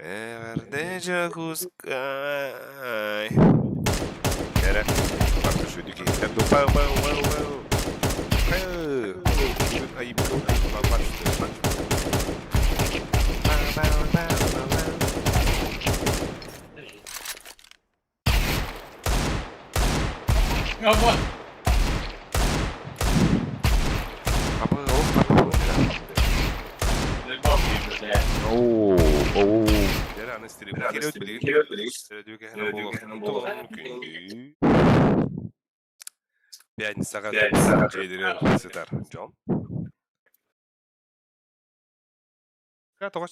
Эҕэрдэ Дьокуускай. Эрэ, барыта сүдү киһиттэн ду пау пау пау пау. Бүгүн айыбыт айбабар Пятницаҕа дьиэлэригэр сытар дьон. Тоҕо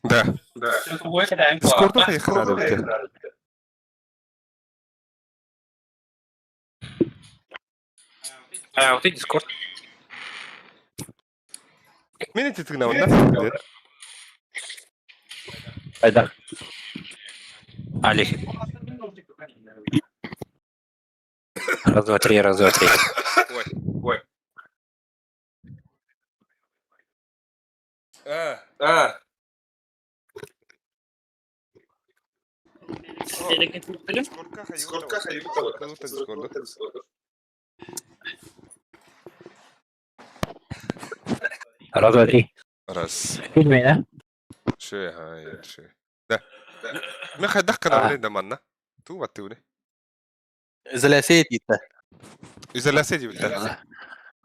Да. Дискорду хайыхха наада эбит. А, вот и Дискорд. Мин ити тыгнабын да? Айда. Алик. Раз, два, три, раз, два, три. Ой. Ой. А, а. Сколько Дискорда? Раз, два, три. Раз. Фильме, да? Ши, хай, ши. Да. Мен хайдах гынабын да манна? Туу баттыбыны? Изоляция диэтэ. Изоляция диэбиттэр.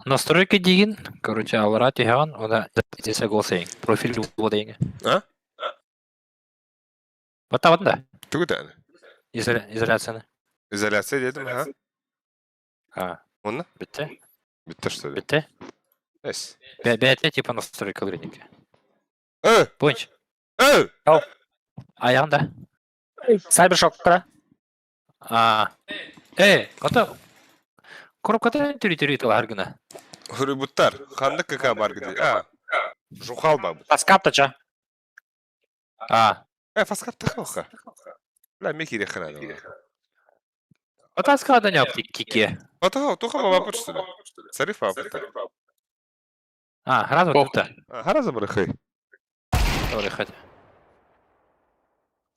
Настройка диигин, короче, аллара түһэҕин, уонна здесь голосайын, профиль буолуо А? Баттаабатын да? Тугу даҕаны? Изоляцияны. Изоляция диэтим, ха? А. Онно? Бүттэ. Бүттэ что ли? Бүттэ. Эс. Бэйэтэ типа настройка рынка. Э! Пунч. Э! Аяҕын да. Сайбершокка. А. Э, ото коробката түрі-түрі тылар гына. Хөрүбуттар. Ханнык КК бар гыды? А. Жухал ба. Фаскаптача. А. Э, фаскап тахоха. Бля, ме кире хана. Ото складання кике. Ото, туха баба почту. Сариф баба. А, гразу тут. Хараза барахай. Добре, хоть.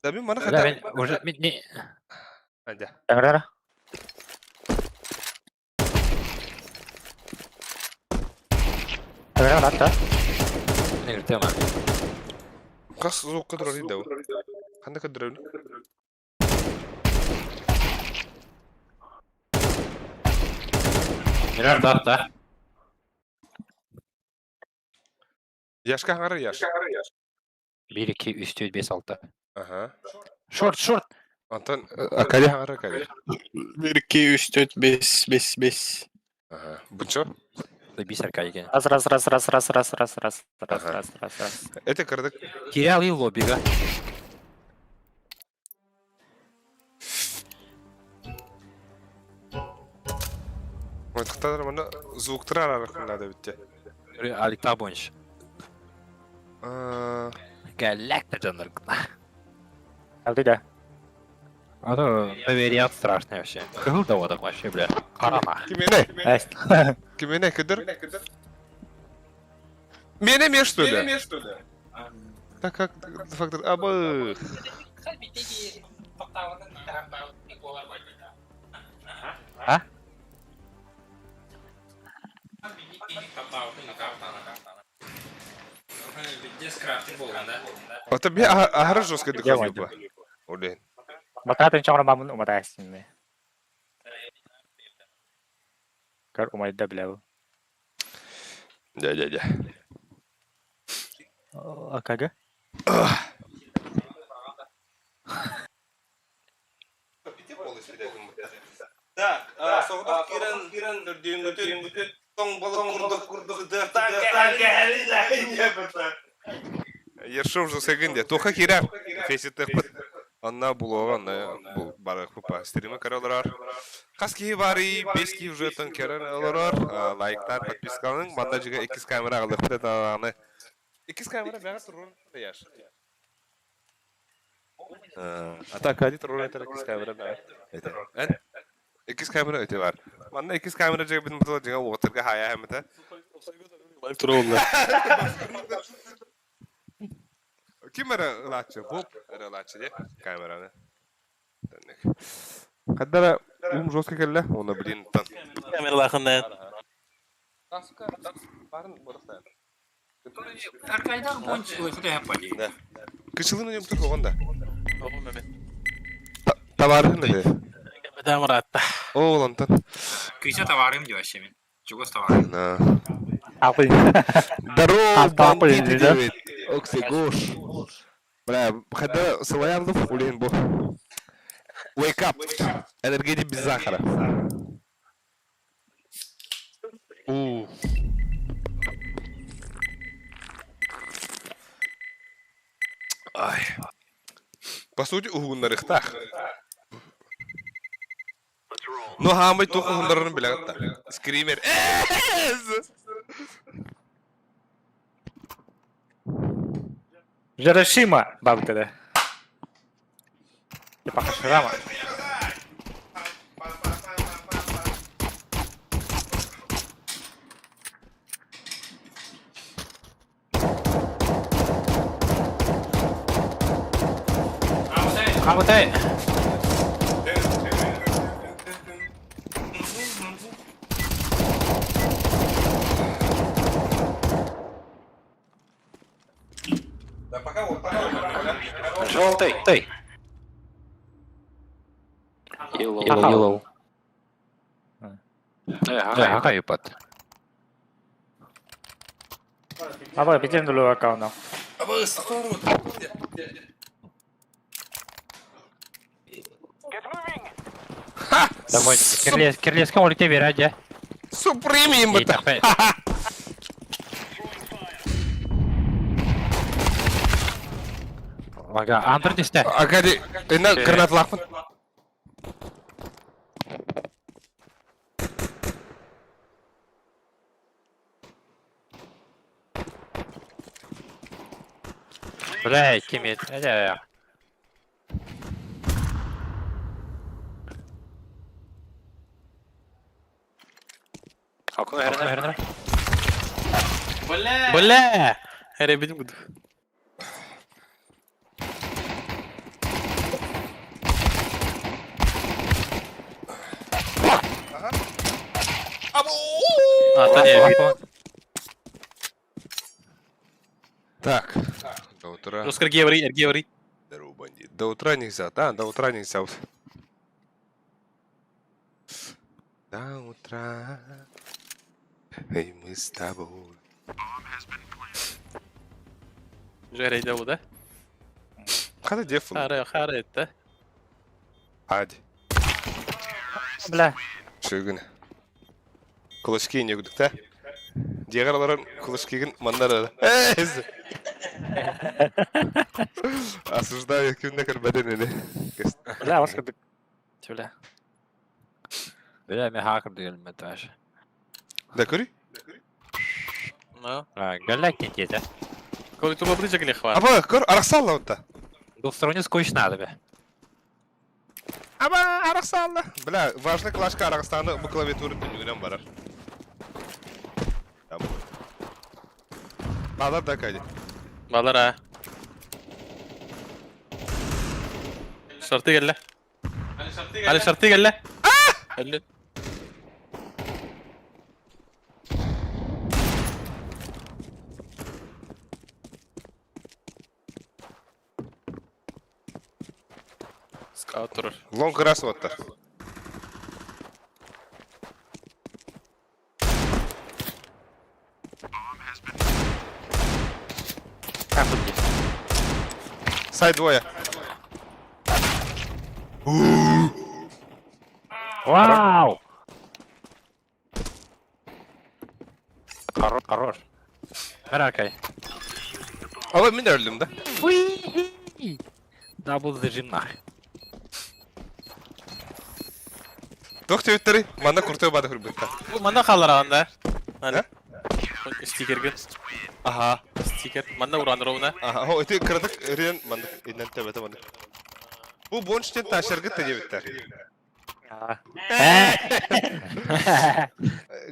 Да мен мана Да, хата. мен уже мен не Анда. Таңрара. Таңрара да. не тема. Хас звук кыдырар иде. Ханда кыдырар. Мирар да, да. Яшка хаңара яш. 1 2 3 4 5 6. Аха. Шорт, шорт. Антон, акали хаңара акали. 1, 2, 3, 4, 5, 5, 5. Аха. Бучо? Бис аркадиген. Раз, раз, раз, раз, раз, раз, раз, раз, раз, Ага. раз, раз, раз. Это кырдык. Кирял и лоббига. Мытыктар мына звуктар арарахында битте. Аликта бойынша. Аа, Галакта жанр. Алды да. А то доверять страшно вообще. Кыл да вот вообще, бля. Карама. Кимене? Эс. Кимене кыдыр? Мене ме что ли? Так как фактор абы. А? Ата би ахара жестко дыхание ба. Олен. Мататын чоңра мамын уматайсың. Кар умайда биләү. Да, да, да. Акага. Так, соғдақ кирен түрдүйінгүтүн тоң балык курдук Ершов жусегинде туха кирер феситек Анна булуган бу бары хупа стрима каралар. Кас ки бары бес ки уже тон керер алар. Лайктар, подпискалың. Манда жига 2 камера алып аны. 2 Иккис камера бэҕэ турар яш. А так Кади турар этэр иккис камера бэҕэ. Этэ. Эн иккис камера өтө бар. Манна иккис камера дьиҥэ бутула дьиҥэ уотарга хаайа хэмэтэ. Туруолла. Ким эрэ ылааччы? Боб эрэ ылааччы дии камераны. Хаддара ум жестко кэллэ, уонна блин тан. Камералаахын Да. Кычылын уйум тур оҕон да. Табаарыһын да Бэдам ыраатта. Ол онтон. Кыйса товарым диye вообще мин. Чугас товарым. На. Ахуй. Здорово, Ахуй, бандиты да? диэбит. Оксигош. Бля, хада сылайан улин бу. Wake up. Энергетик без сахара. У. Ай. По сути, уһугуннарыхтаах. Ну, хаамай туох уһуннарарын билэҕит да. Скример. Жарашима бабка да. Типа Хаширама. Хаамытай. Желтый. Ты. Yellow. Yellow. Э, ипат. Абай, битен дулу аккаунт. Домой. Кирлес, кирлеска олите берәде. Супремиум это. Ага, андыр дисте. Акади, ина гранат лахпын. Бля, кем это? Бля! Эребин буду. А, та не, Так, до утра. Оскар Геври, Геври. Здорово, бандит. До утра нельзя, да, до утра нельзя. До утра. Эй, мы с тобой. Жәрейді бұл да. Хада дефл. Қара, қара етті. Ади. Бля. Шөгін. Кулачки не күдік та? Диғараларын кулачкигін маннары. Эз! Осуждаю кімді кірбәден еле. Бля, Оскар, бля. Бля, мен хакер деген мен таш. Да көрі? Ну. Галля кентете. Коли туба ближе к хват. Аба, көр, арақсалла онта. Двухсторонний скотч надо бе. Аба, арақсалла. Бля, важный клашка арақстаны bu клавиатура түнігінен барар. Там. Балар да кайды. Балар а. Шарты келді. Али шарты келді. Әлі. Скаут тұрыр. Лонг раз оттар. Как тут здесь? Сай двое. Вау! Хорош, хорош. Аракай. Ала мен өлдім да. Дабл зажим нах. Тоқ тебеттері, манда куртой бады хүрбетті. Бұл манда қалар ағанда. Ә? Стикерге. Аха. Сикер. Манна уран ровно. Аха, о, ити кыратык ырыан маннык иннен төбөтө маннык. Бу бонштен ташаргыт да диэбиттэр.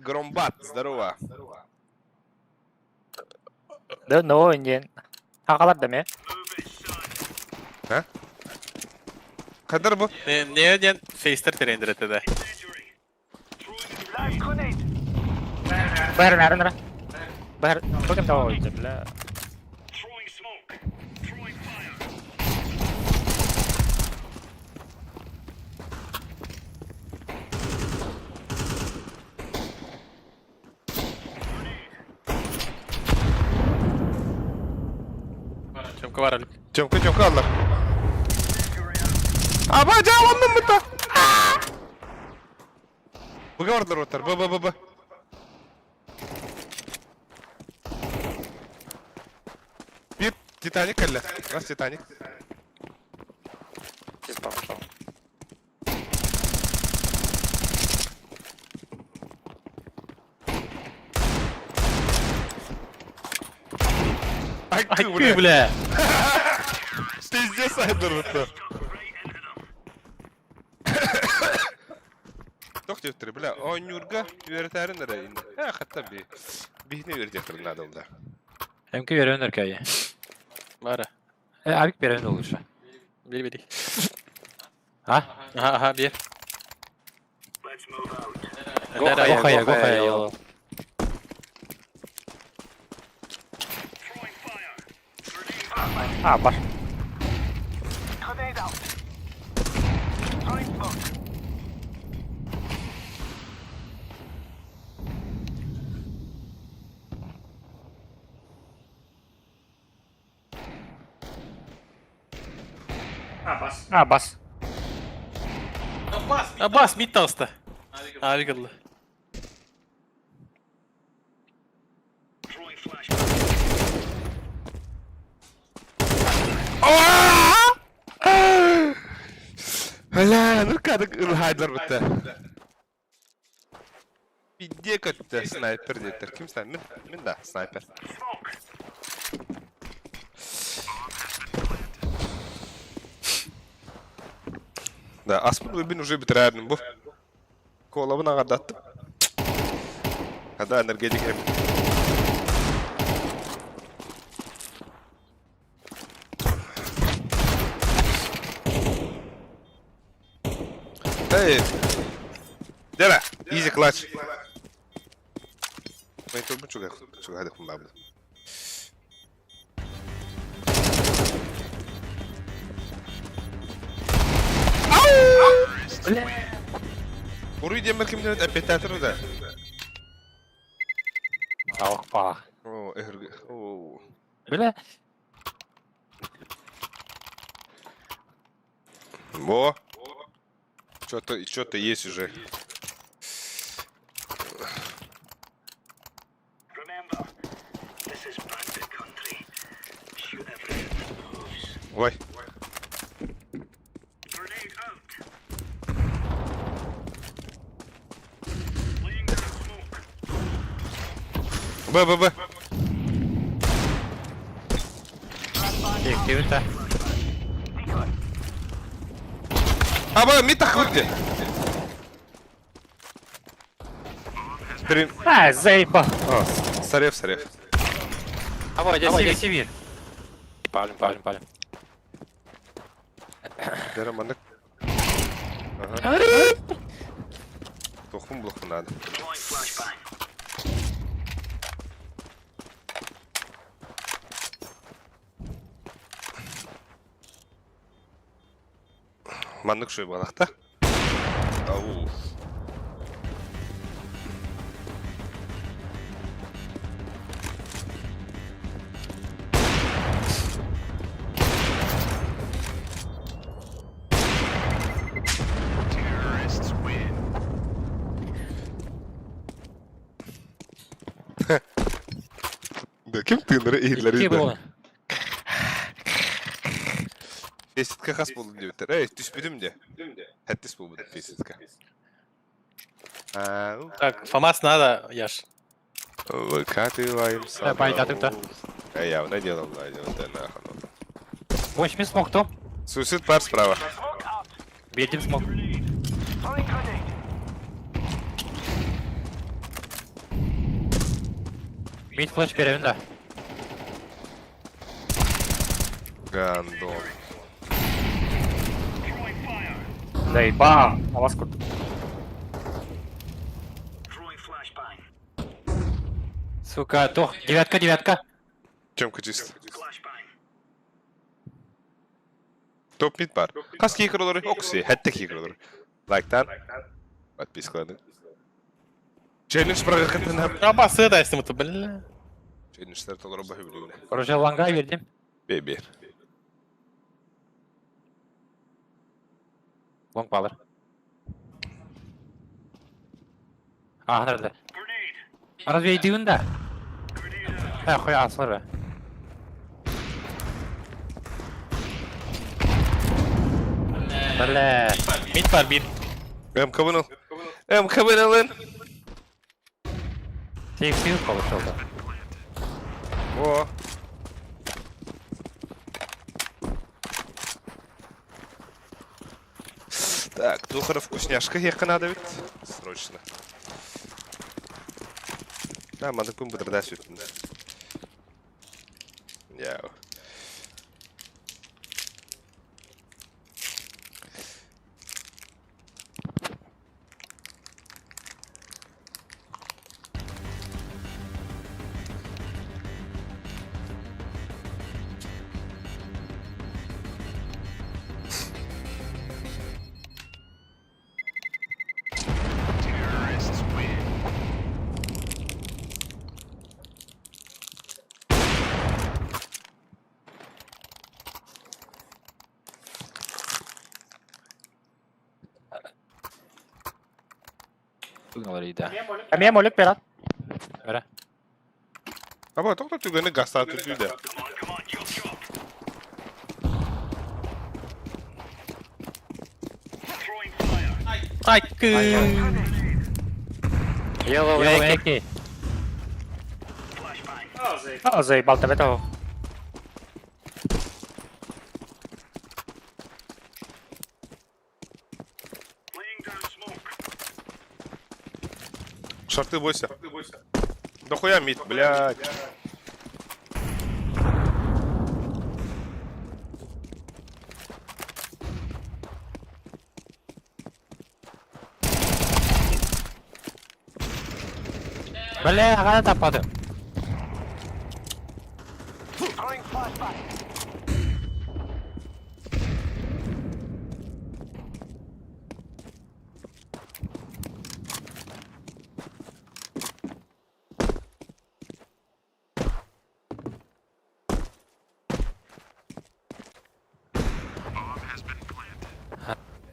Громбат, здорово. Да, но диэн. Хагалар да ме. Кадар бу? Не, не диэн фейстер терендер этэ да. Баар нары нары. Баар бу ким того бля. Чемка бар өлүк. Чемка чемка аллар. Аба жааланным быта. Быга бардылар оттар. Б б б б. Бир Титаник кэллэ. Раз Титаник. Айкы, Айкы, бля! Пиздец айдырбытты. Тох диэбиттэрэ, бля, оонньуурга үөрэтээрин эрэ иннэ. Ээ, хатта би биһини үөрэтиэхтэрин наада буолла. Эмки берен өркәйе. Бара. Э, авик берен лучше. Бери, бери. А? Ага, ага, бер. Гохая, гохая, йола. А, бар. А, бас. А, бас, мид таҕыста. Авик ылла. Бля, ну кадык ылһайдылар бытта. Пидде көттө снайпер диэттэр. Ким снайпер? Мин, мин да, снайпер. Да, аспын выбин уже битирээрин бу. Колабын аҕардаттым. Хада энергетик эм. Эй! Дера, easy clutch. Мен турбун чуга чуга хадых бабы. Уруй диэммэр ким диэбит эппиэттаатыр да. Ах, па. О, эһэргэ. О. Бля. Во. Что-то что-то есть уже. Ой. Б, Б, Б. Активита. А, Б, мид тахвытте. Стрим. А, заебал. А, сарев, сарев. Давай, я сивир. Палим, палим, палим. Дера маннык. Ага. Тохпун булуохпун надо. Маннык шуй балахта. Ау. Да ким тыыннары иһиллэр Икки буолан. Феситка хас буоллун диэбиттэр. Эй, түспүтүм де. Хэттис буолбут феситка. Так, ФАМАС надо, Яш. Выкатываемся. Да, пойдёт, да. А явно дело, Владимир, да нахуй. 8 смог то. Суицид пар справа. Едем смог. Мид флеш берем, да. Гандон. Заебал. А вас курдук. Сука, тох. Девятка, девятка. Чемка чист. Топ мид бар. Хас киһи олорор, окси, хэтте киһи олорор. Лайктан. Подпискаланы. Челлендж бырагыкытын Аба сыда эстим бля. Челленджтер толору баһы билигин. Короче, ланга бердим. Бебер. Лонг балыр. А, nerede? Разве иди да? Э, хуй асылыр бе. Бля. Mid var bir. МКБ ыл. МКБ ылын. Сейф сейф получился. О. Так, Духаров вкусняшка ехать надо ведь. Срочно. Да, маны күн бұдырда сүттін. Яу. Тугналар иди. Эмиэ молик берат. Бere. Аба, тоқта түгені гастат түрді. Ay kı. Yellow AK. А, заебал тебе того. Шарты бойся. Да хуя мид, блядь. Бля, ага тапады.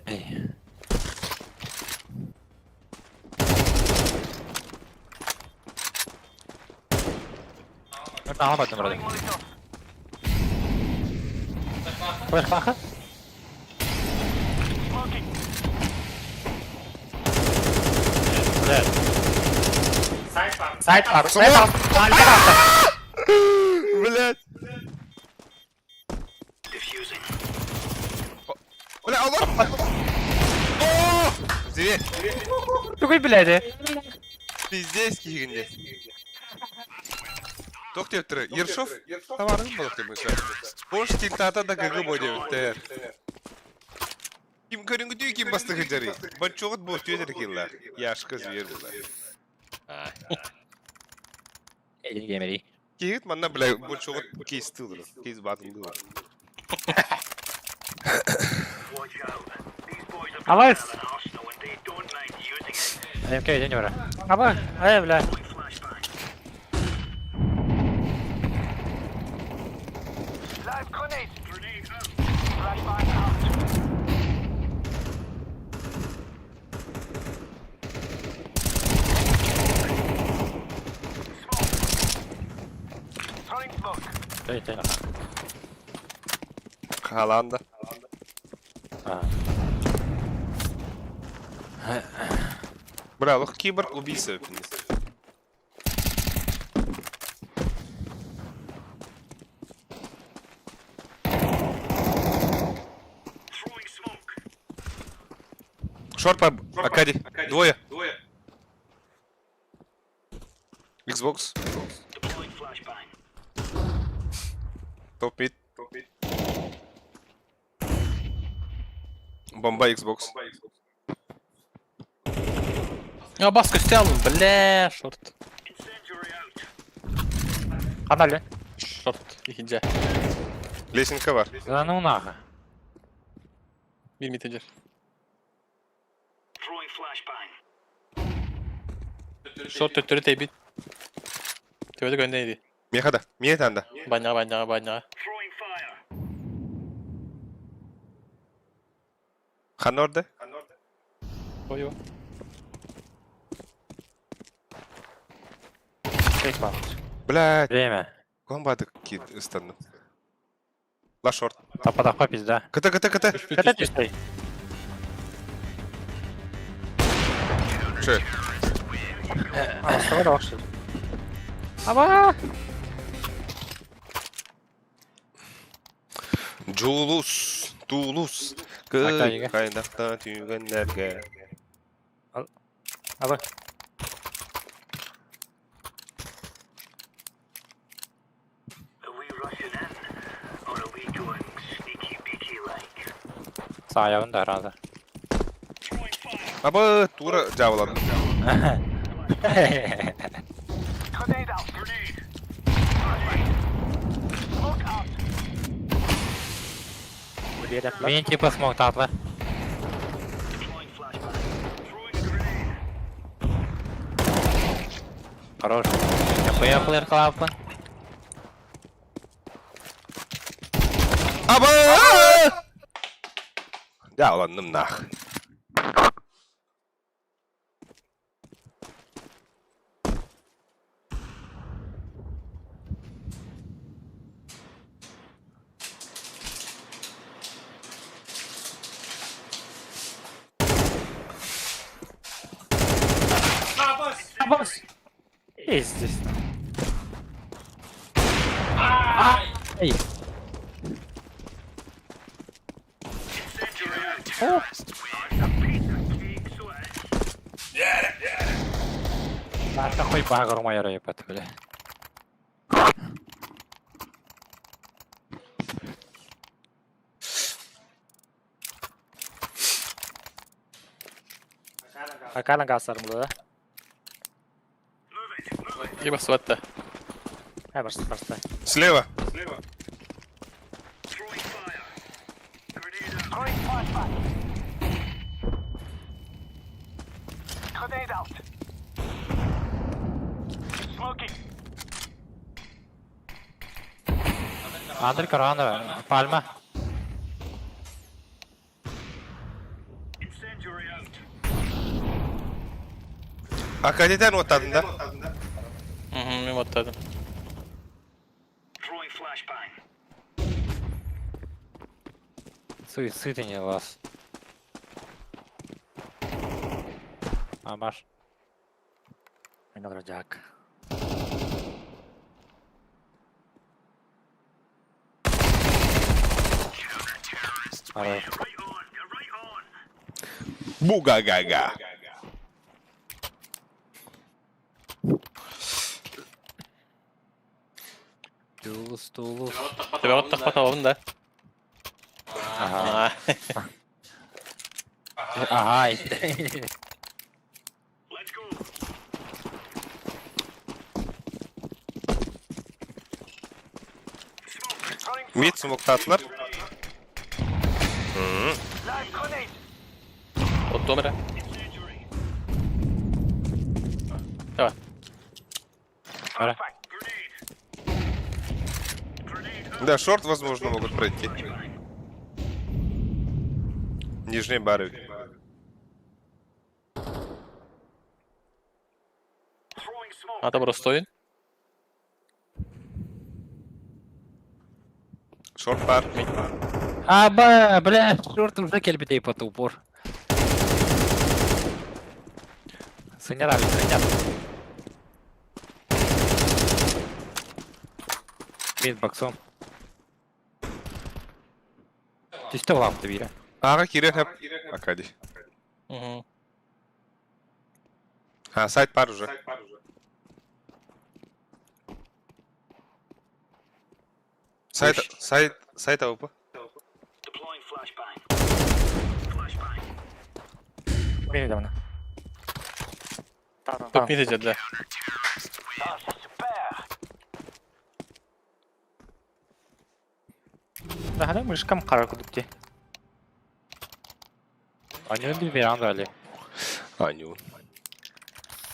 Эй. Ben alamadım orayı. Flash baka. Evet. Сайт бар. Сайт бар. Блядь. Бля, алар. О! Зверь. Тугуй биледи. Пиздец кигинде. Тох деп тұр. Ершов товарын болық деп мүсі. Бош тилтата да ГГ бой деп тер. Ким көрінгіді ким басты хыджары. Банчоғыт бұл түйетер килла. Яшка зверь була. Elini gemeri. Кигит манна бля банчоғыт кейс тылдыр. Кейс батылды. Алайс. МК еден ора. Аба, ай, бля. Тэй тэй. Халанда. Бля, лох киборг убийца. Шорт по Акади. Двое. Xbox. Топ мид. Бомба Xbox. А бас көстө бля, шорт. Канал. Шорт. Ихинжа. Лесенка бар. Да ну нахуй. Бир митенжер. Шорт төттөрү тэйбит. Төбөдө көндө Мехада. Мие танда. Баняга, баняга, баняга. Ханна орда? Ой, ой. Бейт бар. Блядь. Время. Комбаты кит ыстанным. Ла шорт. Тапа-тапа пизда. КТ, КТ, КТ. Ката түстэй. Че? Астыга да бакшы. Аба! Джулус. Тулус. Акадига. Кайнакта түйгеннерге. Аба. Саябын да разы. Аба тура жабылады. Мен типа смог татлы. Хорош. Я плеер клапан. Аба! Жабыландым нах. Абас! Пиздец. Ай! Такой багр моя рэпет, бля. Акалан гасарым да. И басыбатта. Ай, барсы, барсы. Слева. Андрей Каранова, Пальма. Акадиден оттадың да? Мен оттадым. Суицид не лаз. Амаш. Мен жак. Хорош. Буга-га-га. Тулус, тулус. Төбө оттахпат алабын да. Ага. А. Ага. Мид смоктатылар. Оттуом эрэ. Давай. Ара. Да, шорт, возможно, могут пройти. Нижние бары. Ата простойын. Шорт бар. Аба, бля, черт, уже кельбитей по упор. Сынера, сынер. Мид боксом. Ты что лап ты, Вира? Ага, кире хап. Акади. Угу. А, сайт пар уже. Сайт, сайт, сайт АВП. Мин давно. Топ мид идет, да. Наһаа мышкам хара курдук дии. Анюн bir Miranda Ali. Аню.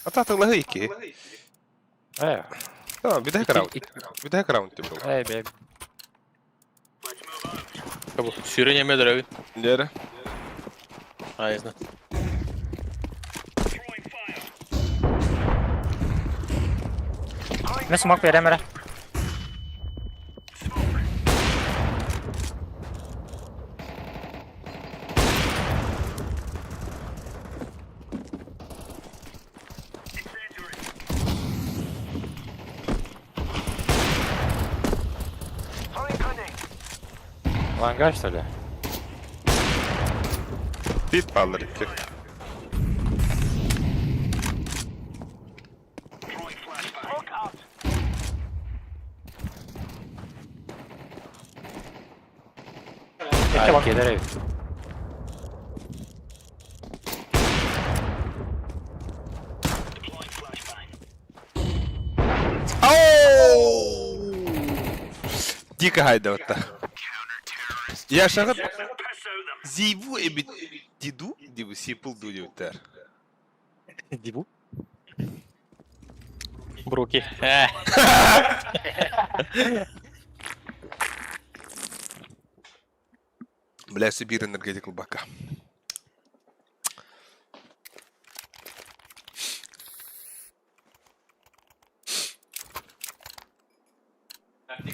Ататылаһы икки. Э. А, бүтэһик раунд. Бүтэһик раунд деп был. Э, бе. Сүүрэн эмиэ өлөрөбүн. Дьэ. А, не знаю. Мин смок биэрэм эрэ. Ланга, что ли? Бит баллар икки. Икки бар. Келер Дико хайда Я шагат Зибу эбит диду дибу сипул ду диуттер. Дибу. Бруки. Бля, Сибирь энергетик глубока.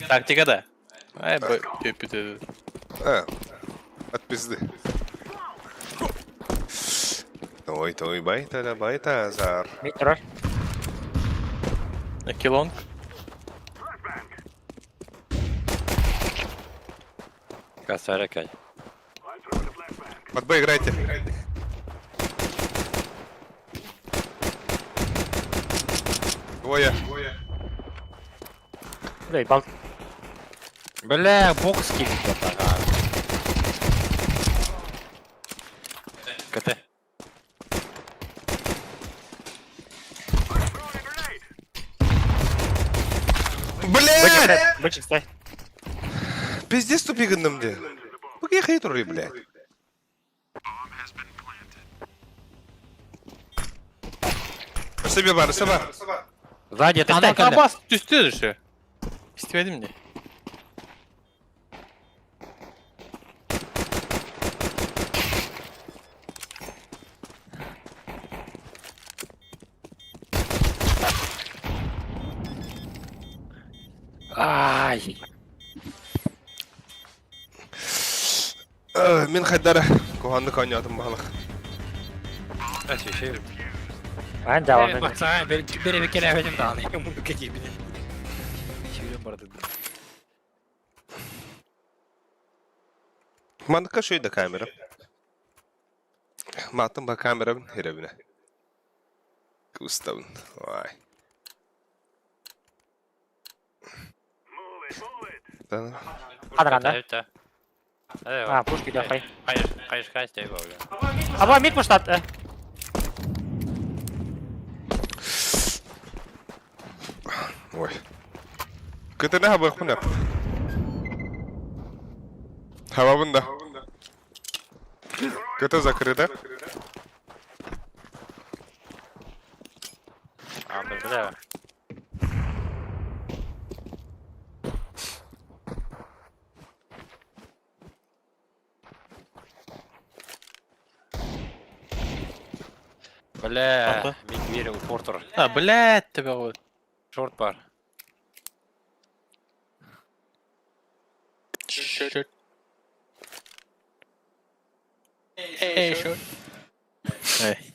Тактика да. Ай, б... Пи- А, от пизды. Той, той, байта, да байта, азар. Мид турар. Акилонг. Косаря кай. Под Б играйте. Двое. Бля, бал. Бля, бокс кинет ага. КТ. Блядь! Бычек стай. Пиздец тупик где. Бу хейтеры, блядь. Себе бар, себе. Сзади, это Ана бас түстү же. Истебедим де. Ай. Мин хайдара куханны конятым балык. Ощущение. Ан жабан. Баксаа, бери бери келе бедим да. Муну кеки бини. Чүрөн барды. Манка шөйдө камера. Матын ба камера херебине. Куставын. Ой. Хадранда. Это. А, пушки да хай. Кайш, кайш, кайш, тебе бля. Аба мид пуштат. Ой. Көтөнө хабы хуна. Хабабында. КТ закрыто. А, бля. Бля, Ага. мин верил Портер. А, блядь, тебя вот. Шорт бар. Шорт. Эй, шорт. Эй.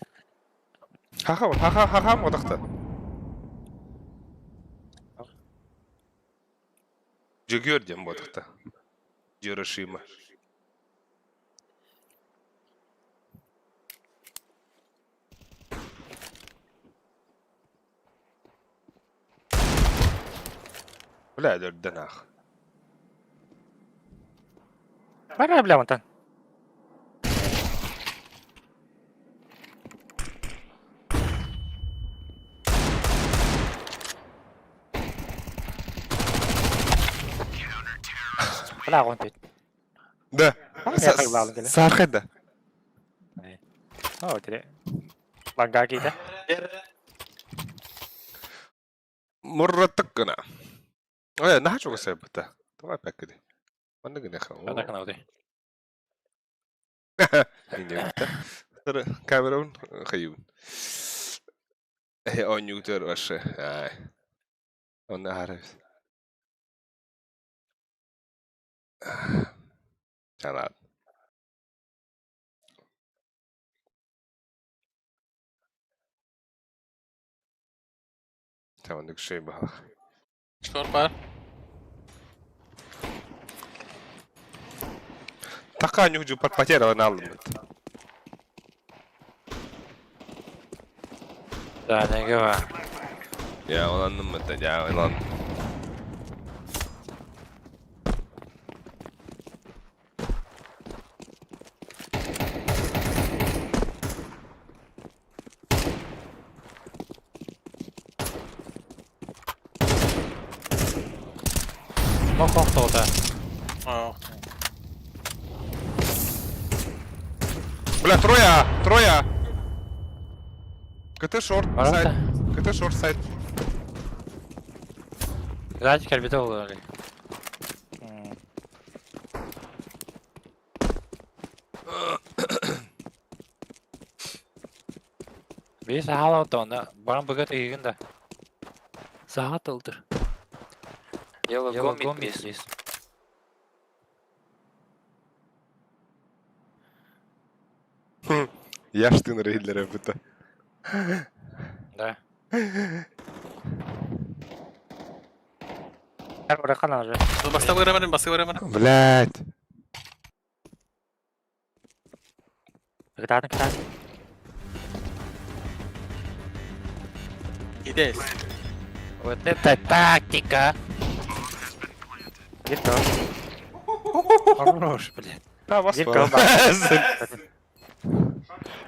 Хаха, хаха, хаха, одақта. Жүгер дем бодақта. Жөрішима. Бля, өлөрдөн аах. Бара бля онтон. Бля, он тут. Да. Саархай да. Оо, тире. Ланга киитэ. Мурратык гына. Э, наһаа чугас сайбыта. Давай пэккэди. Манна гыныха. Ханна гынабытый? Инньэ Камерабын хайыбын. Э, оонньуутугар вообще. Ай. Онно аһарабыт. Чалаат. Оннук үчүгэй баһылык. Шор баар. Така ньуһдьуппат потерялан аллыммыт. Да, неге ба. Я оланныммыт да, я олан. Мох охтоото. Аа. Бля, трое, трое! КТ шорт, сайт. КТ шорт, сайт. Сзади кэлбитэ буолуо. Биир саһаал оттоҕуна баран быга тыйыгын да. Саһа тылдыр. Yellow, Yellow, go go mid, mid, please. please. Яштын рейдлere быта. Да. Бастакы барамын, бастакы барамын. Блять. Кытаатын кытаатын. Идэс. Вот это тактика! Биир кыл. Хорош, блядь. Да, вас Биир кыл баар.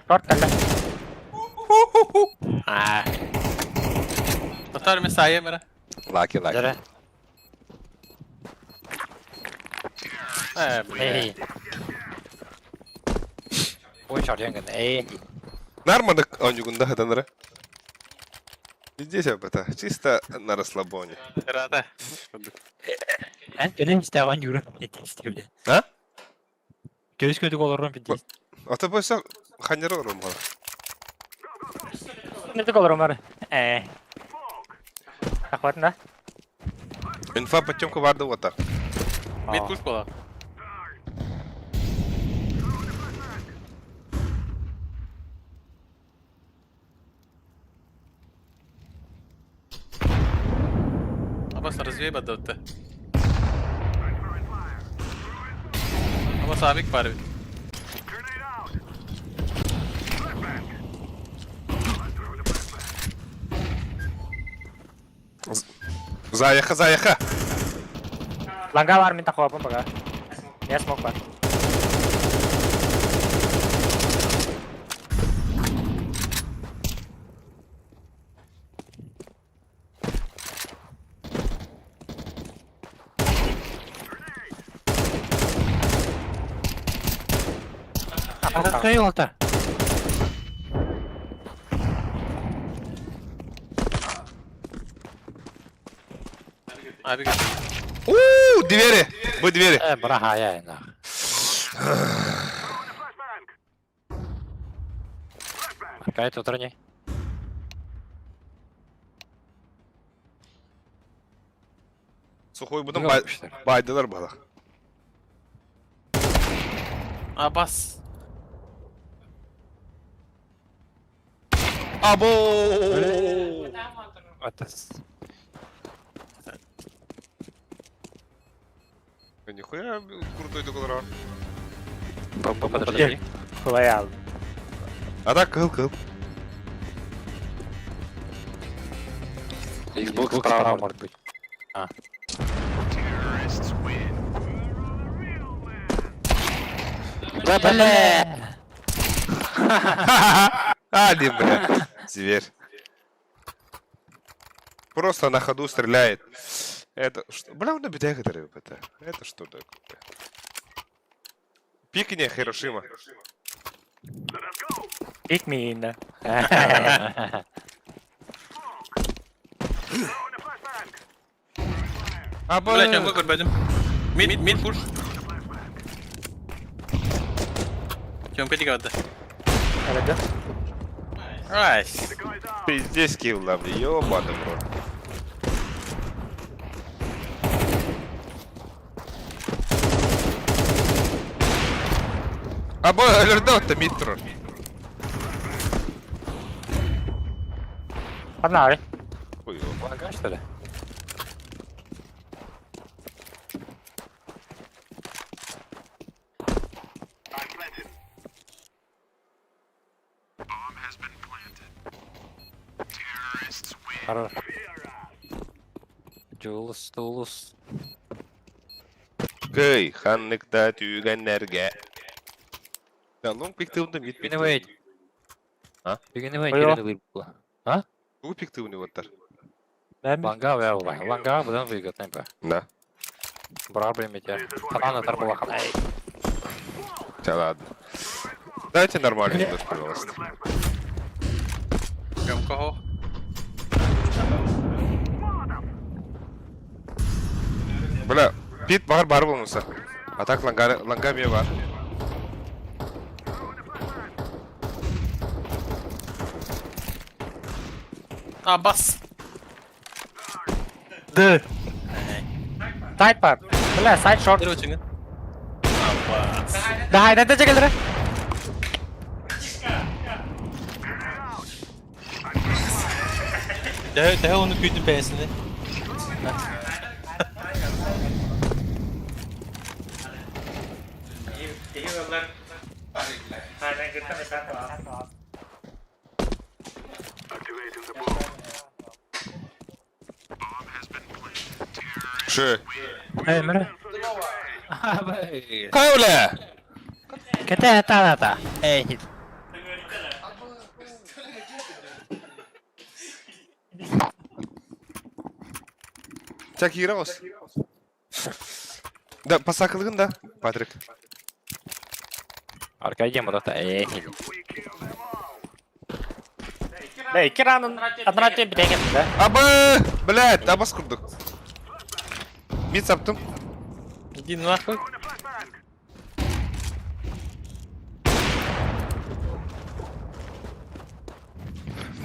Шорт кэллэ. А, Татар мен сайым эрэ. Лаки, лаки. дьэрэ. Ээ, бля. Эй. Ой, шарьян гын. Эй. Нормально оонньугун да хатанара. Здесь это чисто на расслабоне. Рада. Эн кэлин истэҕин юрын пиздец, блядь. А? Көс көтүк олорон пиздец. А то бойся ханера ором Нэтик олорон Ээ. Тахватын да? Инфа подтемка барды вот так. Мид пуш буолар. Абас развей бадатты. Абас абик бар бит. Заяха, заяха. Ланга бар мин тахвапын пока. Не смог бар. Кай олта. Абик. У, двери. Вы двери. Э, браха, нах. Какая тут утренний? Сухой будем байдылар бала. Абас. Або. Это Нихуя крутой договор. Подожди. Кулай А так, кыл, кыл. Xbox Xbox справа. справа может быть. А. Да бля! Али, бля. Зверь. Просто на ходу стреляет. Это что? Бля, он обидает это. Это что такое? Пикни, Хирошима. Пик миина. А, Блять, я көрбөдүм. Mid, mid push. Тёмка тигарды. Эледе. Nice. Пиздец килл, ёбаный в рот. А бо өлөрдө отто мид турар. Погнали. Ой, Ланга, что ли? Хорош. Джулус, Тулус. Кый, ханныкта түйгеннерге. Да, лонг пиктыында мид Бүгін wait. А? Бүгін wait, Ой, керені выбыла. Тугу пиктыуны оттар. Ланга, вя, ланга, бұдан выиграть, не Да. Брар, блин, метя. Ханана тарбала хана. Да ладно. Дайте нормально видос, пожалуйста. Тёмка хо. Бля, пит бар бар болмаса. А так ланга ланга ме бар. А, бас. Д. Сайт бар. Бля, сайт шорт. Бер өчүңүн. А, бас. Да, да, да, келдире. Тэхэ тэхэ оны күйдүн бэйсини. Шы. Эй, мөрө. Кауля! Кете та та. Эй. Так, Ерос. Да, пасакылыгын да, Патрик. Аркадий мұрата. Эй. Да, Киранын адмиралтей битеген, да? Абы! Блядь, абас курдук. Мид саптым. Иди нахуй.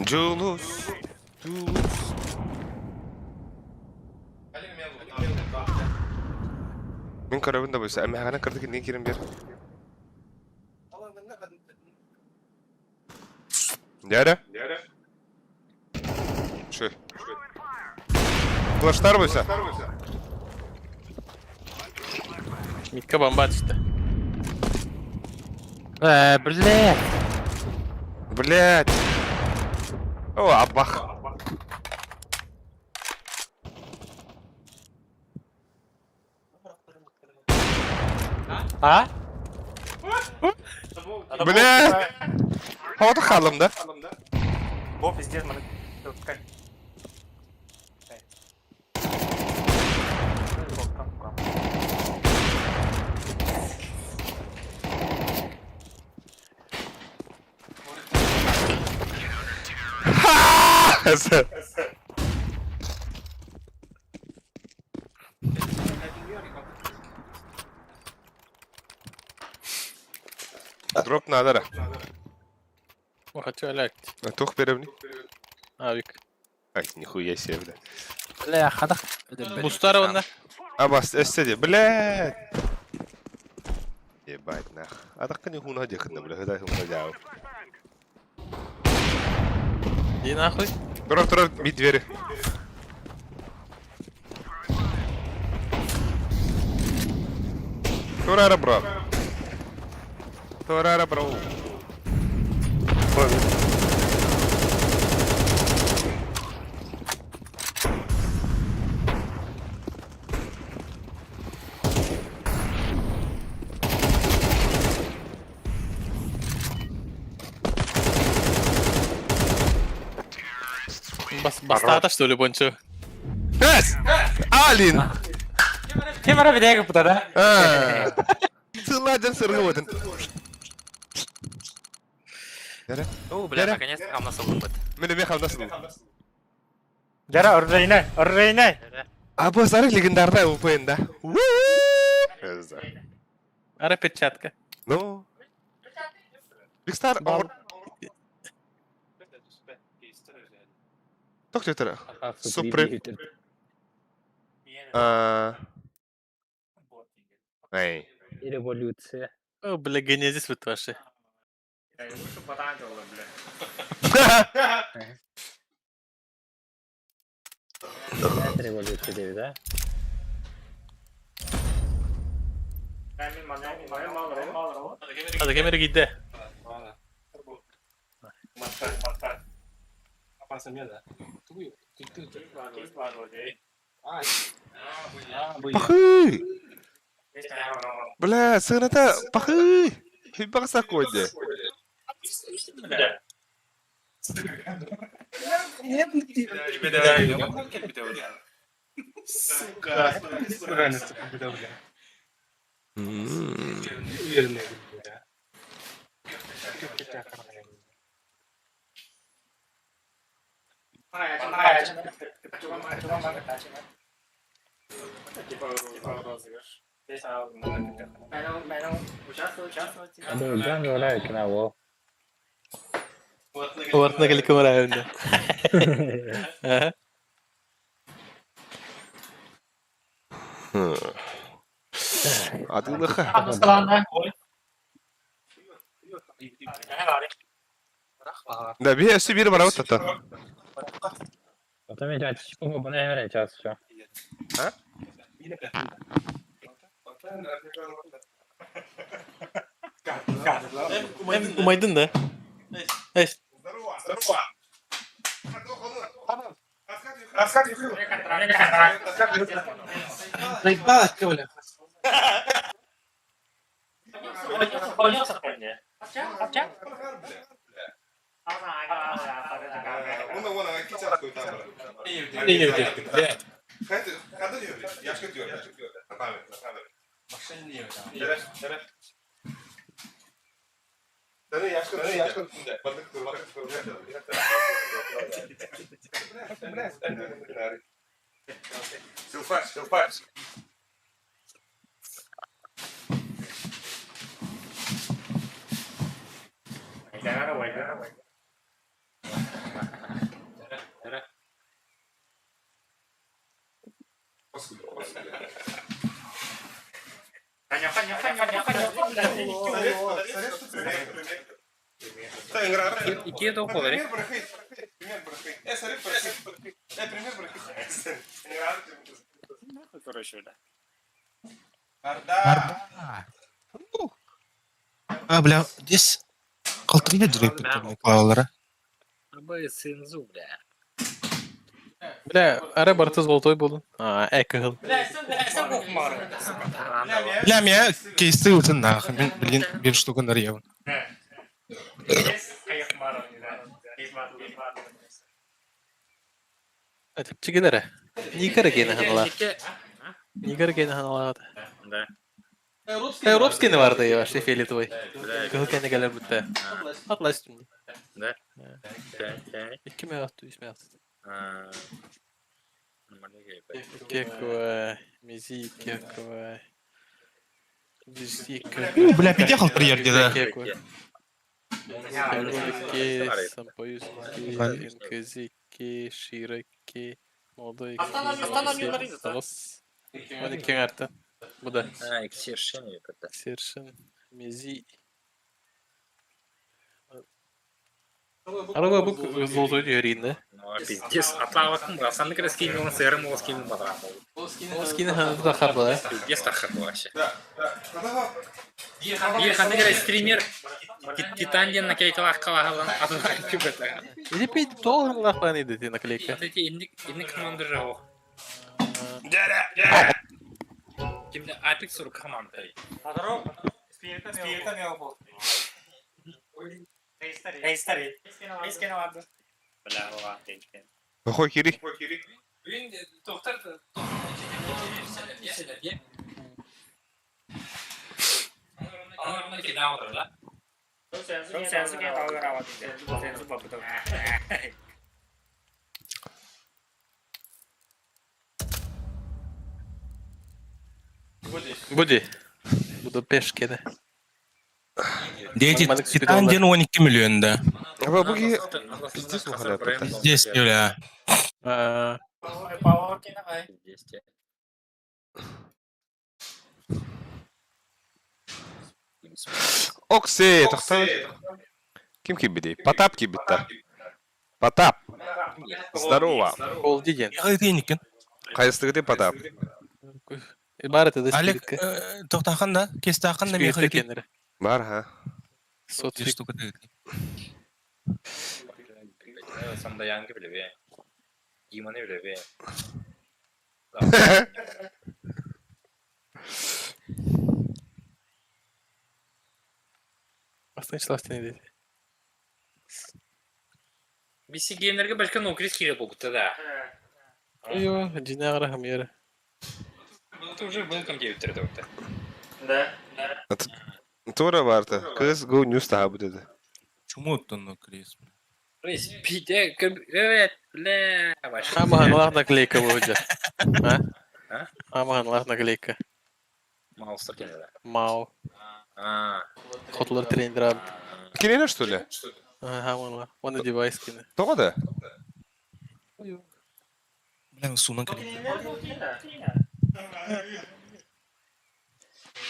Джулус. Тулус. Мин көрөбүн да бойса, әмәғана кырдык не керем бер. Дядя? Шы. Флаштар бойса. Мидка бомба түштү. Э, бля. Блядь. О, абах. А? Блядь. Havada kaldım da. Бо пиздец, мы. Дроп надо. Хочу алякт. Тух беремни. Авик. Ай, нихуя себе, бля. Бля, хадах. Бустар онна. Абас, эссе блядь. Ебать нах. А так не хуна дехна, бля, хда хуна дяу. Иди нахуй. Дроп, дроп, мид двери. Турара, бро. Турара, бро. Бастаата, что ли, Бончо? Эс! Алин! Ким ара видео кыпыта да? Сылладан сыргы отын. О, бля, наконец-то хамнас ылбыт. Мен эме хамнас ылдым. Жара оррейнай, оррейнай. А бу сары легендарная УПН, да? Ара перчатка. Ну. Биг Стар Тох тетера. Супер. А. Эй. Революция. О, бля, генезис вот ваши. Революция дейбит, а? Hadi kamera gidde. Пахы! Бля, сыната пахы! Хибакса коде. Дурган говорят, канал. Ортна кали камера önde. Aha. Адылыха. Да, би өссө биир барабыт тата. Потом я чипу бана сейчас все. Умайдın да. Эс. Икки тоқ болар, А, бля, здесь калтырья директор клавалара. Абы синзу, бля. Бля, ара барты золотой болдun. А, экыл. Бля, меня кейсты утын нахуй. Мен, блин, бир штука нарьев. Типчигилere. Никара гene hanala. Никара gene hanala. Да. Европский не vardı ya, şey фиолетовый. Кыл кene gelir bitti. Atla üstümde. Да. İki mi attı, üç mü attı? Кеква, мези, кеква. У, бля, пиде калтырья где-то. Кеква. Сампоюзки, Широки, Молодой. 12 арты. Bu da. А, Exertion это. Serşin, Мези. Araba bu золотой дүйерінде. Ну, пиздец. Атлаватын басанды кірескен мен сырым ол скинін бадырам ол. Ол скины ханды да харбы, Пиздец тахыр вообще. Бир ханды кіре стример Титанден наклейкалар қалағалан атылар күбеті. Или пейді тол ханлақ бан еді те наклейка. Эти инник команды жауық. Кимде Апекс рук команда. Бля, Какой кири? Буди. Будапешт кene. Дети, Маннык Титан диэн 12 миллион да. Аба бу киһи пиздец ухаляппыта. Здесь, Юля. Аа, Оксе, тохтоо. Ким кимбитий? Потап кимбитта. Потап. Здорово. Ол диэн. Яҕы Хайыстыгыты Потап. Бар это да Олег, спиритка. тохтахан да, кестахан да Спиритка мехалики. кеннere. Бар ха. Сот Штука дает. Бастан чыластын dedi. Биси геймлерге башка нокрис кире болбута да. Йо, динагра хамера. Это уже welcome диэбиттер да. Тура барта. Кыз го ньюс таха бу dedi. Чуму оттон крис. Пиде, evet, бля, вообще. Амахан наклейка будет. А? А? Амахан наклейка. Маустер кенеде. Мау. А. Хотлар тренер. Кинене что ли? Ага, вон девайс кине. Тоҕо да? Бля, сунан калит.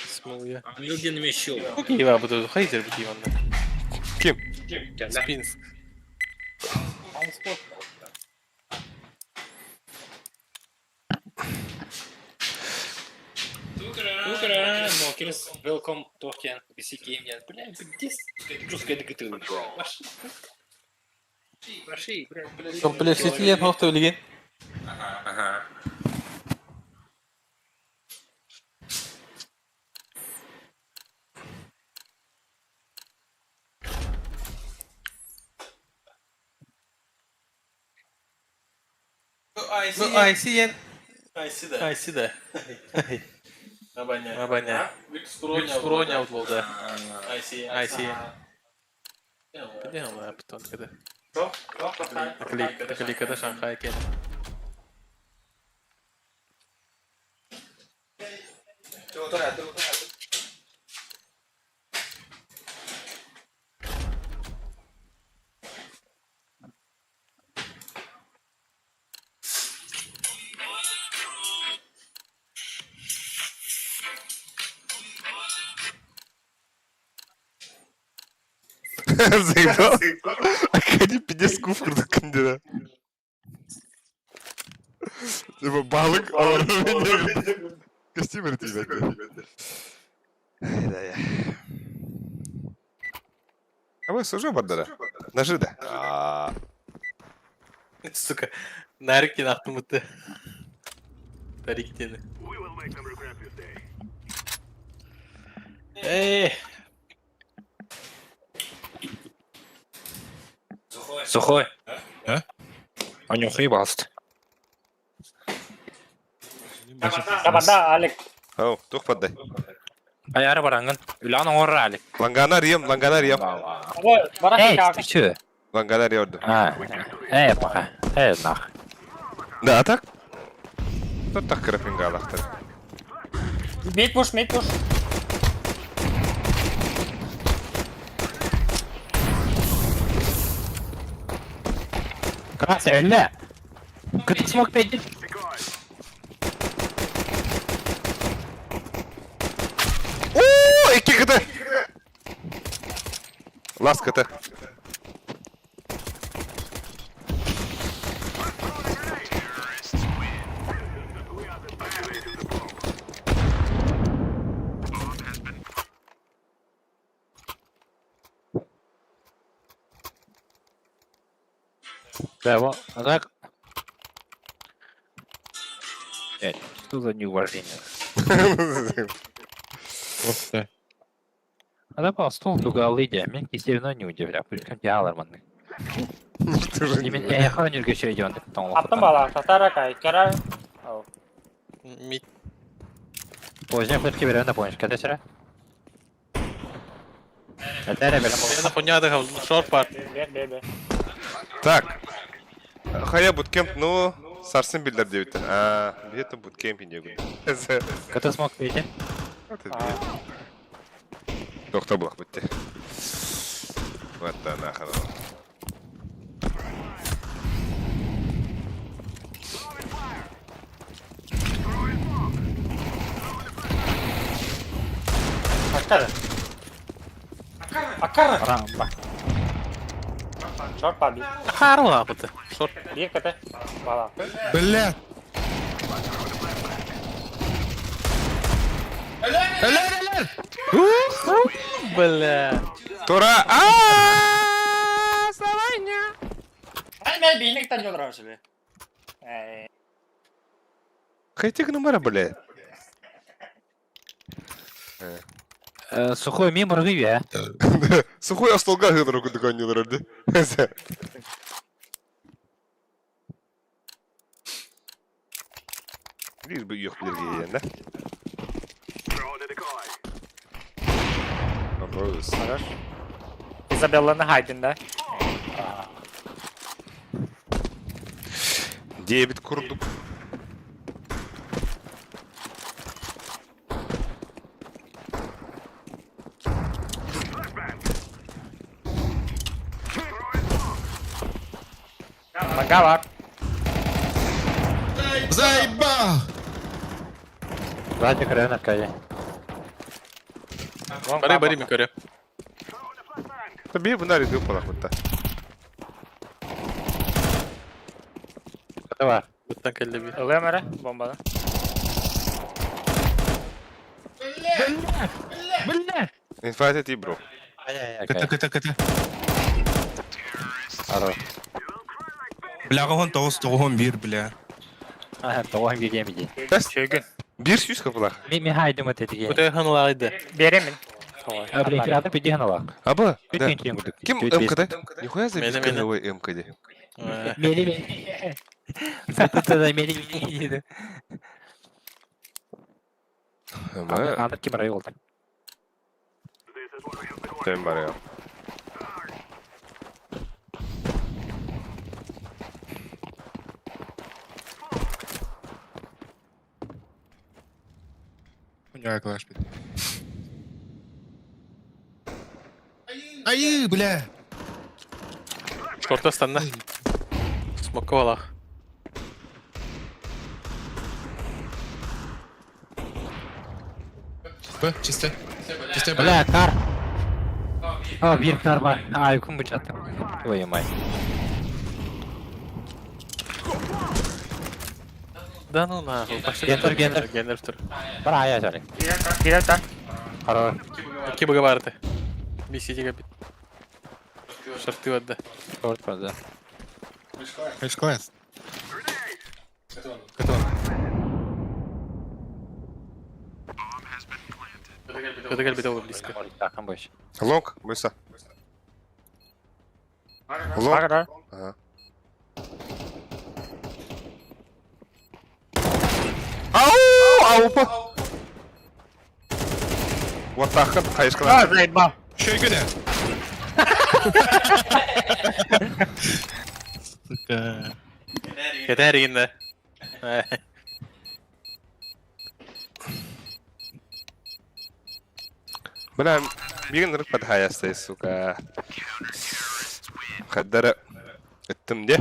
Смоля. Ангел мешил. Окей, ва буду хайзер бити ванна. Ким? Спинск. Укра, нокрис, welcome, токен, биси гейм, бля, пиздец, жестко это гытыл. Ваши, бля, Комплексити ен хохто билген. Ага. Ну, IC ен. IC да. Абаня. Абаня. Люкс Кроня болду. IC. IC. Билем ла питон кеде. Наклейка, наклейка да Шанхай кен. Заебал. Академ пиздец куф курдук күндері. Типа балык, Костюм ребята. Да, я. А вы сужу бардара? Нажи да. А, Сука. Нарик аттымыты. Тарик тени. Эй, Сухой. А? Анюхай басты. Табада, Алек. Ау, тух поддай. Аяры барангын. Үлан оңор Алик. Ланганар ем, ланганар ем. Эй, ты чё? Ланганар ерді. А, эй, пока. Эй, нах. Да, а так? Тут так крапинга алақтар. Мид пуш, мид пуш. Краса, өлі. Күтіп смок пейді. О, екі кт. Лас кт. Да, вот, а так. Блядь, что за неуважение? Просто. А да, стол туга алыдя, мен кесевно не удивля, причем диалар манны. Имин эйэхэ өнүргө сөйдөн Аттым бала, татара кай, кара. Мид. Поздняя флешки берем на помощь. Когда сера? Это ребята. Мен хуйня дыхал, шорт бар. Бер, бер, бер. Так. Хайа буткемп, ну, сарсын билдер диэбиттэр. Аа, где-то буткемп диэбит. Когда смог выйти? Доктор булах битте. Вот нахер. Аккара. Аккара. Рамба. Шорт паби. Харла апыты. Шорт. Бир кете. Бала. Бля! Өлөр, өлөр! Бля. Тура! Аа! Саваня! Ай, мен бейнектен жолдырам себе. Эй. Хайтик номера, бля. Сухой мимо рыви, Сухой остолга гыдыр кудыкан юлар Лишь бы их билген, да? Вопрос. Хорош. Изабелланы хайдин да. Дебит курдук. Мага бар. Заебал! Сзади крена, Кай. Бары, бары, мен көрем. Tabii bunlar ediyor palaklıkta. Давай. Буттан келді би. Ылыам эрэ бомбаны. Бля! Инфайт и бро. Ай-яй-яй. Кт, кт, кт. Хорош. Бля, он тоғыз, тоғыз, бир, бля. А, тоғын келген Чөгүн. Bir süs kapılar. Ми ми хайдым это деген. Көтө ханалайды. Беремин. А, блин, а ты пиди ханала. Аба, да. Ким Ким МКД? Нихуя за Мені, бесконевой МКД. Мели мели. Мели мели. Ama Андыр ким рай oldu. sen var ya. Хуйня, клаш, бля. Ай, бля! Шорт астанна. Смокка балах. Б, чисто. Чисто, бля. Бля, кар. А, bir kar var. Ay, kum bıçattım. Твою мать. Да ну нахуй. Гендер, гендер. Гендер тұр. Бір ая жарай. Бирер та. Хорош. Ки бага барды. Биситиге бит. Шорты барды. Шорт бар, да. Хэш класс. Кт он. Көтө келбит ол близко. Жақын больше. Лонг, Мыса. Лонг. Багара. Ага. Ау, аупа. Ватахын А, қайышқылар. заебал. Чөгүнө. Сука. Көтө әригинде. Бля, мигін ырық падхаястай, сука. Хаддара. Өттім де.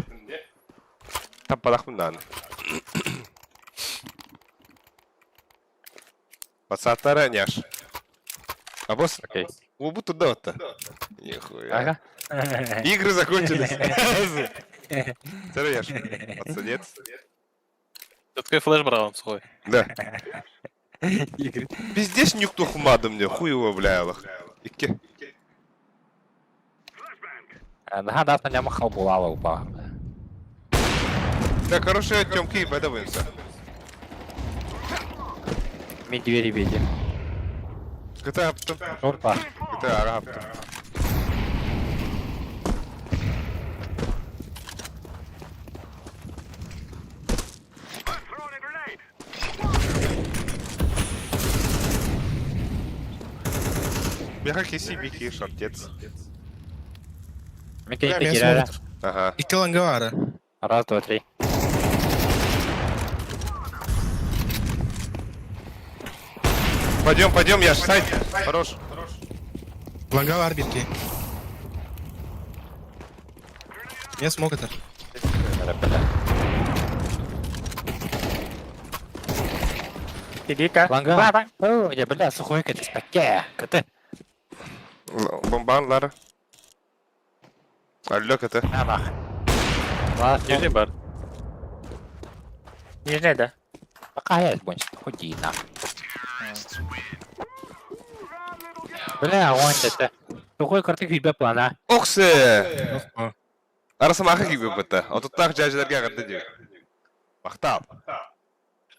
Таппалақ мұндан. Пацаттара няш. А босс? Окей. Убу туда вот-то. Нихуя. Ага. Игры закончились. Сэр, Пацанец. Такой флеш брал сухой. Да. Игры. Пиздец никто хумады мне, хуй его, бля, Аллах. Икки. Наха да, няма халбулала упа. Да, хорошая Тёмки, подаваемся. Ми двери видим. ГТА аптым. Шорт бар. ГТА аптым. Миэхэ киси бики шортец. Мен Бля, кэнниттэн меня киирээрэ. смотрит. Ага. Икки ланга баара. Раз, два, три. Пойдем, пойдем, я ж сайт. Хорош. Ланга баар бирки. Я смог это. Тидика. Ланга. Ба, О, я, бля, сухой кэт, спаке. КТ. Бомбан, Лара. Алло, КТ. На нах. Ладно. Нижний бар. Нижний, да. Пока я больше, ходи нах. Бля, он это. Сухой картик хүйбе плана. Оксе! О. Арасамаха киби бытта. Отуттаах дьаадьыларга аҕарда диир. Махтаал.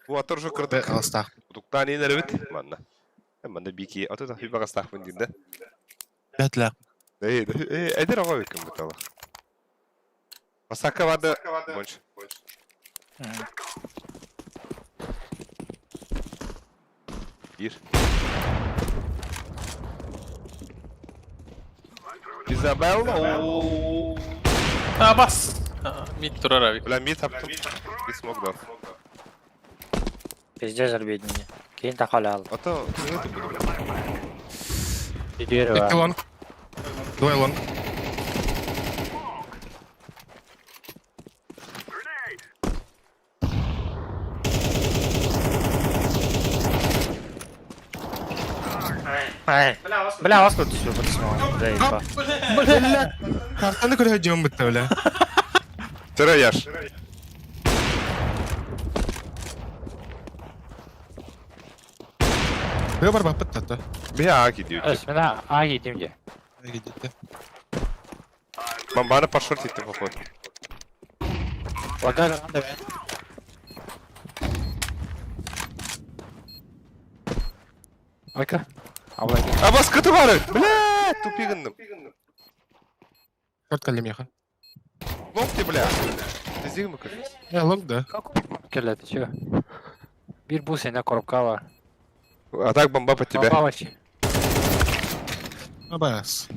Бу атор уже кырдык. Алыстаах. Утуктаан иин эрэбит. Манна. Манна бики. Отут хүйбаҕастаахпын диир да. Бэтлэ. Эй, эдэр оҕо эбиккин бытала. Басака барды. Бонч. Бир. Изабелла. Ооо. А, бас! А, Мид турар авик. Бля, мид таптым. Bir smoke дал. Пиздец, арбидни. Кейн тахалял. А то, ну это буду, бля. Икки лонг. Двое лонг. Ай. Бля, вас тут все подсмотрел. Да, еба. Бля. Картаны көрө дьон бытта бля. Сыра яш. Бля бар баппыт тата. Бия аки диyor. Эс, мена а едим де. Гидите. Бомбаны пошорт еттим походу. Лагар ранда бе. Ойка. Абылай. А бас кыты бары. Бля, тупи гынным. Шорт каллемеха. Лонг ты, бля. Ты зигмы көр. Я лонг да. Келе, ты чё? Бир бус эне коробка бар. А так бомба под тебя. Бомба вообще. Абас.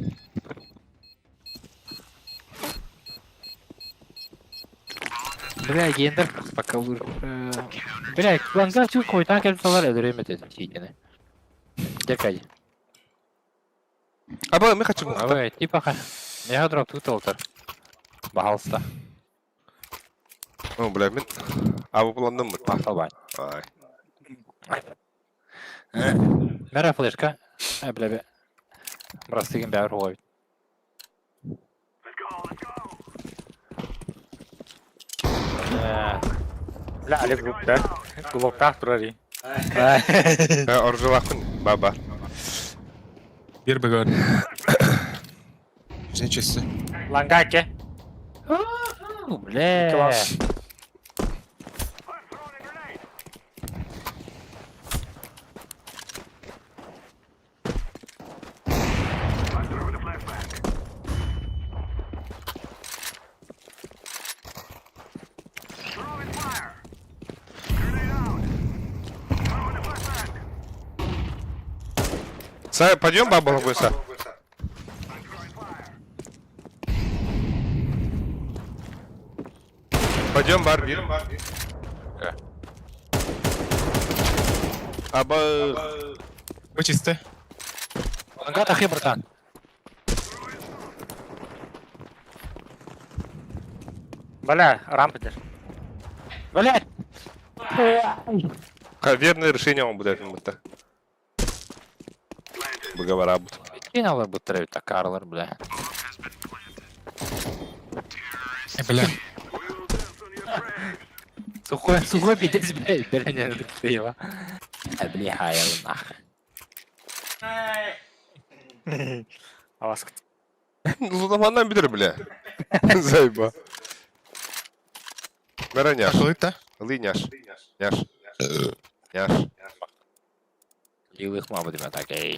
Бля, гендер пока лучше. Бля, ланга чу койдан келип салар өдөрөм этет тийтини. Декай. А б, мы хочу. Абы, типа ха. Мега дроп тут олтар. Бахалста. О, бля, мен. А бу пландым бытта. Макталбай. Ай. Мера флешка. Э, бля, бе. Брастыгын бәрі ғой. Бля, Олег глуп, да? Глуптах турари. Оржылақпын, баба. Бир бөгөр. Нечесі. Лангаке. Бля. Класс. Са, пойдем, баба Лагуйса? Пойдем, бар, бир. Аба... Вычисти. Ланга тахи, братан. Бля, рампа дер. Блядь. Верное решение он будет будто. Договора будут. Кин алар буттыр бит карлар, бля. Э, бля. Сухой, сухой пиздец, блядь, бля, не его. Бля, нах. А вас Лутаманнан битер, бля. Зайба. Мера няш. Ахылык Лы няш. Няш. Няш. Лилых мама деме так, эй.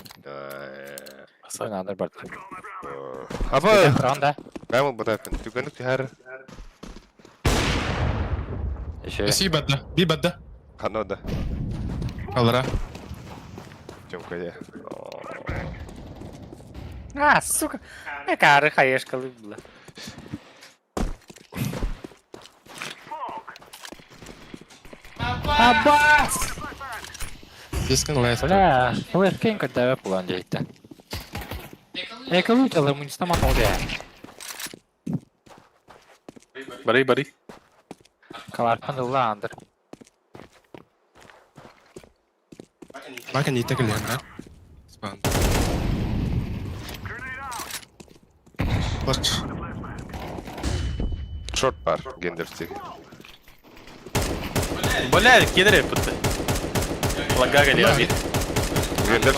Баса. Надо бар. Аба, Ранда. кайм бутапын. Түгәнүк тихәр. Еще. Си бадда. Би бадда. Канада. Алара. Тёмка я. А, сука. Акары хаешкалы было. Абас! Дискин лайф. Бля, флешкин когда план дейті. Эколюталы мунистаман олды. Барый, барый. Калархан ылла андыр. Бака не так лена. Спан. Флеш. Шорт бар, гендерстик. Бля, кедре пытты. Ланга гелия bir. Гендер.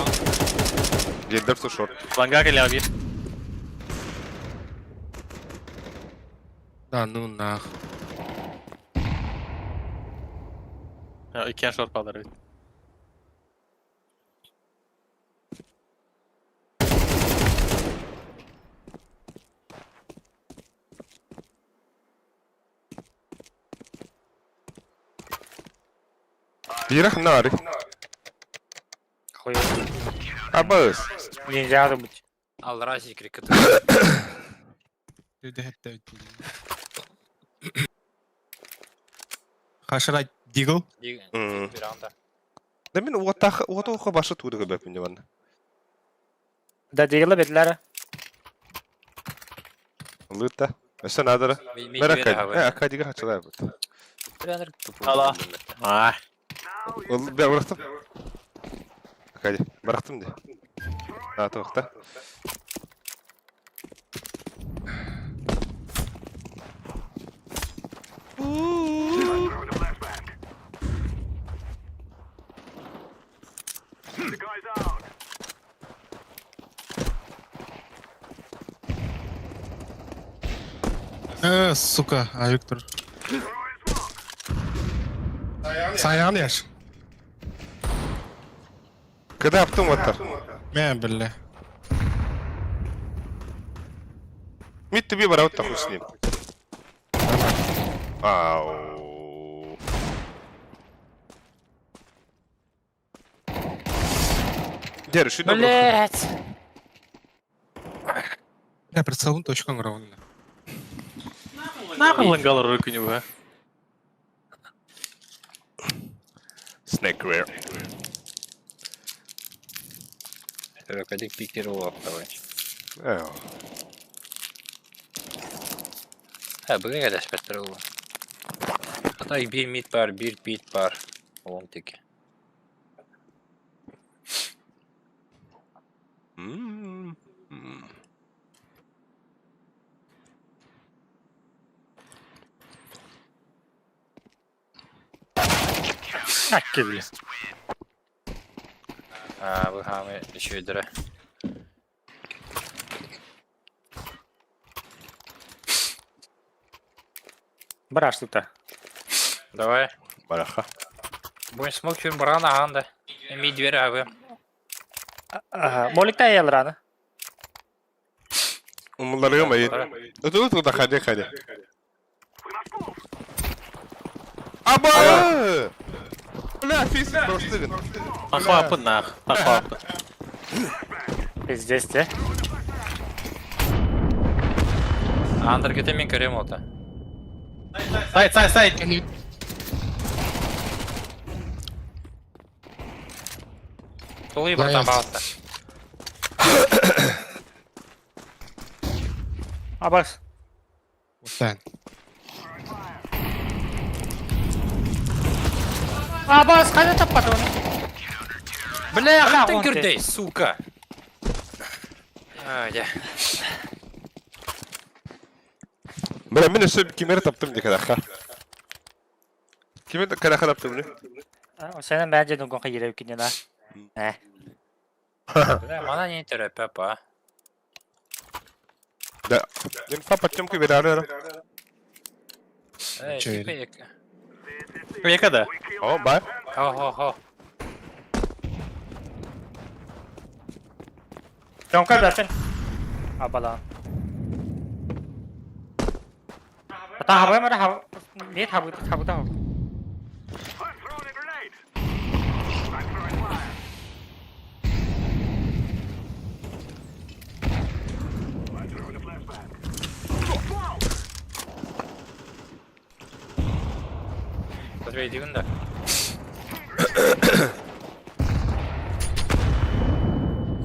Гендер ту шорт. Ланга гелия bir. Да ну нах. Иккен шорт балдар бит. Бирах нари. Хуй. Абас. Нельзя быть. Ал рази крикет. Хашара Дигл. Да мен уотах уотоха башы туды көбөп мине ванна. Да дегеле бетләре. Лыта. Өсө надара. Бер акадига хачалар бут. Ала. А, Ол бер барахтым. Акади, барахтым де. А тоқта. Сука, а Виктор. Саян яш. Когда аптым оттар. Мә, бля. Мит тебе бараут таху с ним. Ау. Дер, ши Блять. Я прицелун точка ровно. нахуй лангалар рыкыню, а. Snake rare. Крокодик пикировал, давай. Ау. Ha, bugün kadar спектр Hatta bir mid var, bir pit var. Oğlum teki. М. Акки, бля. А, bu hami düşüydüre. Бараш тут. Давай. Бараха. Bugün smoke şunu баран ағанды. Мид бер abi. Ага, моликта ялраны. Умларыгым айы. Өтө өтө да хаде хаде. Аба! Бля, физ просто. Тахуапы нах, тахуапы. Пиздец, те. Андыр кете мен көрем ота. Сайт, сайт, сайт. Толы братан бағытта. Абас. Отан. Абас, кайда таппады оны? Бля, қаттан он көрдей, сука. А, я. Бля, мен өсө кимер таптым де караха. Кимер караха таптым не? Сенен бәнже нүгін қайыр өкінен, а? Бля, мана не түрі, папа. Да. Мен папа тёмка берары. Эй, Чё типа екі. Века да. О, бай. Хо-хо-хо. Жонка бәрсен. Абала. Ата хабай мара хаб. Не хабы хабы да. Трейдигин да.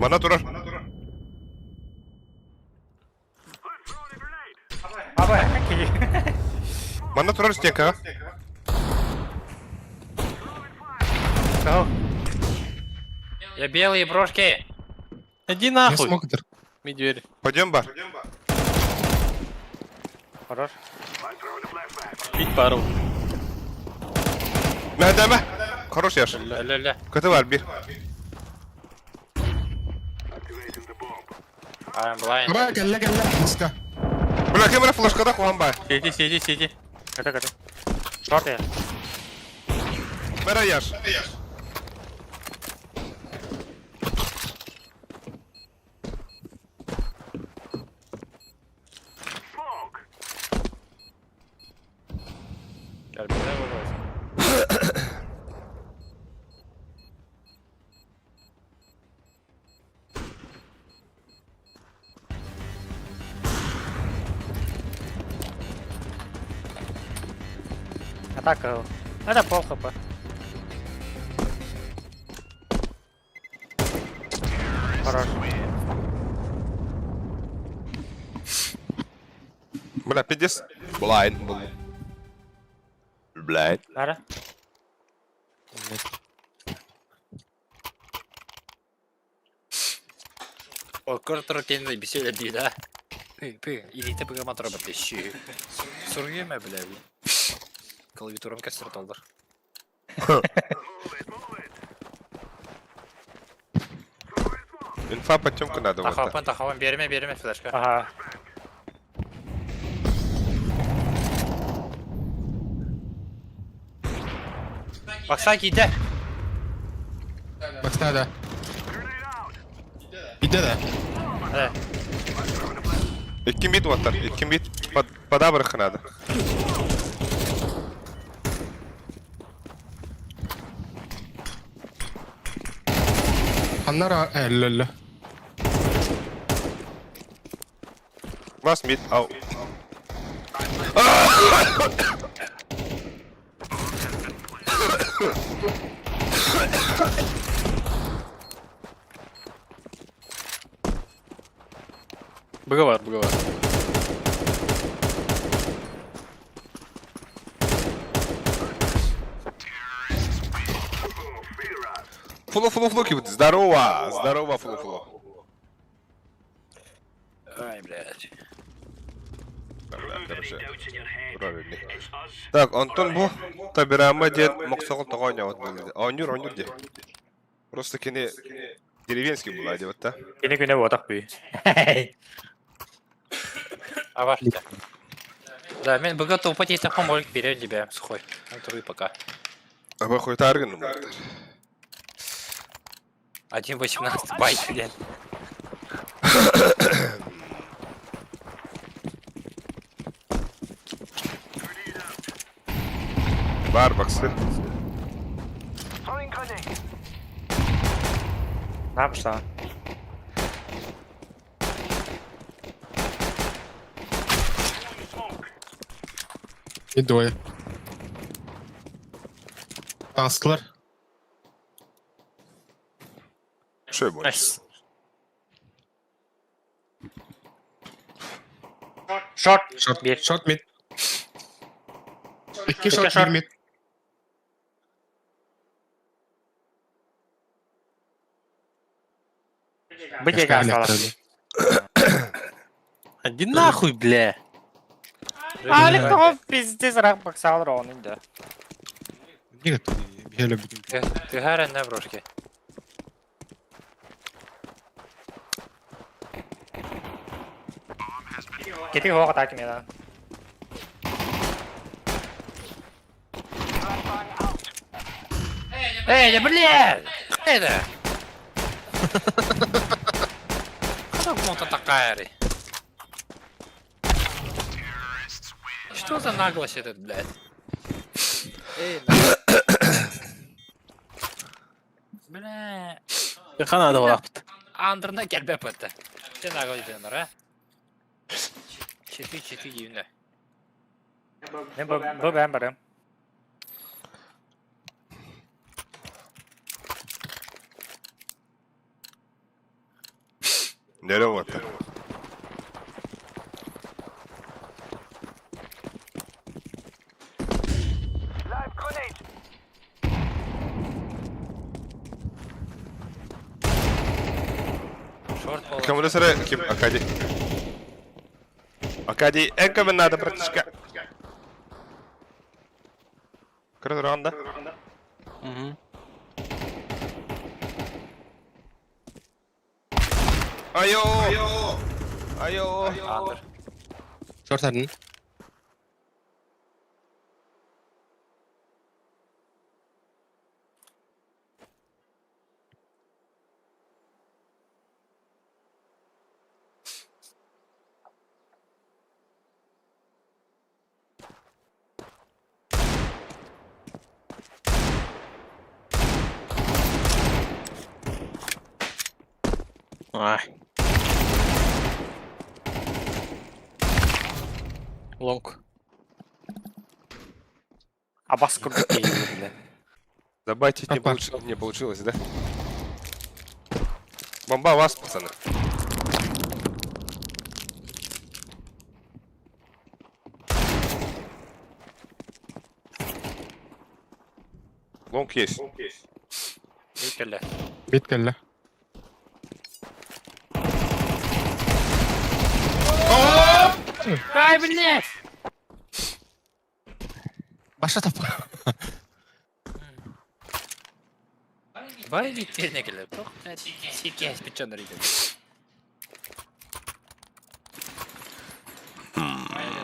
Мана турар. Аба, Манна турар стенкаҕа. Я белые брошки. Иди Не нахуй. смог дыр. Ми дверь. Пойдем бар. Хорош. Пить пару. Мэ, Хорош яш. Ля-ля-ля. Көтө бар bir. I'm blind. Бра, кэллэ кэллэ. Муска. Бля, кем флешкада хуан бар. Сиди, сиди, сиди. Ката ката. Шорт я. Бара яш. Gel buraya bak. Атака. Это пол хп. Хорош. Бля, пиздец. Blind. Blind. Нара. Окор туркенде беседа дии да. Пы, пы, илите быга матра бат щи. Сургеме бля. Клавиатурам кастер толдыр. Инфа подтемку надо вот. Тахапан, тахапан, берме, берме флешка. Ага. Бакса киде. Бакста да. Иде да. Э, Икки мид ваттар, икки мид. Подабрых надо. Аннара эллелле. Вас мид, ау. Быга бар, быга бар. Фуло, фуло, фуло, кибут. Здорово, здорово, фуло, фуло. Ай, блядь. Короче, правильный. Так, Антон бу табирама ден моксоғын тоғойня вот был. Онюр, онюр де. Просто кини деревенский була де вот та. Кини күнэ буотах бүй. А ваш Да, мен быга тупа тейте помолик берем тебе, сухой. Антруй пока. А вы хуй тарган. 1.18 байт, блядь. Бар баксы. Напшта. И двое. Таслар. Что будет? Найс. Шорт. Шорт. Бир. Шорт мид. Икки Икки шорт шорт. бир мид. Быдега осталось. Иди нахуй, бля. Алик того пиздец рак баксал ронын да. Нет, я люблю. Ты гарен на брошке. Кети хоға так мена. Эй, да блядь! Это? Кто кому-то такая? Что за наглость этот, блядь? Эй, на- Бля. Хана да лапт. Андырна келбеп это. Сен наглость денер, а? Четы, четы деймін. Мен бу бәм барым. Нөрө уоттар. Кому сыры ким Акади. Акади, эн көмөн надо, братишка. Көрө туран да. Угу. Айо! Айо! Андер. Short один. Ай. Long. Абас курдук киһи бля. Забайтить не, Опа. не получилось, да? Бомба вас, пацаны. Long есть. Бүйтелі. Mid кэллэ. Ай, блядь! Баша тап. Бай бүйтеліне келі. Тоқ, блядь, секес бітжандар еді.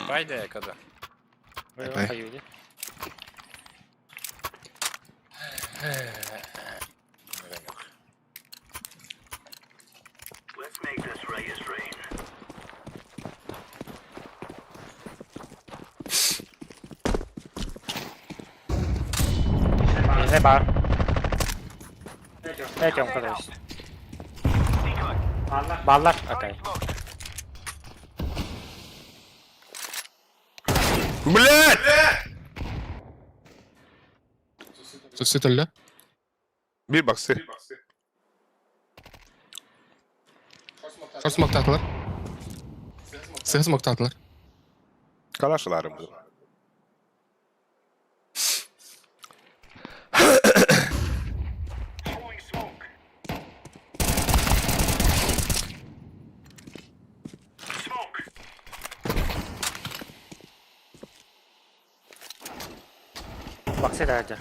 Байды, когда. Ай. Хаюди. Не бар. Пойдем, короче. Баллар, окей. Блять! Суситалля. Bir баксы. Short smoke татылар. Сыга smoke татылар. Калашыларым был. Баксы да это.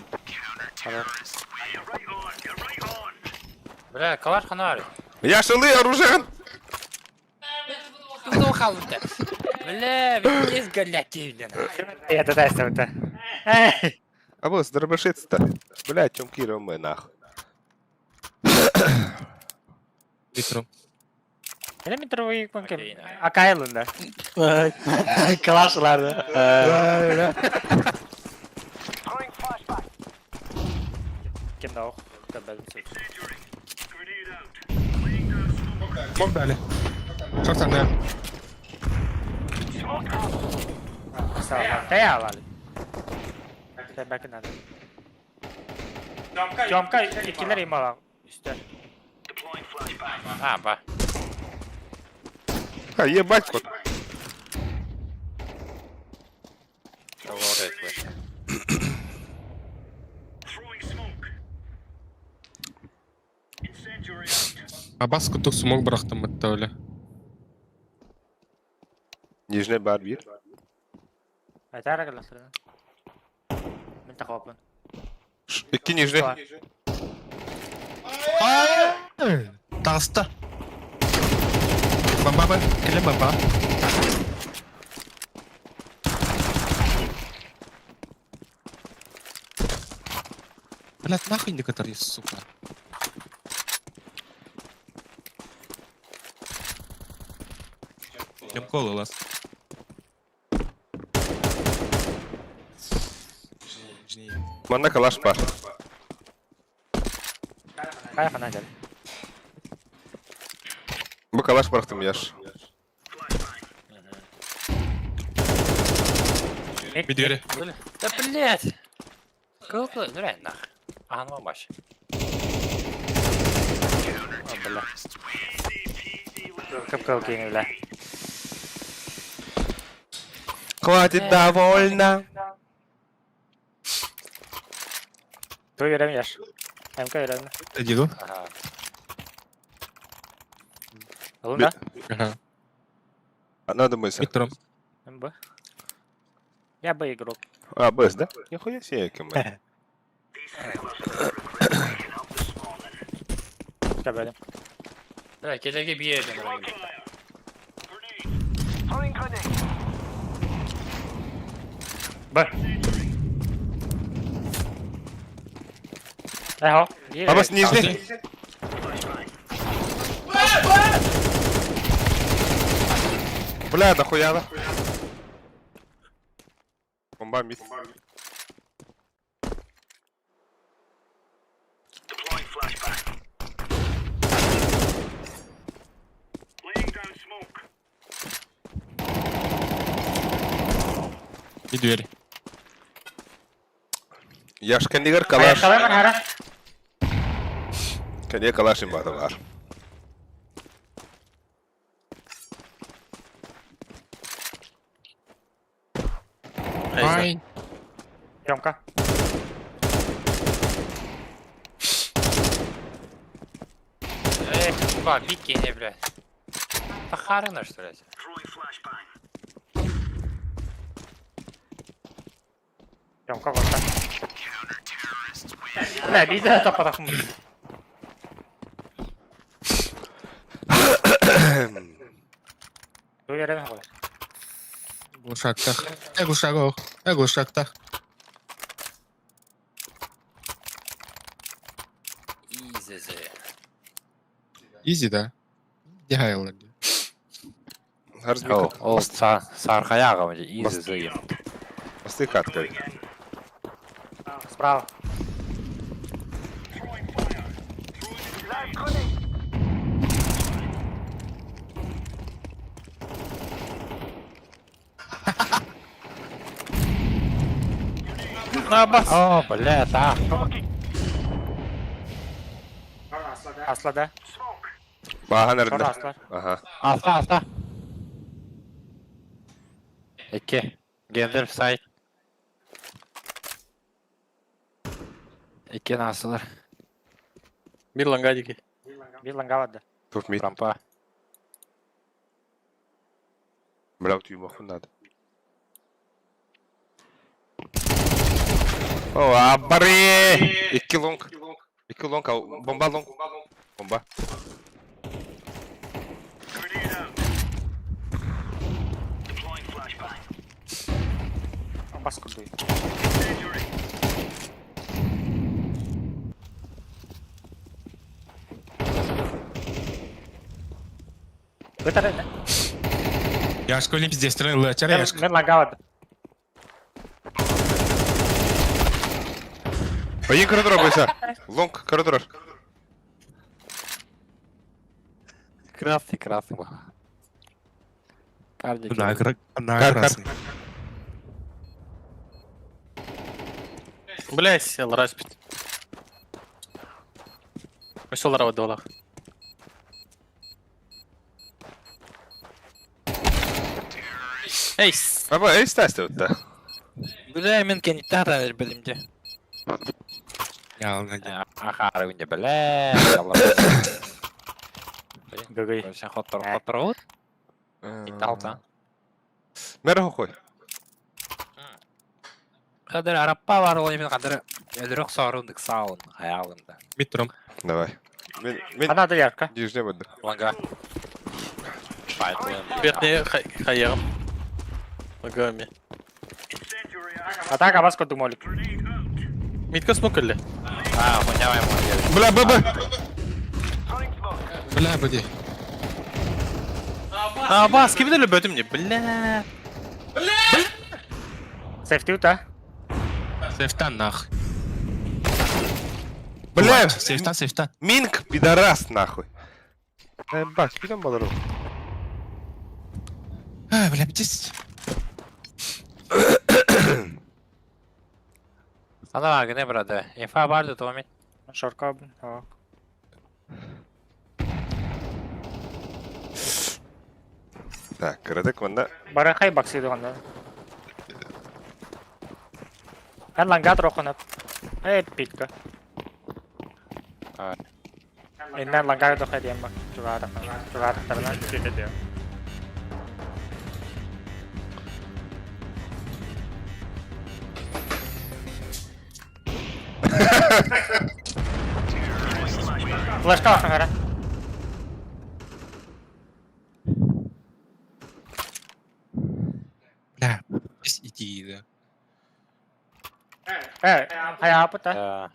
Бля, калаш ханар. Я шалы оружие! Бля, весь голяки, блин. Я тогда это. Эй! А вот, дробашится-то. Блять, чем Кира мы нахуй. Митро. Элементровый Окей, конкем. Акайлында. Калашыларды. Кем да ох. Smoke дали. Short один. Тая Бәкін надо. Тёмка икилер имала. Үстер. А, ба. А, ебать, кот. Абас кутук smoke бырахтым бытта өле. Нижний бар bir. Айтара каласыр. Мен тақапын. İki нижний. Таста. Бомба ба. Келе бомба. Блять, нахуй индикатор есть, сука. Тем колы лас. Манна калаш бар. Кая қана дәл. Bu калаш bıraktım yaş. Bir diğeri. Да, блядь. Кылқы, нұрай, нах. Ағанма баш. Бля. Кып-кыл киҥилэ. Хватит довольно. Ту үөрэн яш. МК үөрэн. Диду. Ага. Ылын да? Ага. Надо мысль. Митром. МБ. Я бы игрок. А, БС, да? Нихуя себе, кем. Сөбөлүм. Бля, келеге бие еден. Б. Эхо. Абас, нижний. Бля, дохуя, да? Бомба мид. И дверь. Яш кендигер калаш. Калай бар хара. Кенде калаш им бары бар. Ай. Емка. Эй, ба, бикини, бля. Похарана, что ли? Емка барда. Бля, биде тапарахым. Ту үөрэн хой. Глушактах. Э, глушак, ох. Э, глушактах. Изезе. Изи, да? Дихайл. Харзмика. Ол сархаяға изезе. Посты катка. Справа. На бас. О, бля, та. Асла да. Бахан Sonra арында. асла. Ага. Алта, алта. Эки. Гендер сайт. Эки насылар. Бир лангадики. Бир ланга да. Тут мид. Рампа. Бля, вот юмаху надо. О, абаре! Икки лонг. Икки лонг, а бомба лонг. Бомба. Бас курдуй. Бытар да. Яшка, блин, пиздец, стрелял, лачара, Яшка. Мен ланга да. Поедем коридор, бойся. Лонг, коридор. Красный, красный. Кардик. На, на Кар, кар. красный. Бля, сел, распит. Ошол арабада болах. Эй, Аба, эй, стас тут, да. Бля, мен кенеттен білімде. Я, ладно. Ахары күнде, бля. Гыгый. Сен хоттор, хоттор вот. Алта. Мэр хохой. Қадыр араппа бар ол емен қадыр өлірік сорындық сауын аялында. Митром. Давай. Мен, мен Ана да ярка. нижний буду. Ланга. бетне хаягым. Лагами. Атака бас курдук молик. Митка смок эле. А, хуйня ему. Бля, ББ! Бля, буди. А, бас, ким деле бөтүм не? Бля. Сейфти ута. Сейфтан, нах. Бля! Сейфтан, сейфтан. Минг, пидорас, нахуй. Э, бак, спидом балару. А, бля, пиздец. Ана гне брат, инфа бар да томи. Шорка. О. Так, кыратык манна. Барахай баксы дыганда. Эн лангат рохонап. Эй, питка. Иннен лангат дохай диэн бак. Чугаатахтарынан диэн. Флешка ахара. Бля, здесь иди, да. Э, хайаапыта.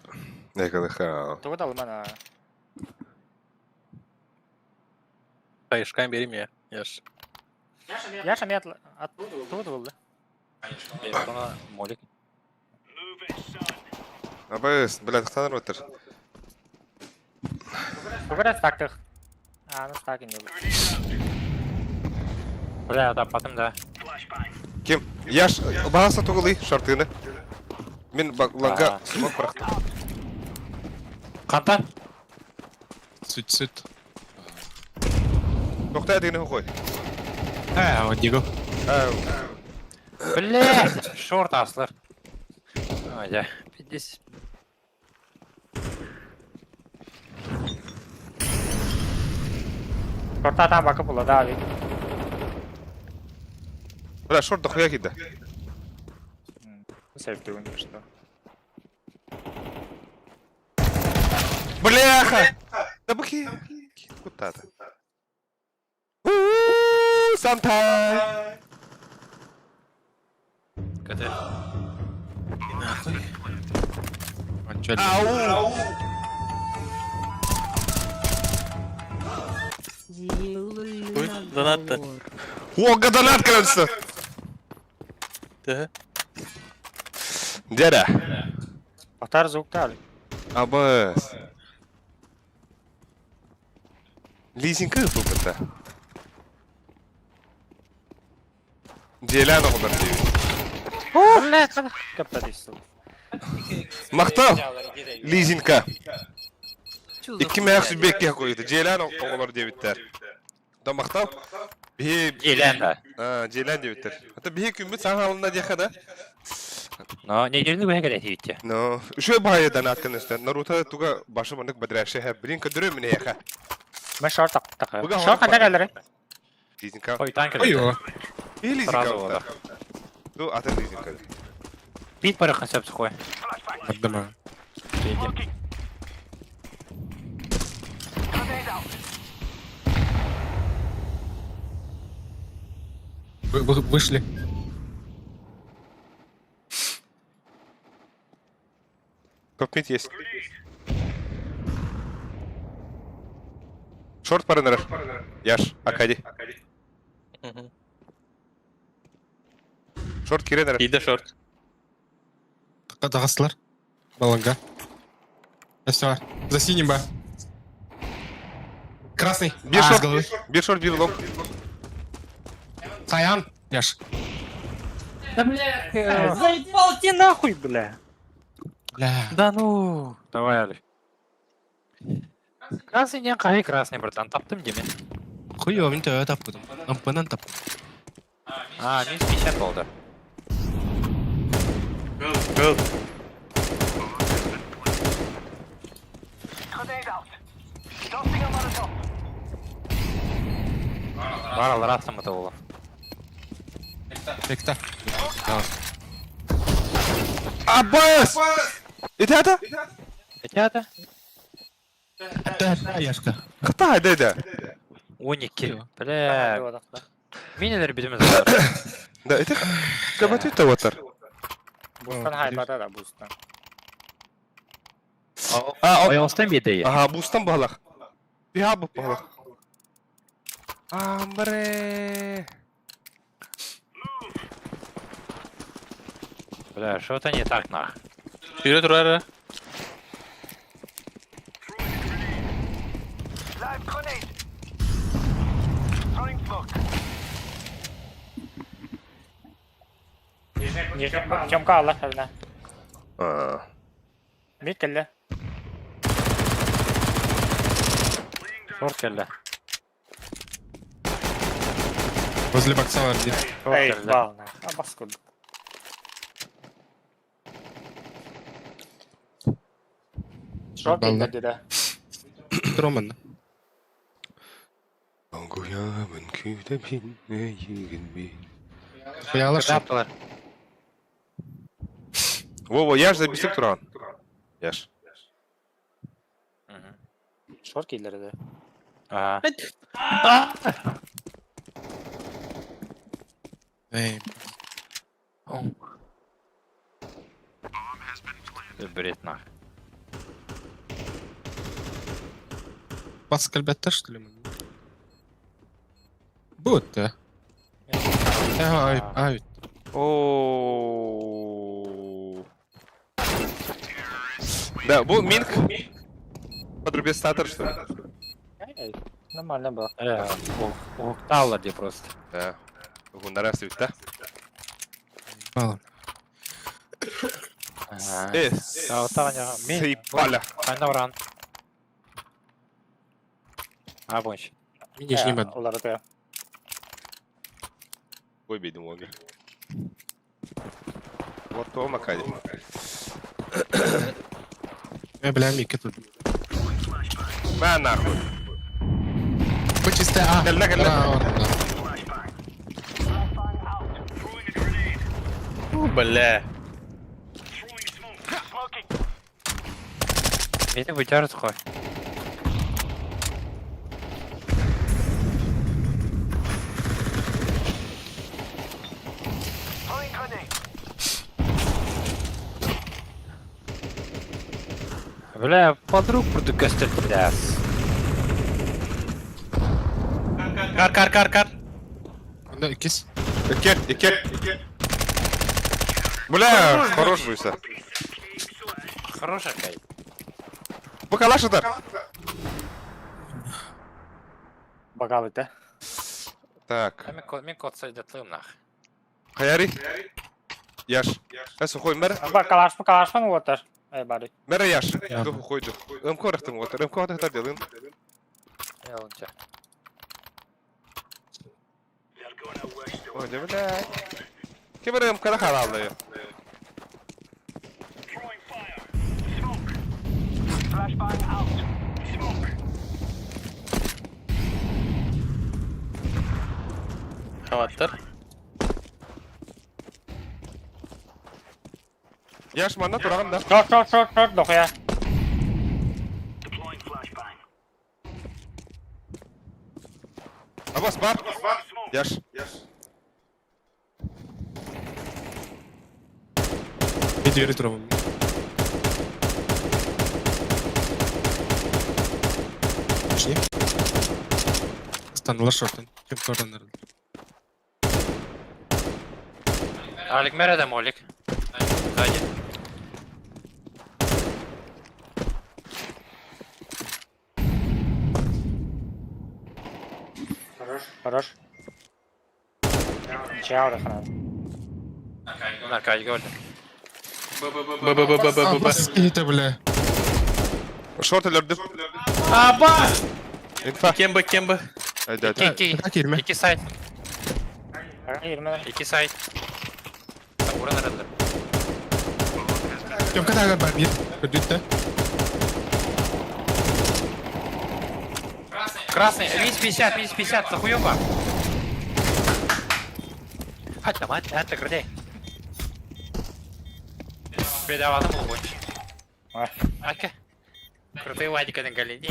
Некалыха. Тугу далмана. Хайышкан берим я. Яш. Я шамет от тугу булды. Молик. Абыс, блядь, хтанар өтер. Тугу стактых. А, ну стак не был. Бля, таппатым да. Ким? Яш, бағаса тугулый шартыны. Мен ланга смок бырақтым. Қантан? Сүт, сүт. Тоқта әдегіні қой. А, вот Диго. Блять! Шорт аслар. Ой, да. 50. Шорта там бакы була да abi. Бля, шорт дохуя киді. Севдүгүн что. Бляха! Да бухи. Куда-то. Самтай! КТ. Нахуй. Он чё, Ау! Ой, донат-то. О, донат, короче! Да. Дядя. Атар звук abi. Абыс. Лизинг выпыта. Делян оғдар дейбі. Блять, капта дейсіз. Мақтау! Лизинка. Икки мәк сүбекке қойды. Желан оғылар дебиттер. Да мақтау? Бихи... Желен да. А, Желан дебиттер. Ата бихи күмбіт саң алында деха да. Но не жерini бәһә кәрәк тибитте. Но, үшө байы донат көнөстөн. Наруто туга башы мындык бадрәше һә. Блин, көдөрө мине яха. Мен шорт тақ. Бүгін Шорт хорох қандай кәлері? Лизинка. Ой, танк Ой, о. И лизинка. Сразу вода. Ду атын лизинка. Бит барахын сөп сухой. Отдама. Вышли. Топ мид есть. Шорт паранер. Яш, Акади. Шорт киренер. Иди шорт. Тағастылар. Баланга. Все, за синим ба. Красный. Бир А, с шорт, головы. бир шорт, бир лонг. Саян. Яш. Заебал ты нахуй, бля. Бля. Да ну. Давай, Али. Красный не қай красный, братан, таптым деме. Хуёво, мен тәуә таппыдым. Ампынан таптым. А, минус 50 болды. Гол. Баралар аттым это болу. Бекта. Аббас! Это это? Это? Да, да, Яшка. Қытай деді. 12. Бля. Минелер бітіміз бар. Да, это кабаты отыр. Бустан хайбата да бустан. А, Ой, остан беде. Ага, бустан балақ. Я бұл балақ. Амбре. Бля, что-то не так нах. Вперед, Руара. Тёмка алла хәлнә. А. Мит кэллэ. Шорт келді. Возле бокса один. Эй, бал, нах. А бас курдук. Шок Бал, да. киллэрди да. Роман. Хуяла шо. Капталар. Во-во, я ж записок туран. Яш. Шорт киллэрди. Ага. Эй, Бред нах. Паскаль бетте, что ли? Будто. Ай, ай. О. Да, бу Минк. Подрубе статор, что ли? Эй, нормально было. Укталлар дии просто. Да. Гуннара да? Мало. Ага. Э, Таня, мин. Сейпаля. Хайна уран. А, бонч. Нижний бет. Уларыта. Ой, бедный Лога. Вот то Макади. Э, бля, Мика тут. На нахуй. Почисти, а. Кэллэ, кэллэ. Да, да. Фу, бля. Мени вытяжет хой. Бля, подруг курдук көстөр бля. Кар, кар, кар, кар. Да, кис. Икер, икер. Бля, хорош буйся. Хорошая кай. Бу калаш атар. Багал это. Так. Мин кот сайдатлыым нах. Хаяри. Яш. Э, сухой мэр. Ба калаш, калаш ман уотар. Эй, бары. Мэр яш. Я. Ду хойду. Ым корахтым отар. Ым корахтар делын. Я онча. Ой, да бля. Кем ым кара халалды. Хаваттар. Яш манна тураган да. Шорт, шорт, шорт, шорт, дохуя. Абас бар. Яш. И двери тровым. Нижний. Станула шортын. Кем корнер. Алик мереде молик. Сзади. Хорош. Хорош. Чао, да Наркадий говорит. Б, Б, Б, Б, Б, Б, Б. Это, бля. Шорт элөрдүм. Абас! Инфа. Кембе, кембе. Айда. айда. Ики, Так, Ирме. ики сайт, Ирме. ики сайт. Уран аралар. Кем катага бар бир. Көдүттэ. Красный, минус 50, минус 50, захуёба. Хатта, мат, хатта, грудей. Беда, адам был Ака. Крутые вадика на голени.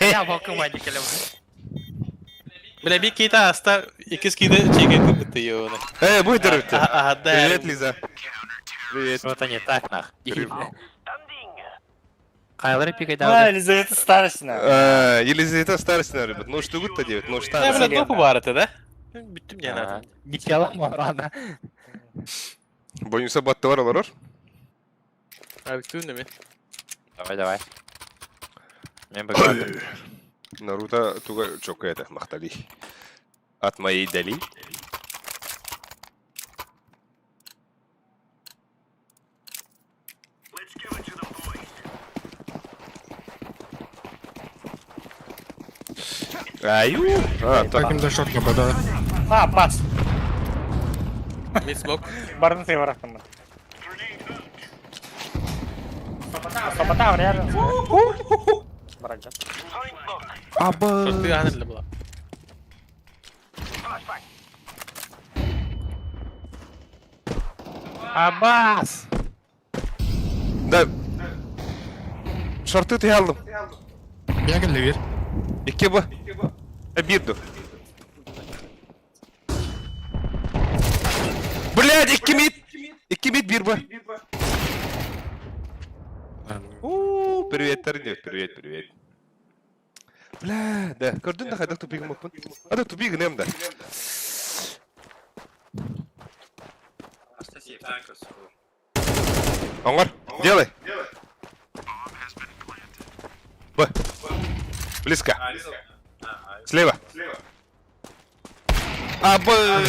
Я волком вадика люблю. Бля, би кейта аста, икис кейде чеге тыпты ёны. Э, будь здоров. Ага, да. Привет, Лиза. Привет. Что-то не так, нах. Привет. Кайлары пикай А, давай. Елизавета Старостина. Елизавета Старостина, ребят. Ну что гуд-то делать? Ну что? Я, бля, допу барыты, да? Бүттүм я надо. Не тело рано. Боюнса батты бар олорор. А, бүттүм неме. Давай, давай. Мен бы Наруто туга чока это, махтали. От моей дали. Аю! А, Так, так. им да шорт да. А, бас. Мид смок. Барын сыйбарахтыммын. Сапата реально. Баранча. Аба. Шорты аһан була. Абас! Да. Шорты ты алдым. Я кэллэ бир. Икки бу. Э, Бир ду. Блядь, икки мид. Икки мид бир бу. У, привет, Тарнев, привет, привет. Бля, да, көрдүн да хайдах тупигым оппун. Ада тупигын эм да. Оңор, делай. Б. Близко. Слева. А, Б.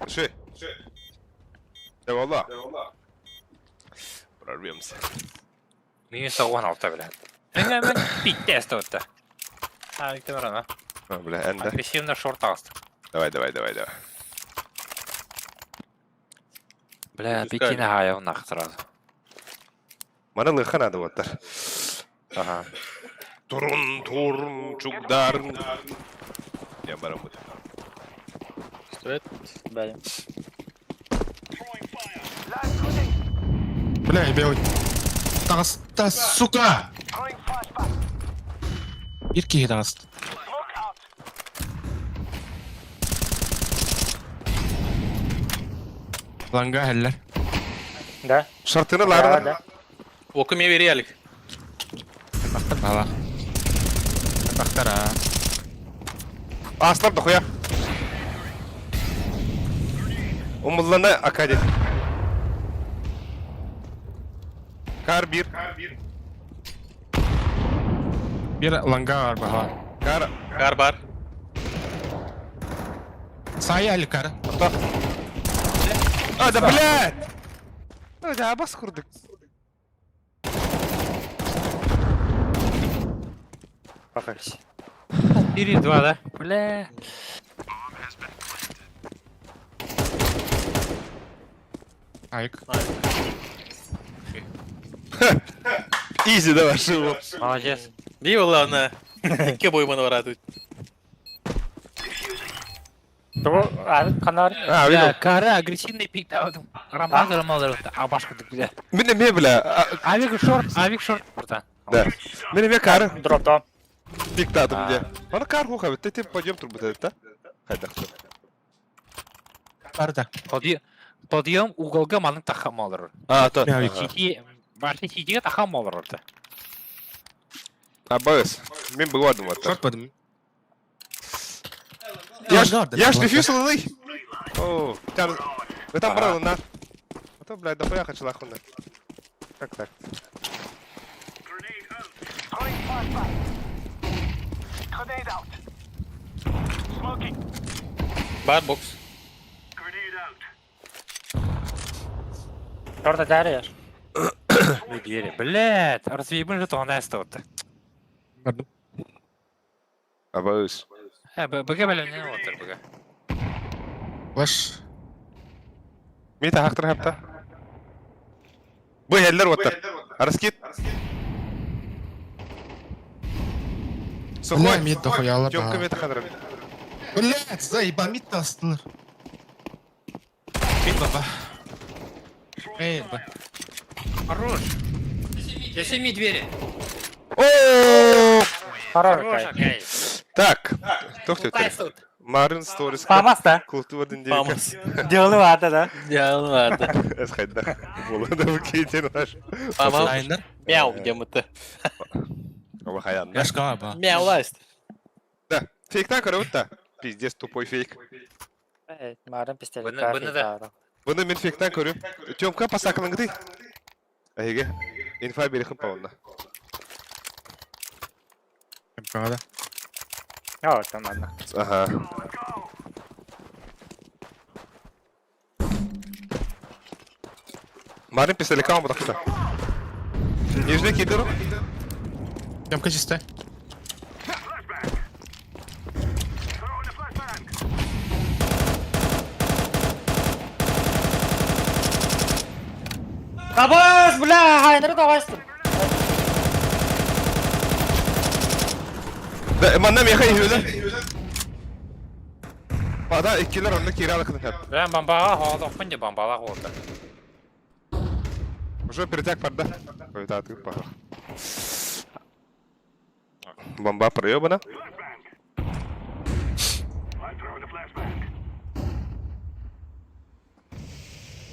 Ши. Eyvallah. Прорвемся. Минус 16, бля. Мен мен битте эстебетте. А, виктор барана. А, бля, энда. Агрессивно шорт аст. Давай, давай, давай, давай. Бля, Пускай. бикини хаяв нах сразу. Мана лыха надо вот так. Ага. Турун, турун, чугдарн. Я барамут. Стоит. Бля. Бля, белый. Таҕыста, сука! Биир киһи таҕыста. Ланга хеллер. Да. Шартыны Да, ларна. да. Оку мне бери, Алик. Бахтар бала. Бахтара. Аслар дохуя. Умуллана акади. Кар бир. Бир ланга бар баха. Кар. Кар бар. Сай аликар. Авто. А, да блядь! А, да, бас курдык. Похались. 4-2, да? Бля. Айк. Изи, давай, шиво. Молодец. Дии буолла Икки бойманы баратыт. Того, а, канар. А, Бля, видел. кара агрессивный пик давай. Рамазан, Рамазан, а башка ты, бля. Мине ме, бля. а, Авик шорт, авик шорт. Братан. Да. Мине ме кар. Дроп, да. Пиктадым где. Аны кар хуха, ты ты пойдем турбут да? Хайда. Барда. Подъем уголга маның тахам алыр. А, то. Бля, авик. Сити, башта ситиге тахам алыр орта. А, бс. Мен бывадым вот. Шорт бадым. Я ж, я ж дефьюз лый. О, там, вы там брал на. А то, блядь, дохуя хочу лахуна. Как так? Бар бокс. Шорта тәреш. Двери. Блядь, разве же то она вот. Бардым. А, бс. Э, БГ, бля, не вот, БГ. Флеш. Мита хактыр хапта. Бу хеллер оттар. Араскит. Бля, Сухой. мид дохуялар. Тёмка мета хадыр. Блядь, заеба мид тастылар. Мид баба. Эй, ба. Хорош. Я семи двери. О! Хорош. окей. Так. Тохты. Марын сторис. Памас, да? Култур дин Памас. Делы вата, да? Я ладно. Эс хайда. Була да кейтен наш. Памас. Лайнер. Мяу, где мы то. Оба хаян. Яшка ба. Мяу ласт. Да. Фейк так көрөбүт да. Пиздец тупой фейк. Марын пистолет. Бұны- бұны да. Бұны мен фейктан көрөм. Тёмка пасакылыңды. Әйге. Инфа берихин паунна. Правда. О, там ладно. Ага. Марын пистолет кам бұдақта. Нижний кидеру. Ямка чистая. Табыс, бля, хайнары тоҕойстум. Да, манна меха иһүлэ. Бада иккилер онно киирэ алакын хап. Бля, бомбаға хоолохпун де бомбалаах уолта. Уже перетяг барда. Ой, да, ты пах. Бомба проебана.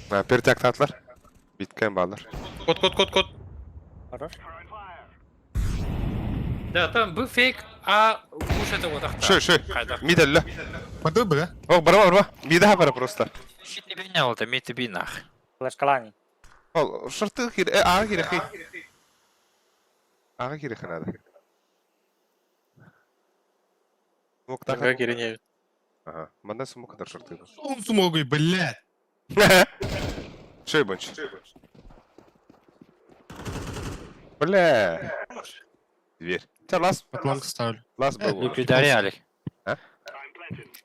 Ha, перетяг татлар. Bitken bağlar. Кот, кот, кот, кот. Хорош. Да, там был фейк, а уж это вот ахта. Шö, шö. Хайда. Миделле. Бады бля. О, барма, барма. Миде бара просто. Мид не олта, мид би нах. Флешкалани. Ол, шырты кир, э, аға кире хи. Аға кире ханады. Смок Ага, тахар. кирине. Ага, манда смок дар шырты. Он смогой, блядь. Шөй бонч. Бля. Дверь. Та лас, Под лонг ставлю. лас был. Люркердари Алик. А?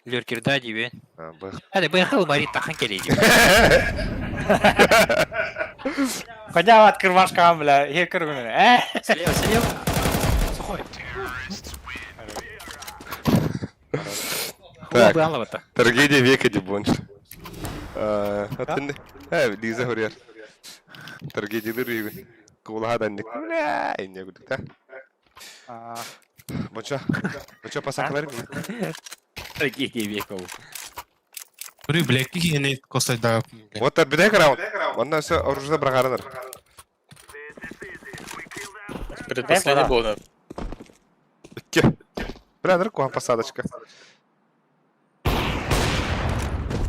Люркерда дибен. А, бэх. Hadi быхыл мари тахан келейди. Хотя открывашка, бля, я кыргын. Э? Слева, слева. Сухой. Так. Так. Трагедия века дебонч. Атын. Э, Лиза хурьер. Трагедия дыры. Куладан ник. Бля, инне гудик, да? А, Бонча. Бонча пасакалар ми. Трагедия века. Бри, блядь, какие они косать да. Вот бидек раунд. Ондан все оружие брагаранар. Предпоследний был, да. Икки. Бля, кухан посадочка.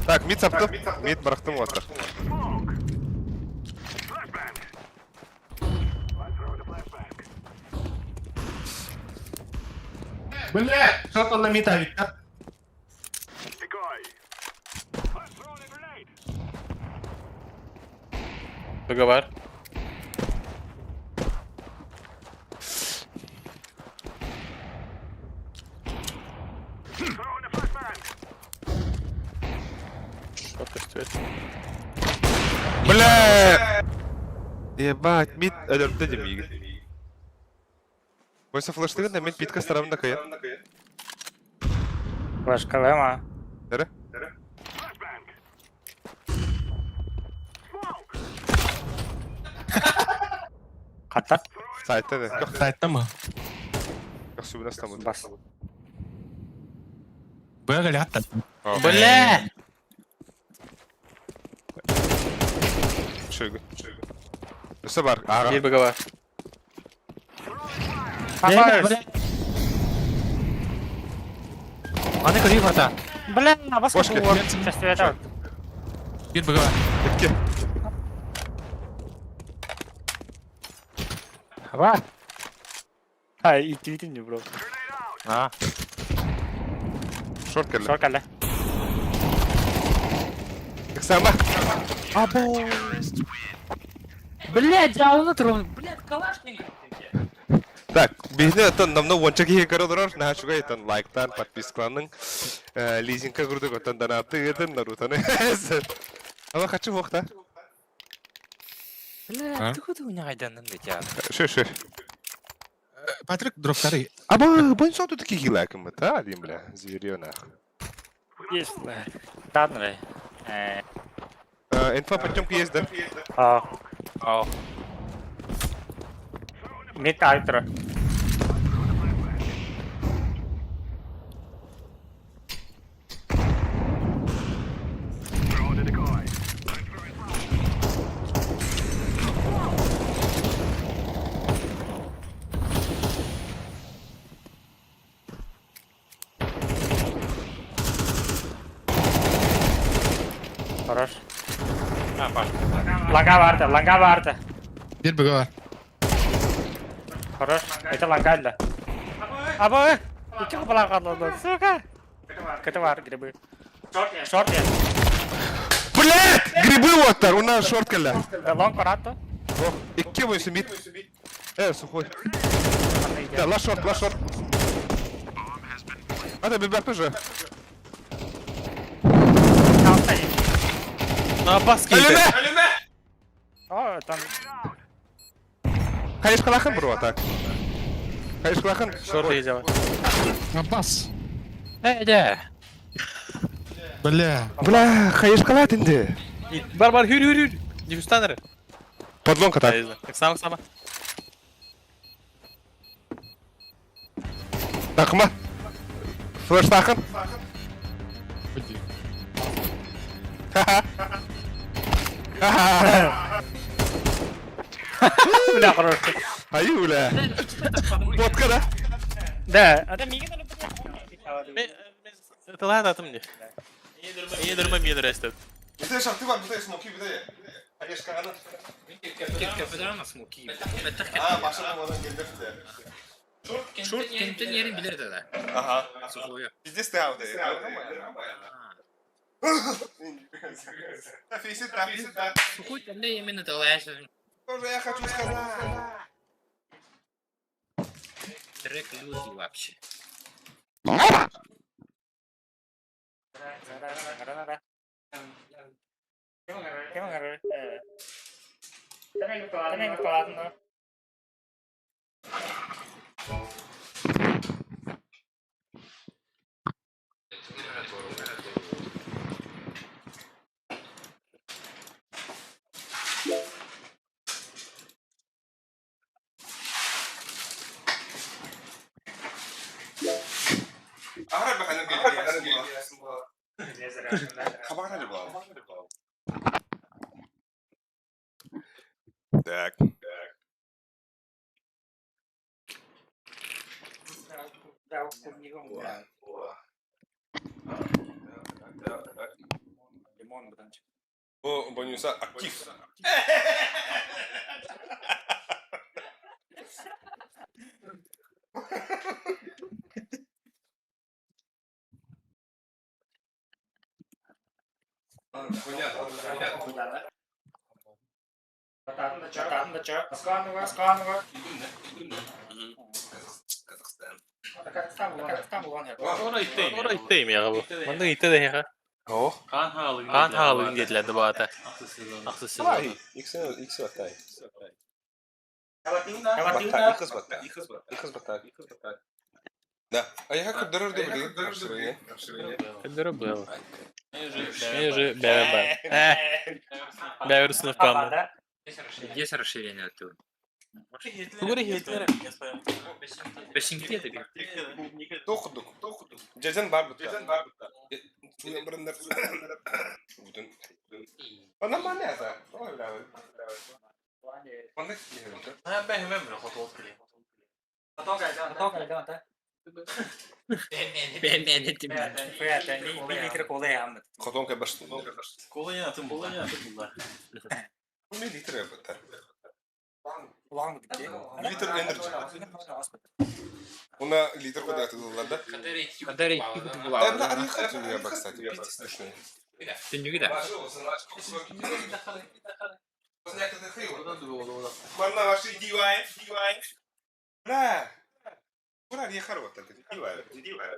Так, мид саптым. Мид бырахтым оттар. Блядь, что там на мид авик, а? Договор. Что-то стоит. Бля! Ебать, мид өлөрдө демиги. Бойса флештыгын да мен питка старамда кая. Флешкалема. Нере? Хаттар. Сайтта да. Көх Сайтта мы. көх сүбүнө стамын. Бас. Бля, галята. Бля! Шөгү. Өсө бар. Ага. Есть договор. Табыс. Аны көрүй барта. Бля, бас Бошки. Часть Бир бга. Икки. Ва. Ай, итибитин бро. А. Шорт келди. Шор калла. Иксама. Або. Блядь, жауны турун. Блядь, калашник. Так, бихне оттон намно вонча кихи көрө олорор, наха чугай оттон лайктан, подпискаланың, лизингка курдук оттон донаты гытын, Нарутоны. Ама хочу вохта. Бля, ты куда у меня айданын бит я. Шö, шö. Патрик дроптары. Аба, бонсо тут кихи лайкым, та, дим, бля, зверьё нах. Есть. Даднры. Э. Инфа подтемки есть, да? А. Ау. Мид альтра. Хорош. А, Паш. Ланга барды, ланга барды. Бир бга. Хорош. Это ланга да. Абы! Ики купала калды, сука. Көтө бар грибы. Шорт я. Блядь! Грибы оттар, у нас шорт келди. Лонг баратты. Ох, икки бойся мид. Э, сухой. Да, ла шорт, ла шорт. А, да, бибак тоже. На баски. Алюме! О, там Хайышкалахын бро, так. Хайышкалахын. Шорт едем. Аббас. Э, да. Бля. Бля, хайышкалат инде. Бар, бар, хүр, хүр, хүр. Дефюстанеры. Подлонка так. Так, сам, сама. Такма. Флеш тахын. Иди. Бля, хороший. Аю, бля. Ботка, да? Да. А Тылай атым не. Ие дөрмө мие дөрөстөп. Бите шарты бар, бите смоки, бите. Хаешканы. А, башына одан келді. Шорт кемтен yerin bilir de. Ага. Сухую. Пиздец ты аут. Фейсит, да. Сухой там не именно талаешь. Тоже я хочу сказать. Трек люди вообще. Ахрар баханын келді. Хабар Так. О, Бонюса актив. Понятно. Ора иттейм яга бу. Манда итте де яга. О. Кан хаалыгын детлерди баата. Аксы сезон. Ай, икс икс батай. Батай, икс батай. Икс батай. Да. А я как дорожды блин. Көндөрө был. Мен же бәбә. Бәбер сыныф калды. Есть расширение оттуда. Тугури хетлер. Бешинки это бир. Тохудук, тохудук. Жезен бар бутта. Жезен бар бутта. Чуян биринде. Бүтүн. А нормально это. Ой, бля. Онда Ha ben hemen bir fotoğraf kılayım. Ben ben ettim. Хотонка баш. Колония atın bunlar. Колония atın bunlar. Bu ne litre бутта? Литр энерджи. Уна литр куда ты да? Кадар Да, да, они хотят я бы, кстати, пиздец смешные. Түнүгү да. Манна ваши дивай, дивай. Бля. Бура не хорош, так дивай, дивай.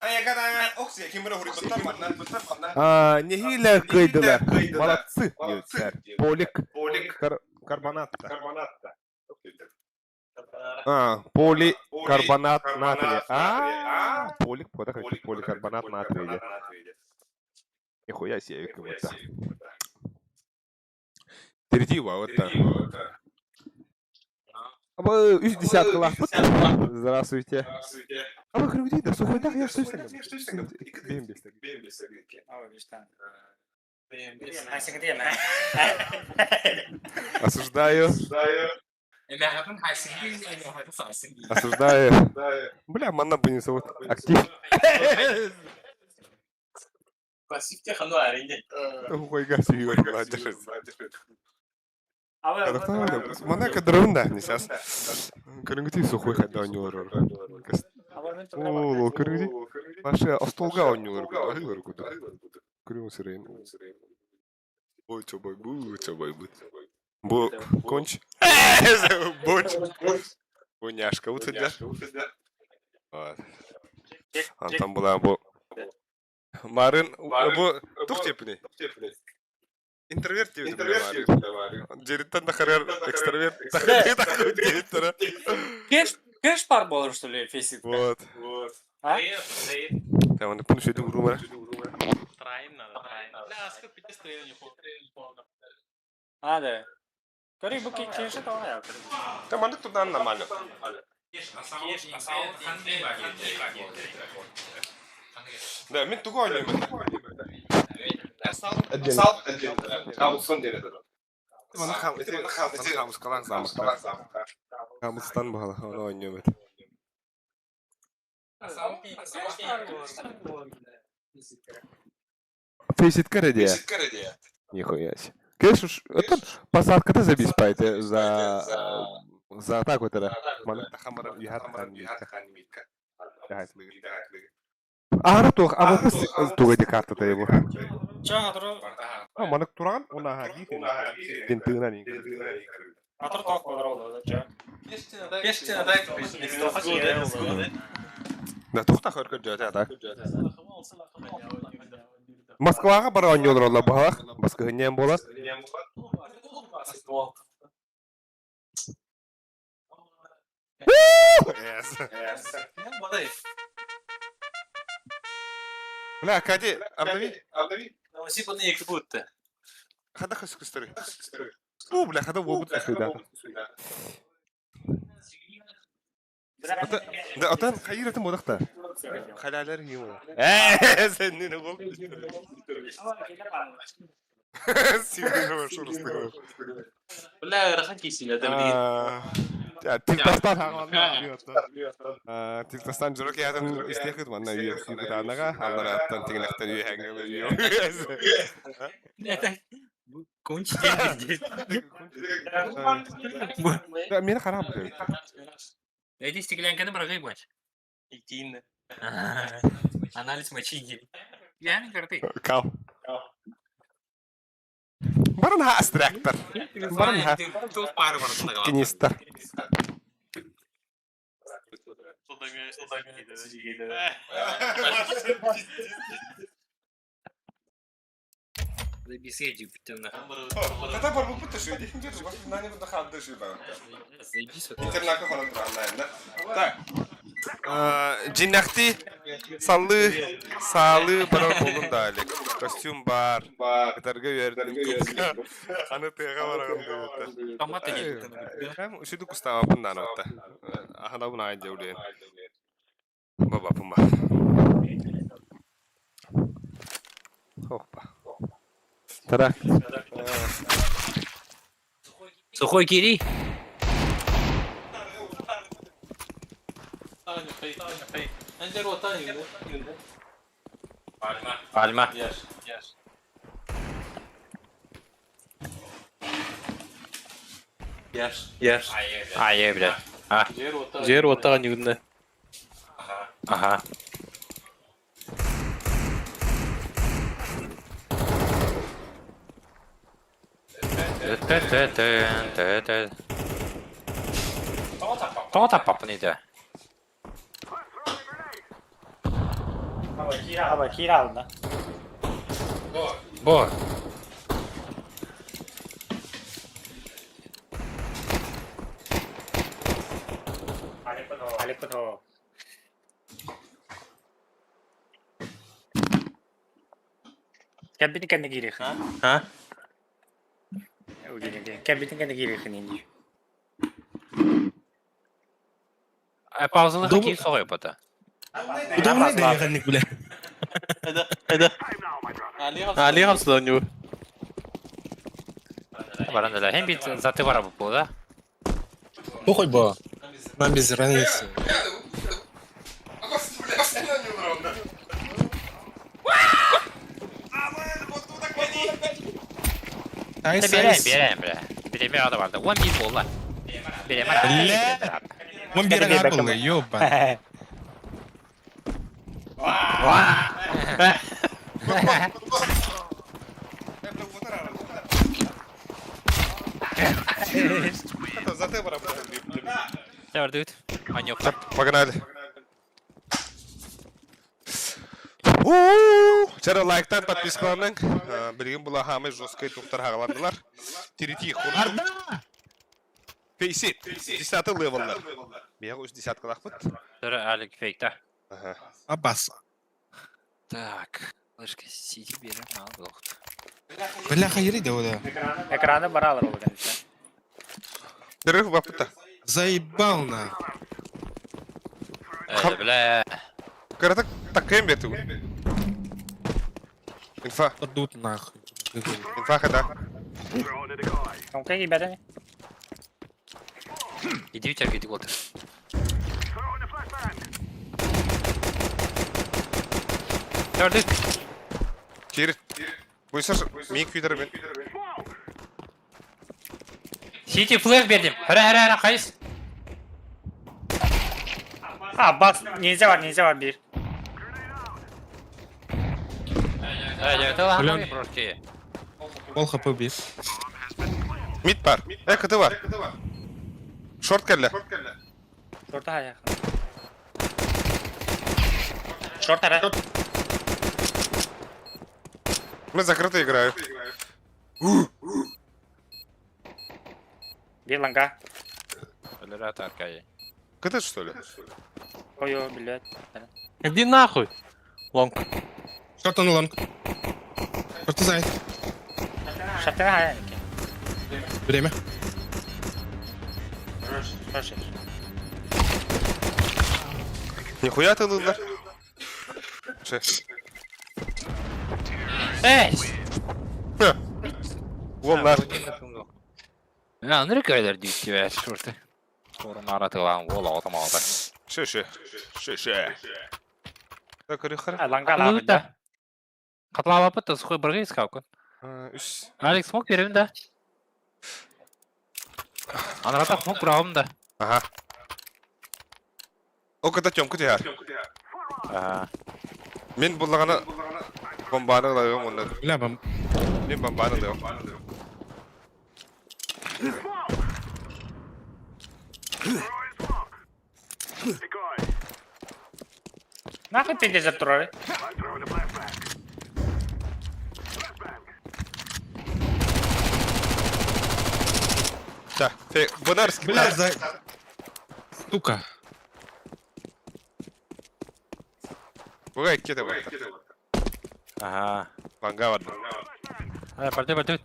А я когда окси, ким бира хури баттар манна, баттар манна. А, нехиле кыйдылар. Молодцы. Молодцы. Полик. Полик. Карбонат. Карбонат. А, поликарбонат натрия. А, полик, поликарбонат натрия. Нихуя себе, как будто. Третьего, вот так. Үс десятка лахпыт. Здравствуйте. А вы крутите, да сухой дах, я что Осуждаю. Осуждаю. Бля, манна бы не зовут. Актив. Пассивте хану аренде. Ой, газ, Мана кадрында не сейчас. Көрүнгүтүй сухой хада ойнолор. О, көрүнгүтүй. Башы остолга ойнолор. Айылар куда. Көрүң сырайын. Ой, чобай бу, чобай бу. Бу конч. Бонч. Бу няшка вот сюда. Антан була бу. Марын бу тух тепни. Интроверт диэбитим баары. Дьириттэн да харыар экстраверт диэбиттэрэ. Кэш, кэш пар болар, что ли, фейсит? Вот. А? Там он пун шеду урумара. А, да. Көрүй бу кеши тоҕо я. Там маннык турдан нормально. Да, мен тугу ойноймун. Маны хамыскалаах замыкта. Хамыстан баһала, оны ойноймун. Фейсит дия. Нихуя себе. Конечно, уж, это посадка-то забись пайте за за атаку тогда. Маны тахамара юхат Ара туох, а вот туга ди картата его. Ча, атру, А маны туран, она хаги. Дин тына ни. атру тоқ болар ол, ча. Да тухта хөркөр жөтө так. Москвага бар ойнолор олла баһалах, баскыһынньан буолар. Yes. Бля, Кади, обнови. Хада хас кустары. О, бля, хада вобут сюда. Да, отан хайыр этим бодақта. Халялар ему. Э, сен не гол. Сигнал шурсты. Бля, ыарахан киисилэ да билигин. Тилтастан Тилтастан журок ятын истехит манна UFC бутанага аллараттан тиңлектен үйәңгә Кончи здесь. Мени карап Эти стеклянканы брагай бач. Итин. Анализ мочи. Я карты. Кал. Баран ха астрактор. Баран ха кинистер. Заебись, Юпитер. Хата бар бу бутты шуйди. Нани бу хадды шуй бар. Заебись. Интернакы falan тураннайын Так. Жиннахти саллы салы барар болун да элек. Костюм бар. Кытарга бердим. Аны тыга бараган деп. Томаты келді. Хэм үшүдү кустава бундан отта. Ахана буна айде улен. Баба пума. Хопа. Тара. Сухой кири. Пальма. Ае, бля. А. Жер оттаған югында. Ага. Т-т-т-т-т. Тоҕо таппаппын ити? Аба, кире алды. Бо. Алик потом. Кәббитин кәнне кире хын. А? Кәббитин кәнне кире хын инди. Паузаны Дум- хоккей соҕой бата. Удобный да ехальник, бля. Али хамсыдан ю. Баран да Hem бит заты бара бу да? Похуй ба. Нам без разницы. Айс, Берем, айс. берем, бля. Береме ада барда. 11 болла. Береме. Бля. Он берега был, ёба. Дөрдүт. Анёк. Погнали. У-у-у! Чара лайктан подпискаланың. Билигин була хамай жесткай туктар хагаландылар. Тирити Арда! Фейсит. Десятый левеллар. Бияғы үс десяткалахпыт. Тора Алик фейкта. Ага. Абас. Так. Лышка сити берем мал болот. Бля, хайри да ода. Экраны баралар ол конечно. Перерыв бапыта. Заебал на. Э, бля. Каратак таккайм берді. Инфа. Дадут нахуй. Инфа хада. Оңкай кибәдә. Иди у тебя иди вот. Төрдүк. Кир. Буйсар, мен күйдір мен. Сити флеш бердим. Хара хара хара кайс. А, бас, ниндзя бар, ниндзя бар бир. Э, Блин. брошки. Пол хп бир. Мид бар. Э, КТ бар. Шорт кәлі. Шорта аяқ. Шорт ара. Мен закрыто играю. Бир ланга. Өлөрө таркай. КТ что ли? Ой, ой, блядь. Иди нахуй. Лонг. Шорт он лонг. Шорт зайд. Шортына аяқ екен. Время. Шорт. Нихуя ты лылдар. Ше. Эй! Вонлар. Я анырык öyle deyip тебя шорты. Торun aratылан ол автомата. Ше, ше. Ше, ше. Так, рыхар. А, ланга лағы. Да. Катлава пыт, сухой брыгай скалку. Үс. Алекс смог берем да. Анрата смог бұрағым да. Ага. О, когда Тёмку тияр. Ага. Мен бұлағана бомбаны лайым онда. Бля, бом. Мен бомбаны лайым. Нахуй пиздец турары? Да, фе, Бонарский. Бля, за... Сука. Бугай кете бар. Ага. Ланга бар. Ай, парты, парты.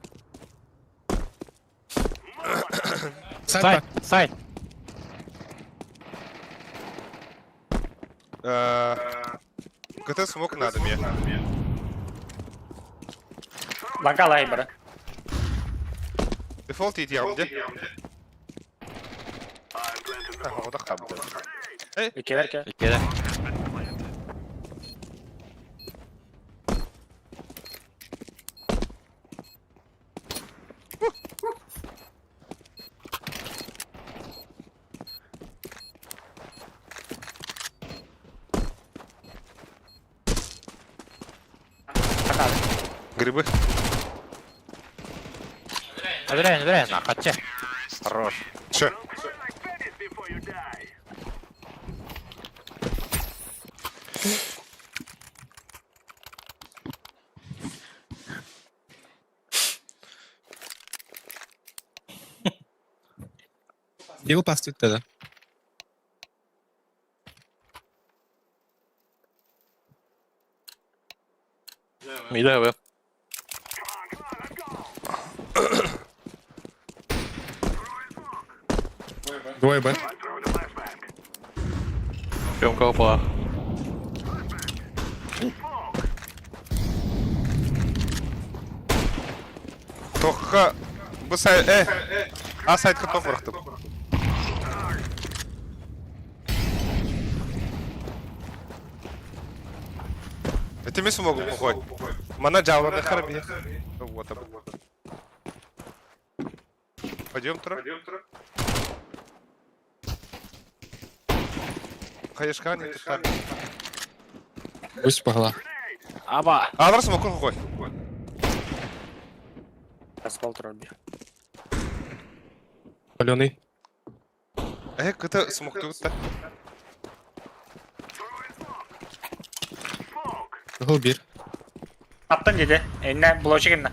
Сайт. Сайт, сайт. КТ смог надо мне. Ланга лағы бары. Дефолт ит ямде. Ага, вот так там. Икелер ке. Икеде. Грибы. Набирай, набирай, на, хатча. Хорош. Ше. Его пастит тогда. Мида вы. Двое Б. Тёмка упала. Тоққа бұл сай э а сайтқа тоқ бұрақтым. Это мен смогу қой. Мана жауланы харби. Вот об. Пойдем тра. Хаешка не тут. Пусть погла. Аба. Алар смогу қой. Распал турар бир. Паленый. Э, кыта смог тут. Гол бир. Аттан dedi. Eline bulaşık eline.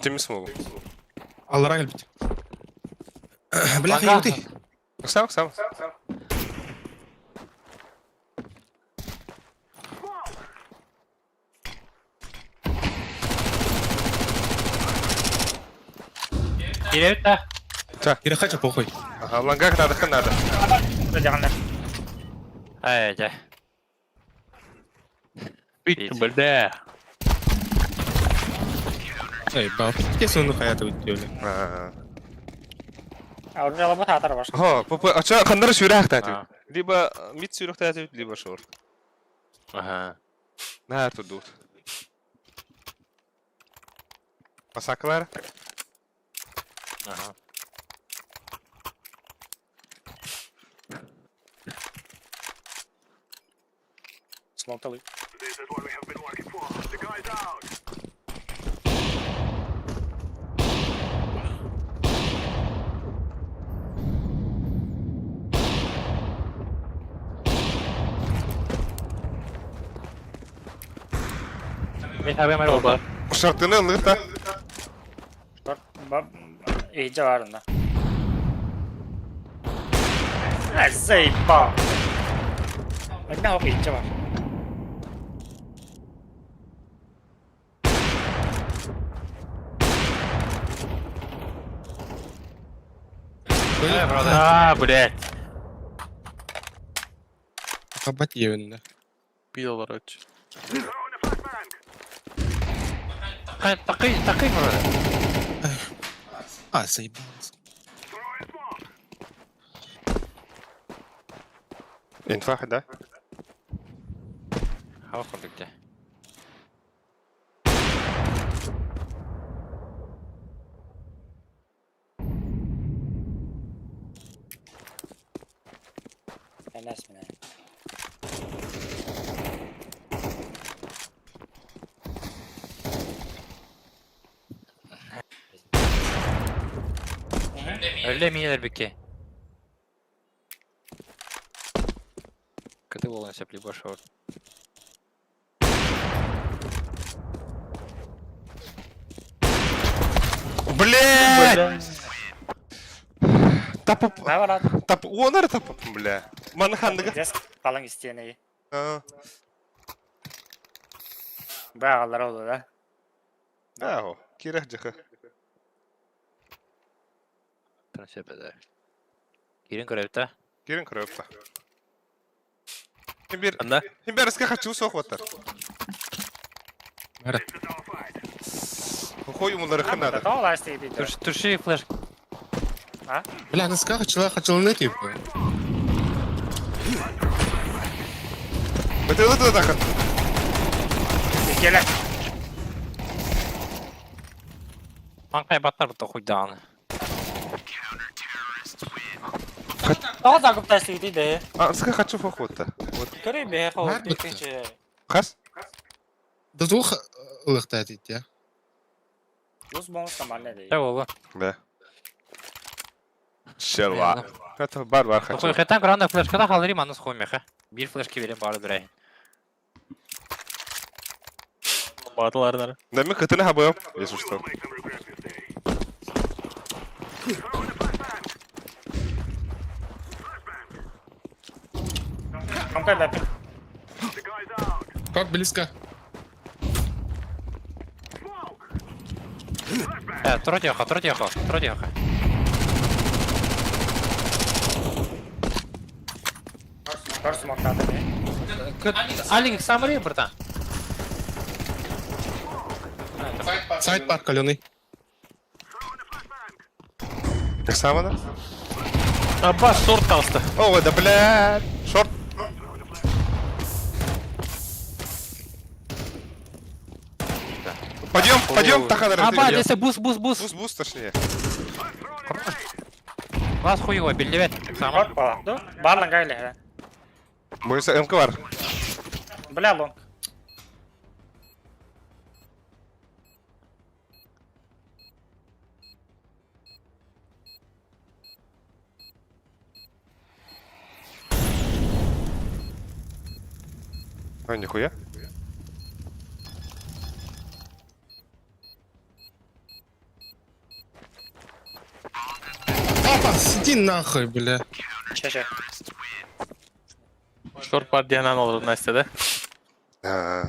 Тимис смогу. Аллара кэлбит. Бля, Ланга. ты. Сам, сам. Кирэбит да? Кирэхэ похуй. Ага, лангах надо, хан надо. Дьаҕаннар. Ай, дьэ. Бит, бля. Эй, бал. Кес оны хаята үттүөле. А. Оружие атар башка. Хо, папа, а чё, ханнары сүрэх А. тәтү. Либо мид сүрэх тәтү, либо шорт. Ага. Наар турдут. Масакалар. Ага. Смолталы. Мен табем эр oldu. Шортыны ылыта. İyice var onda. Ha, Zeyba. Ne hop iyice var. А, блядь. Кабат ебенде. Пил, короче. Такый, такый вроде. А, заебался. Инфа, да? Хава курдук дьэ. Enes mi? Öyle mi yener ki? Кыты болан сөп либо шорт. Блядь! Тапып, Ne var abi? тап, онар тапып, бля. Маны хандыга. Des kalın isteyene. А, Bağlar oldu da. Ао, кирэх жаха. Тын сөп эдэ. Кирин көрөбүт да? Кирин көрөппа. Химбир, Анда? химбир ска хочу сох ватар. Бара. Хой умулары хан надо. Tamam la isteydi. Туш, туши флеш. Бля, носка хачыла хачылны типа. Бытылы да хан. Gele. Манкай баттар бу хуйдааны. Daha da kupta isteydi de. А, ска хочу сох ватар. Вот. Göreyim be Var hop. mı? Хас? Да двух ылыхта дейт, я. Rus bonus da ne değil. Тэ болу. Да. Шерва. Это бар бар хочу. Хуй хэтан көрөндө флешкада халырым аныс хуймеха. Бир флешки берем бары дүрәйин. Батылардар. Да мы кытыны хабып, если что. Kanka ben Как близко? Э, тротяха, тротяха, тротяха. Kör smoke adı ne? Алик самри, братан. Сайт бар каленый. Самана? Аба, шорт алсты. О, да блядь. Шорт. Пойдем, пойдем, Таханар. Аба, десе бус, бус, бус. Бус, бус, точнее. Вас хуево, белевет. Сама. Kör bala. Barlan gayle. Бойся, МК бар. Бля long. А, нихуя. Папа, сиди нахуй, бля. Че, че. Шорт бар диэн олорор Настя да? А.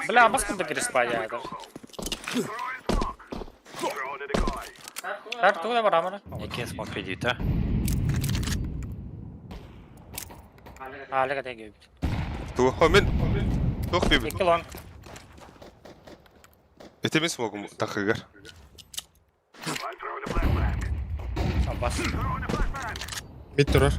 Бля, бас курдук респа я. Так, туда барамана. Якин смог кредит, а? Аалыга тэгэ бит. Туох мен туох бибит. Икки лонг. Это мен смогу тахыгар. Бас. Мид турар.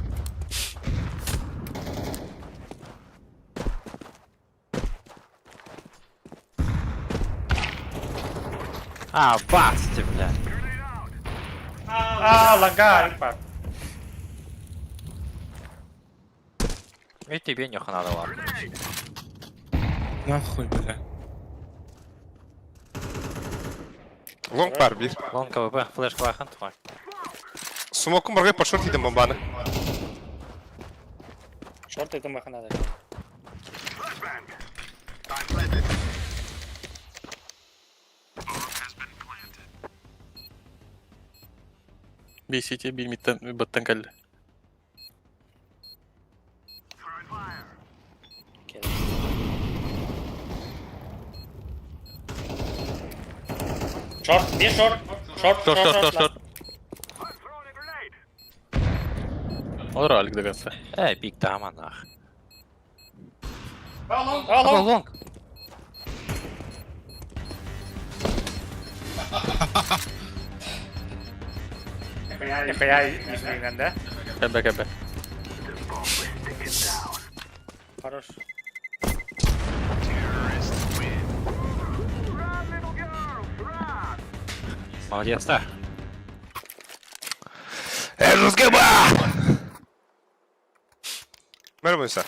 А, басти, бля. А, лонга, бар. И тебе нюха надо, ладно. Нахуй, бля. Лонг бар бир. Лонг КВП, флеш клахан, твой. Смокум баргай под шорт идем бомбаны. Шорты это махана надо. BCT bir mitten баттан кэллэ. Шорт, бир шорт. Шорт, Шорт, шорт, шорт, шорт. Олор алик дагаса. Эй, пик там, нах. А, А, лонг. лонг. Нихуя изменен, да? Кэбэ кэбэ. Хорош. Молодец, да. Мэрмыса.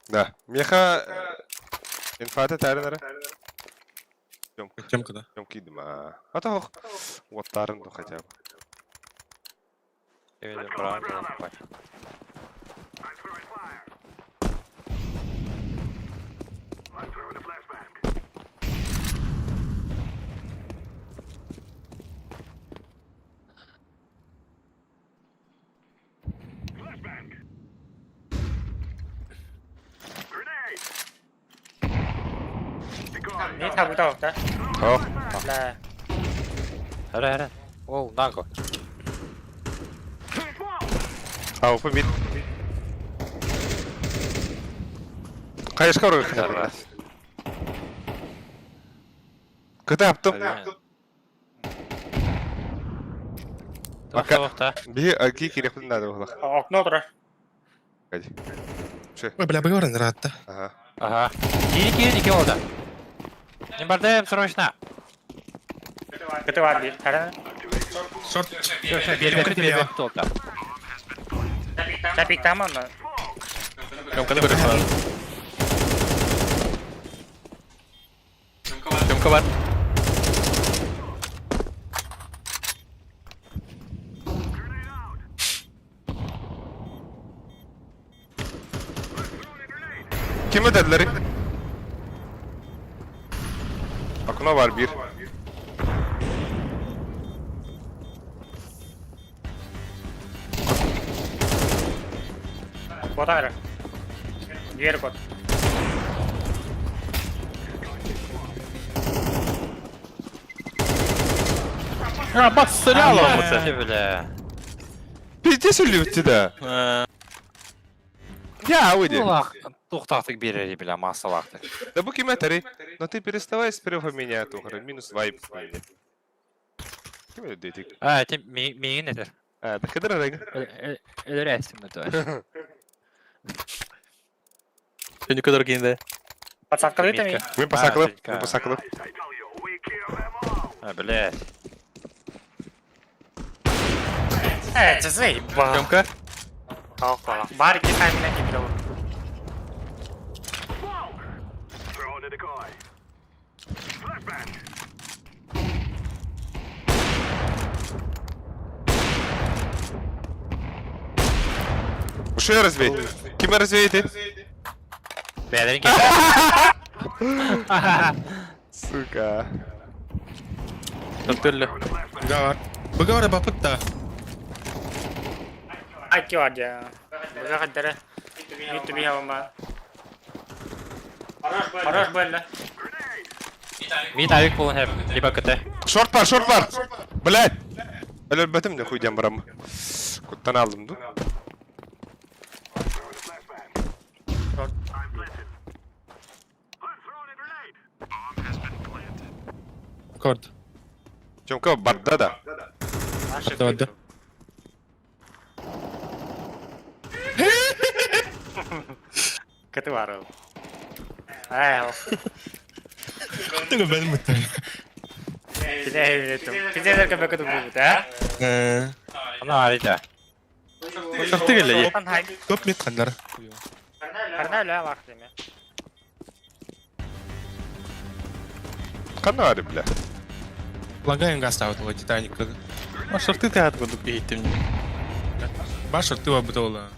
Да. Меха инфата тарынара. Темка, да. Тёмка идем, а. А то вот тарын ну хотя бы. Браво, браво. Не так готов, да? О, Да. Эре, эре. Оу, наго. а упа мид. Конечно, орыг хотя бы. Кыта аптым. Пока. Тоқта. Би аки керекпін надо было. Окно тұр. Ходи. Ой, бля, быгар нравится. Ага. Ага. Кири, кири, кири, олда. Не бардаем срочно. Көтіп бар бир. Қара. Шорт. Все, все, бер, бер, бер, бер, толта. Тапик там ана. Тёмканы көрө Тёмка бар. Kim ödediler? Akuna var bir. Бота бер. Дверь код. А, бас стреляла он Ты, бля. Пиздец үліпті да. Я выйди. Улах, тоқтақтық берер, бля, масалақты. Да буки метри. Но ты переставай с первого меня, тухара. Минус вайп. Ким ödedi? А, это миин это. А, да хедра рэг. Өлөрәсің тоже. Сені көдөр кейінде. Подсадка деді ми. Мен пасаклы, А, мен пасаклы. А, блядь. Э, это заебал. Тёмка. Бар китай меня не беру. Ушел развеять. Ким развеяти? Бәлерин кете. Сука. Төрле. Гавар. Быгавар бапыт та. Айки вар дия. Быга хаддара. Мит туби хавама. Хорош было. Мид авик полон хэп. Либо КТ. Шорт бар, шорт бар. Блядь. Өлөрбөтүм да хуйден барам. Куттан алдым ду. Корд. Тёмка барда да. Барда барда. КТ бар. Ай, Ты бен мытар. Пиздец, как это будет, а? Ана арита. Шорты келе. Топ мид кандар. Карнал, вах деме. Кана ари, бля. Лагаем газ ставит вот Титаник. А шорты ты откуда бейте мне? Башар ты обдола.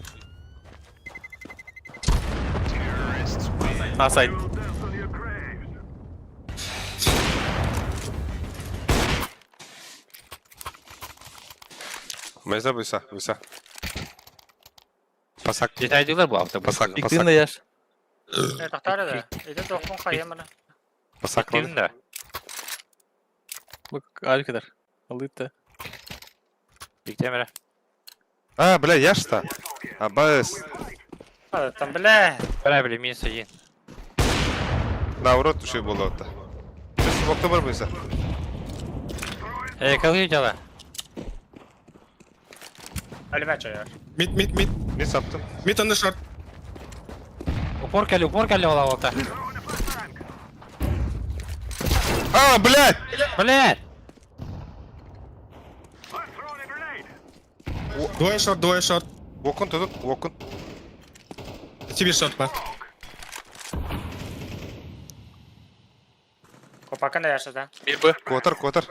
А сайт. Меза буйса, буйса. Пасак, Детайдылар бу авто. пасак, Иктин пасак, да яш. Тохтар да. Это тохтон хайамана. пасак. Кирдин да. Бак алькадар. Алыта. Биктемере. А, бля, я что? А, бас. Там, бля. Бля, бля, минус один. На, урод уши было это. Сейчас в октябрь буйса. Э, калгы дела. Алима чая. Мид мид мид. Не саптым. Мид он шорт. Упор кали, упор кали ола ота. А, блядь! Блядь! Двое шорт, двое шорт. Окон тут, окон. Тебе шорт бар. Копакан да яша да. Bir Б. Котор, котор.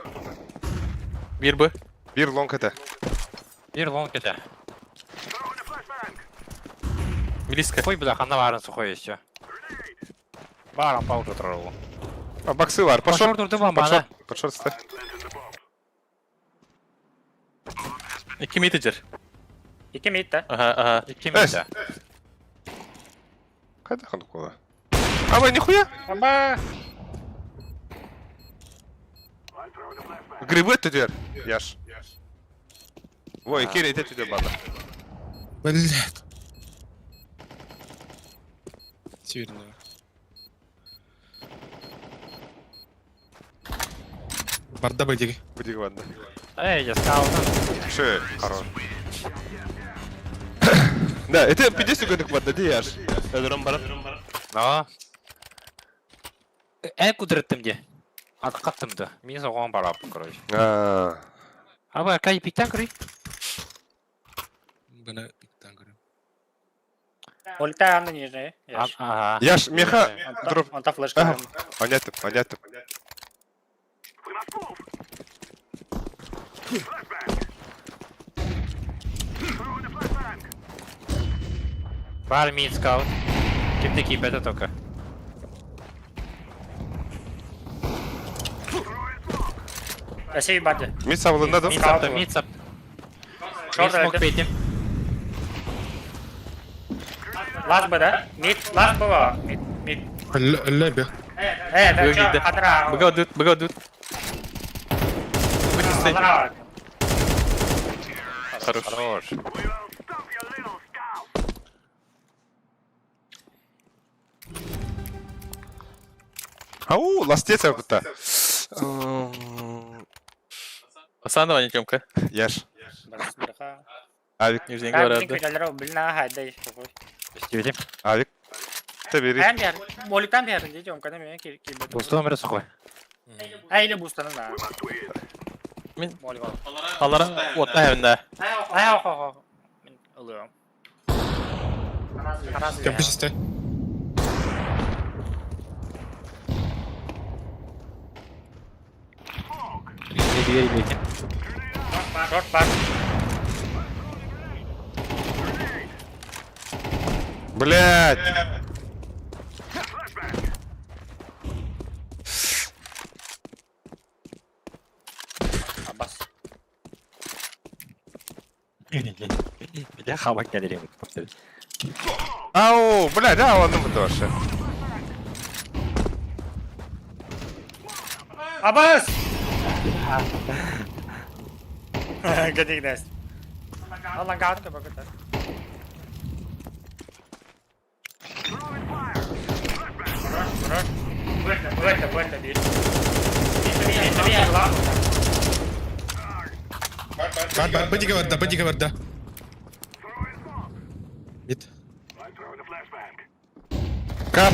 Bir Б. Bir long это. Bir long кете. Близко. Хуй бля, хана барын сухой еще. Баран паузу троллу. А, баксы бар. Пошел. Пошел турду бомбана. Под шорт, под шорт ставь. 2 метр. 2 мид да. Ага, ага. 2 мид. Кайда ханукула? А вы нихуя? Аба. Грибы түдер. Яш. Ой, кире ите түдер бада. Блядь. Северная. Барда бадиги. Будик бада. Эй, я сказал. Шö, хорош. Да, это 50 секунд бада, ди яш. Ödürüm барат. Но. Э, кудреттим де. Атқаттым да. Мен соған барап, короче. А. Аба, кай пиктан кірей? Бана пиктан көрөм. Ульта аны нижний. Ага. Яш, меха дроп. Онта флешка. Понятно, понятно. Бар мид скаут. Кем ты кип, это только. Әсей барды. Мид сабылында да. Мид сапты, мид сапты. Мид смог петим. Лас бы, да? Мид, лас было. Мид, мид. Лебе. Э, да чё, адра. Быга дут, быга дут. Адра. Хорош. Хорош. Ау, ластец будто. Асанова не Тёмка. Яш. Авик, Нижний говорят, да. Стивите. авик. Ты бери. Моликтан бердин дейді, омкана мен кел. Бустом сухой. Ай, или бустаны на. Мин алара уотта эбинде. Мин ылыам. Кемпиш исте. Шорт бар. Блять! Абас. Бля, хабак кэлэрим. Ау, блядь, да, он ему тоже. Абас! Гэнигнэс. Алан гаат багыта. Буэрта, буэрта, бир. Бир, бир, Бар бар, бадига барда, бадига барда. Бит. Кап.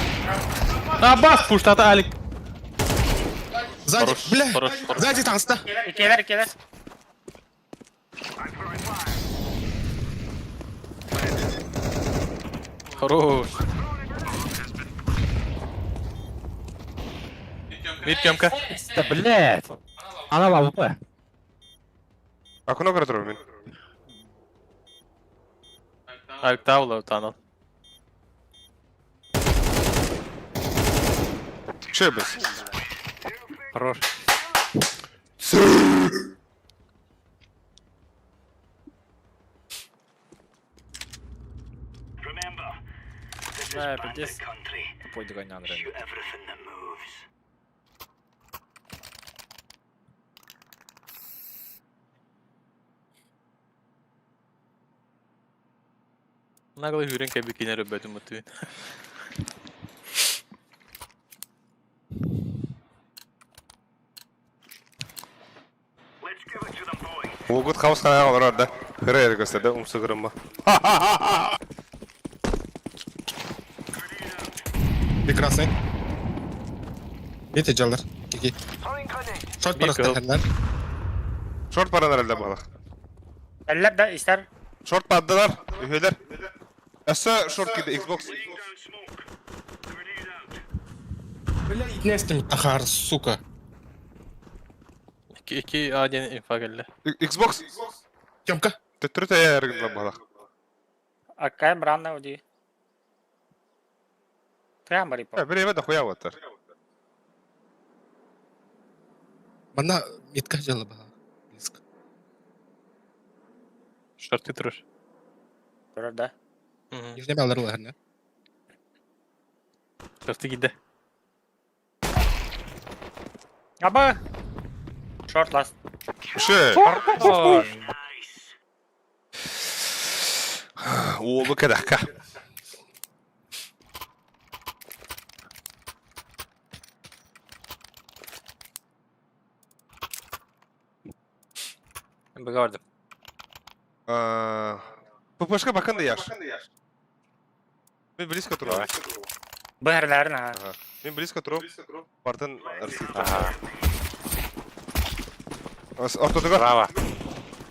Абас пуштата Алик. Сзади, Хорош, бля. хорош, хорош. Сзади таҥста. Келер, келер. Хорош. Бир кемка. Да, блядь. Она лавы. Окно көрө мин. Алик тавла танал. Че без? Хорош. Бля, пиздец. Тупой догонян, реально. Наглый хүрен кәбикинер өбөтүм бутуин. Угут хаус хана олорор да. Хыра эр көстө да умсу кырымма. Прекрасный. Бите жаллар. Кики. Шорт Микро. барахта хәлләр. Шорт баран әлдә балах. Әлләр да истер. Шорт паддылар, үһөлөр. Әсә шорт киде Xbox. Бля, итнестим тахар, сука. 2 2 А диэн инфа кэллэ. Xbox. Тёмка. Төттөрү тәйәр гына балах. Аккай бранна уди. Прямо рипо. Бер эбе да хуя ваттар. Мана митка жала бала. Близко. Шорты турар. Турар да. Нижний алар улар, Шорты киирдэ. Аба. Шорт ласт. Ше. Уолу кадахка. Быгардым. ППшка бакын да яш. Мен близко турам. Бэрләрин ха. Мен близко турам. Бартын Ага. Ортодуга. Браво.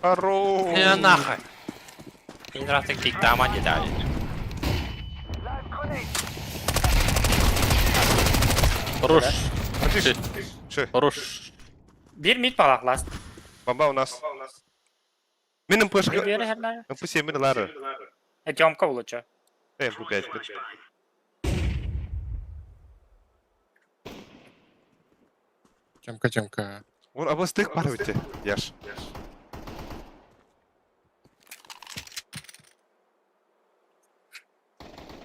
Хорош. Не нахуй. Пинраты киктама не дали. Хорош. Атиш. Ше. Хорош. Бир мид балах ласт. Бомба у нас. Мен МПшка. Бир хәлләр. МП7 мен лары. Этёмка булучу. МП5. Тёмка, Тёмка. Он абастык бар өте. Яш.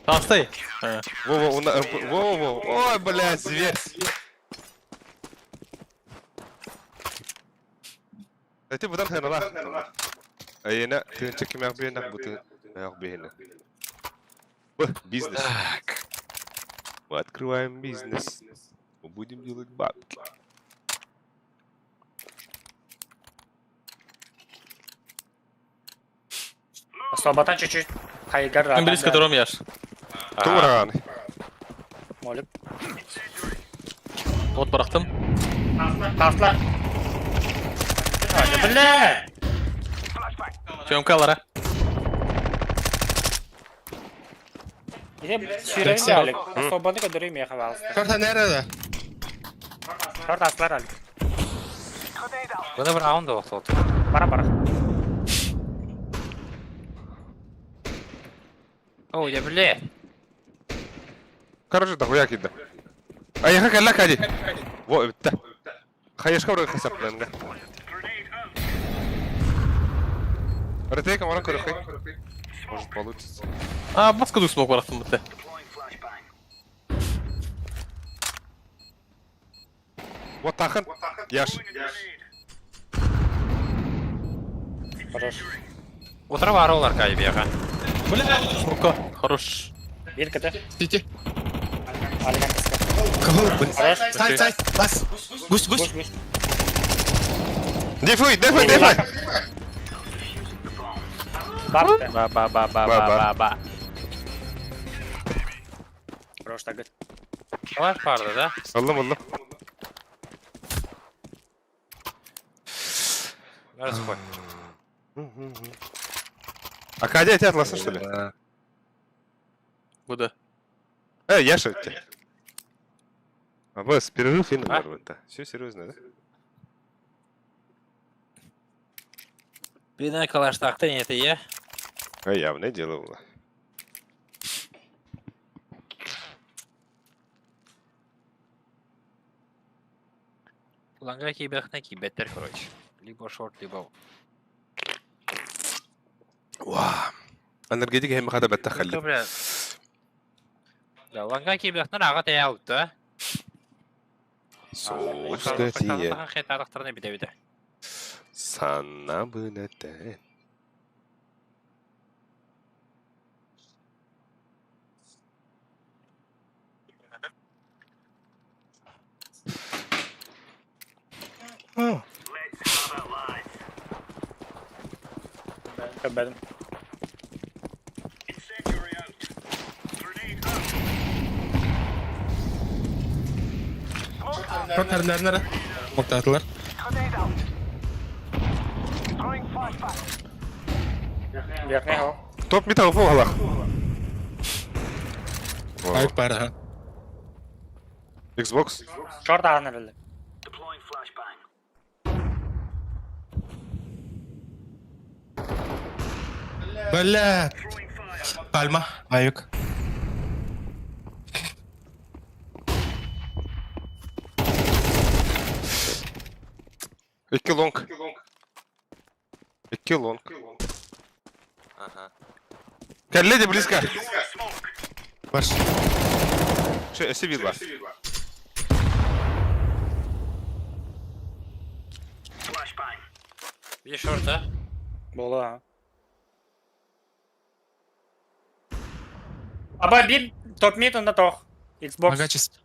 Таҥстай. Во-во, он во-во. Ой, блядь, зверь. Эти будан ханала. Айына тынча ким бина бутын бина. Бизнес. Так. Мы открываем бизнес. Мы будем делать бабки. Слаботан чуть-чуть. Хайгар. Мен близко турам яш. Туран. Молик. Вот барахтым. Таслар. А, бля! Чөмка алара. Иде сүйрәгин дә Алик. Особаны көдөрөй меха балысты. Карта nerede? Шорт аслар Алик. Бұны бір ауын да оқталды. Бара бара. О, я бля. Короче, дохуя кида. А я как алла кади. Во, битта. Хаешка вроде хасап ланга. Ретейка маран көрөхэй. Может получится. А, маска ду смок бараттым бітті. Вот тахын. Яш. Хорош. Отырып ары олар кайып яға. Бля, смока. Хорош. Бир кт. Сити. Алик кыска. Кого? Блин. Хорош. Сайт, сайт. Бас. Гусь, гусь. Гусь, гусь. Дефуй, дефуй, дефуй. Бар бітті. Ба ба ба ба Ба-ба. ба ба ба. Хорош тагыт. Олар барды да. Аллам, аллам. Нарыс қой. А Кадя тебя атласа, что ли? Бұда. Э, Яша, у тебя. А бс, перерыв и А? да. Все серьезно, да? Бина калаштақты не это е? А явное дело было. Ланга кибехна кибеттер, короче. Либо шорт, либо... Вау. Энергетика hem хада бетта халли. Бля. Да, ланга кибехна аға тая алды, да? Соус Хет арақтарына биде биде. Санна бынете. Көбәдім. Карта nerede? Moktaydılar. Верхний хо. Топ металл в углах. Айып бар, ha. Xbox. Шорт ағын әлі. Бля. Пальма. Айык. Икки лонг. Икки лонг. Ага. Коллеги близко. Бар. Че, Севилла. Bir шорт, а? Болы, а. Аба бир топ мид онда тох. Xbox. Ага, чист.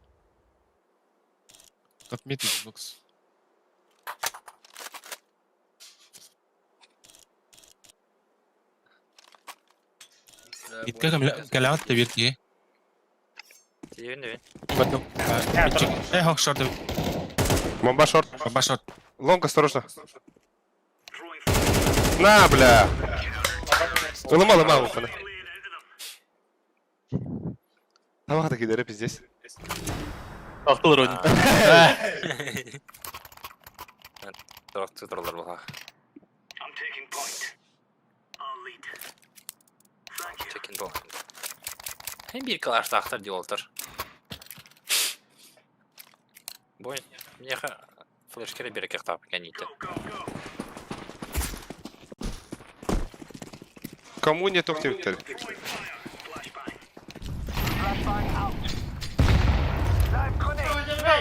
Топ мид Xbox. Gitke калаат да бир Тиевин дебин. Батыл. Я, Э, хок шорт. Бомба шорт. Баба шорт. Лонг, осторожно. На, бля. Ломал, ломал, ухана. Тамақ да кидері пиздец. Ақтылар ойын. Тұрақ тұрлар бұға. Taking point. Hem bir калаштақтар деп отыр. Бой, меха флешкері береке қақтап кәнейті. Кому не тоқ тебіктер?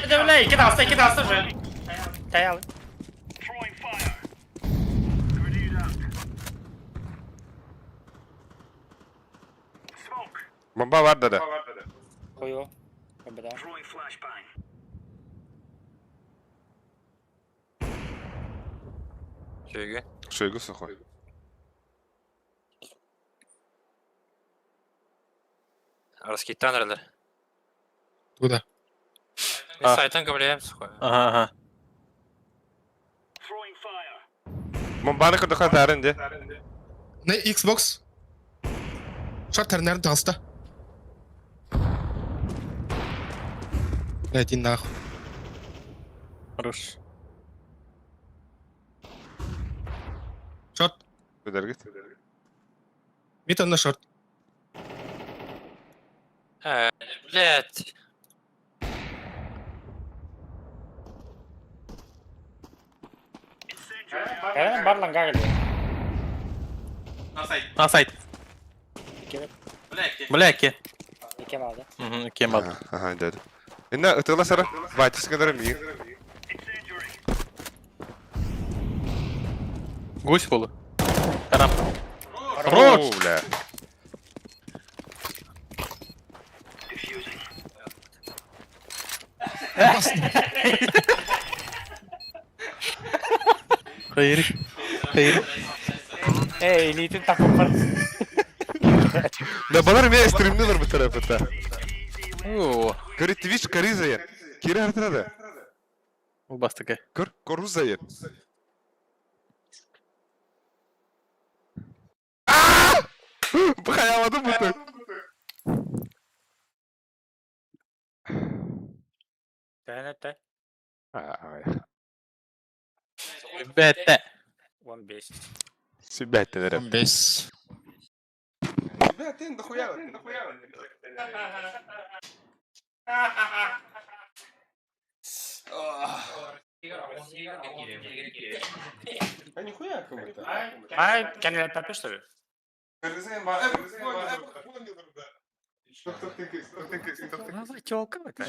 Бля, бля, екі алса, екі алса же. Тая ал. Бомба бар да да. Қою. Көбәдә. Шөйге. Шойгу сухой. Раскиттан әрлер. Куда? Мен сайтан көмілем сухой. Ага, ага. Бомбаны кырдыха тарын де. На Xbox. Шар тернер таҕыста. Блядь, иди нахуй. Хорош. Шорт. Көдәргит. Мид на шорт. Блять. Э, бар ланга келди. На сайт. Бля, ке. Икем алды. Угу, кем алды. Ага, деді. Инна ытыла сара. Батис кадары миң. Гусь болу. Тарап. Хорош! О, бля. Hayır. Hayır. Эй, илиитин таппар. Да балар мен стримнелер бу тарапта. О, Говорит, Twitch коризая. Кире артырады. бу бастыка. Көр, корузая. Хаявадым бу. Тәнәтә. Бәттә. 15. Сүбәттелер. 15. Бәттен дохуя. А нихуя как-то. Ай, кәнеләп тапы, что ли? Ну, тёлка это.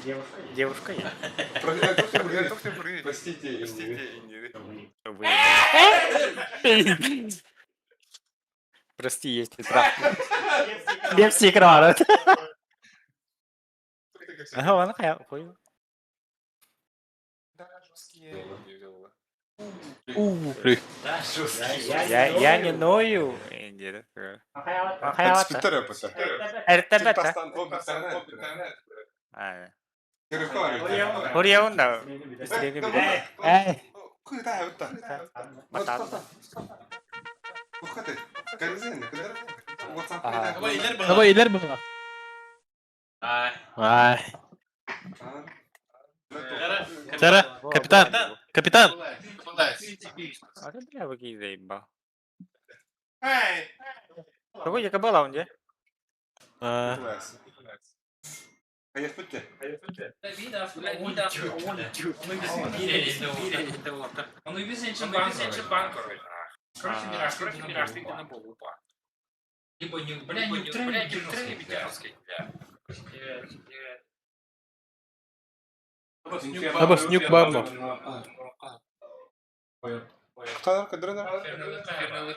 Девушка. Девушка я. Простите, простите, Прости, если трах. Лепси экрана. Ага, аны кая кой. Я не ною. Эртебет. Хориаунда. Эй. Давай илер була. Ай. Чара, капитан, капитан. А ты бля какие заебал. Какой я кабала он где? А, Абас нюк барма.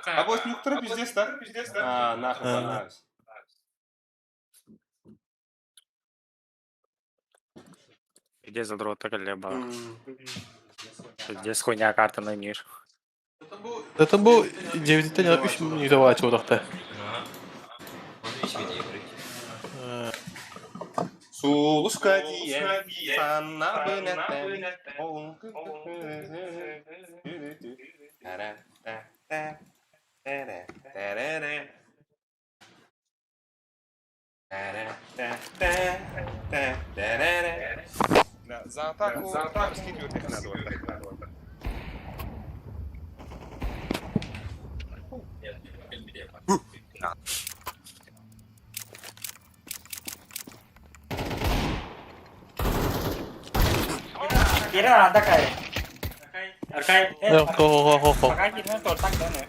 А вот нюктара пиздец, да? Пиздец, да? А, нахуй, понравилось. Где задрот леба? Где хуйня карта на ниш? Это бу 9-тен 3 минут var чудакта. Сулушка диен, санна бынаттан, За атаку, за атаку скидывают их надо. Кира, такая. Аркай. Хо хо хо хо. Пока кирна то так да не.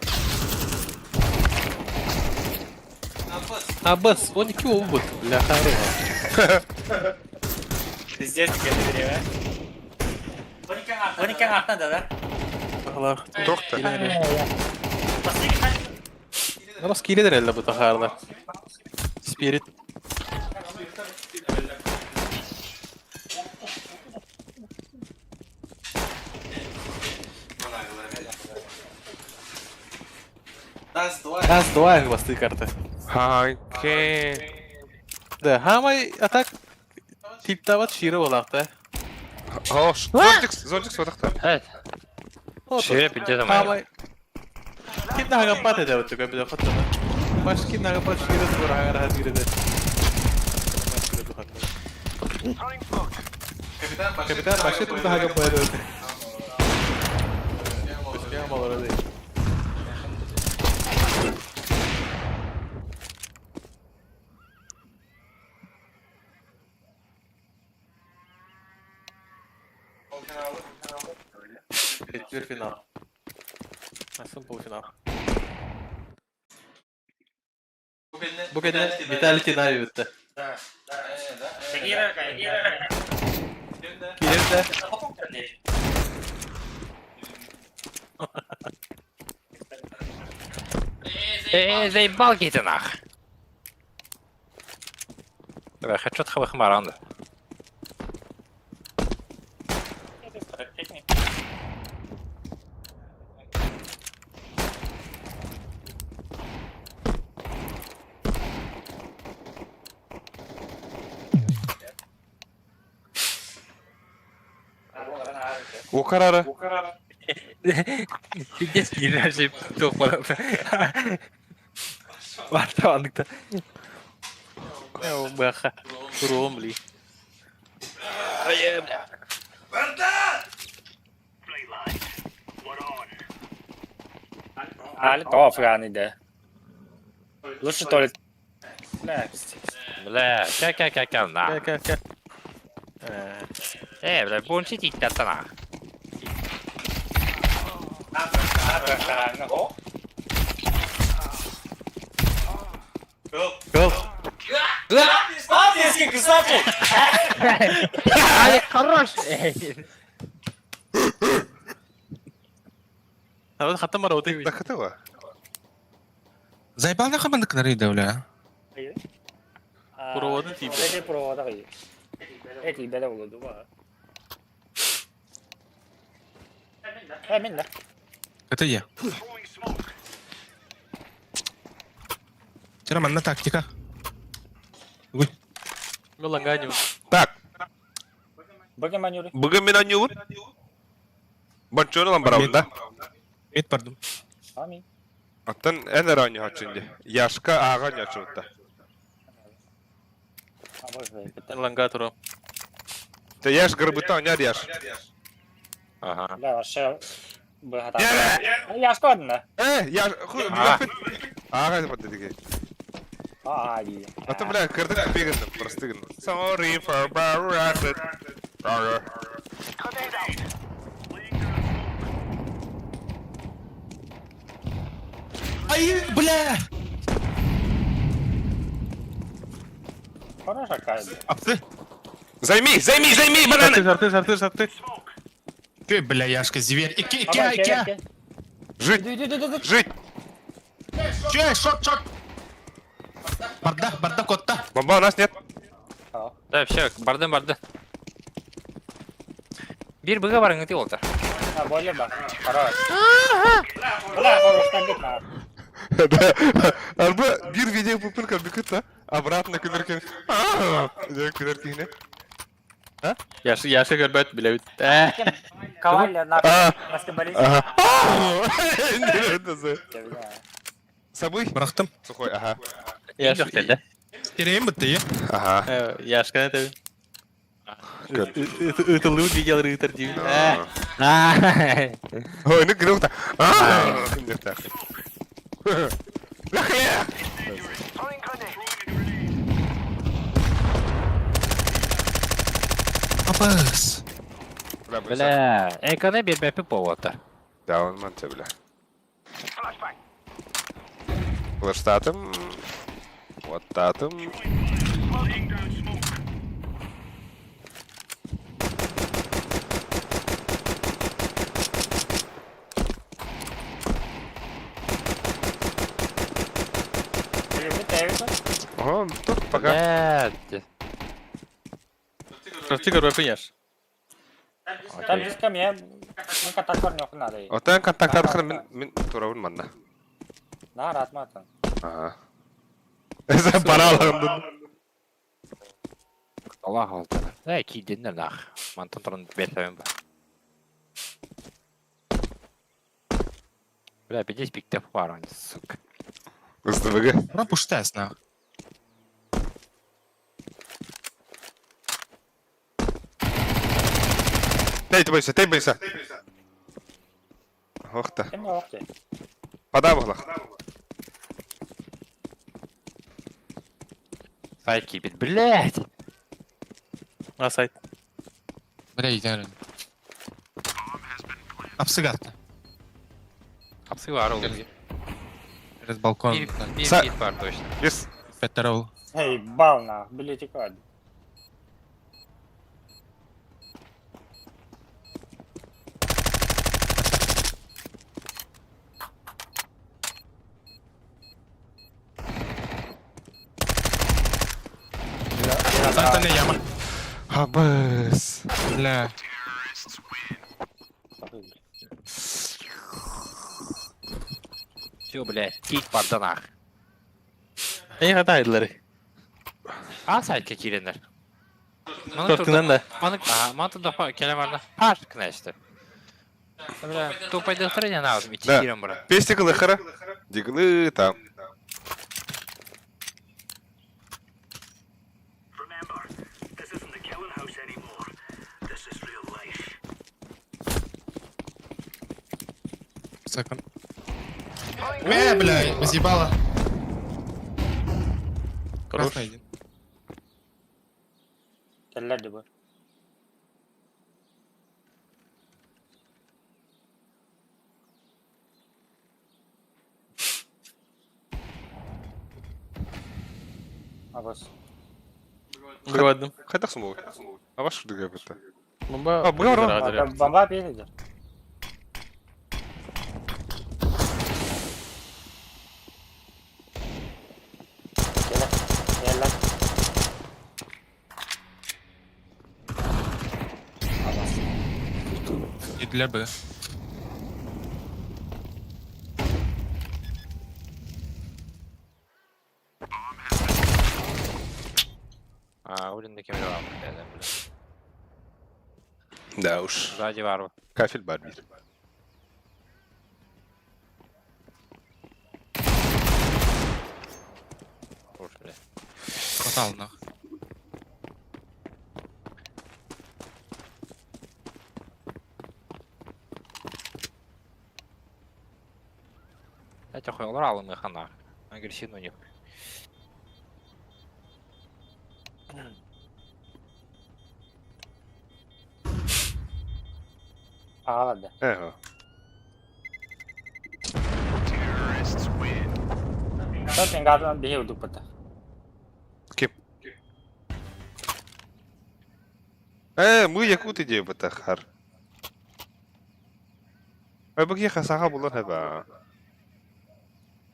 Абас, 12 oldu. Бля, хорош. Пиздец, тебе да? 12 артан да, да? Allah. Тохта. Абас киледер эле бу тахарда. Spirit. Раз, два басты карта. Окей. Да, хамай атак типтават шире болакта. О, зонтик, зонтик сотақта. Evet. Шире пиздец моя. Хаамай. Ким наһагаппат этэ өттүгэ билэ хоттона. Баш ким наһагаппат шире тугураһагар хатыыр этэ. Капитан вообще тут наһагаппат этэ. Быстрее молодцы. Четвертьфинал. Асан полуфинал. Бу кэннэ Виталий Тинаев үттэ. Киирдэ. Эй, заебал ты нах. Давай, хочу от хмаранда. O kararı. Пиздец, киирэр туох барар. Вартаандыкта. Баха. Туруом ли. Али то афганы да. Лучше туалет. Бля, пиздец. Бля, кэ кэ кэ кэ на. Кэ кэ кэ. Э, бля, бончи титтата на. Гол. Али, хорош! Народ хаттан бар оты. Дахытыва. Заебал нахуй мандык нарыйда, бля. Проводы тип. Эти проводы. Эти беде oldu bu. Hemen de. Это я. Вчера манна тактика. Уй. Меланганю. Так, Bugün ben yürü. bugün мен ойнуубун. Бончону лан барабын да. Мет бардым. Amin. Оттон эн эрэ ойнуһааччын дии. Яшка ааҕа ойнуһааччыбытта. Ланга туром. Те Яш гырбыта ойнар Яш. Ага. Бля, вообще бы хата. Яра! Я шкодно. Э, Яш, хуй, Ааҕа бата диги. А, и. А то, бля, кырдык бегендим, просто гын. Sorry for barracket. Ай, бля! Хорошая какая. Апты. Займи, займи, займи, бананы! Жарты, жарты, жарты. Ты, бля, Яшка, зверь. Ике, ике, ике. Жить, жить! Че, шот, шот. Бардак, бардак, отта. Бомба у нас нет. Да, все, барды барды. Бир быга барың ты олтар. А, более ба. Хорош. Бля, хорош там бит на. Да. Арба bir video попытка бикыта. Обратно күлөркөн. Күлөркүнө. Яшы, яшы көрбөт билебит. Э. Коваль на А. баскетболист. Ага. Собой? Бырахтым. Сухой, ага. Яшы. да? Терейм бітті, е? Ага. Яшка это. Көр. Ытылы видел рытар дии. Э. Ой, ну күлөк та. Лахле! Апас. Бля, эконы бербепи повода. Да, он манты, бля. Флештатым. Вот татым. Ага, тут пока. Бля, Жарты көрбөт яш. Там близко мне. Ну, контакт не надо. Отан контакт мен мен турабын манна. На, ратматан. Ага. Сен пара алғандın. Аллах алды. Да, кийдиннер нах. Мантан туран бетабын ба. Бля, пиздец пиктеп бар, сука. СДВГ. Пропустясь нахуй. Тэй бойся, тэй бойся. Ох та. Ким оқты? Пода була. Сайт кипит, блядь! А сайт. Бля, идеально. Апсыгатта. Апсыва орол. Через балкон. Бир, бир, Са- бир бар точно. Yes. Петерол. Эй, бал нах, билетик ад. Сайтан яма. Хабыс. Бля. Все, блядь, кик бар нах. Эй, хатайдылар. А сайтка киренер. Тортынан да. Маны, ага, маны туда келе барда. Паш кнешти. Бля, тупо настроение на идти Да. кирен бра. Песня лыхара. Диглы там. Секонд. Э, бля, разъебала. Хорош. Красный один. Келлерdi bu. Абас. Бывадым. Хайдах сумул. А ваш дыга это. Бомба. А, бывар. Бомба песня. Келе. Келе. И для Б. А, Улин на кемере бар, бля, бля. Да уж. Сзади вару. Кафель бар бир. Уж, бля. Хватал нахуй. Я тебя хуй урал, мы хана. Агрессивно у них. Ağladı. Эго. Zaten galiba bir yıl dupata. Кем? Э, мы якут идею бата хар. Ай бу киха саха булар хаба.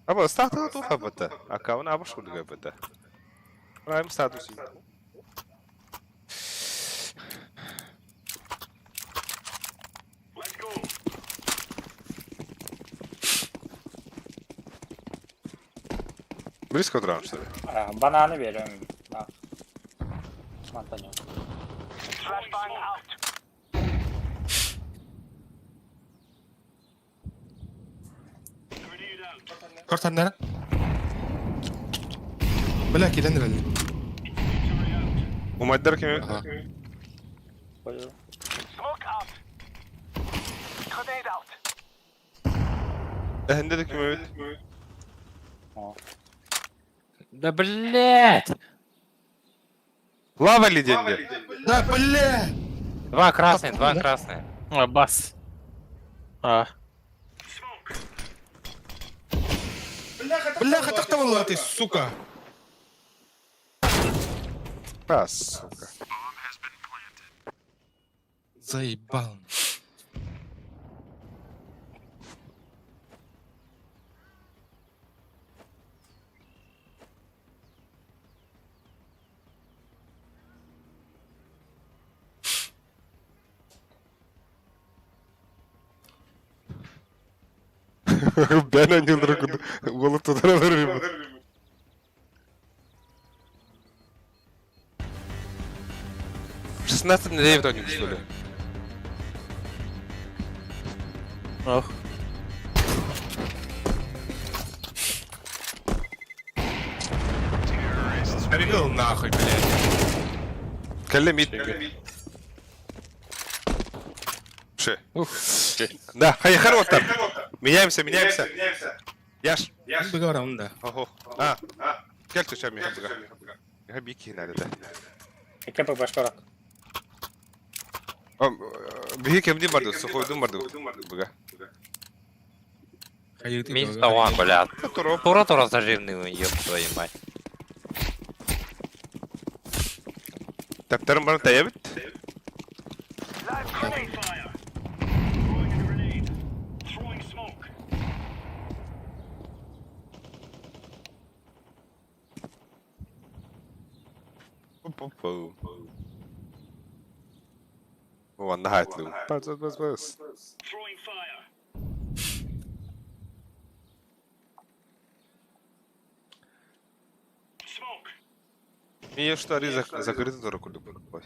Аба стата ту хабата. Акаун аба шулга бата. Прайм статус. Близко драм, что ли? Bananı veriyorum. Bak. Mantan yok. Кортаннар. Бля, киден релли. Умайдар кем? Ага. Koyuyorum. Эхенде де кем evet. Да блядь! Лава ли деньги? Да, бля! Два красные, два красные. А, бас. А. Бля, хатахтавала ты, сука! А, сука. Заебал. Ben oynuyorlar Голы тудыралар бит. 16 на 9 они, что ли? Ох. Орел нахуй, блядь. Кэллэ мид. Ше. Да, хайхар вот там. Меняемся, меняемся. Яш. Быгар да. Ого. А. Кел түшә миха быга. Миха бик киһинәде да. Икки башкарак. Биһи кемди барды, сухойдун барды. Быга. Мин таван, блядь. Туроп. Тура-тура заживный, ёб твою мать. Таптарым барын тәйәбит. Пу-пу-пу. Уанна хайтлу. Бас бас бас. Мне что, ари закрыты тура курдук. Ой.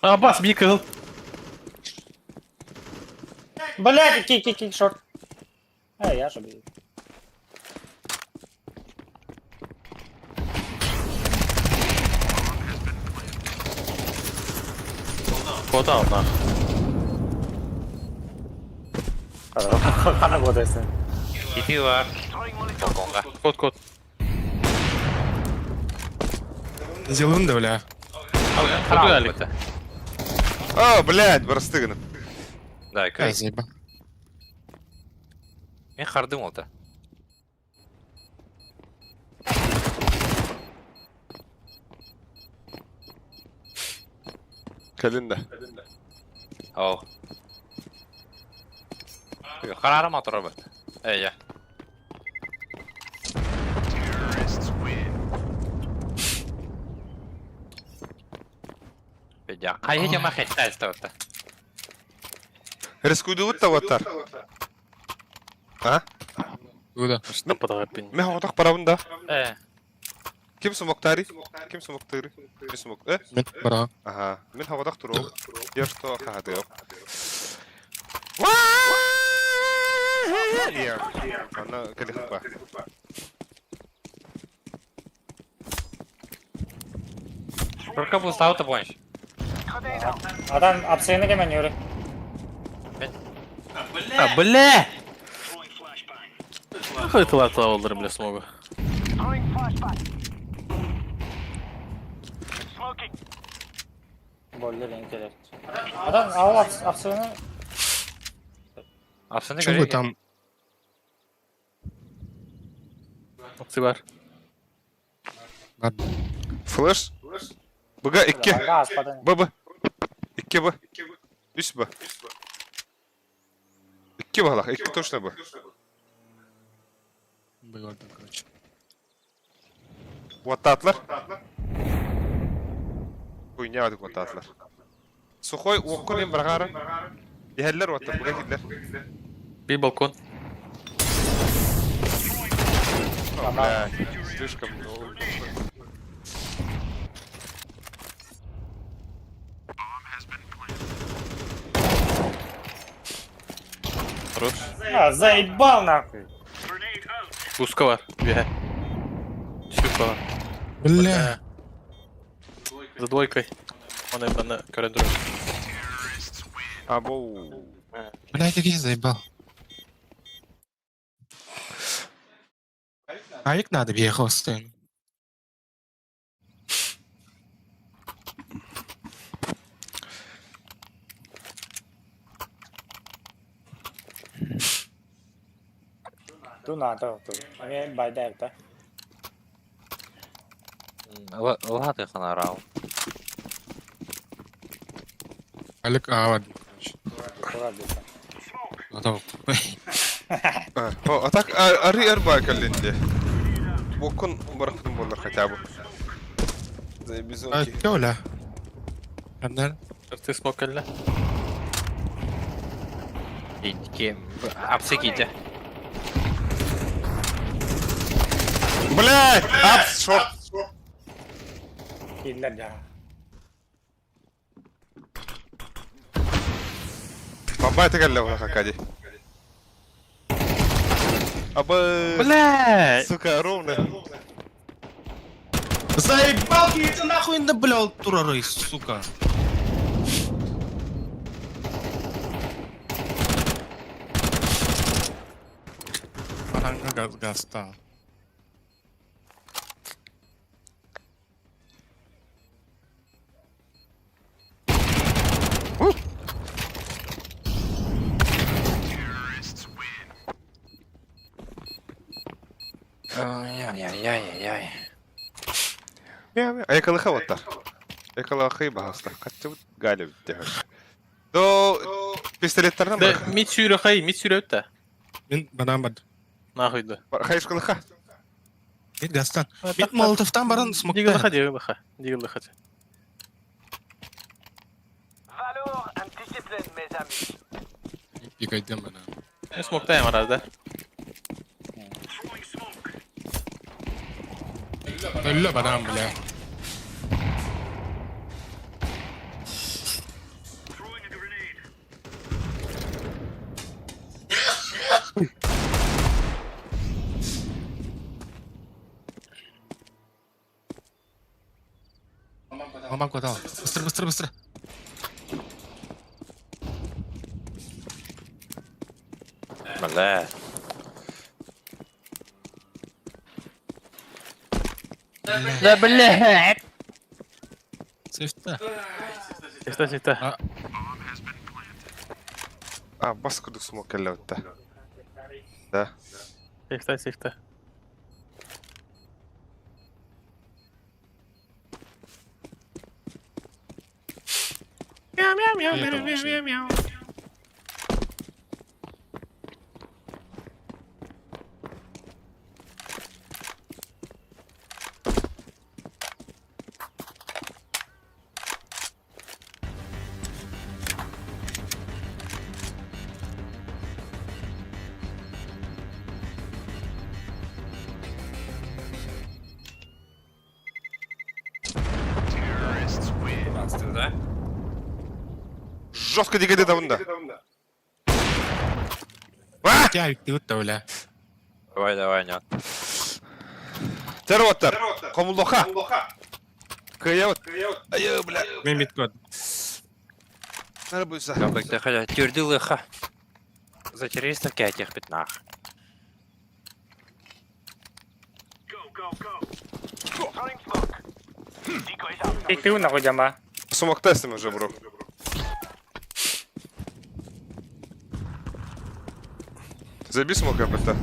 А, бас, бии кыһыл. Блядь, икки, икки, икки, шорт. Э, я же, блядь. Кота одна. Хана годайсың. Ити бар. Балконга. Кот, кот. Зеланда, бля. Алик. О, блядь, барастыгын. Да, Ай, кай. заебал. Мин хардым олта. Кэлин да. О. Харарым атыра бит. Эй, я. Бедя. Кайы жама хетта эстебетте. Рискуйдубут да ваттар. А? Куда? Что подагапин? Мен хаватак барабын да. Э. Ким смоктари? Ким смоктари? Ким смок? Э? Мен бара. Ага. Мен хаватак туру. Я что хадык. Ана кэлихпа. Только бу ставты бойынша. Адам апсыгына кемен юры. А, бля! Нахуй ты лата олдыр, бля, смогу. Боллер керек. Адам ал апсыгына Апсыны Чё вы там? Опции бар. Ладно. Флеш? Быга икки. газ падан. Б Б. Икки Б. Үс Б. Икки Б икки точно Б. Быгар, короче. Ваттатлар. Хуйня дик ваттатлар. Сухой оккун им баргара. Ихеллер ваттар, быга киллер. Би балкон. О, блядь, слишком. Хорош. А, заебал нахуй. Узко бар. Бе. Чуть бар. Бля. За двойкой. Он на коридоре. Абоу. Бля, как я заебал. Аик надо въехал, стоин. Ту надо, ту. Ами байда это. Латы ханарау. Алик, а, ладно, короче. Тура бит. Готов. О, а так ари арба каллинде. Бокун барахтым болар хотя бы. А, Заебизонки. чё, бля? Андар? Ты смог кэллэ. Икки. Апсы ките. Блядь! Апс, шорт. Киллер я. Бабай ты калле вала хакади. Аба. Бля! Сука, ровно. Заебал ты нахуй да бля турары, сука. Баранга газ гаста. Ай-яй-яй-яй. Айкалыха оттар. Айкалахы баһаста. Каччыбыт галib дехер. До пистолеттерден Да, бар. мид сүүрэ хай, мид сүүрэ өттө. Мин банан бар. Нахуй да. Хайышкалыха. Мин гастан. Мин молотовтан баран смокта. Дигылыха, дигылыха, дигылыха. Пикайдем банан. Мен смоктайым арада. Өллө банан бля. Мамам куда? Быстро, быстро, быстро. Бля. Да блядь! Сейфта. Сифта, сифта. А, бас кудук смок келле өттө. Да. Сифта, сифта. Да? Жестко дегеде да бunda. А! Я ты бля. Давай, давай, нет. Терроттар. Комулоха. Кыйабыт. Айы, бля. Мен бит код. Нары буйса. Кабык хотя тюрды лыха. За террористов кятих пятнах. Ты ты нахуй дяма. Смок тестим уже, бро. Заби смок это.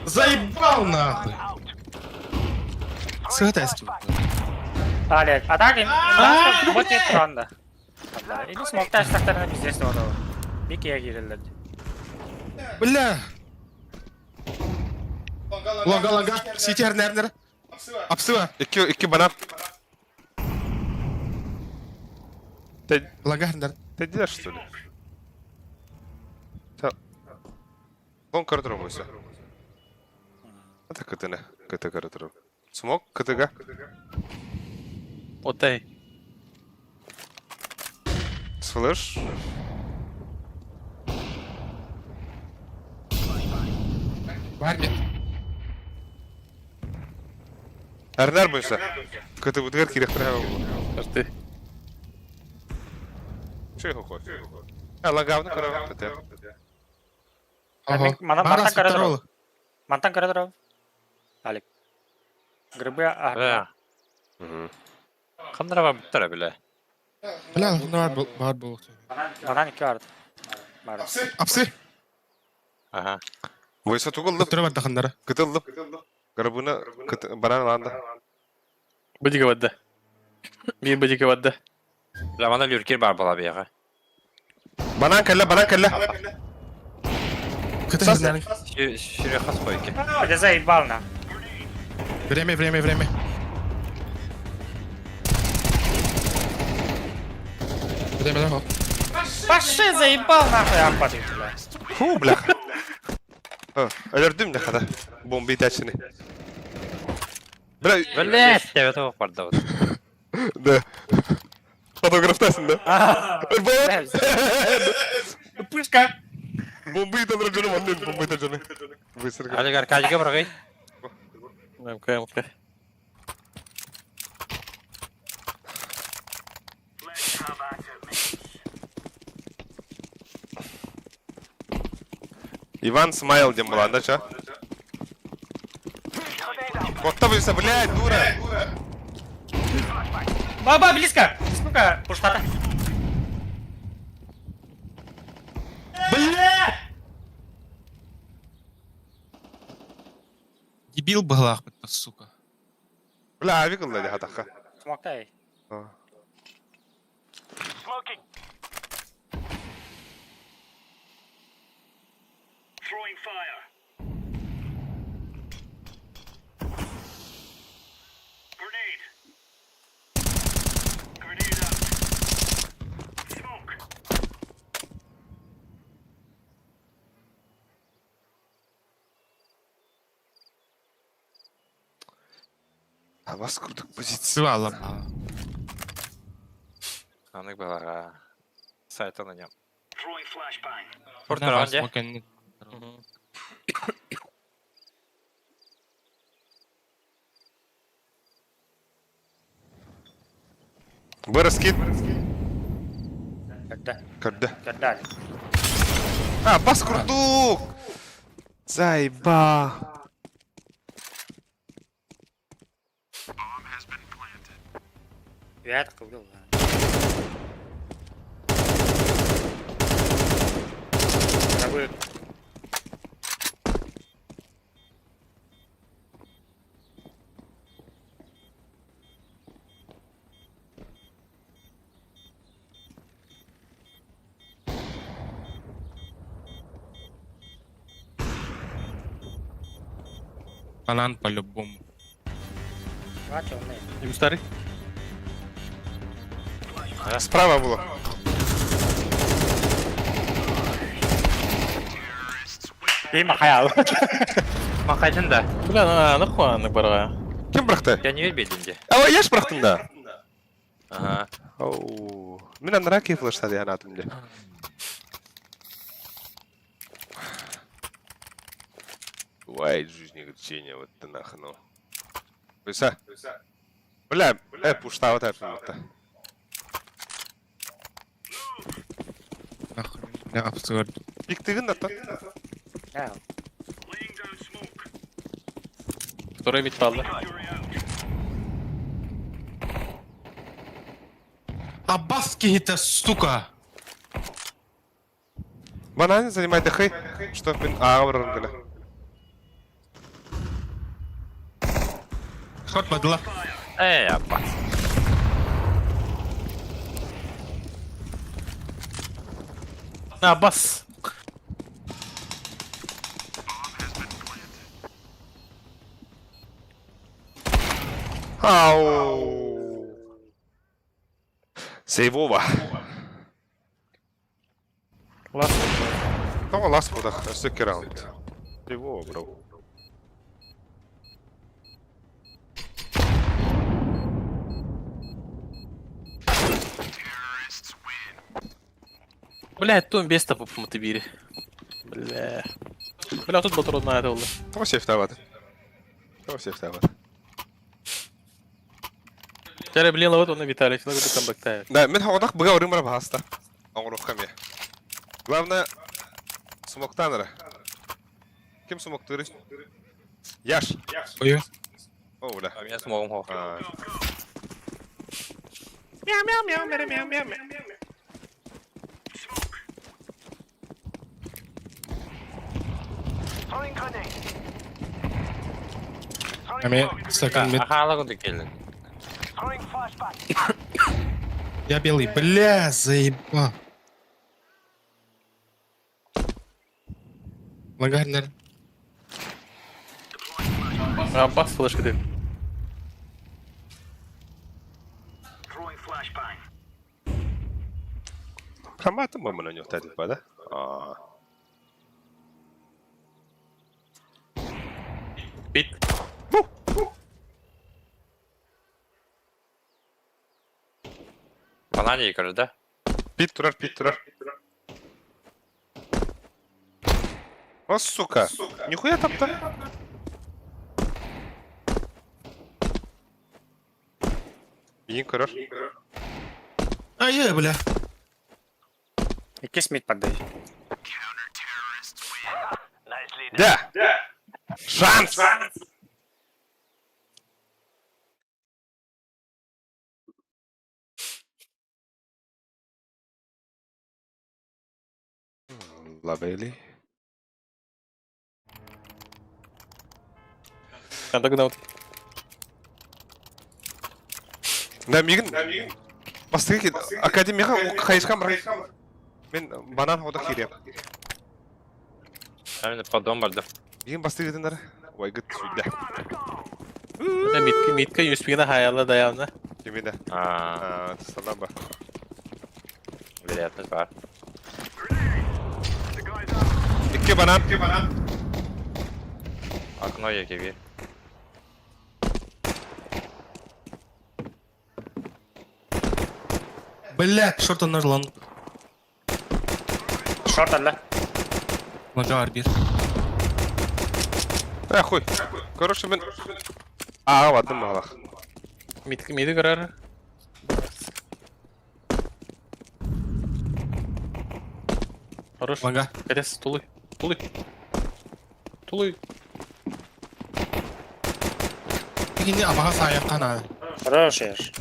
Заебал нахуй. Сытайский. Алек, а так им... Вот нет ранда. Или смок тест тактарына пиздец олду. Бики кирелер. Бля. Лонга, лонга. Ситер, нер, Апсыва. Икки, икки банан. Ты, Лонга, нер. ты делаешь, что ли? Та. Вон коридор бойся. Это КТН. КТ коридор. Смок, КТГ. Отай. Слышь? Бар мид. Арнар бойся. КТ бутгер кирек Арты. Че хохо? А, лагавны корова КТ. Ага. Мана- Барас мантан коридор. второго. Мантан коридор. Алек. Грибы, а... Бля. Хандрава буттара, бля. Бля, ну бар был, бар был. Банан карт. Бар. Апсы. Ага. Бойса тугуллып, Второго дахандара. кытыллып. Гарбуна КТ банан ланда. Бадига бадда. Бир бадига бадда. Бля, мана люркер бар была бега. Банан кэллэ, банан кэллэ. КТ нер. Сүрэ хас койки. Я заебал на. Время, время, время. Время, да. Пошли заебал нахуй, аппатик, бля. Фу, бляха. Өлөрдүм да хата. Бомба итачыны. Бля, Блять, я этого пардон. да. Фотографтасың да? Бля, Пышка. Бомба италар дьону маннын, бомба италар дьону. Быстро. Алик Аркадийга бырагый. МК, МК. Иван Смайл диэн булаанда ча. Котта бұйса, блядь, дура! Баба, близко! Сука, пуштата. Дебил быһылаахпыт, сука. Бля, авик ылла дии хатахха. Смоктай. Абас курдук позиция. Сывалам. Анык балага. Сайтан аням. Давай, Портер де. смокен. Быраскит. Когда? Когда? Когда? А, бас курдук! Заеба. Я так убил. Да. Банан по-любому. Им старый? Справа было. Им хаял. Мақайтын да. Бля, на, нахуй аны барға. Ким бырахты? Я не вербедин де. А, я ж бырахтым да. Ага. Оу. Мен анара кейфлаштады я атым де. Бывает в жизни огорчение, вот ты нахуй, ну. Бұйса. Бля, пушта вот это. Нахуй. Бля, абсурд. Пиктыгын да тот. Второй ведь падла. Аббас киһитэ, сука! Банан занимай дыхы, что мен аға барарым гына. Шорт бадыла. Эй, апа. На, бас. Ау. Сейвова. Лас. Тоға лас будақ, өсөкке раунд. Сейвова, бро. Бля, тум без того по мотыбире. Бля. Бля, тут был трудно это было. Тоға сейфтабады. Тоға сейфтабады. Теперь, блин, вот он и Виталий, всегда будет там бэктайр. Да, мен хоғадақ бұға орын бара бағаста. Оңыруққа ме. Главное, смоктаныры. Ким смоктыры? Яш. Ой. О, бля. А меня смогом хох. А, Ами, second mid. Аха, ала күндік келді. Я белый. Бля, заебал. Лагарь, наверное. А, бас флешка ты. Хаматын ба мұны нюхтады ба, да? А. Бит. Банан ей көрді, да? Пит тұрар, пит тұрар. О, сука! Нихуя тапта. Иин көрөр. Ай, бля. Иккис мид поддай. Да! Шанс! Лавели. Ханта гынабыт. Да, мигин. Бастыгы академияга хайышкан бар. Мен банан хода кирием. Мен поддон барды. Мигин бастыгы диндар. Ой, гыт сүдә. Да митка митка юспигена хаялла даявна. Кимиде? А, А, санаба. вероятность бар. Икки банан. Икки банан. Окно еге Бля, шорт он нажал, он Шорт алла. нажал арбир. Э, хуй. Короче, мен А, ладно, малах. Митка миди көрөр. Хорош. Лага. Катес, тулуй. Тулуй. Тулуй. Кини абаға саяққан ана. Хорош ешь.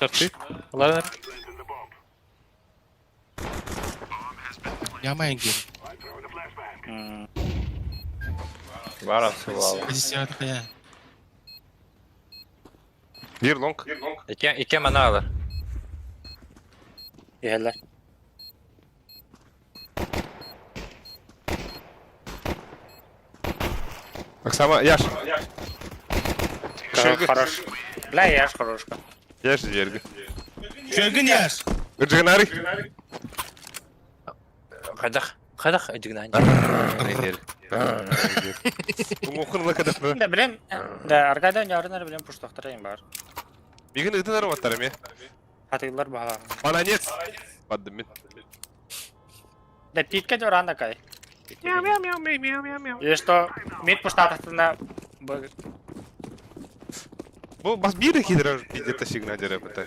Тарты. Ладно. Ямайын кем. Бар асылалы. Десятка я. Бир лонг. Ике ике мана алар. Иһэллэр. Оксама, Яш. Шөгү. Хорош. Бля, яш хорошка. Яш жерги. Шөгін яш. Гыджыгынари. Кадах. Кадах дигнан. Уңухын лакадап. Да, блин. Да, аркада ярынар билен пуштахтарайын бар. Мигин ытынар ваттар ме. Хатыйлар баһа. Бананец. Баддым мен. Да, питке дөранда кай. Мяу мяу мяу мяу мяу мяу. И что, мид пуштахтарына Бу бас бир хидра где-то сигнал дереп это.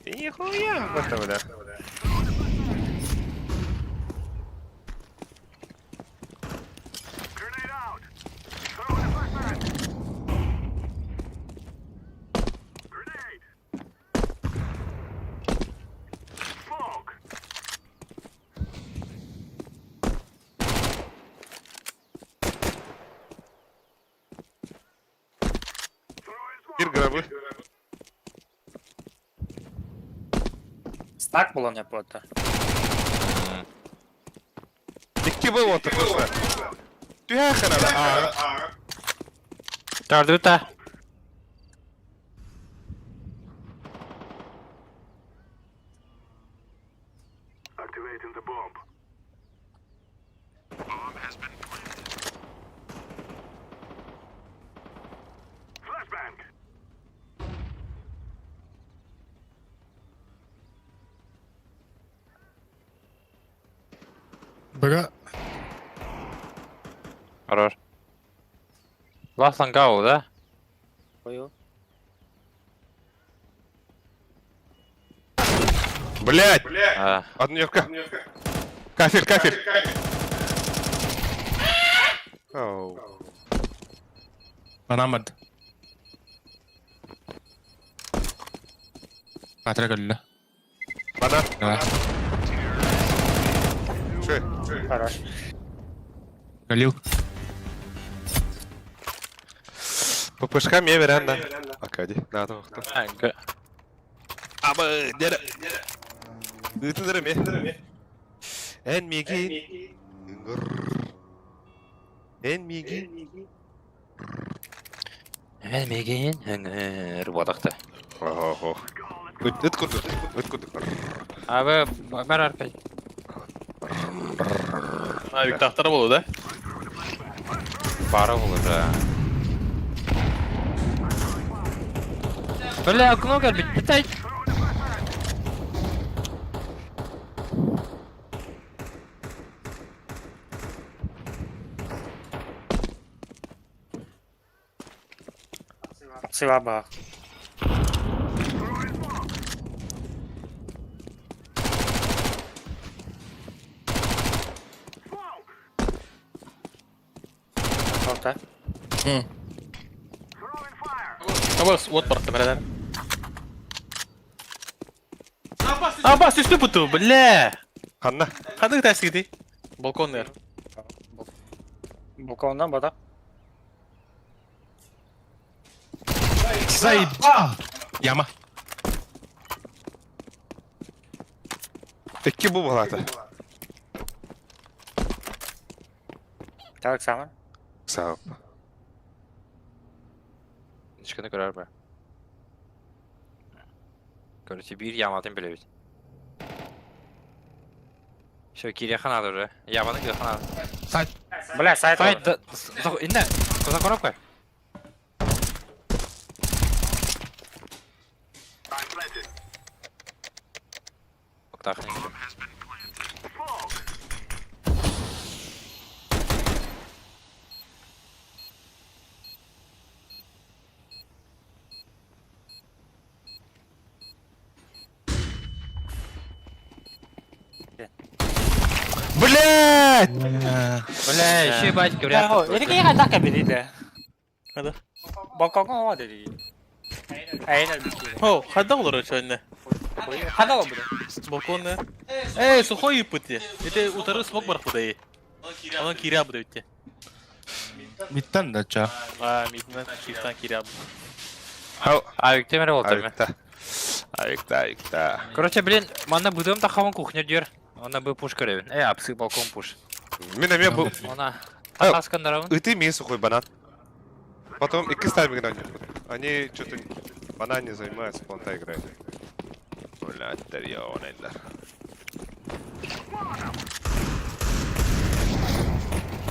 Нихуя, вот бля. Бир грабы. стак болон япота. Икки был вот просто. Түһә хана. Тардыта. Бага. Хорош. Ласлан гау, да? Ой. Блять. А, Одну Кафель, кафель. Оу. Банан барды. Атра көллі. Банан. Да. Шö. Хорош. Галил. ППшка ме веранда. Акади. Надо вахта. а, Абы, дere. Ытыдыр ме. Эн миги. Эн миги. Мен меген өңір бодақта. Охо. Ыт курдук. Ыт курдук. Абы бар аркай. Авик тахтара болду да? Бары болur да. Бля, окно кэлбит. Бүтэй. Апсыла баар. Орта. Абас, вот барахта бәрәдәр. Абас, үсті бұту, бля! Ханна. Қандық тәсігіді? Балконнер. Балконнан бадақ. Заебал! Яма. Икки бу балата. Так, саман. Сау. Ичкини көрөр бе. Короче, бир яматын билебит. Все, кириэхэ надо уже. Яманы кириэхэ надо. Сайт. Бля, сайт. Сайт, да, инне, за коробкой. Так, не буду. Блять! Бля, еще батька, вряд ли. Ini kayaknya ada kabin ini. Ada. Balkon ada di. Aynen bir şey. О, хада олар өчөнне. Хада ол буде. Балконнер. Эй, сухой пути. Это утары смог бар худай. Онан кире абды өтте. Миттен да ча. А, митнен шифтан кире абды. Хау. Авик темир ол темир. Авикта. Авикта, авикта. Короче, блин, манна будем тахаван кухня дер. Она бы пушка ревен. Э, апсы балкон пуш. Мин эмиэ бу Она. А, Таскандаравын. Ыты мин сухой банан. Потом икки ставим играть. Они что-то банан не занимаются, планта играет. Блять, дарьёнайдар.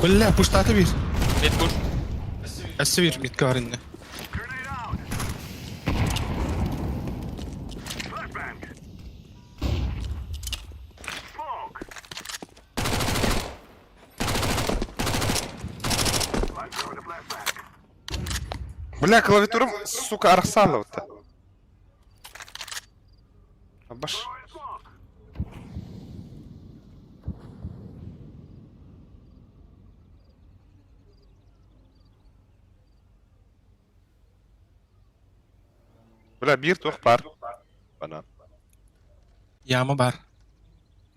Бля, пуштаты бир. Мит пуш. Әсі бир, митке бар инде. Бля, клавиатурам, сука, арсалов-то. Абаш. Бля, бир туох пар. Банан. Яма бар.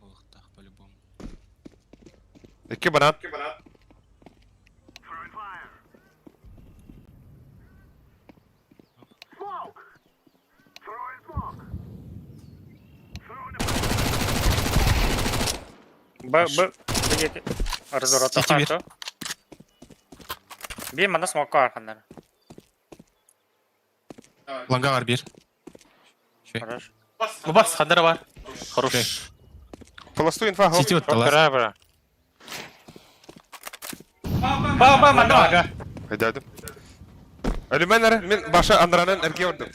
Ох, по-любому. Икки банан. Б, Б, Б, разворот Сити бир. хату. Би мана смокка архандар. Ланга бар бир. Хорош. Бас, хадара бар. Хорош. Холостую инфа. Сити отталар. Көрөр бра. Ба, ба, мана. Өйдөөдүм. Өлүмэн эрэ, мин баша андранан эрге ордум.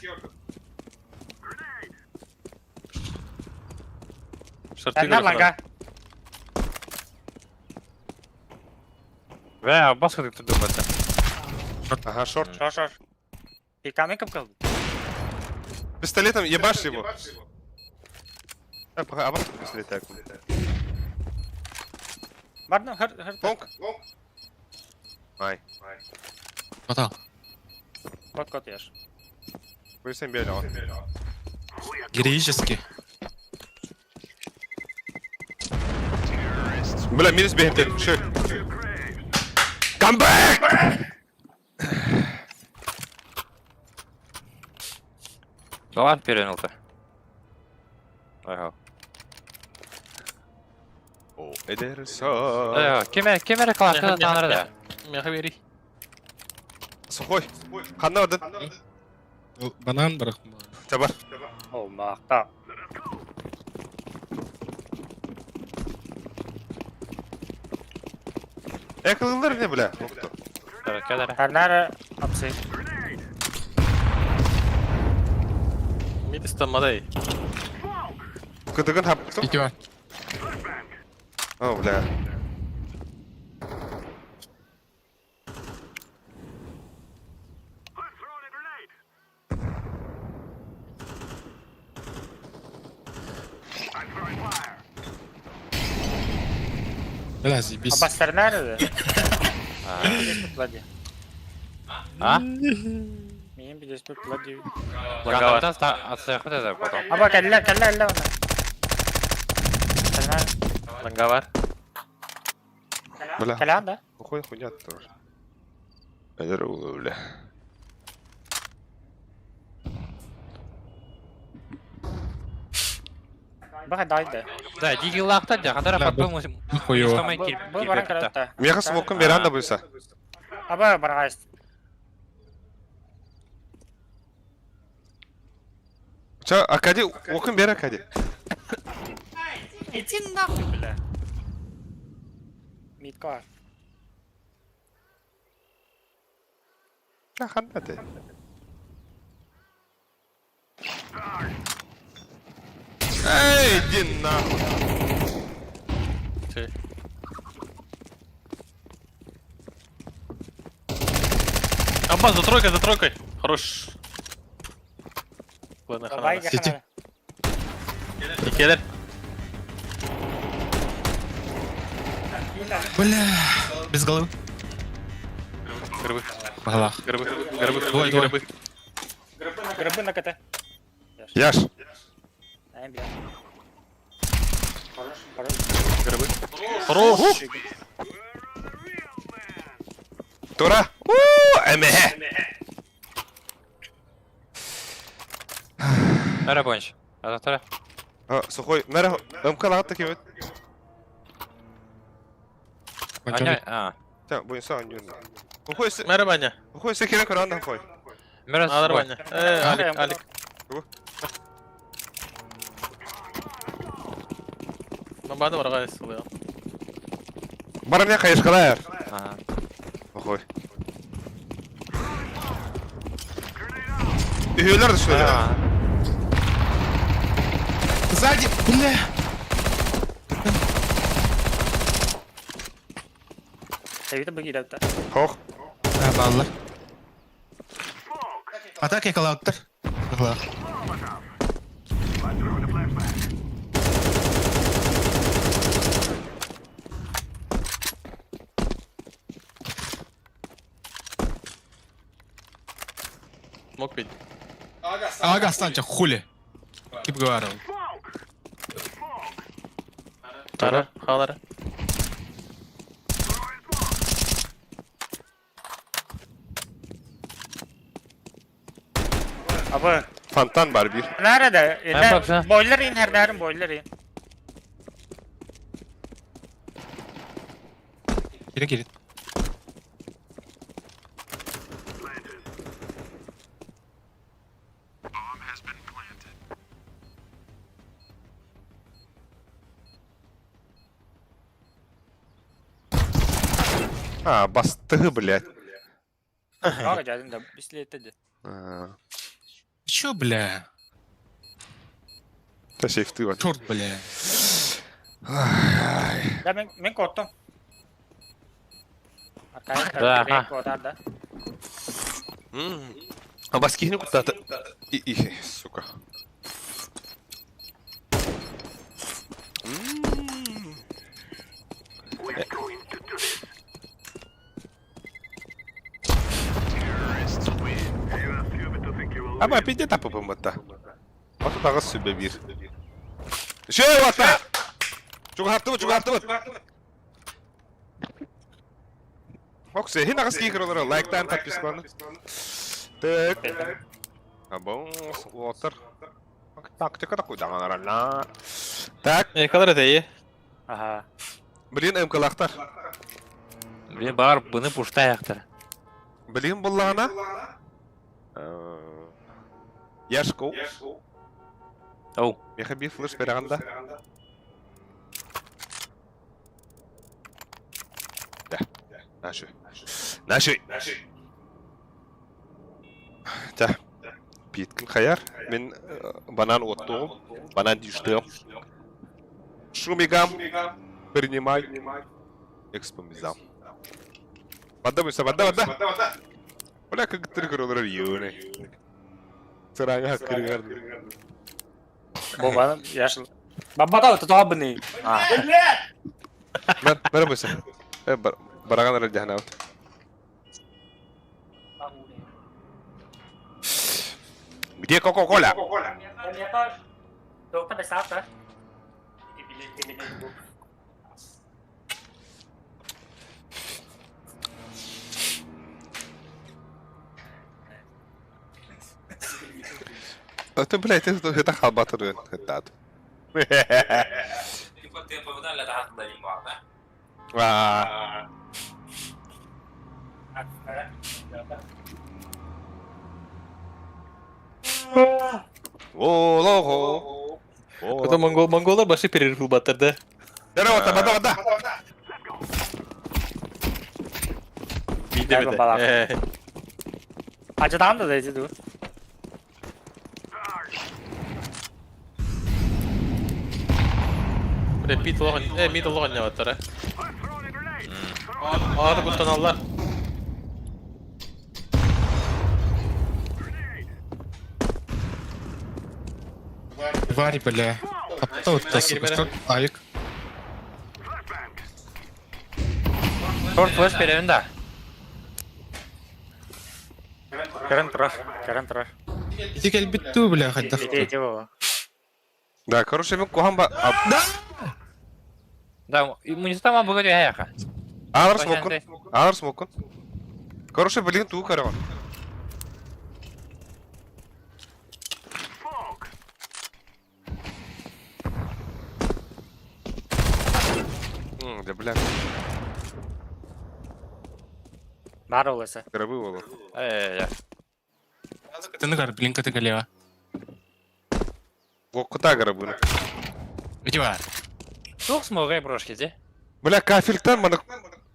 Шарты Әннәр ланга. Бля, бас кыдык турду бата. Ага, шорт. Шор, шор. Пиками кып кылды. Пистолетом ебашь его. А, пока, а бас пистолет так. Барны, хыр, хыр. Лонг. Ай. Батал. Кот, кот еш. Высем белого. Героически. Бля, минус бегает. Шо? Камбэк! Давай перенул-то. Ага. О, Эдерсон. Э, кеме, кемере классы таныр да. Мяха бери. Сухой. Ханна орден. Банан бар. Табар. О, мақта. Э, кылылар не, бля? Локту. Кәләр. Әннәр апсы. Мит истанмадай. Кыдыгын хаптым. Сити бар. О, бля. Бля, заебись. Абастарнар да. А? Мин билеспит Влади. Бураннардан отсыахпыт это потом. Аба кэллэ кэллэ кэллэ онно. Кэллэ. Ланга бар. Бля. Кэлэн да. Хуй хуйня тоже. Здорово, бля. Баха дайды. Да, дигилаахтар дьэ, хатара Бля, потом Хуёво. Бу баран кэлэтта. Меха смоком веранда буйса. Аба баргайс. Ча, Акади, окун бер Акади. Иди нахуй, бля. Митка. Да, ханда ты. Эй, иди нахуй. Чэ. Аббас, за тройкой, за тройкой. Хорош. Ладно, Давай, хана. Сити. Келер. Бля. Без головы. Грибы, Голах. грибы, грибы, Двое, двое. грибы. Грибы на КТ. Яш. Ай, бля. Хорош, хорош. Грибы. Хорош. Тура. У, МГ. Мара бонч. Ататара. А, сухой. Мера, МК лагат таки вот. Аня, а. Та, буйса, анюн. Ухой, се, Мэр баня. ухой, се кирен коранда хой. Мара Надо баня. Алик, Алик. Мабада барга ысылы. Барамя хайышкалар. Ага. Ухой. Üyeler de şöyle. Сзади, бля. Тэбитэ бу киирэлтэ. Хох. А, балла. Атака коллактор. Голах. Мог пить. Ага, станьте, хули. Кип говорил. Тара, халара. Аба. Фонтан бар bir. Nerede? Ben baksana. Boiler in her derin boiler in. Кирин, Кирин. А, басты, блядь. Ага, дядим да бислетеди. А, Чё, бля? Та сейфты вот. Черт, бля. Да мен мен korktum. Arkaya Да, ага. korkar да. А баски не куда-то. И, и, сука. М. Ama bir de tapıpım hatta. Ата тагы сүбе бир. Шей вата. Чугартыбы, чугартыбы. Оксе, хин агыс кийкер олар лайктан подписканы. Так. Абон, уотер. Тактика такой да нормально. Так, Э, калар это е. Ага. блин, МК-лахтар. Блин, бар быны пушта яхтар. Блин, буллана. Яшко. Оу. Меха бир флеш бераганда. Да. Наши. Наши. Та. Питкин хаяр. Мен банан оттугум. Банан дюштем. Шумигам. Принимай. Экспомизам. Вода, вода, вода. Бля, как триггер юны. Сыраңа кыргар. Бу bana yaşlı. Бабата вот это абыны. А. Бар, бар быса. Э, бар, бараган эрэ дьаһанаабыт. Где Кока-Кола? Это, блядь, это, это халбатыр это. Аа. Олого. Потом монгол, монголар башы перерыв ылбаттар да. Здорово, бада, бада. Биде бите. Ачытаан да дайсы ду. Бля, пит лоҕын, э, мид лоҕын ньабаттара. Ааты куттаналлар. Варь, бля. Апта вот сука, Авик. Шорт флеш перевин да. Көрөн турар, көрөн турар. Ити кэлбит туу, бля, хайдах. Ити ити бу. Да, короче, мен куһан ба... Да, мунистама бүгүн яха. Алар смокун. Алар смокун. Короче, блин, туу көрөҕүн. Да, бля, Баар олеса. гробы болу. Э, Тыныгар, блин, каты галева. Кута гробы. Ити бар. Туох смогай брошки де. Бля, кафельтан маны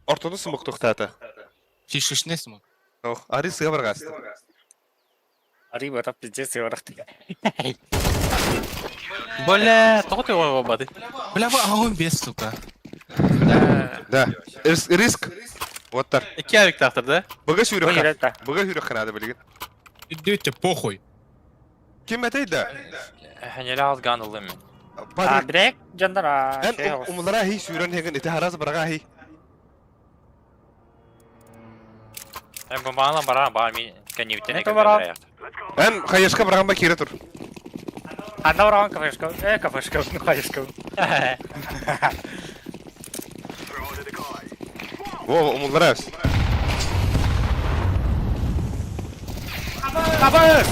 ортону смок тохтата. Фишишне смог. Ох, ари сыга баргасты. Ари барап пиздец барахты. Бля, тоҕо ты ой бабаты. Бля, бу огонь без, сука. Да. Риск. Риск. Вот так. Икки авик тахтар да? Быга сүүрэх. Бу Быга сүүрэх надо билигин. Идите похуй. Ким этэй да? Ханеле аз ганылым мен. А, брек жандар Эн умлара хи сүүрэн хэгэн ити харас барага хи. Эн бомбаана бара ба мен кеневтен Это бара. Эн хаешка бараган ба кире тур. Анда бараган кафешка. Э, кафешка, ну хаешка. Во, умлара. Абы!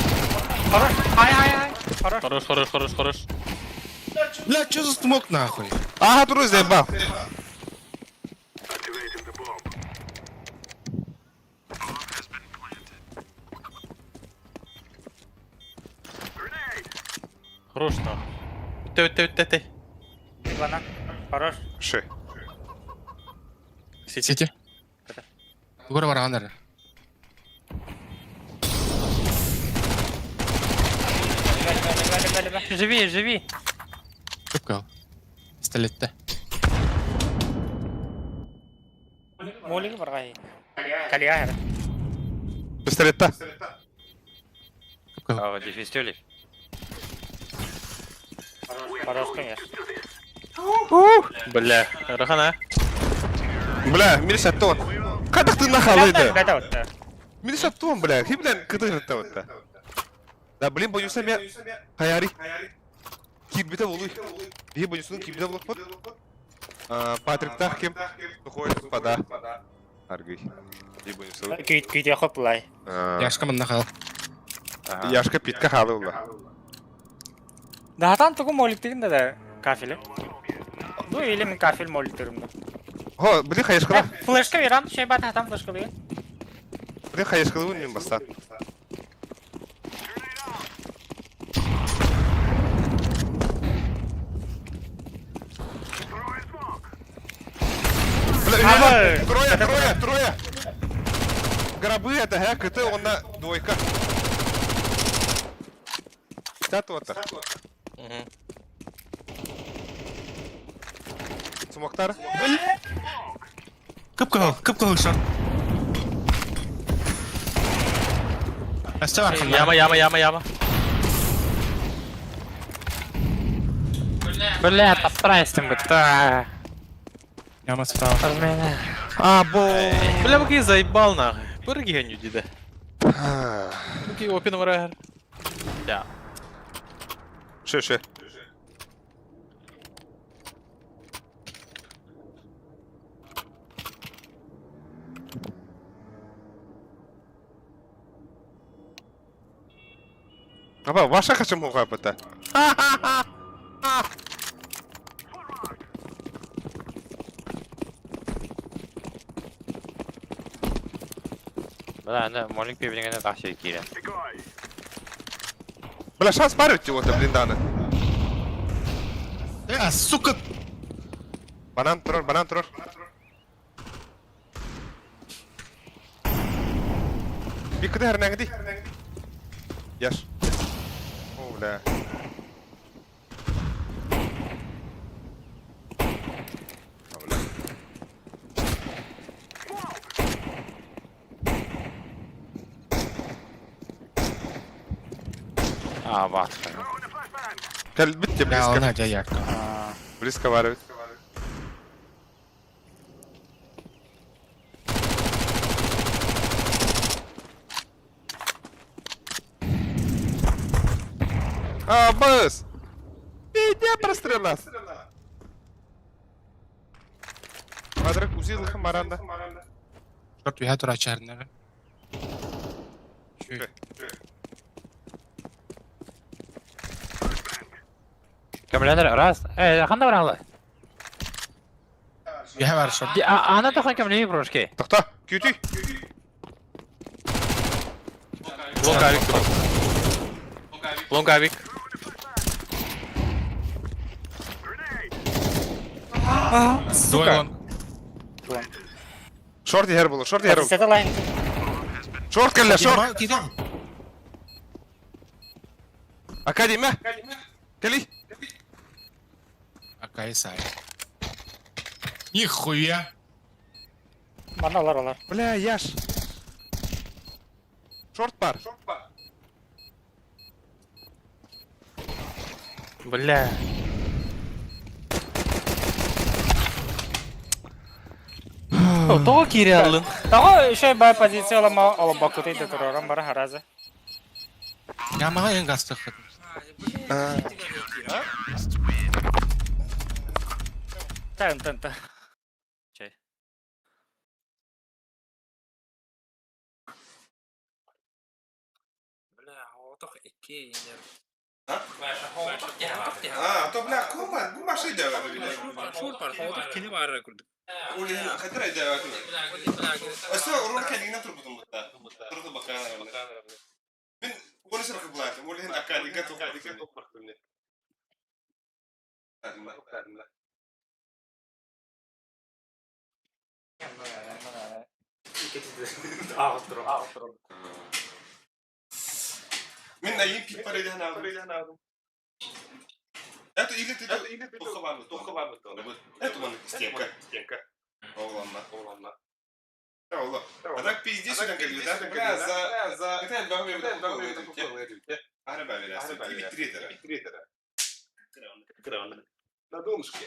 Хорош. Ай ай ай. Хорош. Хорош, хорош, хорош, хорош. Бля, что за смог нахуй? Аха тур заебал. Хорош нахуй. Үтте, үтте, үтте, үтте. Ивана. Хорош. Ши. Сити. Тугар барагандар. Живи, живи. Көпкал. Пистолетте. Молиги баргай. Калия. Пистолетта. Көпкал. А, дефистели. Хорош, конечно. Бля, рахана. Бля, мир шаттон. Кадак ты нахалыды? Это вот. Мир шаттон, бля. Хи, бля, кыты рытта вот. Да, блин, боюсь я. Хаяри. Кирбите болуй. Бие боюсун кирбите болук бот. Патрик тах кем? Сухой вода. Аргый. Бие боюсун. Күйт күйт яхоп лай. Яшка манна хал. Яшка питка халы ула. Да там тугу молик деген да кафеле. Ну или мен кафель молик дерим. Хо, блин, хаешка. Флешка берам, шей бат там флешка берем. Блин, хаешка мен бастан. Бля, трое, трое, трое! Гробы это, га, КТ, он на двойка. Тата. Смоктар. Көпкал, көпкал шорт. Әсте бар Яма, яма, яма, яма. Бля, таптырайсың бітті. Яма справа. Размена. А, бо. Бля, бу заебал нахуй. Бырги гэню диде. Бу опин варагар. Да. Ше, ше. Аба, ваша хачым хуга бата. Бля, аны молик бибинигене тахсы киирен. Бля, шанс бар өтті онда блинданы. Сука! Банан тұрар, банан тұрар. Bir kıda her di. Яш. О, бля. А, бля. А, бат. Кәл бітті Бля, близко. она дядя. Близко var evet. А, быс! Иди прострелас! Квадрат узилхым маранда. Шорт уя тура чарнера. Көмләнер, раз. Ханда бар алы. Уя бар шорт. Ана тохан көмләй брошки. Тохта, күтүй. Лонг авик. Лонг авик. Двое лонг. Шорт yer bulur, шорт yer bulur. Сета лайн. Шорт келле, шорт. Кидам. Академия. Кели. Акай сай. Нихуя. Мана алар алар. Бля, яш. Шорт бар. Бля. О, того кирялын. Того еще бай позиция олама ола бакуты да турарам бара хараза. Ямага ең гастық. Тан тан тан. Чай. Бля, отох икки инер. А, то бля, кума, бу машина Шур бар, отох кини бар күрдүк. Ули, хатыр айда. Өсө урун кәдигенә турбутум бутта. Турду бакан. Мин ули сыркы булатым. Ули акадига топпактым. Мин айын пип бар иде хана. Это или ты тохы бар. Это ман стенка. Стенка. Оғланна, оғланна. Оғла. А так пиздец сюда келді, да? Бля, за Это бәбе Ары бәбе. Три тридера. На донышке.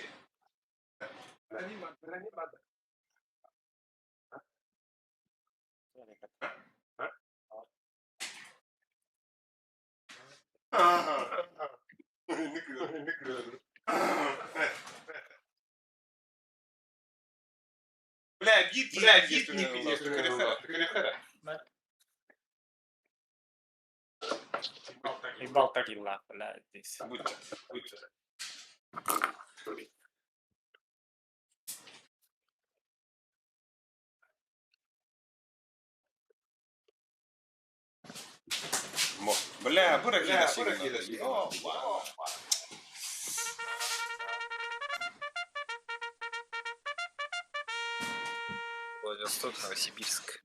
Ага. Бля, гид, бля, гид не пиздец, Ебал такила, бля, здесь. Будьте, будьте. Мо. Бля, бурак еда. Владивосток, Новосибирск.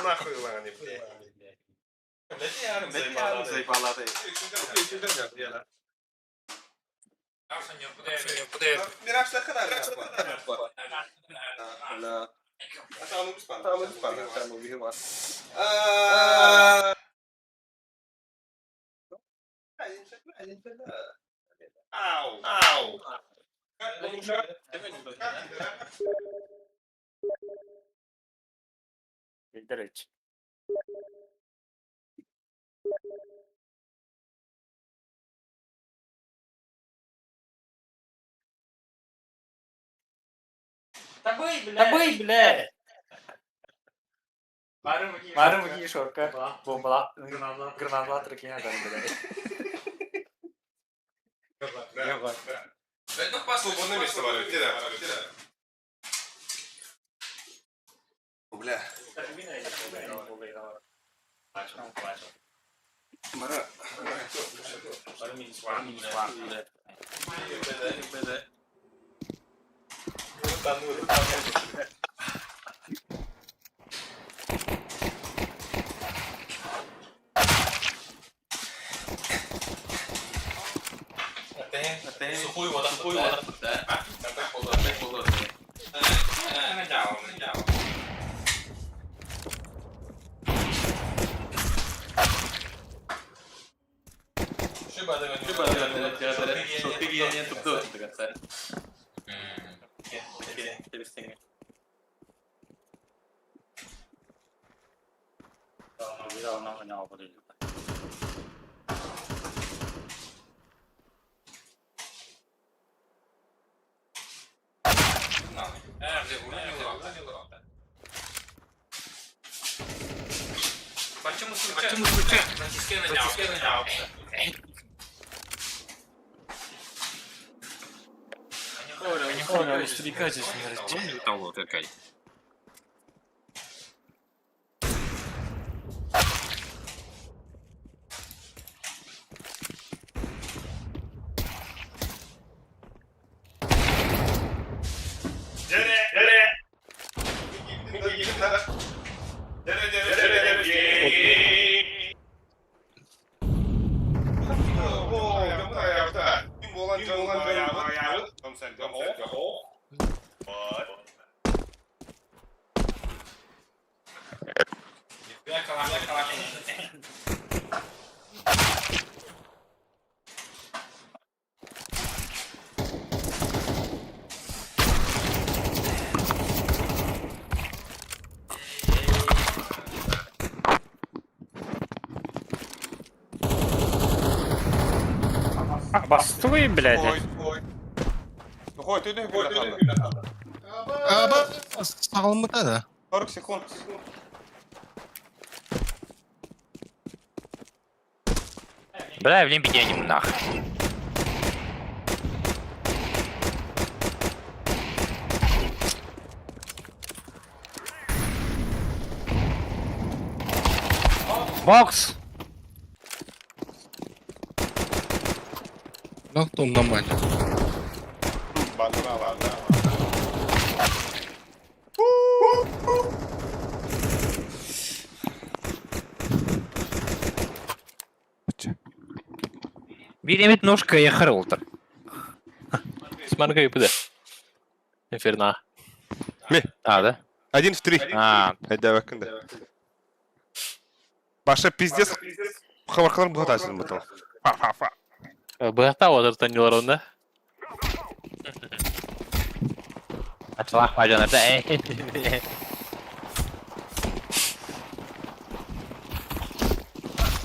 Нахуй лагани, бля. Викторович. Табый, бля! Мары муги шорка. Бомбала. Граната трекина дали, бля. Бля. Мара. Бастуй, блядь. Ой, ты не гуляй. Аба, сағылмыта да. 40 секунд. Бля, блин, беденем нах. Бокс! Нахтон нормально. Биремит ножка я харолтер. Смарга и пыда. Инферно. А, да? Один в три. А, Айда бакында. Баша пиздец. Хабаркалар бұғатасың бұтал. Фа-фа-фа. Быһата отыр танилар онда. Атлах мажанар да.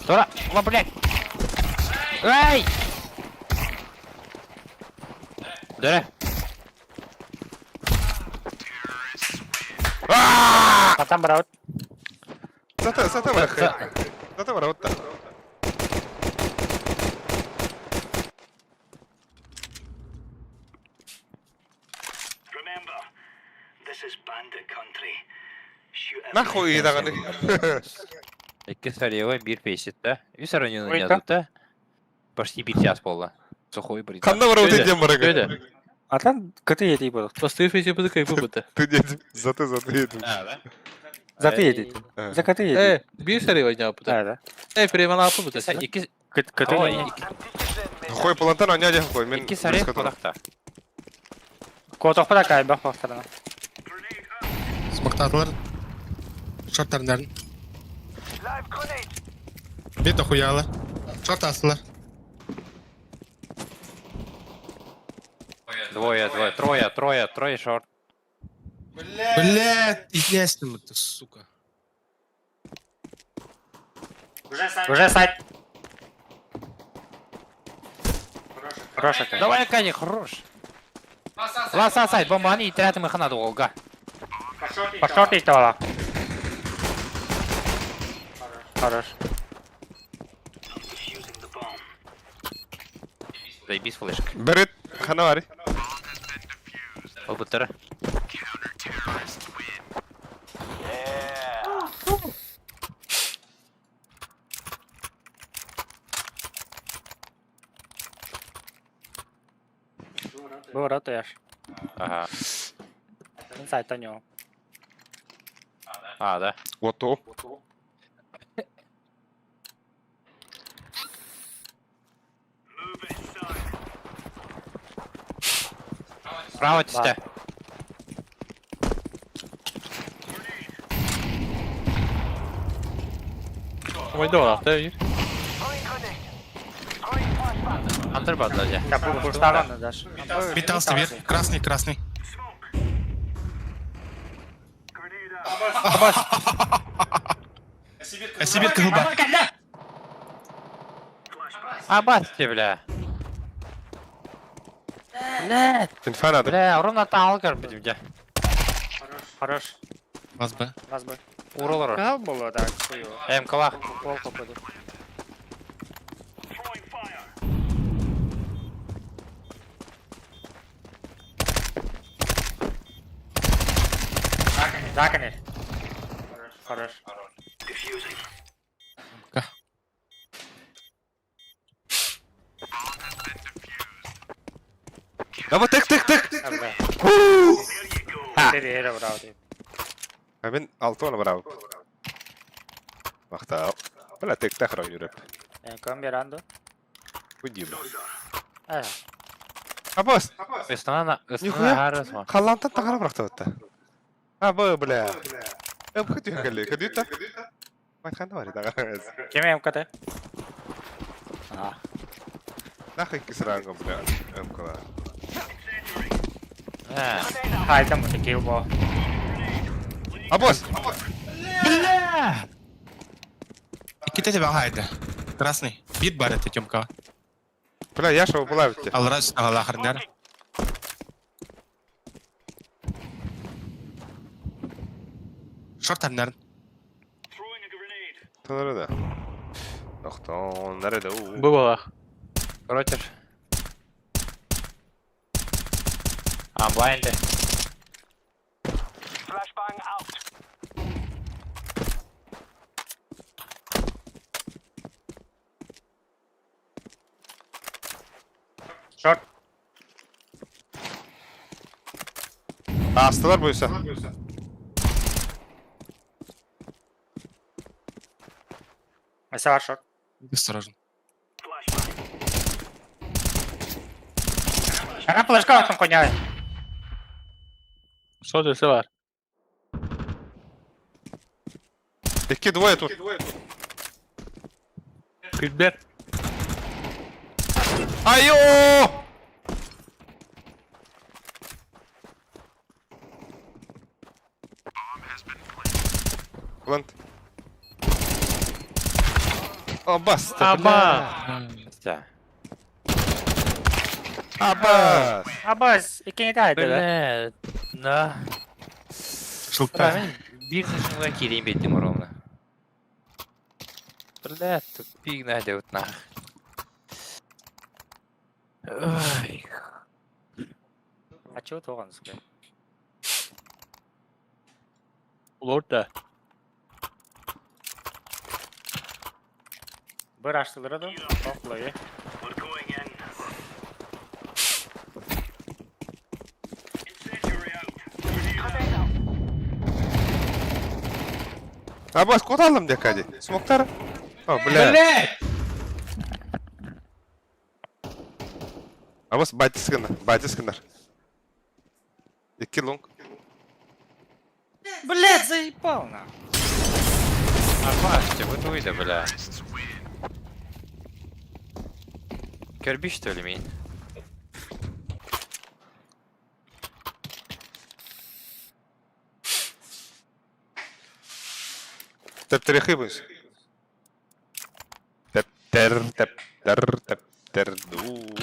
Тура, о, блядь. Эй! Дөрө. Атам барабыт. Зата, зата бар. Зата бар, вот так. Remember, this is bandit country. Shoot Нахуй дағаны. Икки сарева бир песит, да? Үс араньоны Ой, языт, да? Почти бир час болла. Сухой брит. Қанда бар, вот идем бар. Өйдө. Атан кыты еди болот. Бастыр фейсе быды кайфы быды. Ты дедим. Заты, заты едім. А, да? Заты еди. За кыты еди. Э, бир сари ойнап быды. Да, да. Э, фреман апы быды. Икки Кыты Ой, еди. Хой палантан, а не хой. Мен икки сарев подақта. Котох пада кайбах бахтарана. Смоктаатылар. Шорттарынарын. Бит охуяла. Шорт астылар. Двое, двое, трое, трое, трое шорт. Блядь, естественно ты, сука. Уже сайт. Хорош это. Давай, Кани, хорош. Ласа сайт, бомбаны и тратим их надолго. По шорт идти Хорош. Defusing the bomb. Заебись флешка. Берет ханавари. Опытыр. Был рот яш. Ага. Инсайт у него. А, да. Ото. Справа тесте. Ой, да, ты. Андер бадладе. Я буду пуштаран дашь. Метался вверх. Красный, красный. Сибирь кылба. А, басте, бля. Бля, Инфанады. бля, ровно талгар, бля. Хорош. Вас бы. Нас бы. Уролор. Как было так? Хуёво. М, калах. Пол попаду. Закони. Хорош. Defusing. Давай тык тык тык. There браво. Мен алтыны браво. Мактау. Бля, тык тах район Камерандо. Будем. Э, Абас, Ыстана, Нихуя. ыстана харысма. халлантан тагара бырактабытта. Аба, бля. Эм көтү кэлли, көдүтэ. Майхана бар тагара. кем МКТ? А, Нахуй кисранго, бля. Эм кала. Э, хайда мы такие бо. Абас, Бля! Кита тебя хайда. Красный. Бит бар это Тёмка. бля, Яша булабытте. Алрас алахарнер. Шорт арнер. Throwing a grenade. Тонары да. Охтон, nerede у? Бывало. короче. А, блайнды. Flashbang out. Шорт. Астылар буйса. Асар шорт. Осторожно. Ана флешка там коня. Что ты, Севар? Икки двое тут. Күйбер. Айо! Плант. Абас, Аба! Тесте. Абас. Абас, икини тайды да. Бля, на. Шелта. Мен бир сешнга кирейин беттим ровно. Бля, тупик найдет нах. Ой. А чего тоган сука? Лорд да. Бір аштылары да. Тоқлы, We're going in. Incendiary out. Grenade out. Абас, куда алым декади? Смоктар? О, бля. Блядь! Абас, батискынар, батискынар. Икки лонг. Блядь, заебал на. Арбаште, вот выйда, бля. Кирби, что ли, мин? Тэптэрихыбыс. Тэптэр, тэптэр, тэптэр, ду.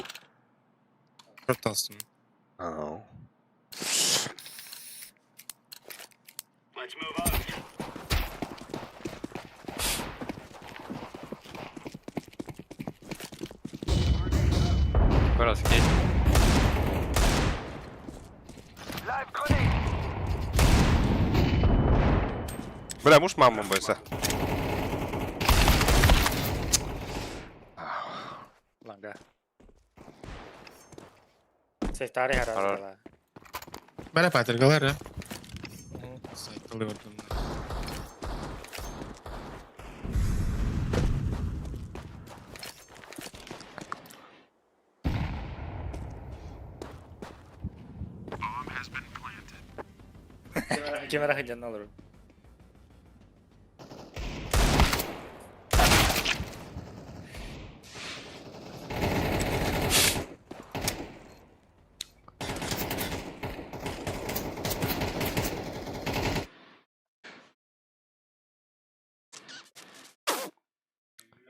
Проталстым. Ау. Let's move out. Раз, кейс. Live grenade. Бля, муж маму бойся. Ланга. Сектари харастала. Бәрі пәтіргілер, ә? Сайтылы көрдім. Кемера хыдян алыр.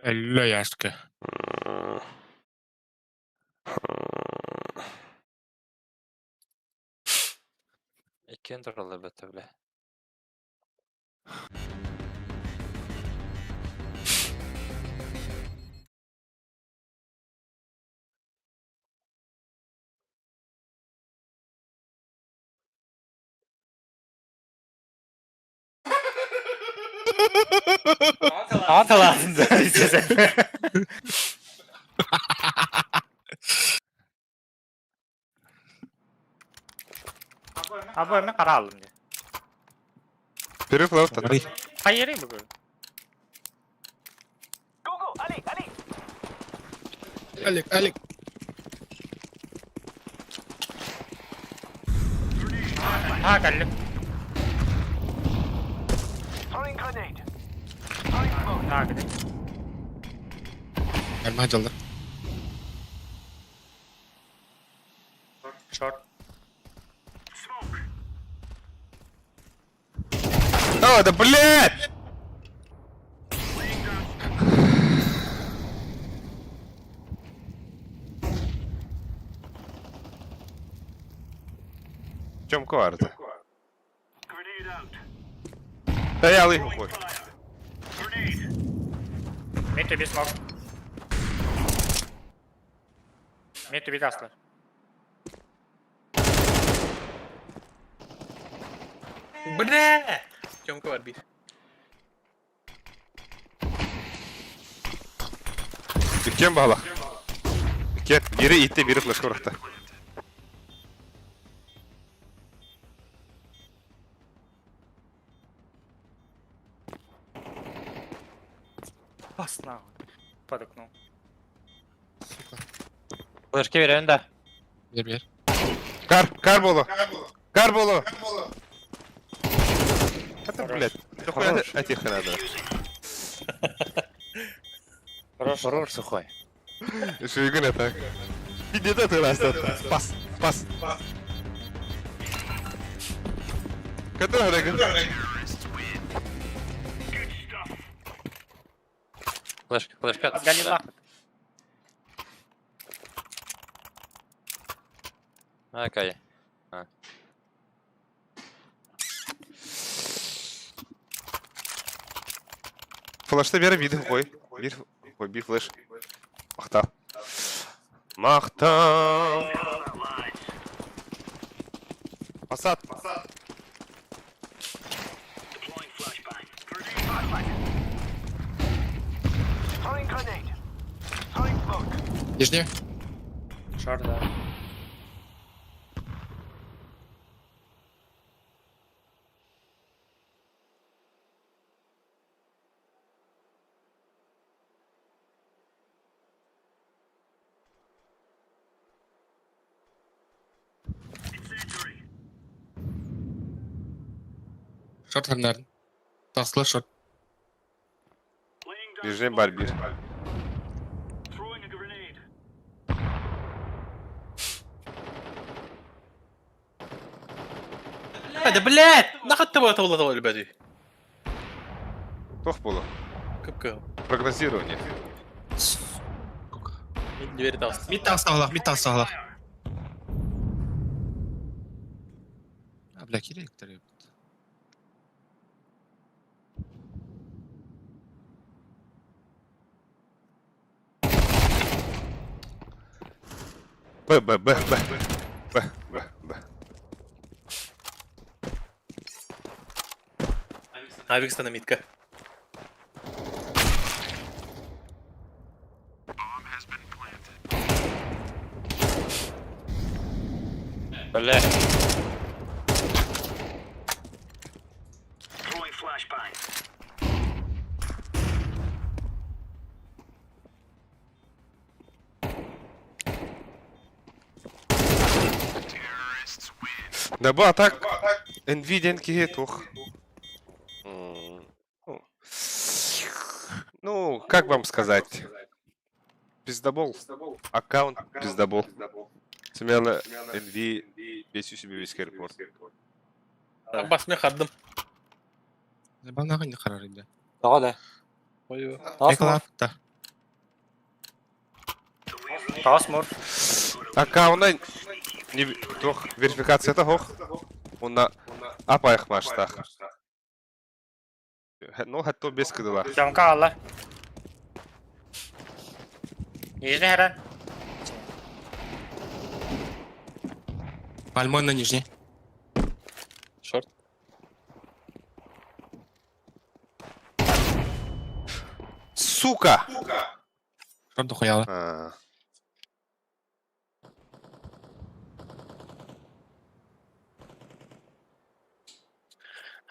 Әлі яшка. Иккен туралы бітті, бля. Анталасын да. Абы мен қара алдым де. Перефлав та. Қай бүгін? Go go, Ali, Ali. Алик, Алик. Ha, кәлі. Throwing grenade. Throwing smoke. Ha, кәлі. Әлма жалды. Шорт. Smoke. О, да блядь! В чем карта? Grenade out. Да я лыху хоть. Fire. Grenade. Мен төбе смок. Мен төбе таслар. Бля! Тёмка var bir. Dükkan bağla. Dükkan. Biri itti, biri flash bıraktı. Бас нахуй. Под окном. Флешки беремін да. Бер, бер. Кар, кар болу. Кар болу. Это, блядь, дохуя этих надо. Хорош. Хорош сухой. Шуйгун это. Иди ты раз, Пас, пас. Который Флешка, флешка. Отгони нахуй. Окей. Флешты бері биді қой. Bir қой, bir флеш. Мақта. Мақта. Асад. Deploying flashbang. Grenade. Flashbang. Throwing grenade. Throwing smoke. Нижняя. Шорт, да. Incendiary. Шорт ханнарын. Тахсылар шорт. Laying down Нижний бар бир. Throwing a grenade. Да блядь! Нахуй ты это улатал, ребята? Тох было. Көпкө. Прогнозирование. Дверь тахсты. Мид тахсалах, мид тахсалах. А, бля, киректор. Б, Б, Б, Б. Б, Б, Б. Авикстана митка. Бля. Throwing flashbang. Да бу атак Nvidia киһи туох. Ну, Ну, как вам сказать? Пиздобол. Аккаунт пиздобол. Смело NV весь у себя весь репорт. Бас мен хардым. Забанага не харар бля. Тоҕо да. Ой. Эклапта. Тоҕус мур. Аккаунта не туох верификацията хох. Онна апайх маштах. Ну, хатто без кыдыла. Жамка алла. Нижний хәрән. Пальмон на нижней. Шорт. Сука! Шорт дохуяла. А.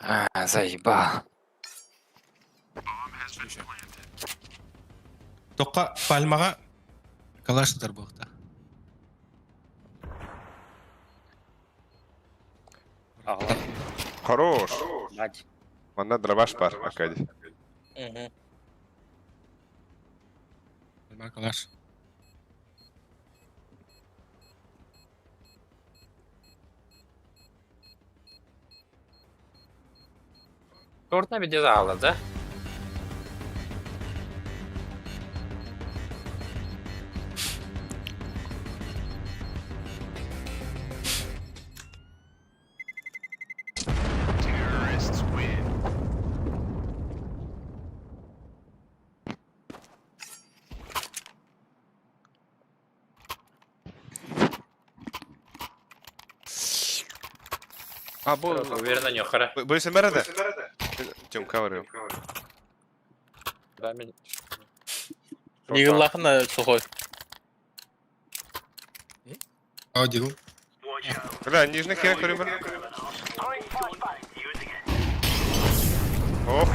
А, заебал. Тоққа пальмаға калаш тарбақта. Хорош. Мать. Манна дробаш бар, Аркадий. Угу. Пальма калаш. Шорт на беде зала, да? А, бу... Уверен, на нехара. Бойся мереде? Тёмка говорил. Да, мен... Нигыллахын сухой. Аудил. Watch out. Бля, нижний хер көрем. Throwing flashbang. Using it. Ох.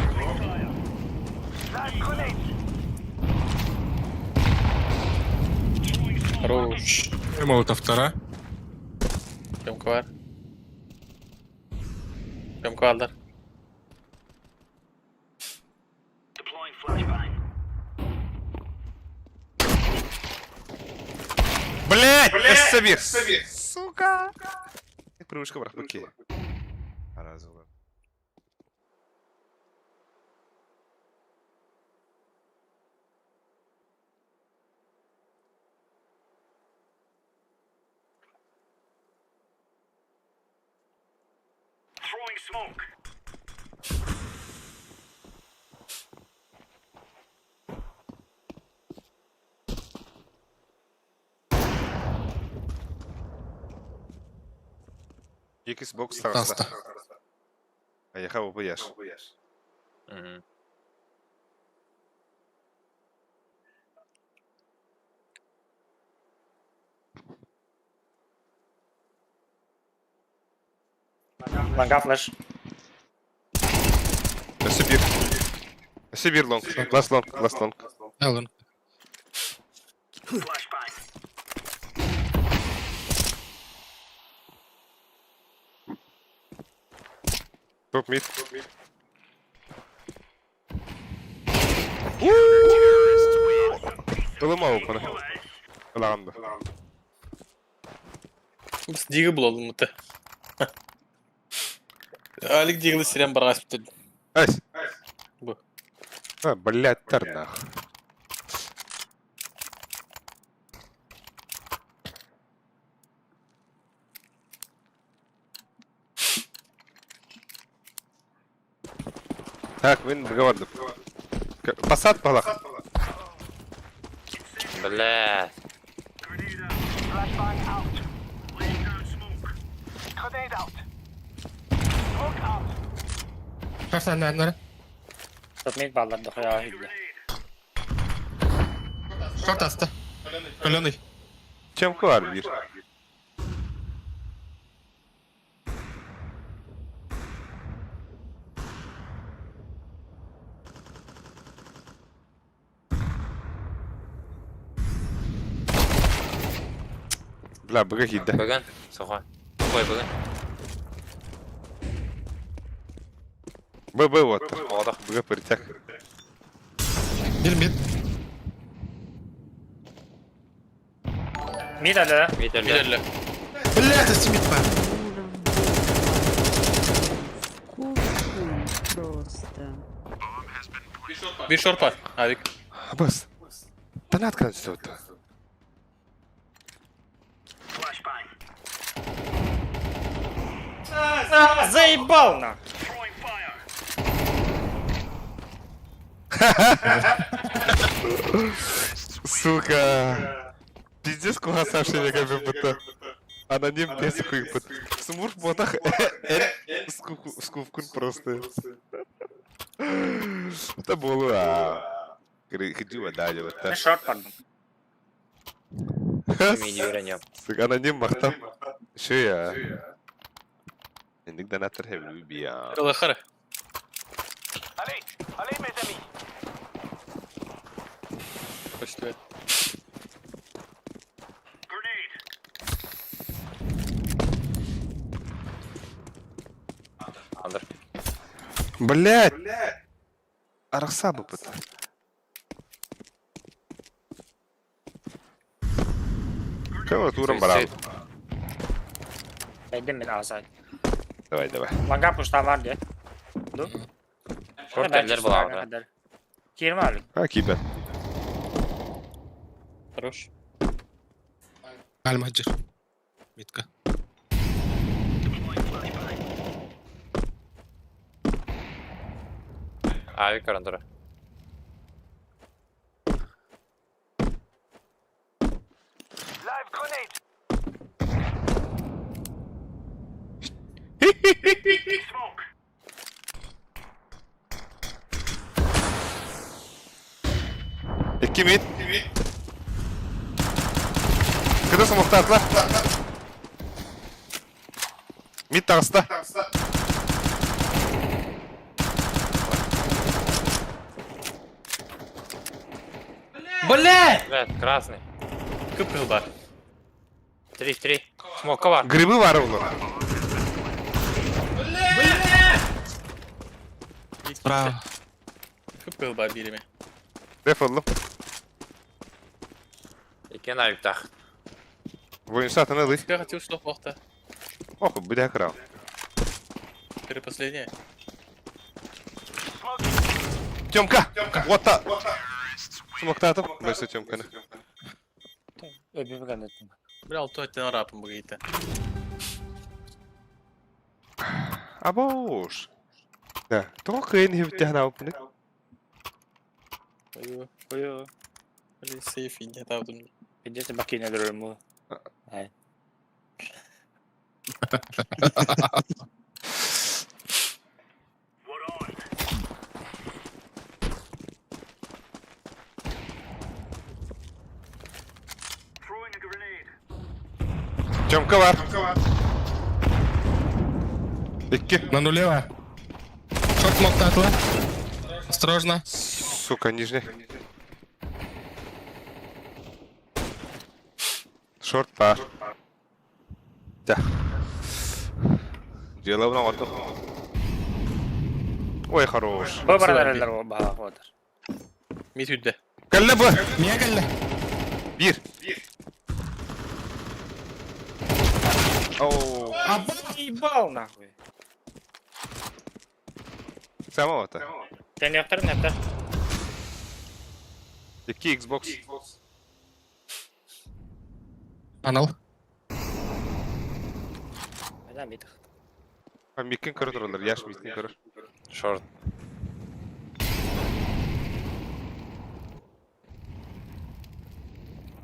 Flash grenade. Хорош. Молотов втора. Темка бар. Темка алдар. Deploying flashbang. Блять! Сабир! Сука! Привычка брат, окей. Разула. Throwing smoke. Xbox Таста. таста. А я хавал бы яш. Мгм. Ланга флеш. Сибир. Сибир лонг. Ласт лонг, ласт лонг. Алан. Flashbang. Топ мид. Ылыма опаны. Ылаҕын да. Диги булалым мыты. Алик дигли сирен барғас бітті. Ась. Бу. А, блядь, тарнах. Так, мин быга бардым. Посад балах. Бля. Топ мид баллар дохуя хилля. Шорт аста. Каленый. Чем var bir. Бля, быга киирдэ. Бүгін. Соға. Қой бүгін. Б, Б вот. Оғдақ. Быга пыртяк. Бир мид. Мид әлі. Мид өлді. Билерлі. Блядь, это мид бар. Куркун просто. Bir шорт бар. Алик. Бас. Донат конститута. Заебал на! Сука. Пиздец кугасавший как будто. Аноним без хуй. Смурф ботах скувкун просто. Это было. Ходила далее вот Мен так. шорт бардым. Миди үйренем. Сука, аноним мақтап. Еще я. Эндик донатор хевлю бия. Лахары. Почти. Андыр. Блять! Арахсабы пыт. Кого туром барам? Бәйдім мен асай. Давай, давай. Ланга пушта бар де. Ду? Шорт әлдер болады. Кирме әлі. А, кибер. Хорош. Аль-Маджир. Мидка. Авик андыр. Икки мид. Кыда смоктатла. Мид тағыста. Бля! Бля, красный. Көп бар. Три, три. Смока бар. Грибы бар олар. Справа. Көп бар биреме. Деф олдum. Екен авиктах. Бойынша атын ылый. Я хотел что плохо. Ох, бля крал. Теперь последнее. Тёмка! Вот та! Смоктатым. Бойса Тёмканы. Өбі бүгін өттім. Бля, алты аттен арапым бұгейті. Абош. Да. Тоғы қиын хевттяхна опны. Ой, Ой, ой. Сейф не табдым. Пиздец, бакина дөрөмү. Ай. Тёмка бар. Икки. На нулево. Шорт смоктатла. Осторожно. Сука, нижний. Шорт бар. Да. Дело в Ой, хорош. Бу баран эрэллэр баһаах буолар. Мит үрдэ. Кэллэ бу. Мия кэллэ. Биир. Оу. Ебал нахуй. Сама это. Тениохтар неттер. Икки Xbox. Анал. Бля, мид. А микин көрөр туралар, яш микин көрөр. Шорт.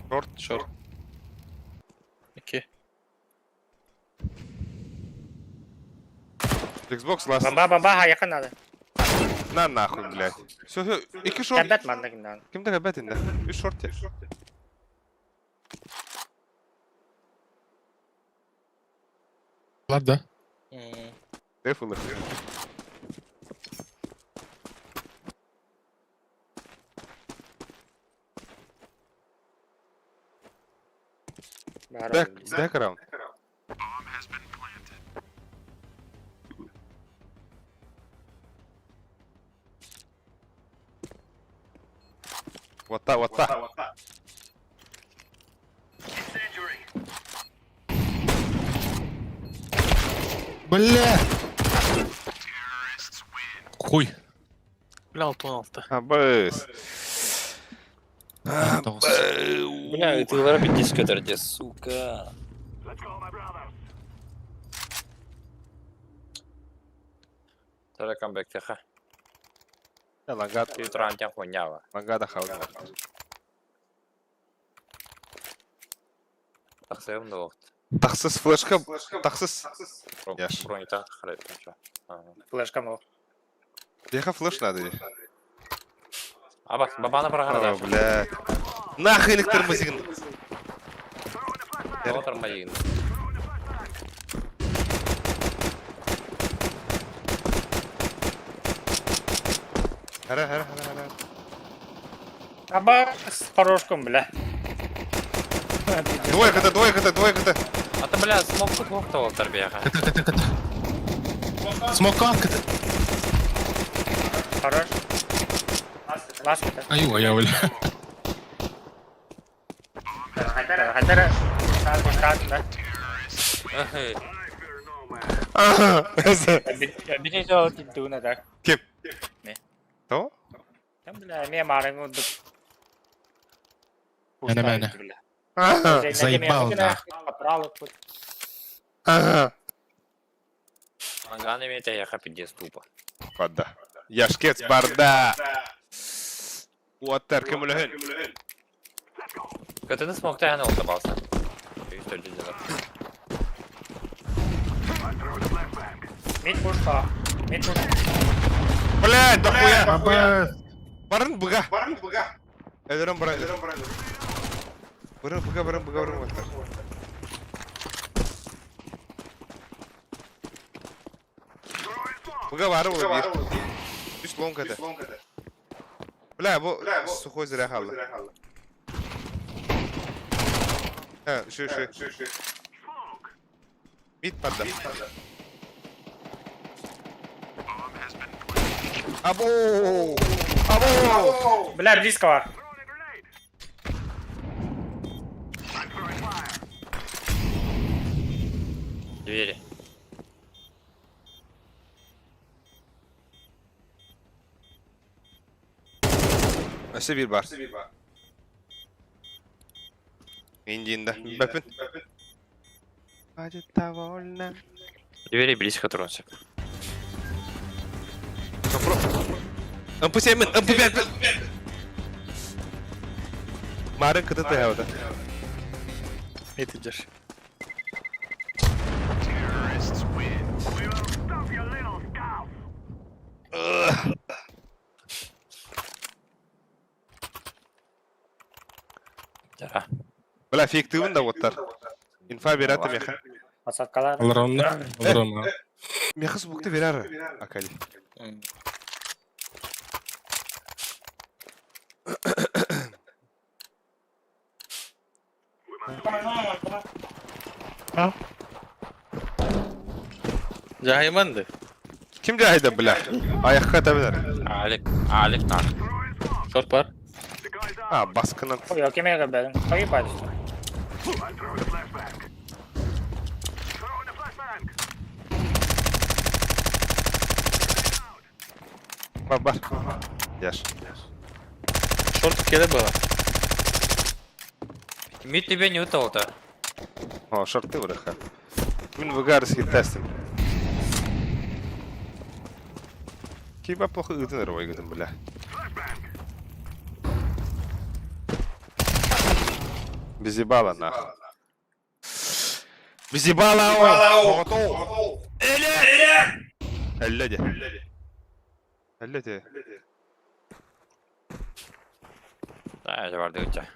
Шорт. Шорт. Окей. Xbox last. Бомба, бомба, якын надо. На нахуй, блядь. Все, все, икки шорт. Кәбәт манна кимнән. Кимде кәбәт инде? Үч шорт я. Ладно. Дефулы. Бэк, бэкграунд. Вот та, вот та. Incendiary. Бля. Хуй. Бля, 6-16. Абыс. Тоғыз. Бля, ытыылара бүттес көтөрдө, сука. Let's go, my brothers. Тара камбэктеха. Лагат, Ты трантя хуйнява. лагада хауда. Тахсайым да вакыт. Тахсыз флешка, тахсыз. Яш. Броньта харап. Флешка мол. Деха флеш надо. Аба, бабана О, програда. блядь. Нахуй электромазигн. Отыр майын. Хара, хара, хара, хара. Аба, с хорошком, бля. Двойка т, двойка т, двойка т. А то, бля, смок тут мог того тарбияха. КТ, КТ, КТ. Смока, КТ. Хорош. Ласка. Ай, я, бля. Хайтара. Хайтара. Били жол тинтуна так. Ким? Не. То? Там, бля, ме марым удук. Мәне, мәне. Заебал, да. Анган имеет яха пиздец тупо. Бада. Яшкец барда. Уаттар кем үләһен? КТ смок та яны олтабалса. Үстөлдү Мид пушка. Мид пушка. Блядь, дохуя. Абы. Барын буга. Барын буга. Эдерен бара. Барын буга, барын буга, барын буга. Буга бары ол bir. Үч лонг ата. Бля, бу сухой зря халды. Ха, şu şu. Mid падда. Або! Або! Бля, близко var. Throwing a grenade. I'm throwing fire. Двери. Өсө бир бар. Индиинда. Бэпин. Довольно. Двери близко тронься. МП7, МП5. Марын кыты тыгауды. Мит идешь. We will stop your little scouts. Тара. Бля, фейктивын да оттар. Инфа бераты меха. Посадкалар. Алыр оны. Алыр оны. Меха субукты берары. Акали. Жахайманды. Ким дьаһайда, бля? Айахха табылар. Алик, Алик нах. Шорт бар. А, баскынан. Ой, кем я беден? Погибали. Бар, бар. Яш. Шорт келе было. Мид тебе не утал-то. О, шорты вырыха. Мин выгарский тестим. Киба плохо ытын рвой бля. Без ебала нахуй. Без ебала о! Эле! Эле де. Эле де. Да, это барды у тебя.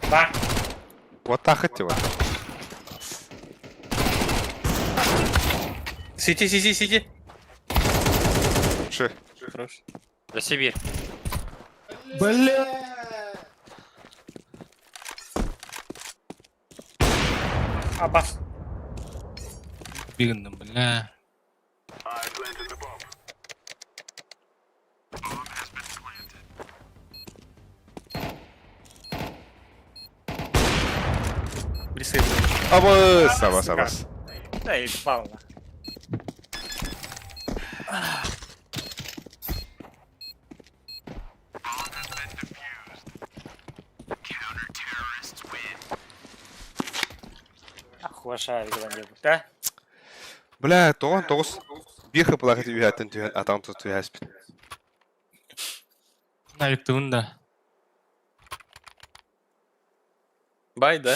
Ба. Вот так хоть вот. Сити, сити, сити. Ши. Хорош. За Сибирь. Бля! Абас. Бигнем, бля. Близко. Абас, абас, абас. Да ебал. Охуеша, да? Бля, тоҕон тоҕус биир хыпылаах үһэттэн түһэн атаҕын тутуһаспит. Навиктыбын да. Бай, да?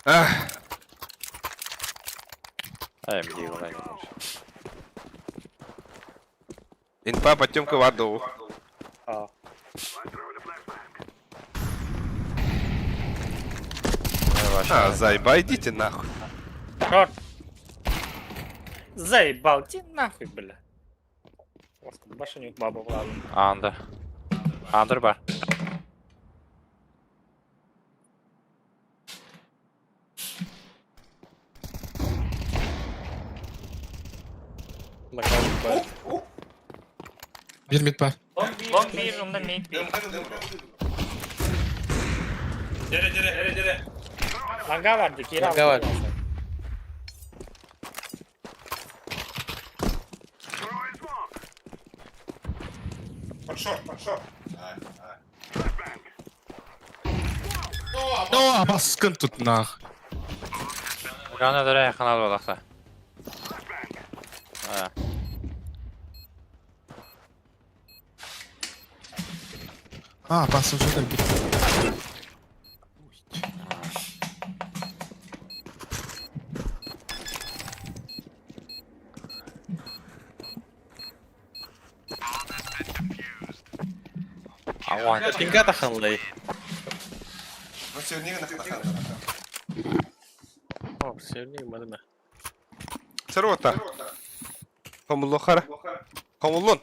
Ах, Ай, мне его инфа потемка в аду. А. А, заеба, идите нахуй. Шорт. Заебал, иди нахуй, бля. Башню бабу ладно. Анда. Андер бар. Нокаут бар. Бир мид бар. Лонг бир, онда мид бир. Ланга vardı, kira Ланга var. О, баскын тут нах. Гана дырая канал балақта. А, А, бас уже там бит. ауан. Пинга таханлай. О, севник мадына. Сарота. Хомулло хара. Хомуллон.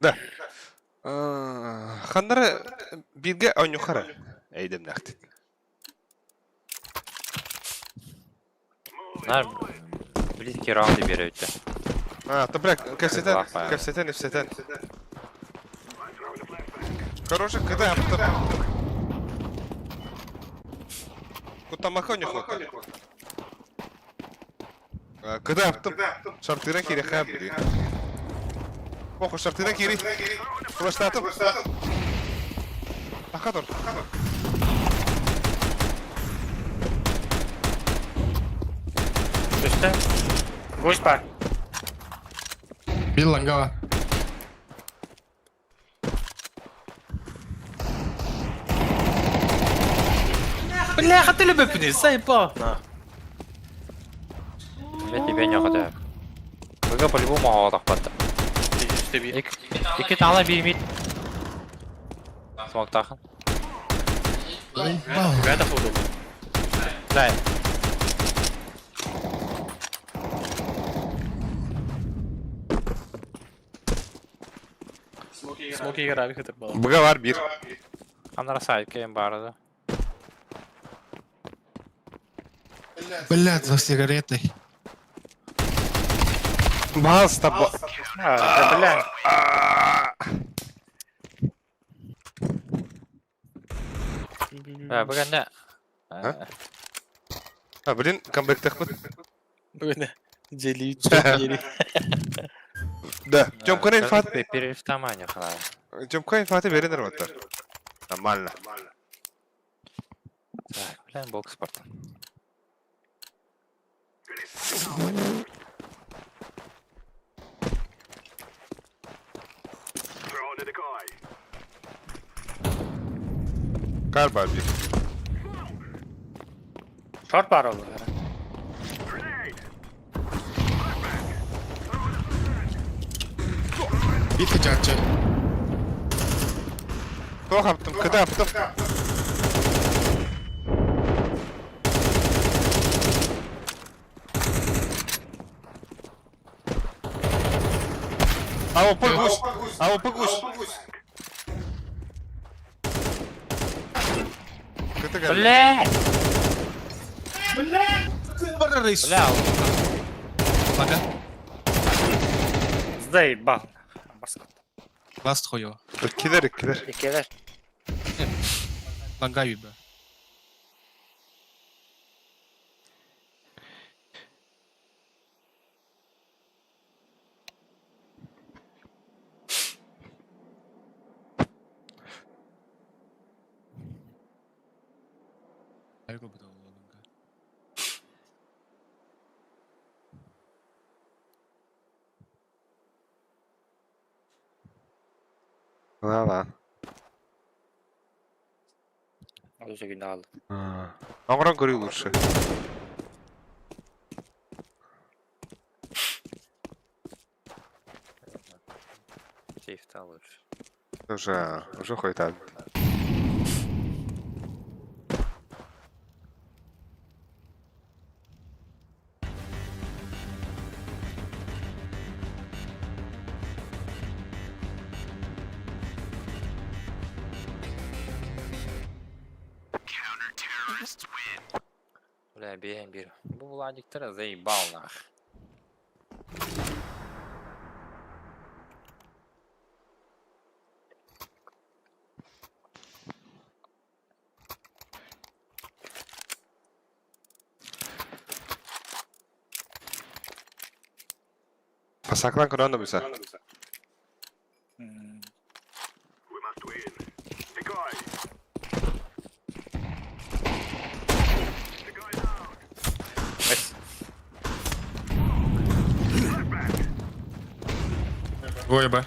Да. Ханнара бирге ойню хара. Эйдем нахты. Нар близкий раунды берете. А, то бля, кэфсетен, Лапа. кэфсетен и всетен. Хороший КД, а потом... Кутамака не хватает. КД, а потом... Шартыра кири хабри. Похуй, шартыра кири. Флештатом. Ахатор. Düştü. Гусь бар. Бир ланга бар. Бля, хотели бы пни, заебал. На. Я тебе не хотел. Быга по-любому аҕа тахпатта. Тебе. Икки тала бир мид. Смоктахан. Заебал. Ребята ходу. Да. Смоки игра, выход был. Быга бар бир. Анара сайт кем барды. Блядь, за сигаретой. Пожалуйста, А, да, бля. А, бүгүн А? А, блин, камбэк тахпыт. Бүгүн дьиэлии Да. Тёмканы инфат... Перефтамане хала. Тёмка инфаты беренер оттар. Нормально. Так, бля, бокс спорта. Throwing a decoy. Кар бар бир. Шорт бар ол. Grenade. Бит качачы. Тоқ аптым, кыда аптым. Ау, погусь! Ау, погусь! Кыты Бля! Бля, Лага. Заебал. Баскот. Ласт хуё. Килер, килер. Икелер. Лага юбе. Ла-ла. Ол же күнді алды. Оңран көрүү лучше. Сейфта лучше. Уже, уже хуйтан. Бля, бейм бир. Бу Владик тара заебал нах. Пасаклан көрөн да bisa. We must win. Decoy. Decoy out. Двое Б.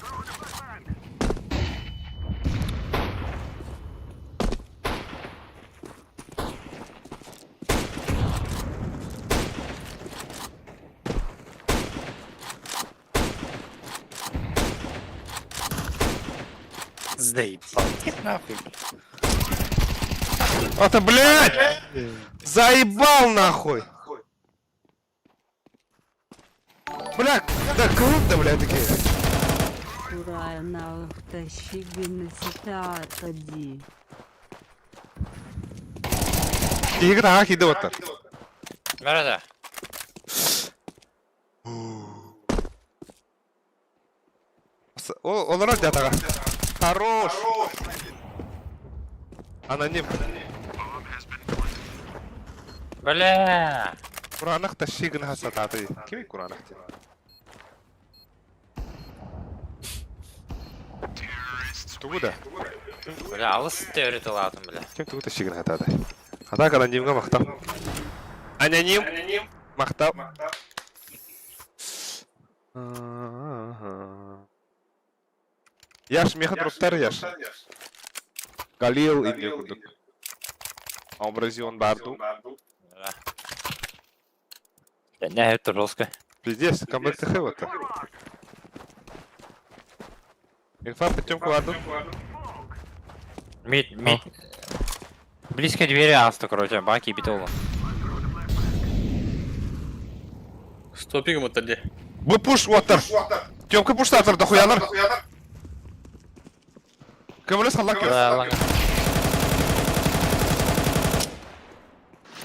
Заебал. Иди нахуй. А ты, блядь! Заебал нахуй! Бля, да круто, бля, такие. Куранаахтащигинеситаатади. Игра ахи дота. Мерада. Олорор дятага. Хорош! Аноним. Бля! Куранах тащигн хасататы. Кими куранах ти? Тугуда. Бля, алыс теория латым, бля. Ким тугу тащигн хататы? Атак анонимга мактап. Аноним. Мактап. Яш, меха дроптар яш. Галил инде курдук. Образион барду. Бля. Да не, это жестко. Пиздец, камбэк ТХ вот так. Инфа по Тёмку ладу. Мид, мид. Близко двери аста, короче, баки и битола. Стопигом отали. Бу пуш water. Тёмка пуш стартер, дохуялар. Кемлес халлак. Да, ладно.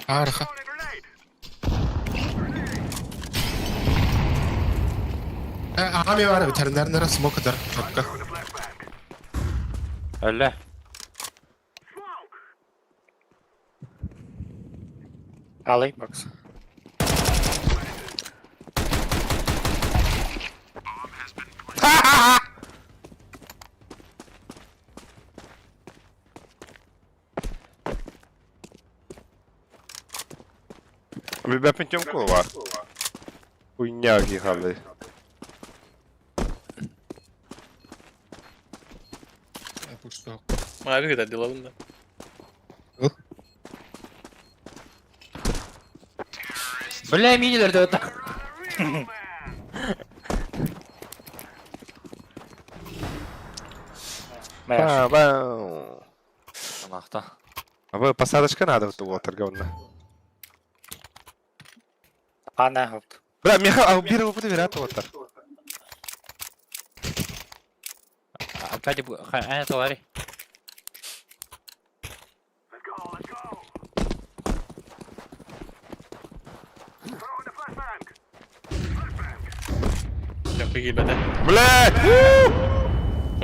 Арха. Throwing a grenade. Аҕам баар ветеринарнара смок дар шапка. Өллө. Алый бокс. Бэппин тем кулва. Хуйня гигалы. Mavi kadar dilalım da. Бля, минилер да это. Бля, Ба-ба. Анахта. А вы посадочка надо в ту торговля. Ана хоп. Бля, меха, а бир его верят вот так. Аркадий, а это Ларри. Yapı gibi de. Блядь!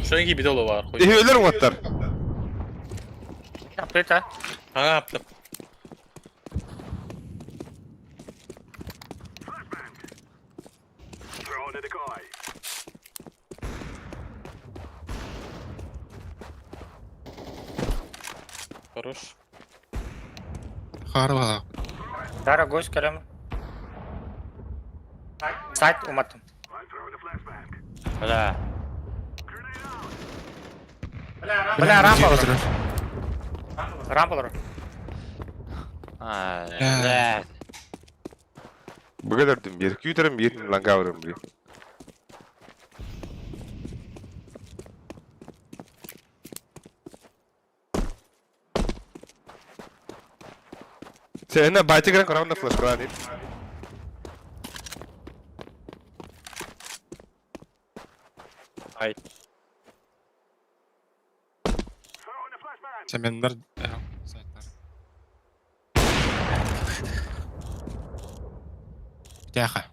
Şöyle gibi dolu var. Ölür оттар. Плита. Ha yaptım. Хорош. Харвала. Дара гость калем. Сайт уматтым. Бля. Бля, рампа олорор. Рампа олорор. А, бля. Бүгін бир, күйтерім бир, лангаурым бир. Сен байтигрен корамда флешкалар дейт. Ай. Семеннер. Сайттар. Тяха.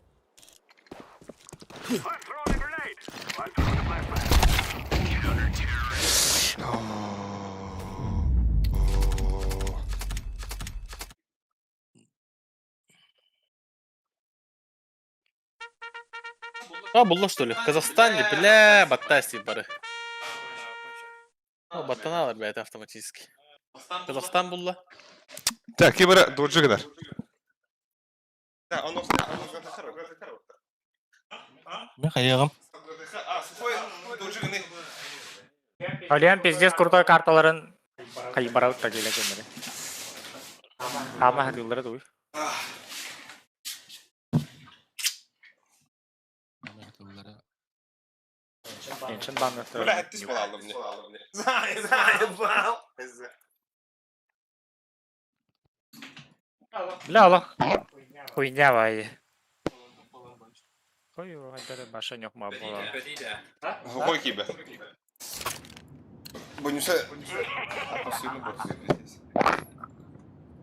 А, булла что ли? В Казахстане, бля, баттаси бары. О, баттаналар, блядь, автоматически. Казахстан булла. Так, кибер дуржыгдар. Мен хайыгым. Алиан пиздец крутой карталарын кайбаралык та келе кемери. Ама хатылары дуй. Энчен банны. Бля, хаттис бола мне. Бля, Аллах. Хуйня вай. Хой, хайдары баша нёкма була. Какой кибер? Бонюсе.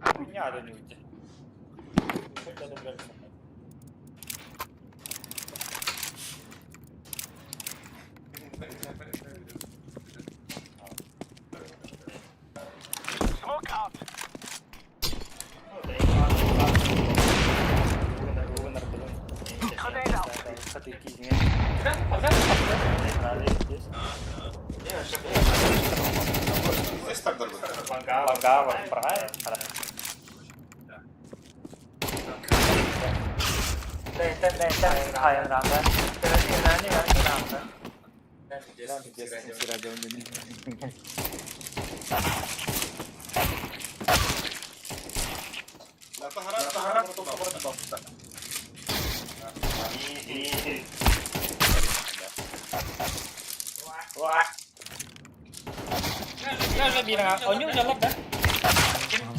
Хуйня да не уйти.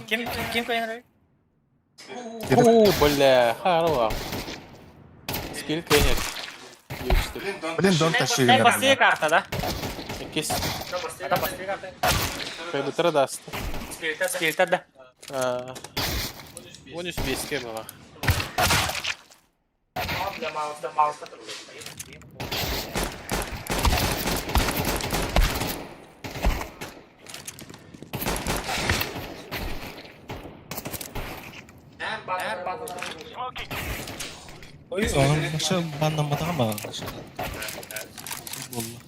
Ким ким кайнары? О, бля, харла. Скилл кенет. Блин, дон тащили. Басты карта, да? Кис. Это басты карта. Кайбытыра даст. Скильта, да. Бонус беске была. Onun баннамматаҕа баҕар. Буолла.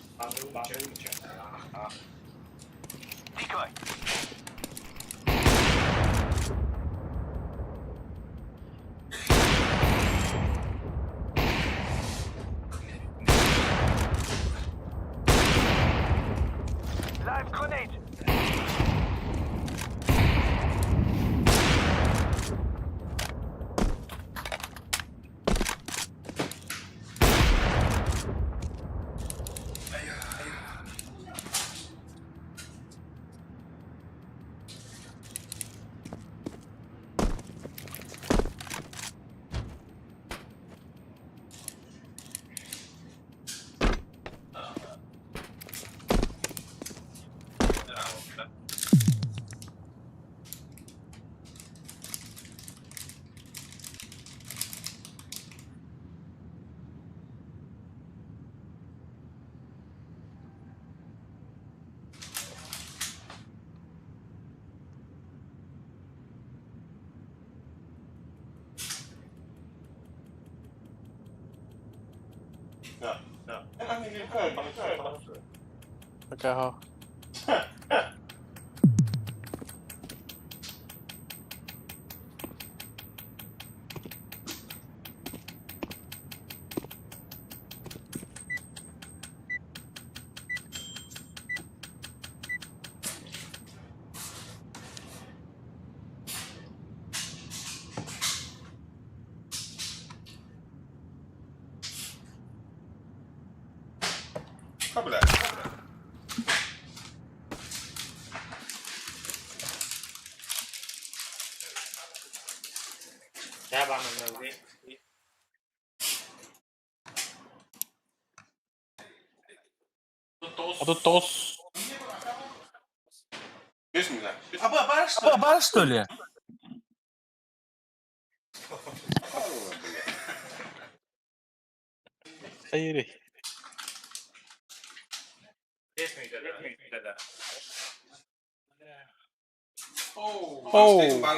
Live grenade. 大家好。Бля. А тут тос. А бар что ли? Hayır. Oh.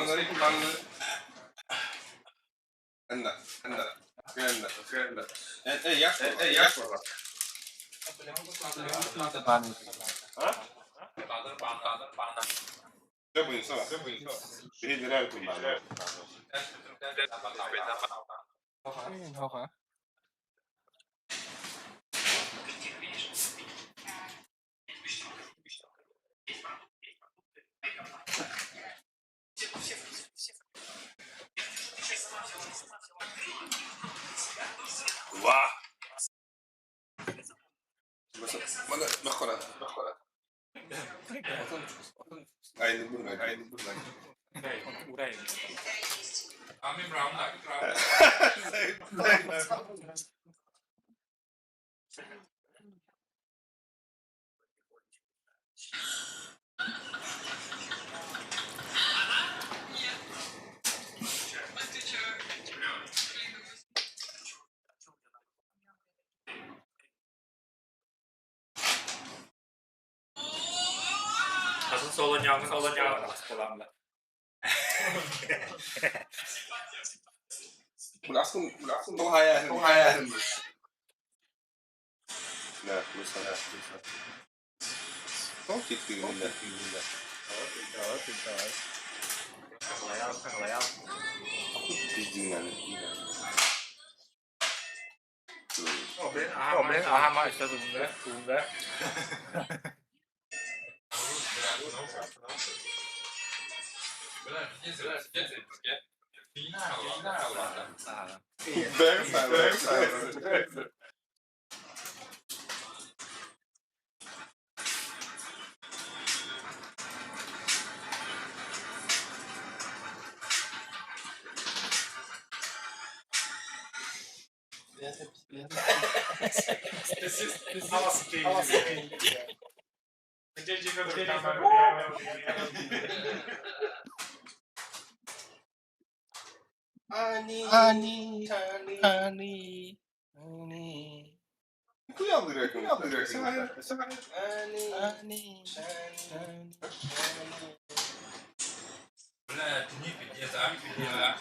Ани, ани, ани. Ани, ани.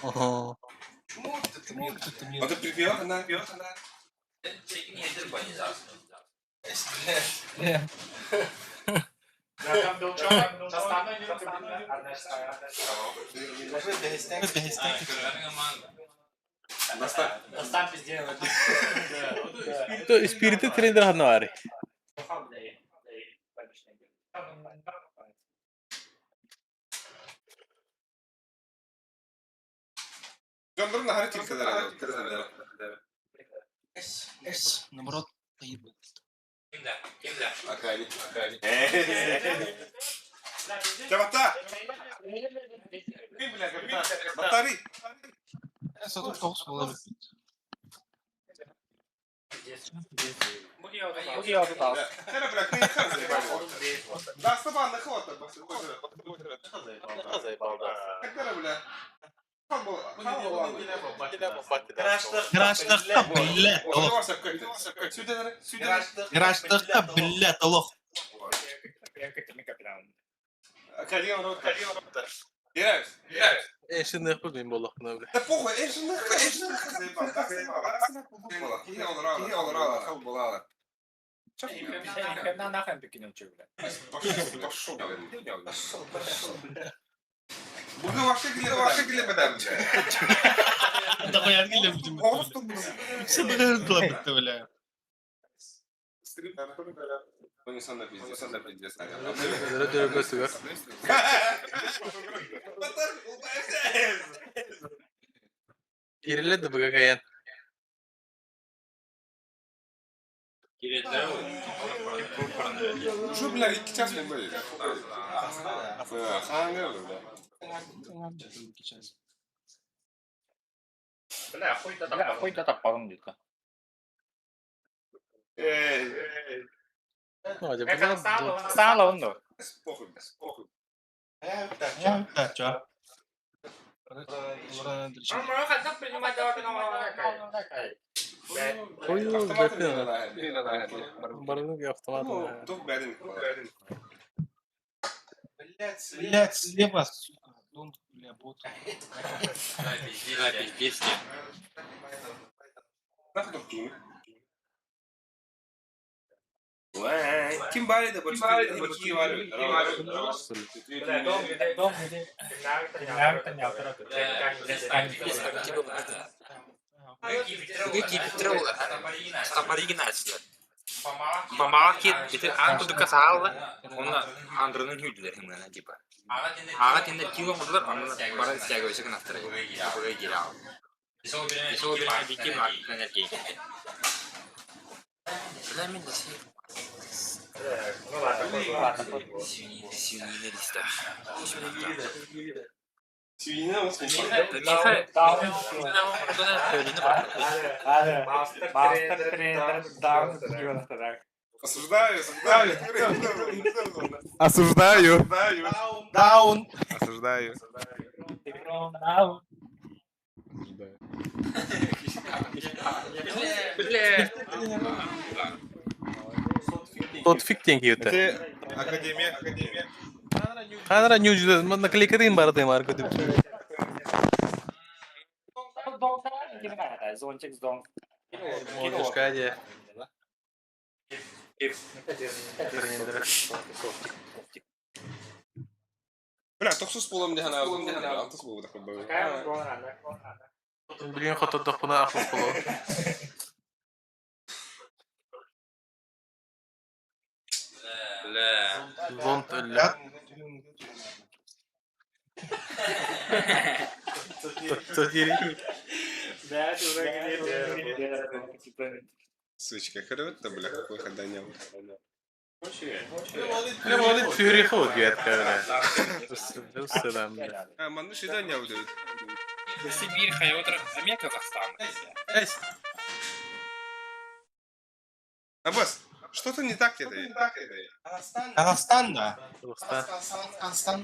Ого. А ты припел? Она. Спирити тренер ханнари. Дьоннорун наһаа тилкэлэр. Наоборот, поебал. Акали. Чабата! Батари! Сатып тоғыз бола бит. Кара, бля, ты Даста хвата. Кара, бля. Гражданка, блядь, олох. Гражданка, блядь, олох. Эшин нахуй болох бля. Да похуй, эшин эшин Буга вообще гиле вообще гиле бедам. Да хуя гиле бит. Все бля, бля. Кирилле да БГКН. Şu бля 2 час болду. Хаңа бля. Бля, хуй да таппадым дейді. Эй, Ну, а бля. Саалабын похуй, похуй. Да, чё? Ой, Автомат Барының автомат. Тух бәрін. Блядь, слева, сука. Дон, бля, бот. Нахуй ким? Ким бары да бар. Ким бары. Бамаға ити аан кудука саалла, онна андырынын хүлдүлер химгана типа. Ага тендер кило мурдулар, онна бара стягивайся гынаттыр. Буга кире ал. Исол бир бики маркетнер кей. Бля мен да си. Сүйүнү листа. Свинина Осуждаю, осуждаю. Осуждаю. Даун. Осуждаю. Тот фиг тенки өтө. Академия, академия. Ханара ньюжда наклейкатын барды марка деп. Зонтик, зонт. Можешь. Бля, тохсус болом дехана. Алтыс болу да хабар. Билген хотодох буна ахыл боло. Зонт өллө. Сучка, да, бля, какой ходанял. Бля, ол Цюрихе өтүөт кабына. Үссэлэм. А, манны шиданял, блядь. Сибирь, Хайотр, Амия Казахстан. Эс. Аббас, что-то не так это. Казахстан, да. Казахстан. Казахстан.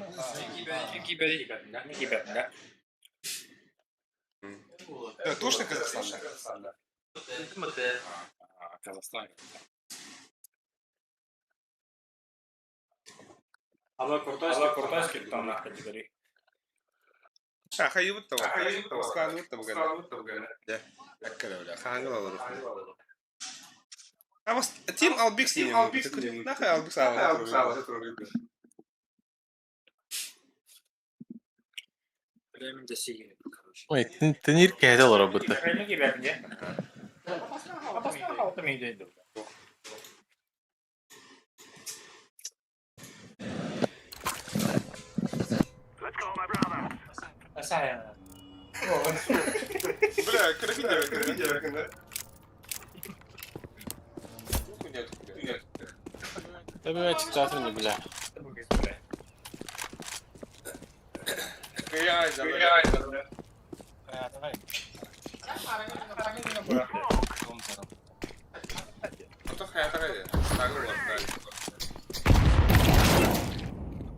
Точно Казахстан, да? Казахстан. А, хайыбыт да бар. Москваны да буган. Да. Аккара бля, хаңгыл алыр. А вот Тим Албикс не Албикс. Нахай Албикс алыр. Ой, тенир кәһәдә олар бутта. Let's go, my brother. Бля, красиво, красиво. Табигать читатель бля.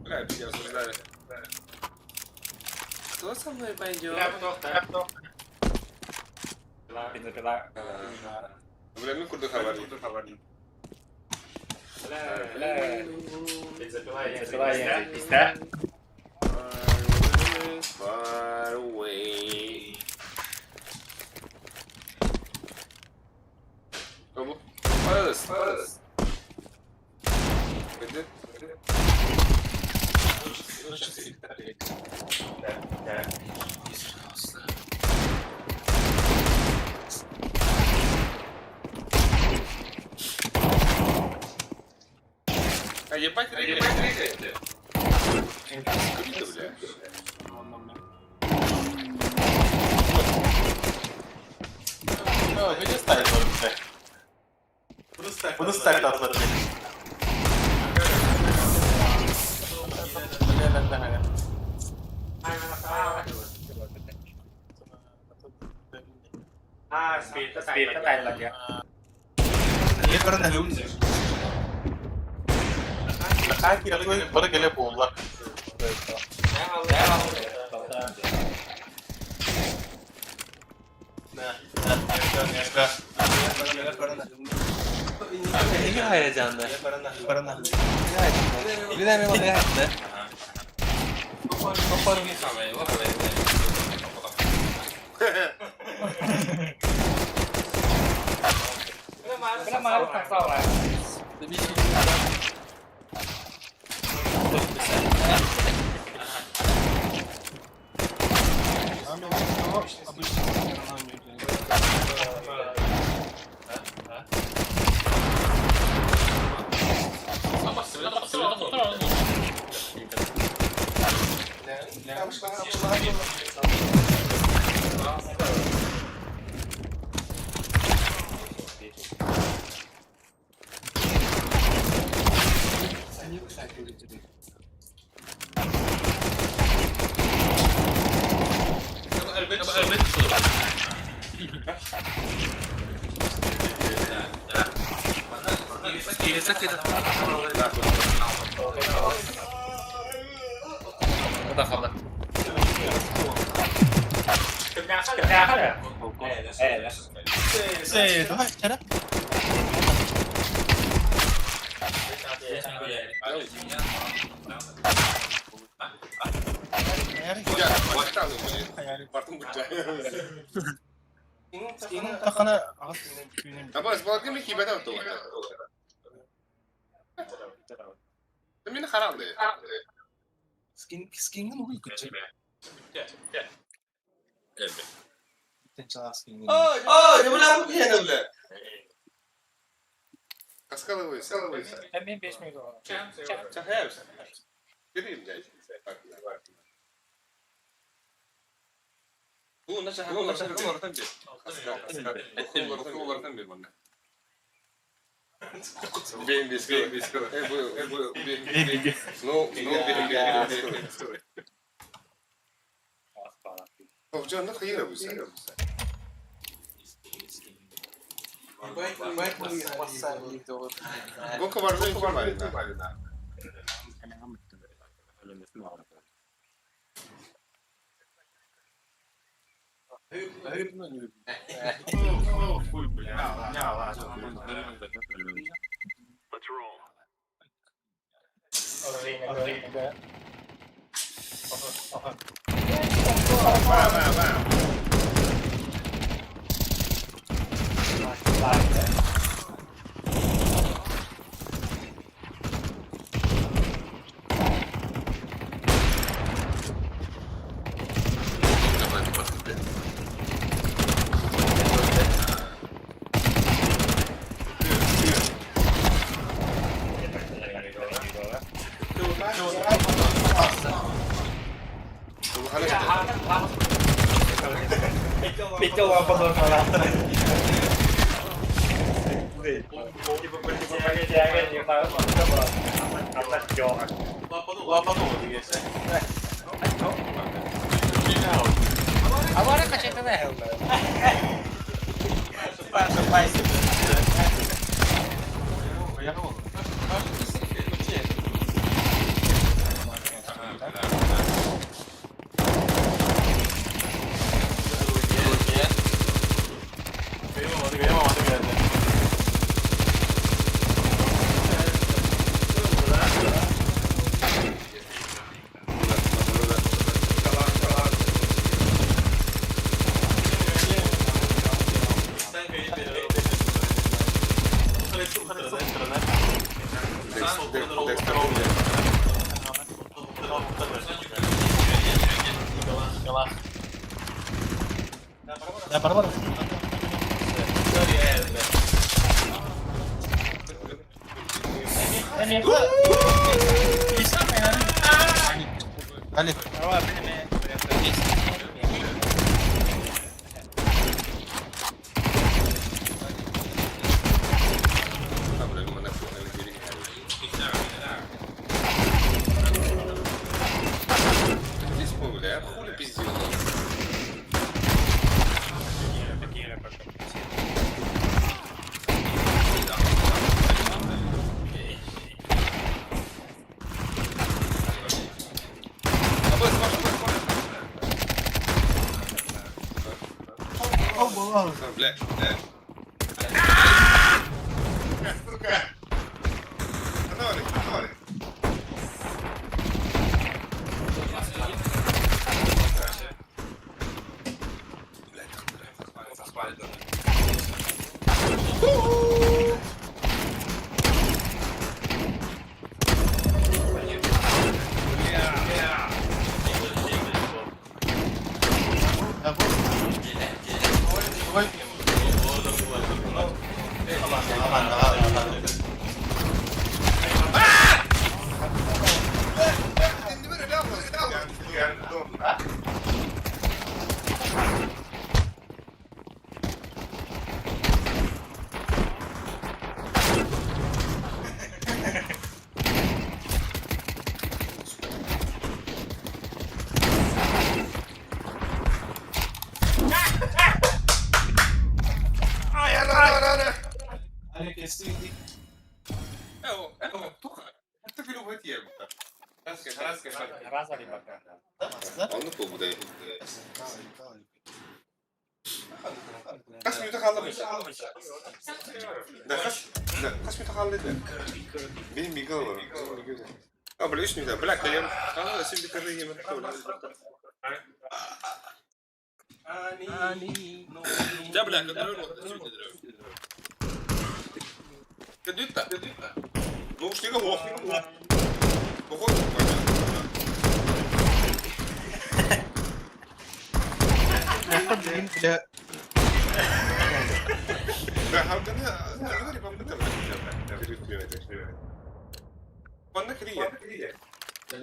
Бля, меня осуждали. Кто со мной пойдет? Бля, ну куда хабар? Far away. Кому? Пас, пас. Где? А ебать, ебать, ебать. Круто, бля. Где ставить бутта? Буду ставить атлар. Бары келе буолла. Я, баттан, блин. Бартын бутта. Абас, балакым хибата то. Мин харалды. А, не бля, не бля. Каскалывайся, каскалывайся. Чахаешь. Бери, блядь. Бу наша, бу наша, бу наша бир. Бу Бемби, бемби, бу, бемби. Ну, ну, бемби. Овжан, нахуй я Гонка вооружений Марина. Let's roll. Здесь был, бля, хули пиздил. Бля, бля. Сука. Давай, давай. Хас мүнүүтэ хаалла Да, хас, да, хас мүнүүтэ хаалла этэ? Биир мига олорор. А, бля, үс мүнүүтэ. Бля, кэлиэм. А, син битэрэ иһиэмэ. Да, бля, Кэдүтта. Наушнига лох. Походу, Бля, Да, Манна крия. Да,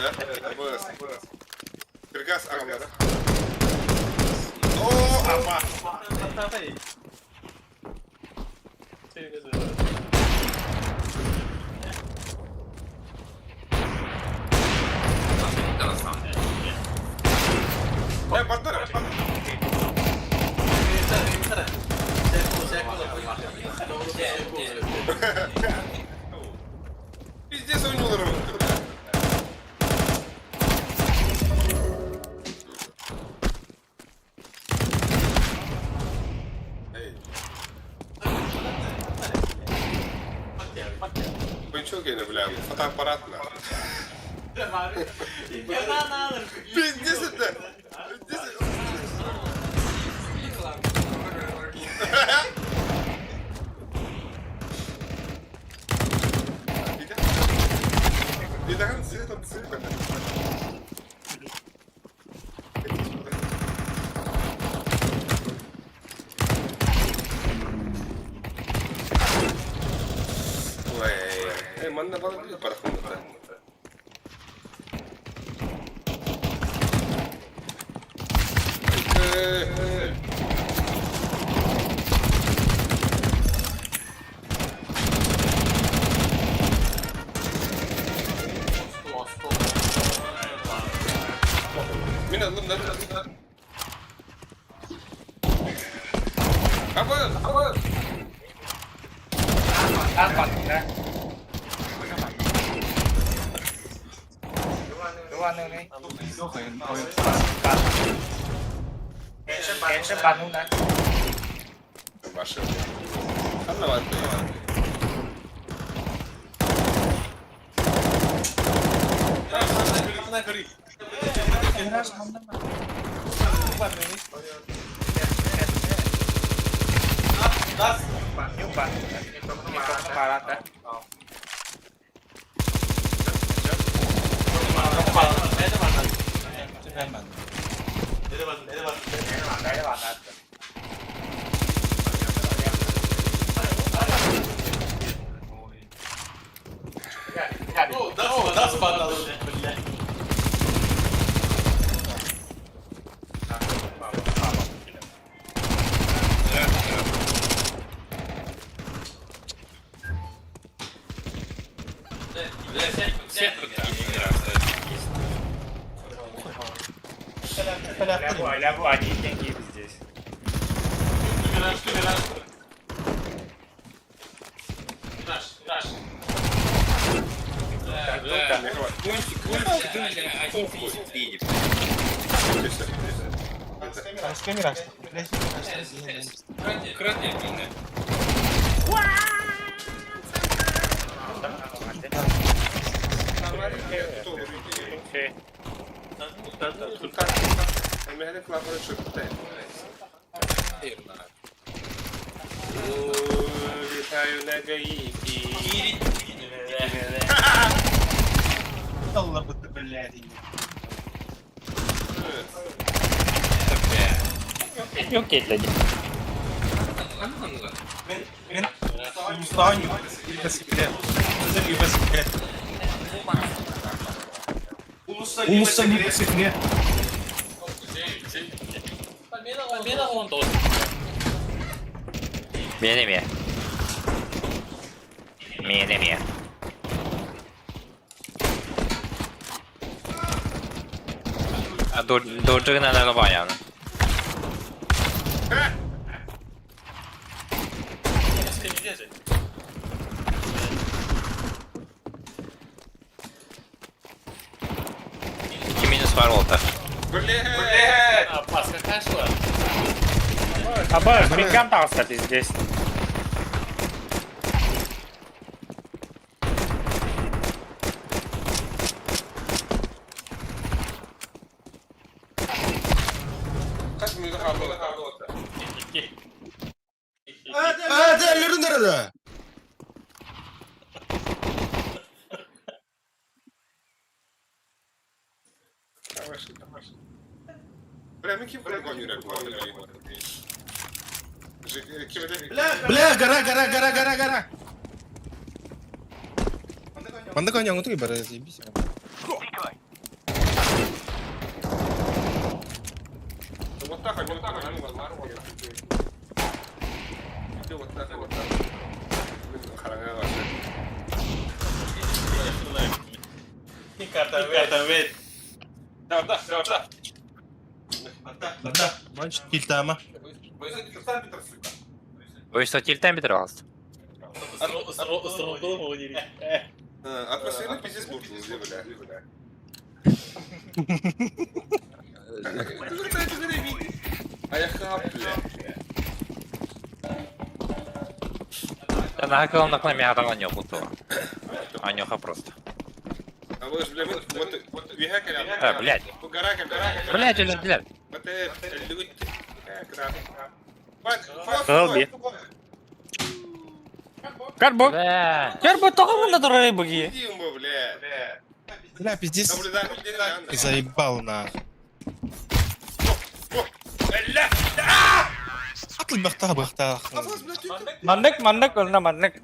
да, Кыргаз агалара. О, ама. Э, бардара. Пиздец ойнулар Пынчок я бля, фотоаппарат на. Пиздец это! Пиздец это! Манна балар парахыммыта. Мин ыллым да. Аба, аба. Ваша. Ханна ватты. Летаю на Гаити. Мен эмиэ. Мен эмиэ. А дорджигына да баян. Икки минус бар болта. Блядь! Аба, пингам таҕыста здесь. Kaç milyon kaldı? А, nerede? Бля, мен ким курдук ойнуур Бля, гора, гора, гора, гора, гора. Манна коньяк отуй бара, заебись. Вот так, вот так, вот так. Вот так, вот так. Хараҥа Манчик килтама. Ойса тилтен битер алыс. Атмосфера пиздец буртулуз, бля. Аяхап, бля. Наһаа кыланнахна миэхэ Анёха тула. Анёха просто. А вы ж, бля, вот, вот, вот, Э, блядь. Блядь, блядь, блядь. Кыл би. Карбо. Бля. Карбо тоҕо мында турар быги. Бля, пиздец. Заебал нахуй. Атыл бахтаа бахтаа. Маннык маннык ылна маннык.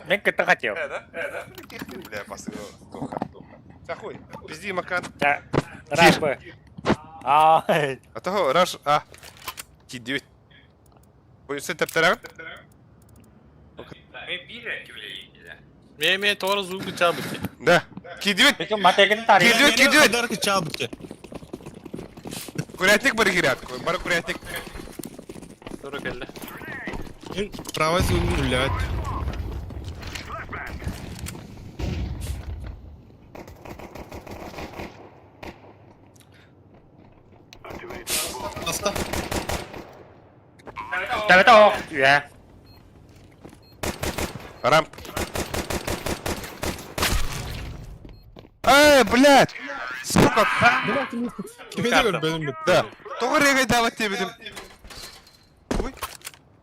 Мен кытта хотел. Бля, посылал. Захуй, пизди, Макан. Раш бы. А, А того, раш, а. Ти Бойся тептерак. Ме ме тора звук чабыты. Да. Кидивет. Матегин тарих. Кидивет, кидивет. Подарки чабыты. Курятник бар кирят. Бар курятник. Тора келді. Правый звук блядь. Аста. Давай то. Үе. Рамп. Эй, блядь! Сука! Да. Тоҕо регайдаабат диэбитим. Ой.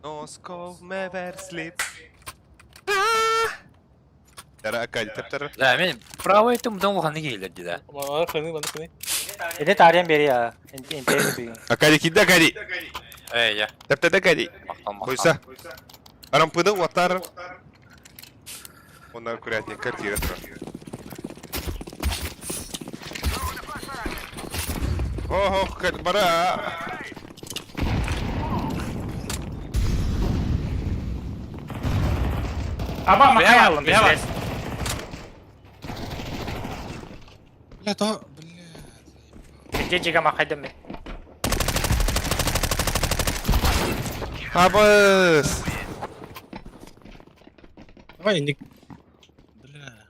Носков меверслип. Тара акади таптара. Да, мен правый этим дом улаханы келдер деді. Мана хыны, мана хыны. Эде тарыйан бери я. Интерес бүйін. Акади кидде акади. Эй, я. Таптада акади. Мақтан, мақтан. Койса. Рампыды уатар. Оннар курятник картира турар. Ох, бара. Аба махай алым. Бля, Бля, то, бля. Жеге махайдым мен. Абыс. Давай, не... Бля.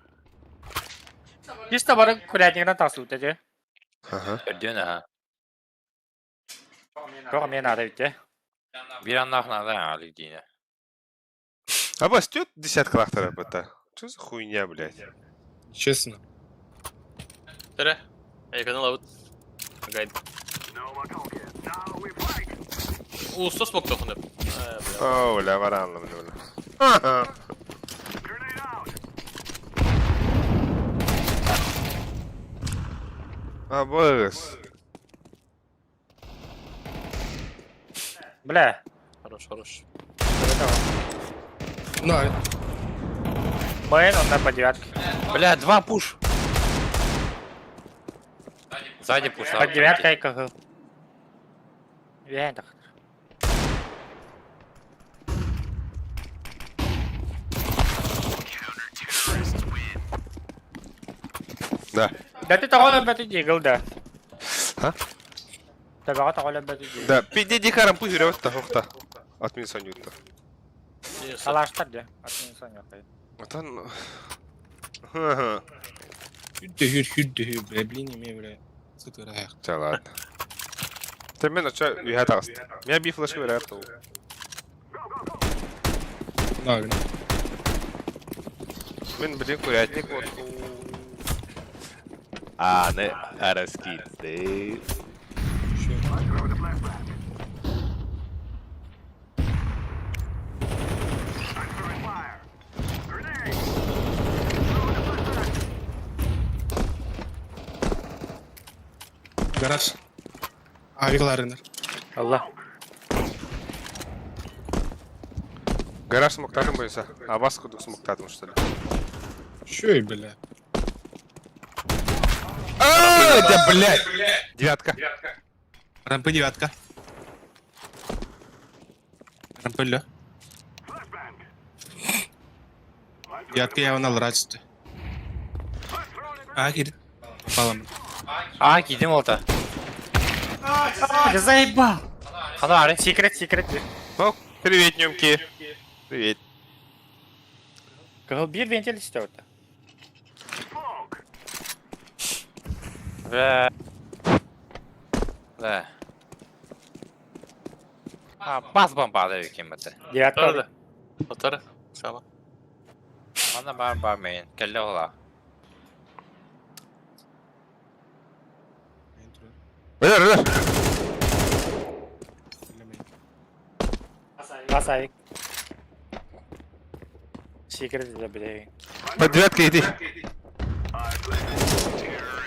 Чисто бары курятнигынан тасу деді. Ага. Өрден, аха. Жоқ, мен ада бітті. Bir аннахна да, али дейні. Абас, тет десятка лахтара бата. Что за хуйня, блядь? Честно. Тора. Эй, канал аут. Гайд. Уста смок тохны. О, бля, варанла, бля, бля. Ага. Абыс. Бля. Хорош, хорош. На, Мен онда по девятке. Бля, два пуш. Сзади пуш. По девятка и кахыл. Вен так. Да. Да ты того лөбөтү дигил да. А? Табаға того лөбөтү дигил. Да, пиди дикарам пусть ревет та От меня сонюта. Талаштар де. От меня Вот он... Ага. Хүдді хүр, хүдді хүр, бля, блин, не бля. Сытыра. Да ладно. Ты меня что, я таст. Меня би флешки верят. На, бля. Мен, блин, курятник вот. А, не, раскиды. Гараж. Авикларынар. Алла. Гараж смоктадым бойса. А вас кудук смоктадым, что ли? Чё, бля? А, да, блядь! Девятка. Рампы девятка. Рампы лё. Девятка я вон рачты. А, кир. Попала. А, кидим олта. Я заебал! Ханаары. Секрет, секрет. Ну, привет, нюмки. Привет. Кыһыл биир вентиль истэбит. Бля. Да. А, бас бомбада ким это. Девятка. Отар. Сама. Мана бар бар мен. Келле ола. Өлөр, өлөр. Басайык. Секрет да блин. Под девяткой иди.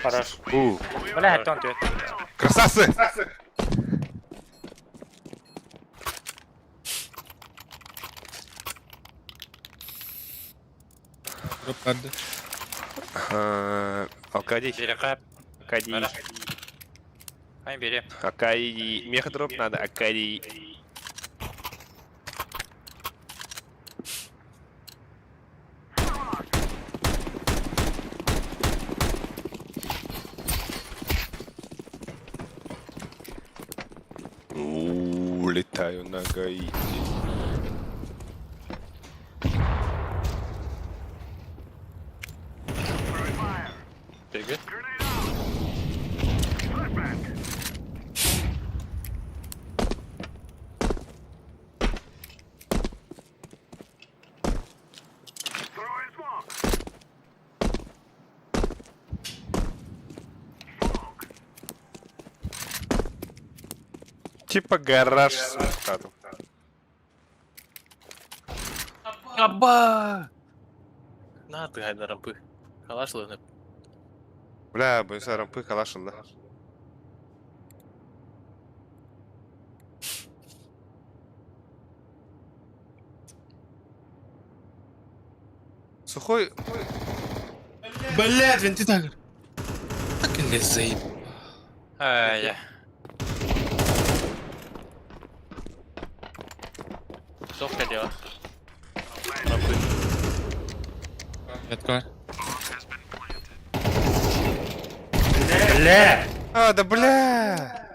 Хорош. У, Бля, это он тут. красавцы! Дроп барды. Э, Алкадий. Берекап. Акадий. Ай, бери. Акадий. Меха дроп надо, Акадий. Улетаю на Гаити. Беги. Типа гараж с мускатом. Аба! На ты гайда рампы. Калаш лыны. Бля, бойся рампы калашил, да? Сухой. Блядь, вентилятор. Так или заеб. Ай, Сохка дела. Рампы. Девятка. Бля! А, да бля!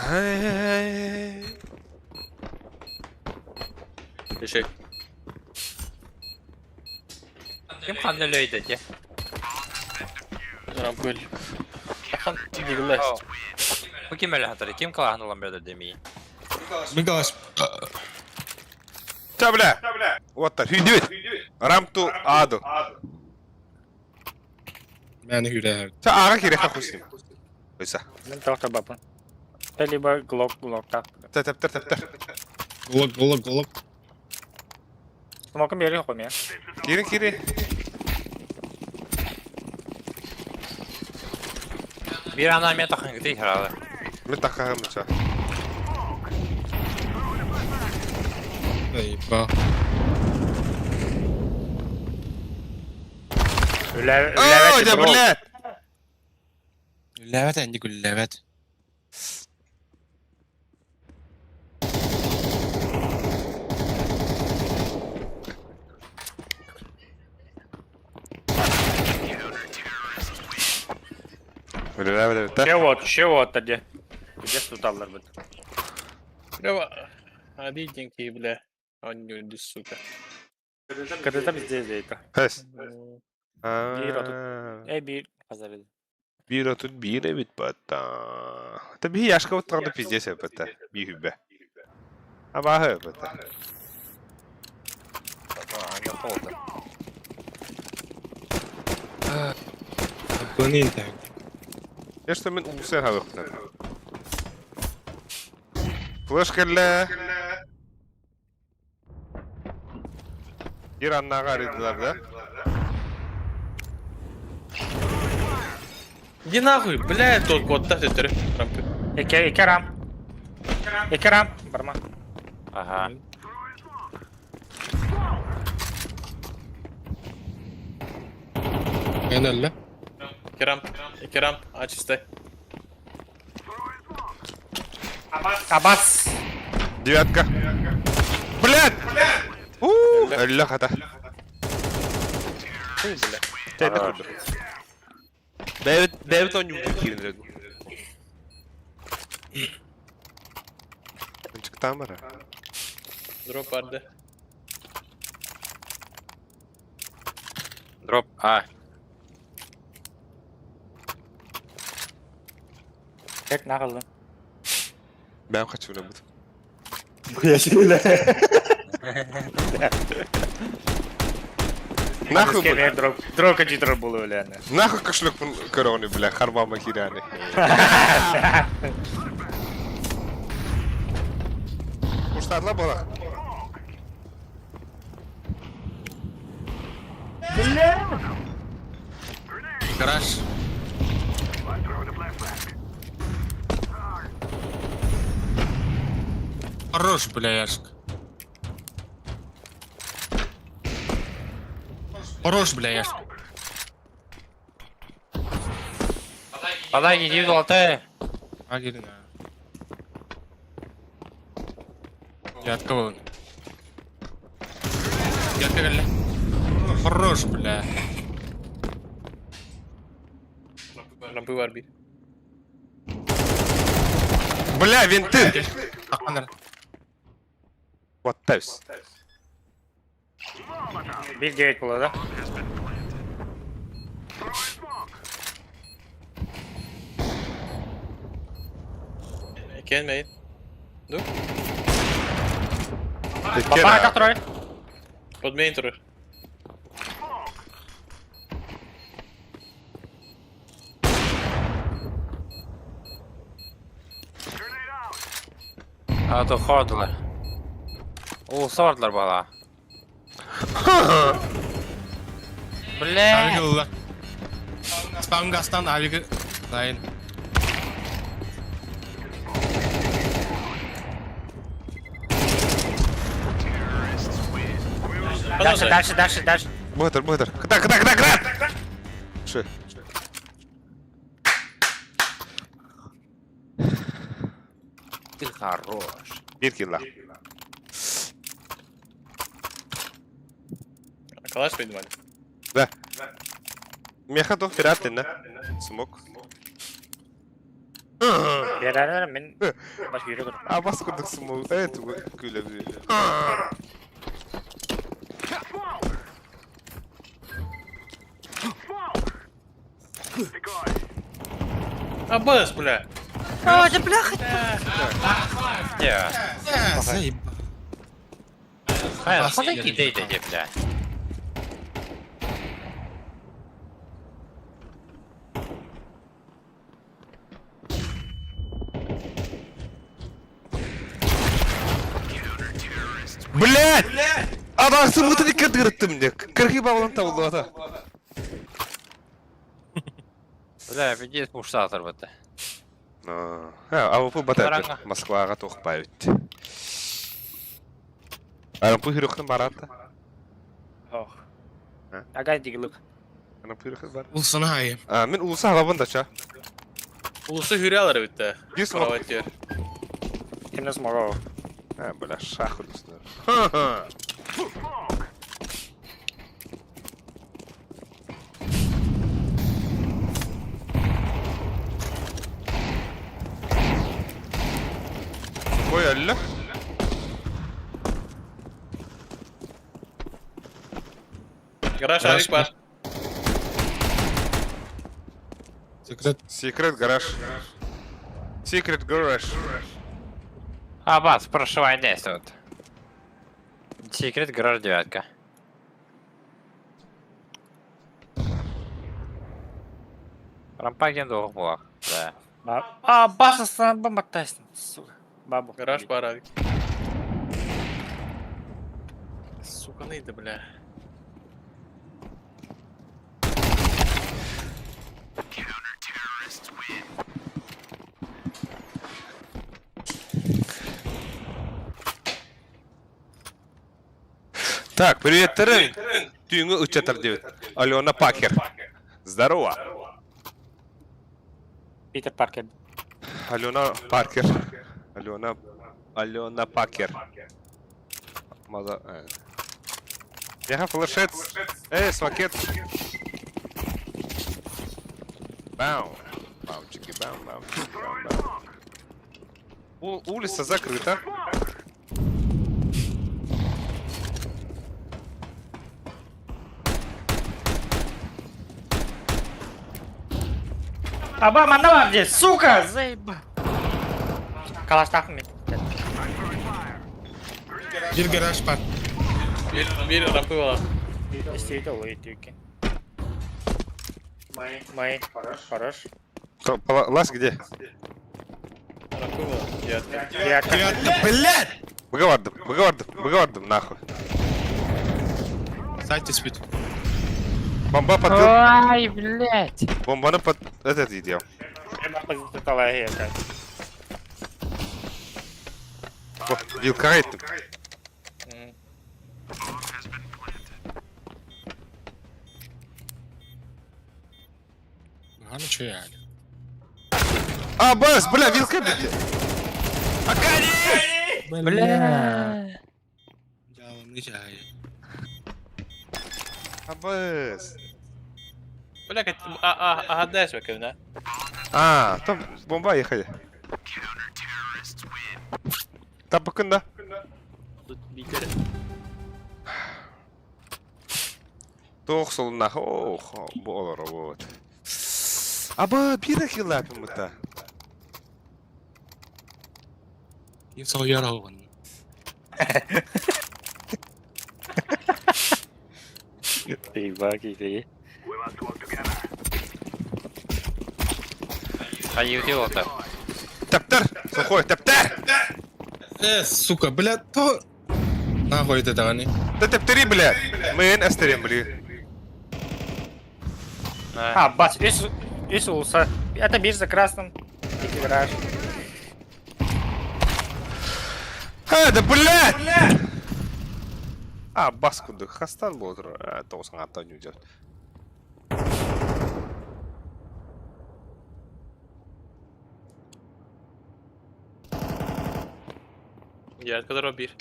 Ай-яй-яй. Реши. Ким ханны лөйді де? Рампы. Ахан дигилес. Бу ким әлі хатыры? Ким калаһын улан берді демей? Мин калаш. Ча, бля! Вот так, хүйдүбүт! Рамту аду. Мени хүрэ. Ча, ага киреха хусим. Ойса. Мен тоқта бапын. Та либо глок, глок так. Та, таптар, таптар. Голок, голок, голок. Смоком бери хуйня. Кири, кири. Бир ана мен тахын гытый харалы. Мен тахаһым ча. Заеба. Үлә, О, да бля! Ләвәт әнди гүлләвәт. Бля, бля, бля. Чего, чего тогда? Где туталлар бит? Бля, ади деньги, бля. Он сука. Когда там здесь это? Хэс. Биир отут. А, Э, бир хазар Биир отут биир эбит бата. Та биһи яшка оттаҕына пиздец эбит Би хүбэ. Абааһы эбит. Аңа холды. Бұны интәк. Я что мен улуса хабыктан. Флеш кэллэ. Бир аннага арыйдылар да? Иди нахуй, бля, тот кот, да, ты рампы. Эке, эке рам. Эке рам. Барма. Ага. Мен әллә. Керамп, керамп, а чисто. Абас. Девятка. Блядь! У, Өллө хата. Хуй, бля. Тәнне күрдү. Бэйэбит бэйэбит оонньуубут киирэн эрэ дуу. Ынчыктаан бара. Дроп барды. Дроп А. Как нахаллы. Бэйэм хаччыбынабыт. Нахуй бу. Дроп, дроп дроп было бля. Нахуй кошелекпун көрөҕүнүй бля, харбаама киирээни. Уштарла буолар. Гараж. Хорош, бля, Яшка. Хорош, бля, Яшка. Подай не алты. А, гелин, а. Я от кого? Я от кого, Хорош, бля. Лампы бар бир. Бля, винты! Таққандар. Вот тавс. Биг 9 было, да? Келмейт. Бабара как трой? Под мейн турар. А то хордылар. О, сордылар бала. Бля. Авик ылла. Спам гастан авигі дайын. Дальше, дальше, дальше, дальше. Бытыр, бытыр. Кыта, кыта, кыта, кыта! Шы. Ты хорош. Бир килла. Калаш придумали. Да. Меха то пираты, на. Смок. Берәрер мин баш йөрәк. А бас курдук смок. Э, тугу күле бир. А бас, бля. А, да бляха! Где? Заебал. Хайр, ходай кидайте, бля. Блять! Адасы мутын кырдырттым мне. Кырхи бабалан табылды ата. Бля, пиздец, пуштатор в это. А, АВП батар. Таранга. Москвага тохпай өтті. Арампы хүрөхтөн баратта. Ох. А? Ага, диглык. Арампы хүрөхтөн бар. Улсана айы. А, мен улуса алабын да ча. Улусы хүрэ алар битте. Бир смок. Кровать Кимне смогу. А, бля, шах улуснар. Ой, алла. Гараж авик бар. Секрет. Секрет гараж. Секрет гараж. А, бас, прошивай здесь вот. Секрет гараж девятка. Рампаген двух блок. Да. А, баша сам бомба тайсен, сука. Бабу. Гараж бар авик. Сука, нейді, бля. Так, привет, Терен. Тюнгу учатар девять. Алена Пакер. Здорово. Питер Паркер. Алена Паркер. Алена... Алена Пакер. Маза... Яха флешет. Эй, смакет. Бау. Бау, чики, бау, бау, чики, бау, бау. Улица закрыта. Аба, манна бар дии, сука, заеба. Калаштаахпын мин. Бир гараж бар. Бир бир рапы бар. Истейді ол өйтті екен. Май, хорош. Лас где? Рапы бар. Девятка. Девятка. Девятка, блядь! Быгавардым, быгавардым, быгавардым, нахуй. Сайте спит. Бомба подвел. Ай, блядь! Бомбаны под... Этот идел. Вилка айттым. Аны чөй али. А, бас, бля, вилка битти. Бля! Жалымны чай. Абас. Бля, а а а дальше кевна. А, там бомба ехали. Там да. Тут битер. Тоқ солына. Ох, болар вот. Аба, бир хилапим это. Ким сояр оғын. Ебать, иди. Хайы ота. Таптар, сухой, таптар. Э, сука, блядь, то... Нахуй это даганы. Да таптари, бля. Мен астерем, бля. А, бас, үс улса. Это бир за красным. Тики гараж. А, да блядь! А, бас куды хастан болдыр. Тоғысан аттан үйдер. Девятка дро бир.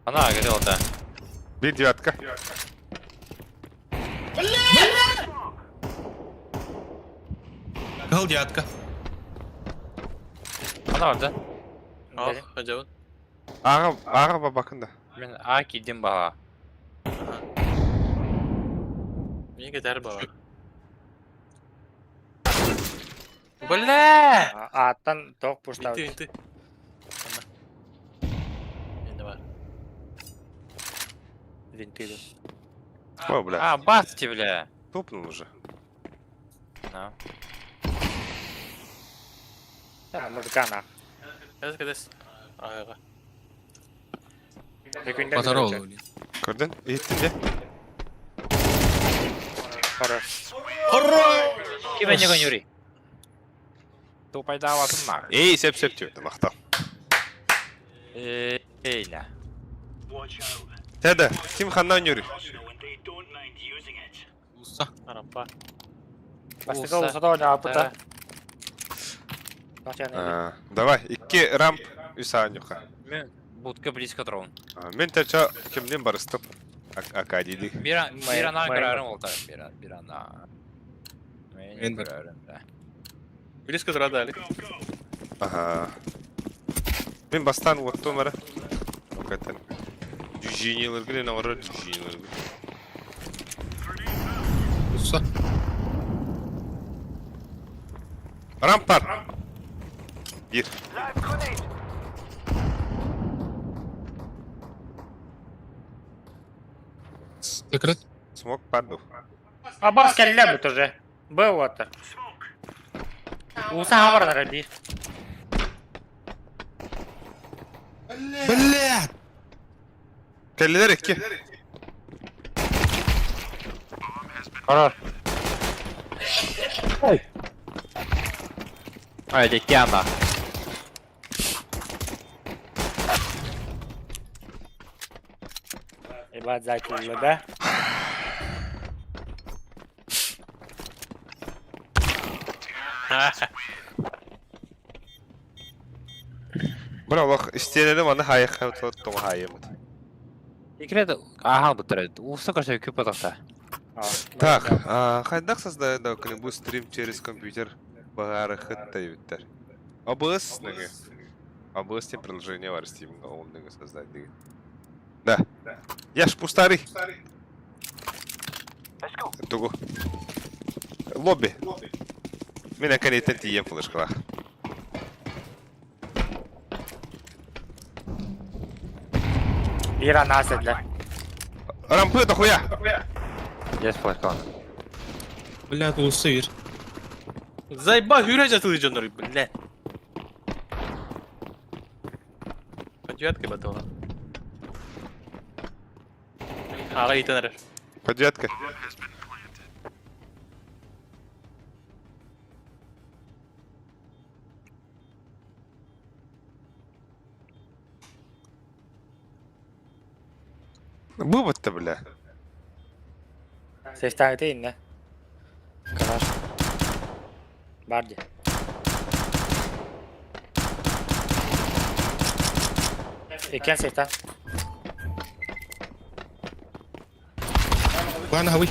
Ана, говорил ота. Бир девятка. Кал девятка. Ана бар да. Ах, хадябын. Аға, аға бабакында. Мен А кидим баға. Мен кетер бала. Бля! Аттан тоқ пуштау. Инты, инты. Енді бар. Винты. О, бля. А, басти, бля. Топнул уже. На. Да, музыка на. Кәдес, кәдес. Ага. Батар ол. Көрдің? Еттің де? Хорош. Киме не гонюри. Тупайда ватым Ей, сеп-сеп түйді, мақтал. Эй, на. Тәді, ким ханнан юри? Уса. Арампа. Бастыка улса да ойнаа апыта. Давай, икки рамп үсаанюха. Мен будка близко трон. Мен тәча кимден барыстым? Акадиди. Бир Май- ана май- көрәрім олта. Бир ана. Мен Мен бір. көрәрім, да. Близко тұрады әлі. Ага. Мен бастан оттым ара. Окатан. Движениелер гелен ара движениелер. Уса. Рампар. Бир. Секрет. Смок паду. А бас кэллэ бут уже. Б вот. Улса хабардар бир. Блядь! Келлер икки. Хорош. Ай, декяна. Ебать, закинули, да? Бра, олох истенелем аны хайы тоң хайымыт. Секрет ааһалбыттар. Ууста көрсө күп атахта. Так, хайдах создаю да бу стрим через компьютер баҕарыхыт дайбыттар. OBS нөҥүө. OBS диэн приложение бар Steam ол нөҥүө создать деген. Да. Я ж пустарый. Тугу? Лобби. Мин акариттен тиийэн флешкалаах. Биир анаа сэллэ. Рампы дохуя! Есть флешкалаах. Бля, улуста бир. Зайба хүрэ жатылы дьоннор, бля. По девятке батала. Аҕа иитэн эрэр. По девятке. Вывод-то, бля. Сейфтаҥыты иннэ. Гараж. Бар дии. Иккиэн сейфтан. Ладно, хавый.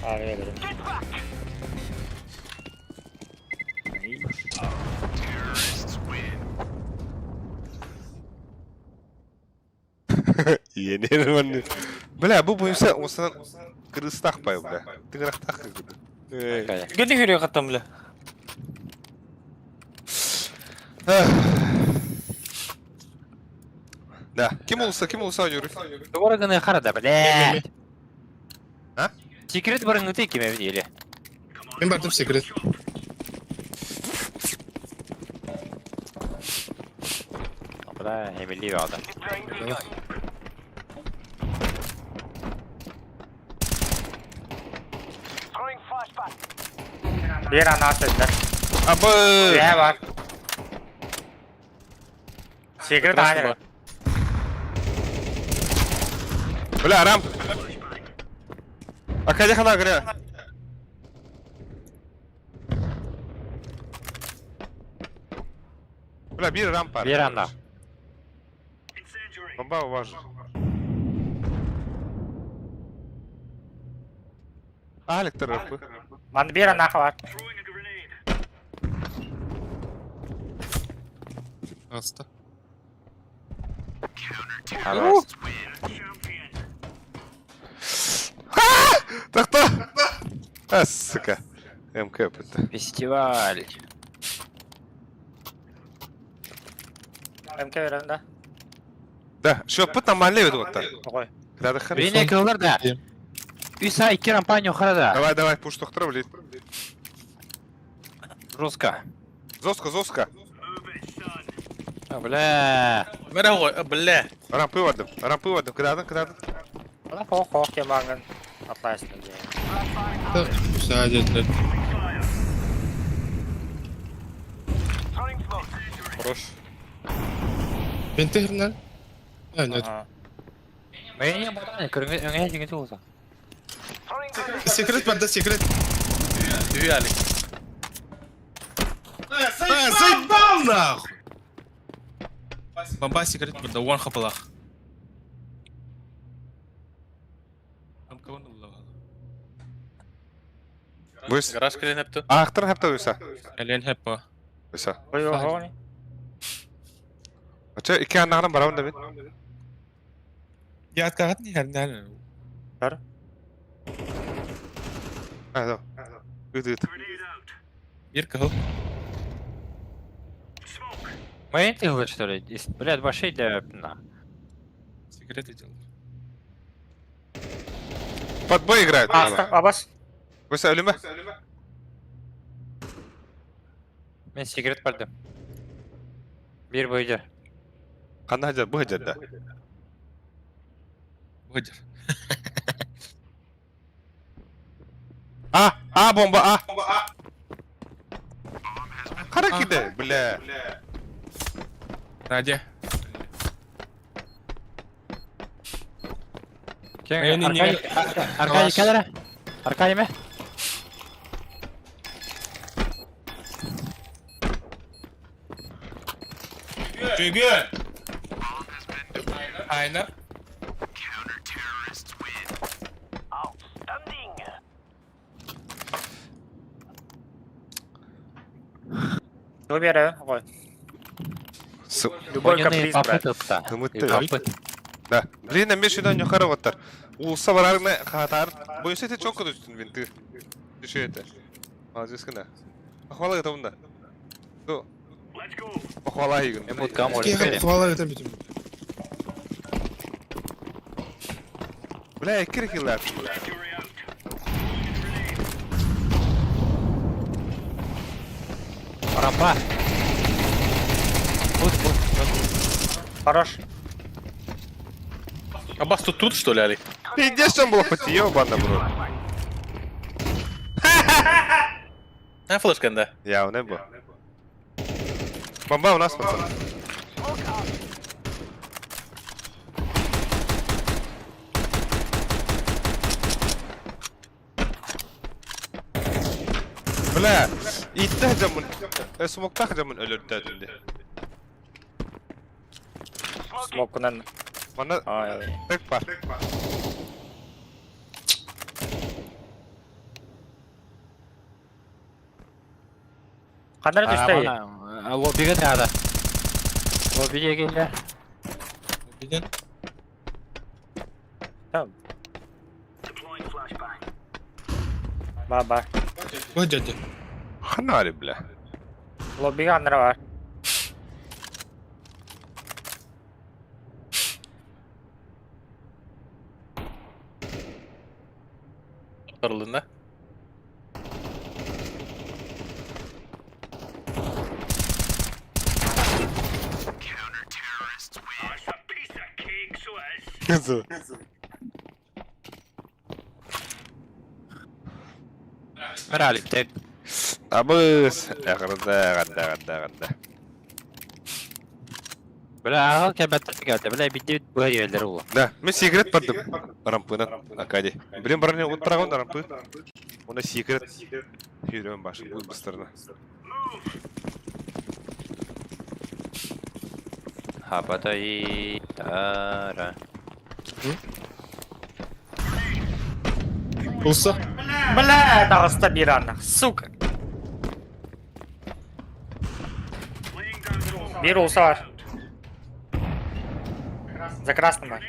Ааҕыа берем. Иэнэр манны. Бля, бу буйса осынан кырыстах бай, бля. Тыгырахтах кыргыды. Геди хүрүө хаттам бля. Да. Ким улуса, ким улуса ойнуур? Тугу гына харада, блядь. А? Секрет барыҥҥыты ким эбит или? Мин бардым секрет. Бля, Эмили баҕата. Биир анаа сэллэ. Абы! Үөһэ бар. Секрет аанер. Бля, рам. Акадя хана гря. Бля, бир рампа. Биир анна. Бомба у вас же. Алик тарапы. Манна биир анаа бар. Аста. Хорош. Тахта! А, сука. МК это. Фестиваль. МК берем да. Да, шөппүт нормально ведут вот так. Ой. Надо хорошо. Время кыллар да. Үс ай икки рампанию харада. Давай, давай, пуш тохтор, блядь. Жестко. Зоска, зоска. А, бля. Мэрэ ой, бля. Рампы вардым, рампы вардым. Кыдадын, кыдадын. Ала хоох хоох кемаңын атлайсың дии. Так, сядет. Хорош. Бентехрнал? А, нет. Мэйне бадан көрүҥэ өҥө дьиҥэ туолса. Секрет барда, секрет. Түһүү Алик. А, заебал нахуй! Бомба секрет барда, уан хапалах. Быс. Гараж кэлэн эптэ. Аахтар хапта уйса. Элен хеппа. Уйса. Ой, ой, Ача икки аннағынан барабын да мен. Я откагат не хернал. А, да. Ыт, ыт. Бир кахыл. Мэйн ты что ли? Блядь, вообще для... На. Секреты делал. Под бой играют. Аста, абас. Уйса, өлүмэ. Мен секрет бардым. Бир бойдер. Ханна хажар, бу хажар да. Выдер. А, а, бомба, а. Хара киде, бля. Надя. Кем? Аркадий, Аркадий кадра? Аркадий ме? Чөгүөн! Айна. Тугу биэрэбин? Ой. Любой каприз, брат. Да. Блин, эмиэ сюда ньохар оҕоттор. Уулусса барарына хаатаар. Бойуса ити чокко түстүн винты. Түшү это. Молодец гына. Похвала это да. Ту. Похвала игын. Похвала это бүтүн. Бля, киркилер. Рампа. Бут, бут. Хорош. А бас тут тут, что ли, Алик? Пиздец, там было хоть ебано, бро. А, флешка, да. Я не был. Бомба у нас, пацаны. Бля, иттэх дьоммун, смоктаах дьоммун өлөрдө инде. Смокунан. Манна тек бар. Ханна эрэ түстэй? Лоббига таада. Лоббига кэллэ. Виден? Ба ба. Бу дядя. Ханна бля. Лоббига ханна эрэ бар. Арылынна. Мэралик тек. Абыс, эҕэрдэ, эҕэрдэ, эҕэрдэ, эҕэрдэ. Бля, аҕал кэбэттэ кэлтэ. Бля, бидди быһа диэллэр ула. Да, мен секрет бардым. Рампынан, Акади. Блин, барне уттарагон рампы. Она секрет. Yürüyorum башым, бұл быстырына. Хапатай тара. Болса. Бля, таҕыста биир аанна. Сука. Биир уулусса баар. За красным бар.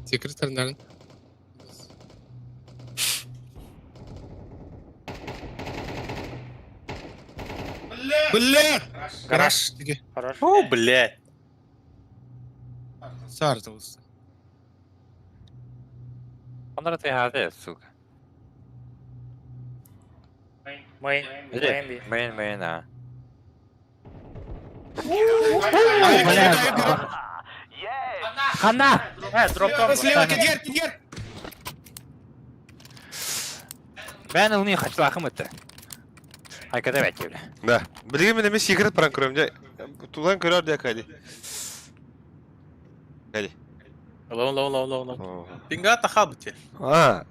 Секретарь Бля! Гараж. Хорош. О, блядь. Сар болса. Оннор ты сука. Мейн. Мейн би. Мейн, мейн, а. Хана! Э, дроптон. Слева, кидер, кидер! Мен уни хачлахым это. Айка давайте, бля. Да. Билигин мен эмес секрет баран көрөм дьэ. Тулан көрөр дьэ Акади. Акади. Лоу, лоу, лоу, лоу, лоу. Пинга тахабте. А.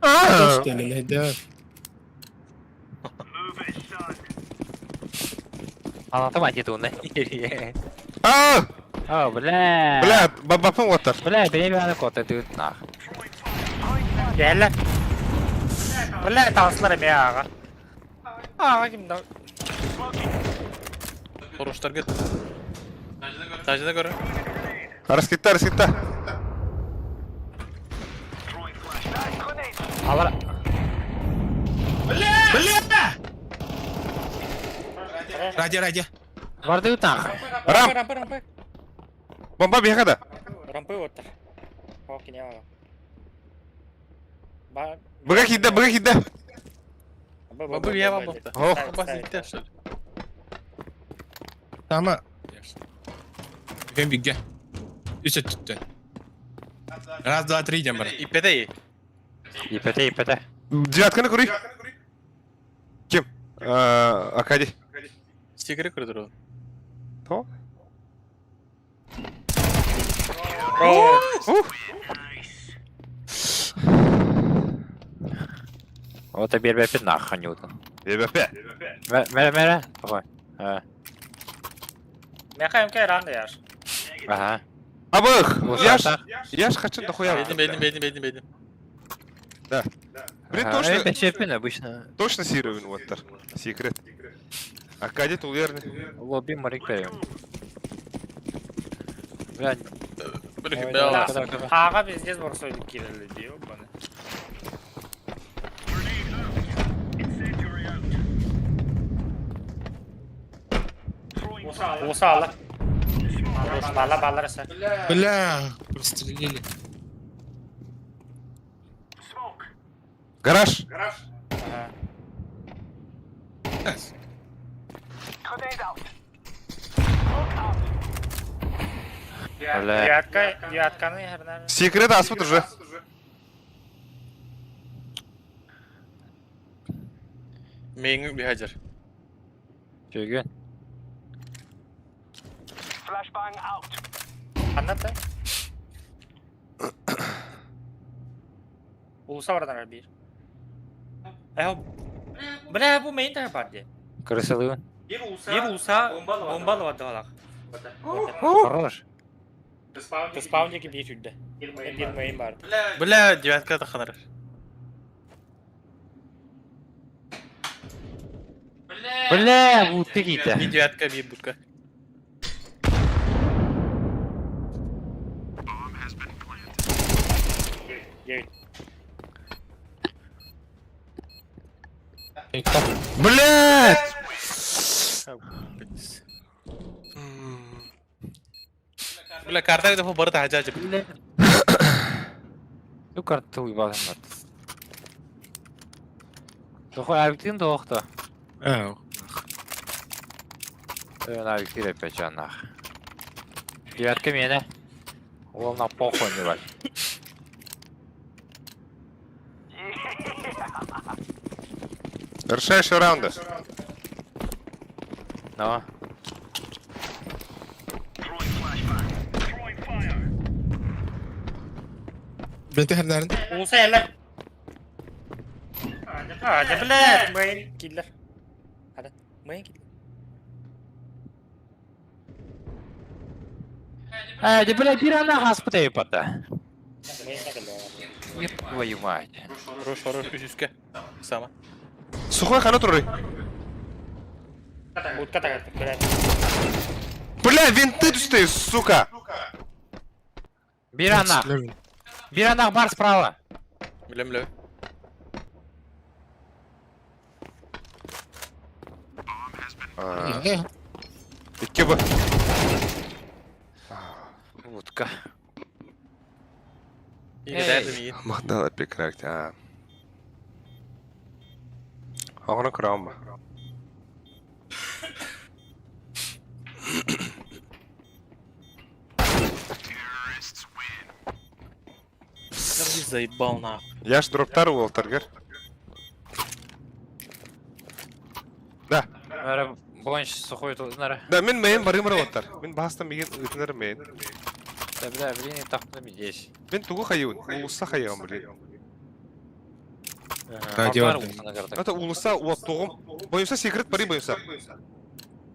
А. Да. Анатом один А! О, бля. Бля, бабапын оттар. Бля, бери аны кота тут нах. Кэллэ. Бля, таҕыстылар эмиэ ааҕа. Ааҕа ким да. Хорош таргет. Тажда көрө. Раскитта, раскитта. Алар. Бля! Ради, ради. Барды нах. Рам! Рампы, рампы. Бомба бияхада. Рампы оттар. О, кине ала. Ба. Быга кидде, быга кидде. Бабы я вам бабта. Ох. Бас итте, что ли? Тама. Бен бигге. Үс өттүттен. Раз, два, три, дем бар. Иппете. ИПТ, ИПТ. Девятканы көрүй. Ким? Акади. Секрет көрдүр. То? О, Ух. Вот биэрбэппит нахха ньуутун. Биэрбэппэ. Мэрэ мэрэ. Тоҕой. Меха МК ран яш. Ага. Абых! Яш, яш хочу дохуя. Бэйдим, бэйдим, бэйдим, бэйдим, бэйдим. Да. Блин, точно. Бэчэпин обычно. Точно сировин вот Секрет. А кадет уверный. Лобби марик берем. Бля, Блин, бля. Ага, пиздец, борсой кирилли, ёбаный. Уса Бала балар эсэ. Бля, прострелили. Гараж. Ага. Бля. Девятка, девятканы хернами. Секрет аспыт уже. Мейңі бихажар. Чөгөн. Анната. Улуса бардан бир. Э, бля, бу мейн тар бар ди. Крысылыгын. Бир улуса бомбалы бар далак. Хорош. Спавники бир түрдө. Бир мейн бар. Бля, девятка таханар. Бля, бутты кийте. Би девятка, би будка. Девять. Блять! Бля, карта где барыта хажажы. Бля. Бу карта уйбадым бар. Тохой авиктин тоохто. А, Ön авиктир опять жанах. Девятка мене. Ол на похуй не бар. Решающий раунда. Но. Бете хернәрин. Улуса эле. А, да блядь, мейн киллер. Хада, мейн киллер. Э, да бля, бир ана хаспыта епата. Мейн киллер. Еп твою мать. Хорош, хорош, үсүскө. Сама. Сухой хана туры. Будка так, блядь. Бля, винты ты, сука! Бир ана. Бир ана бар справа. Билем, билем. Икки б. Утка. Эй. Магдала пекракт, а. Оғына күрәм ба. Заебал нахуй. Яш дроптар уолтергер. Да. Нара, бонч сухой тут, нара. Да, мен мейн барым уолтер. Мен бастан меген үтінер мейн. Да, бля, блин, так на здесь. Мен тугу хайын, улуса хайын, блин. Да, девятка. Это улуса уоттугум. Боюмса секрет бари боюмса.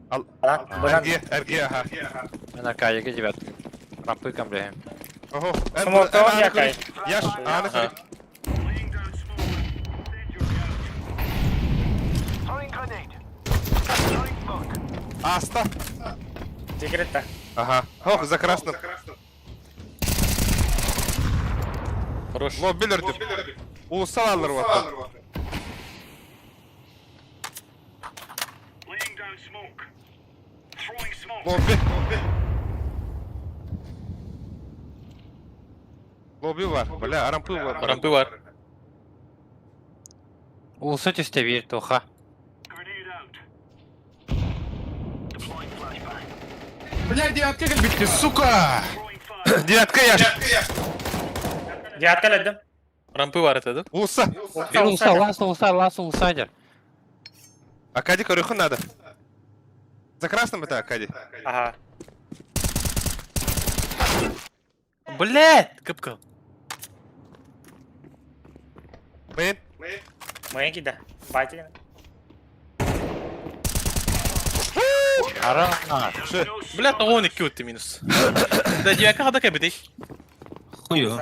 Ал. Эрге, эрге, ага. Мен акайга девятка. Рампы камбля. Ого. Смоктон якай. Яш, аны көрү. Аста. Секретта. Ага. Ох, за красным. Хорош. Лобби өрдүм. Улуса алыр уоттар. Лобби. Лобби бар. Бля, арампы бар. Рампы бар. Улуса түсте бир тоха. Бля, девятка битте, сука! Девятка яш. Девятка ледим. Рампы бар это, да? Улуса. Бир улуса, лас улуса, лас улуса дер. Акади корюху надо. За красным это Акади. Ага. Блядь, кыпкыл. Мейн. Мыйын кида. Байтигин. Ара. Бля, 92 утты минус. Да дьиэкэ хада кэлбитий? Хую.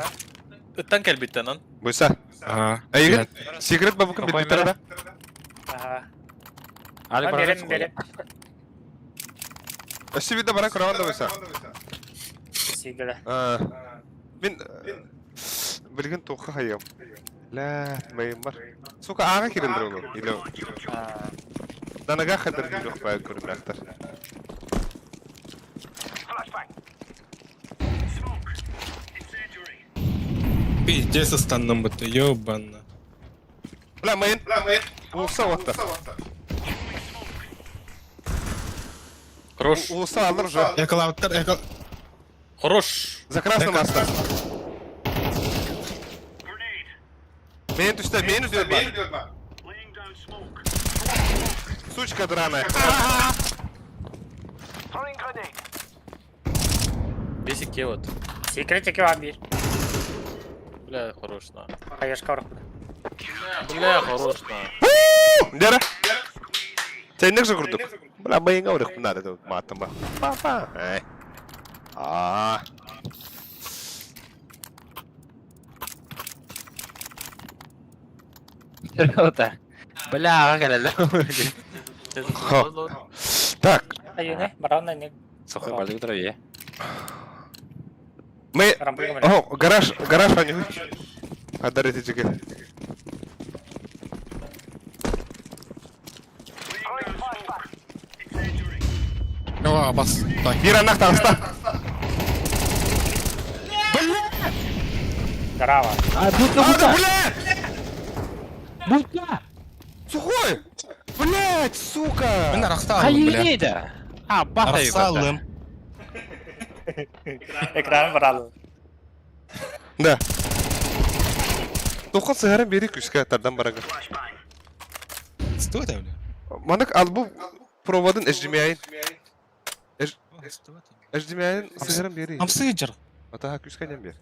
Ыттан кэлбиттэн он. Буйса. Ага. Эйигин секрет бабыкын Какой билбиттэр да? Ага. Али Берем, берем. Өссө вида баран көрөҕүн да буйса. Сигеле. Мин билигин туохха хайыам. Ля, майыммар. Сука, ааҕа кирилдер олу. Или Данага хадыр киирэх баа көрүннэхтэр. Пиздец останным будто, ёбана. Бля, майын. Улуса отта. Хорош. Улуса алыр уже. Эколауттар, эко... Хорош. За красным аста. Мейн түстэ, мейн үтүөр бар. Сучка драная. Бесик вот. Секретики вам бир. Бля, хорош на. Хаешка орох. Бля, хорош на. Дера. Сенник же курдук. Бля, майынга урых надо матом ба. Папа. Эй. А. Рота. Бля, кэлэллэ. Так. Айыны, баран не. Сухой балык траве. Мы... Рампы О, гараж, гараж они. Одарите жиги. О, бас. Так. Бир анах таҕыста. Здорово. А, будка, А, будка! бля! Будка! Сухой! Блять, сука! Мен арахта алым, бля. Хайыды! А, бата Арахса алым. Экран баралы. Да. Тоққан сыһарын бери күскә тардан барага. Что это, бля? Манык албу проводын HDMI-ин. О, что это? HDMI-ин сыһарын бери. Амсы жар. Атаха күскә нем бер.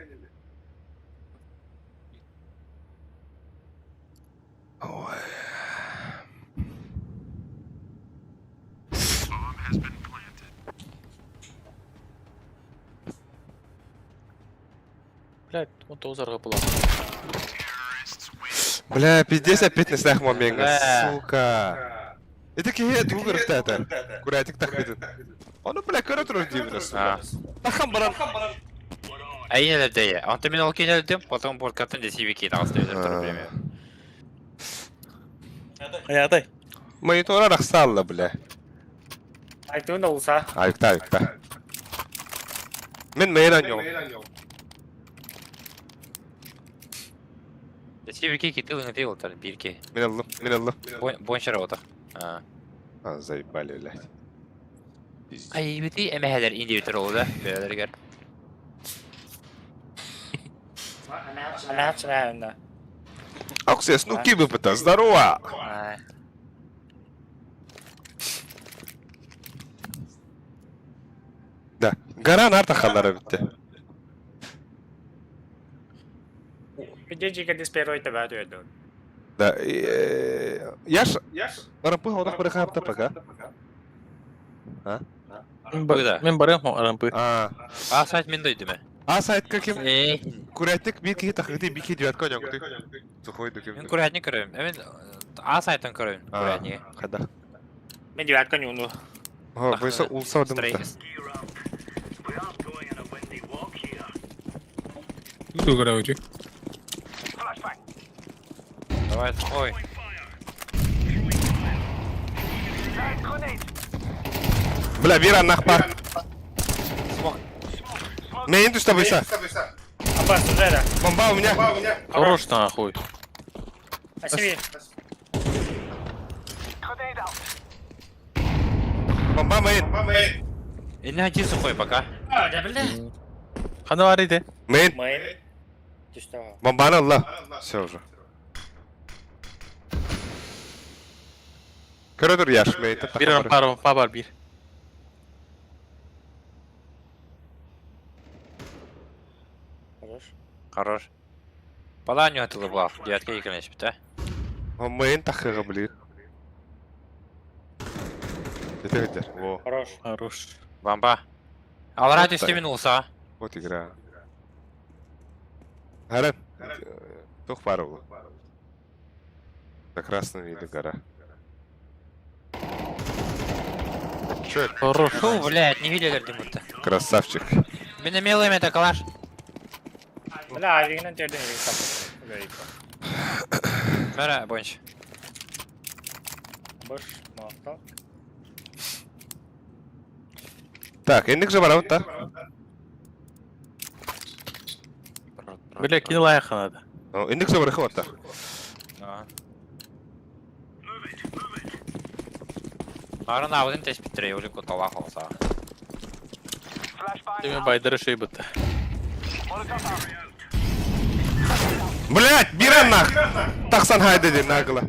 Ой. Бля, он тоже была. Бля, пиздец опять на снах момент, Бля. сука. Это кие тугу рыхта Куратик так видит. Оны, бля, көрө турар деймін, сука. Тахан баран. Айын әлде. Онта мен ол кейін әлдем, потом борткаттан десе кейін ағысты өздері время. Аядай. Монитора рахсалла, бля. Айтуын olsa. Айыкта, айыкта. Мен мейін аньол. Десе бирке кетті өңі олтар, бирке. Мен аллым, мен аллым. Бойынша работа. А, заебали, блядь. Пиздец. Айбыты әмәһәләр индивитер олды, бәләргәр. Ана чырайында. Аксес, ну кибы пыта, здорово! Да, гора нарта халлара битте. Видео дисперой тебя дойду. Да, яш, барампы одақ бір қапта пока. Быда. Мен барым арампы. А, А сайт мен дойды ме? а сайтка ким? Эй, Курятик бир кихи тахыты бир кихи девятка онян Сухой дуким. мен курятник көрөм. Мен а сайттан көрөм, курятник. Хада. Мен девятка не уну. О, бойса улса одымта. Стрейкес. Ту көрөбүтү. Давай, ой. Бля, бир аннах бар. Мейін түсті бойса. Апа, сужайда. Бомба у меня. Хорош нахуй. Асиви. Бомба мейін. Эне один сухой пока. А, да бля. Хана бар иде. Мейін. Мейн. Ты что? Бомбаны алла. Все уже. Көрөдөр яш мейін. Бир рампа рампа бар бир. Хорош. Хорош. Баланю атылы булах. Девятка екенеш бит, а? Мейн тахыга блин. Это где? Во. Хорош. Хорош. Бамба. Алара түстэ мин улса. Вот игра. Харан. Тух пара был. На красном виде гора. Че это? Хорош. Фу, блядь, не видели будто. Красавчик. Мин эмиэ это калаш. Бля, авигынан терден ирик Мэрэ, бонч. Бош, мақтал. Так, эндик же барабыт да? Бля, кини лайық надо. Эндик же барахы да. Арын абыдын теспиттире, уже кутала холса. Деме байдары шей бітті. Блять, биран нах! Тахсан хайда ден нагла.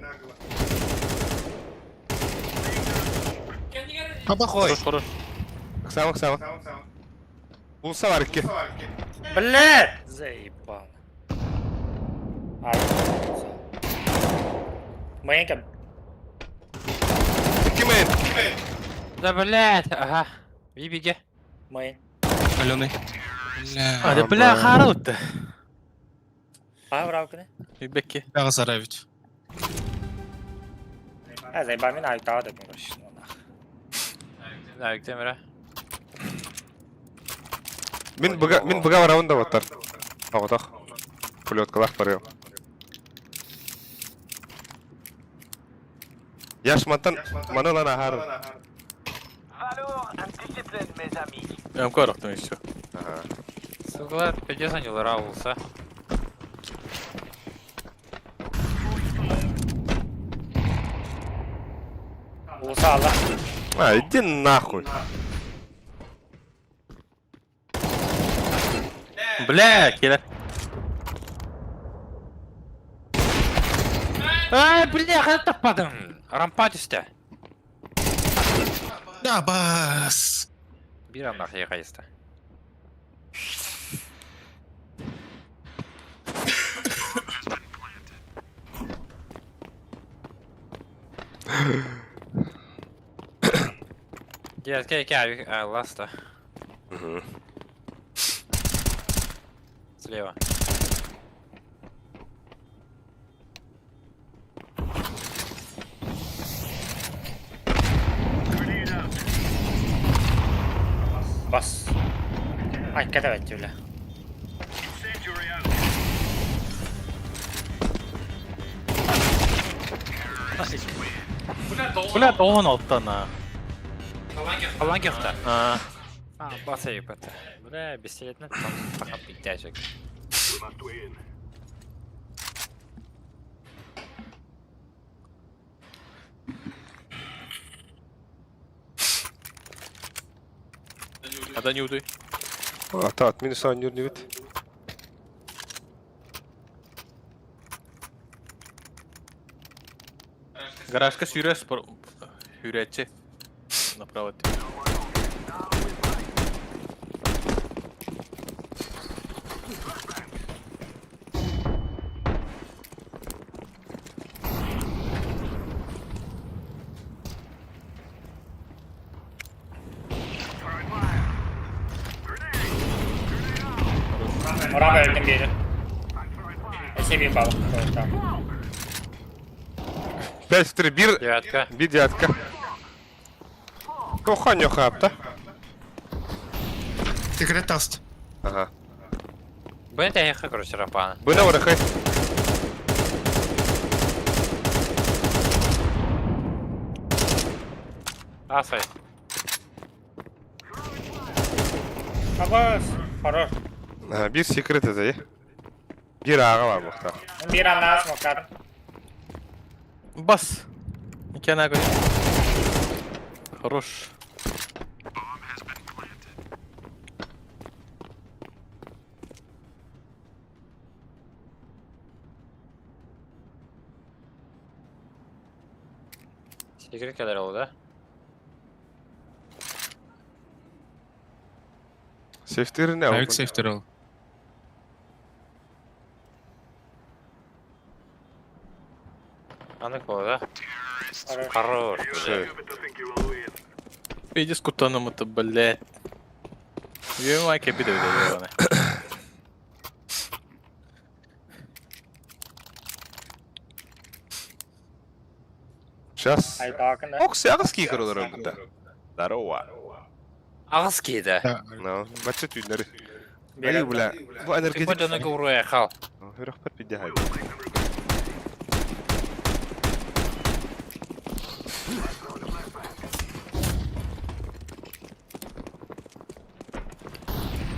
Хабахой. Хорош, хорош. Оксама, Оксама. Улса бар икки. Блядь! Заебал. Ай. Мейнка. Икки мейн. Да, блядь, ага. Бибиге. Мейн. Аленый. Бля. А, да бля, хара өтті. А, браво, Бекке. Бяға сарайбит. А, заебал, мен айтады деп короче. Ну, нах. Да, Темира. Мин быга, мин быга барабын да боттар. Ағытақ. Пулеткалах барыам. Яш мантан манылан ахар. М корохтым еще. Ага. Сука, пиздец они лара улса. Улса алла. А, иди нахуй. Бля, келер. Ай, бля, қайда таппадым? Рампа түсті. Да бас. Бир аннах егайысты. Девятка, яки, ласта. Мгм. Слева. Бас. Ай, кәтәбәт бля. Бля, тоғын алттан, а. Алан кехта. А, А, баса ебать. Бля, бестелетно там паха пиздячек. ада не удуй. Ата, от минус не вид. Гаражка сүйрес, хүрәтче. Направо. Рампа өлтім бері. Эсебин балық. 5 в 3 бир, Девятка. бир девятка. Тоха нёха апта. Секрет таст. Ага. Бля, я ехаю, короче, рампана. Бына барахай. Асай. Абас. Хорош. Ага, бир секрет это, е. Бир аға бар бұқта. Бир анна смокадым. Бас. Икена кой. Хорош. Секрет kadar oldu да? Сейфтері не? Авик сейфтер ол. Аны кода. Хорош, Шею. Иди скутаном это, блядь. Ё-майка, беда, беда, Сейчас. Айтаакын. Ок, сягас кикер олар бұнда. Здорово. Ағыз кейді. Ну, бачы түйінлері. Али, бля. Бу энергетик. Типа даны гуруя хал. Үрәк пидде хай.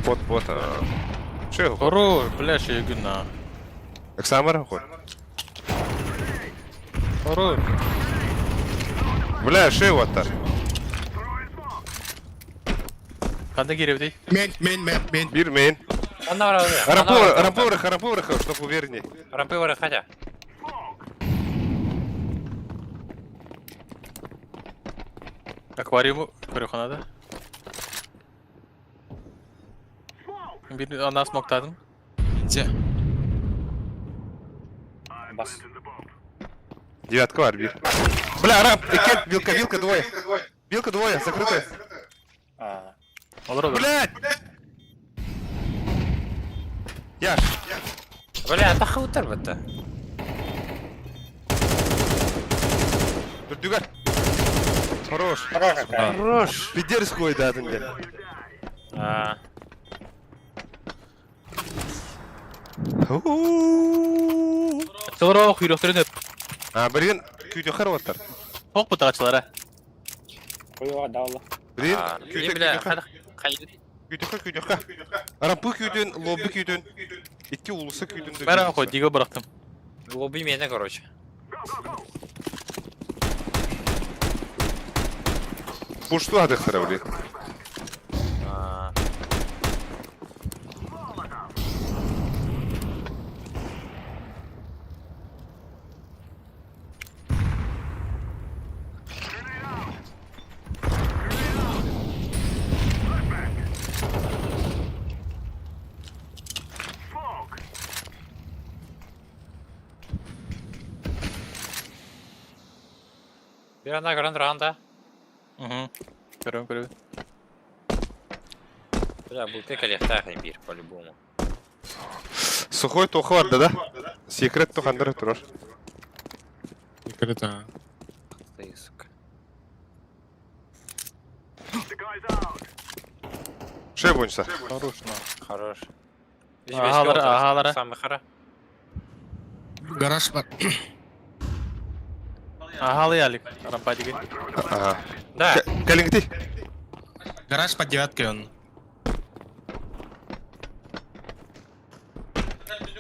Бот, бот. Че? Хорош, бля, шегүн на. Оксамар хой. Хорош. Бля, шею аттар. Қанда кереп дей? Мен, мен, мен, мен. Бир мен. Ана бар Рампы, рампы, рампы, чтоб уверенней. Рампы бар хотя. Аквариум көрөханада. Bir ана смоктадым. Де. Бас. Девятка бар, бир. Бля, рамп, кет, вилка, вилка двое. Вилка двое, закрытая. А. Олар олар. Блядь! Яш, Бля, тахы утар бітті. Дүрдүгер. Хорош. Хорош какая. Хорош. Пидерс хуй да, дын А, Чылар хуйрохтарын өп. А, билген күйдө хар оттар. Хоқ бұтағачылара. Хуйга даула. Билген а, күйдө бля, күйдө қайда күйдө күйдө. Рампы күйдөн, лобби күйдөн. Икки улуса күйдөн. Бәрі қой, диго бұрақтым. Лобби мені, короче. Пушту адыхтара, блин. А, Bir anda көрін тұрғанда. Мгм. Көрем, көрем. Бля, бұл тек әлектағы бір, по-любому. Сухой тохы бар да? Секрет тохандар турар. Секрет, а. Ты, сука. Шей бойынша. Хорош, на. Хорош. Агалары, агалары. Самый хара. Гараж бар. Ағалы алик. Рампа деген. Ага. Да. Калингти. Гараж под девяткой он.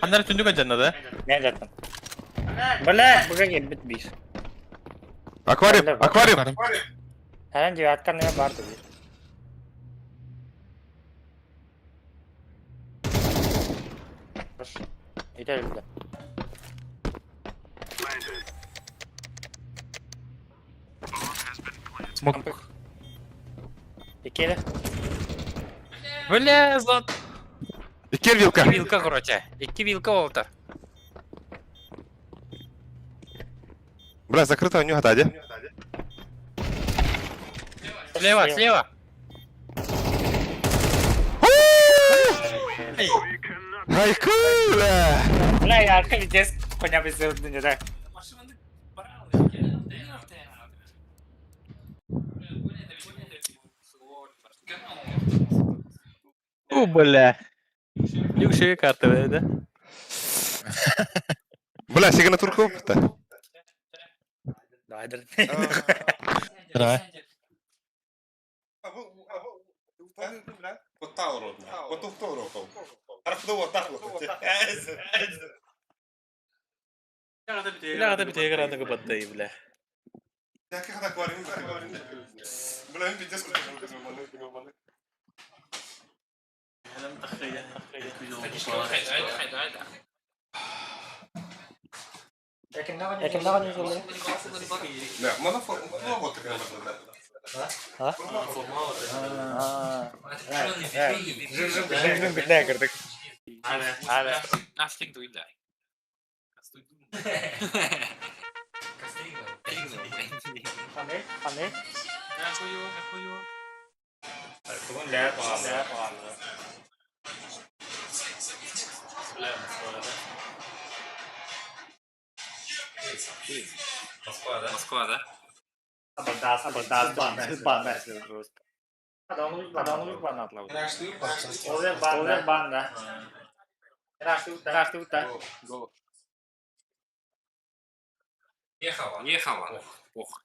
Қандар түндік жанна да? Мен жаттым. Бля, буга келбит бир. Аквариум, аквариум. Хән девятка неме бар бир. Хорош. Ите Смок. Икеле. Бля, злат. Икки вилка. Вилка, короче. Икки вилка олтар. Бля, закрыто у него тади. Слева, слева. Хайку, бля. Бля, я арка видес коня бездүнө да. О, бля. Юкшеге карта бе, да? Бля, сигнатур та. Давай, Давай. Бля, бітеге қарадығы баттай, бля. Москва, да? Ехала. Ох.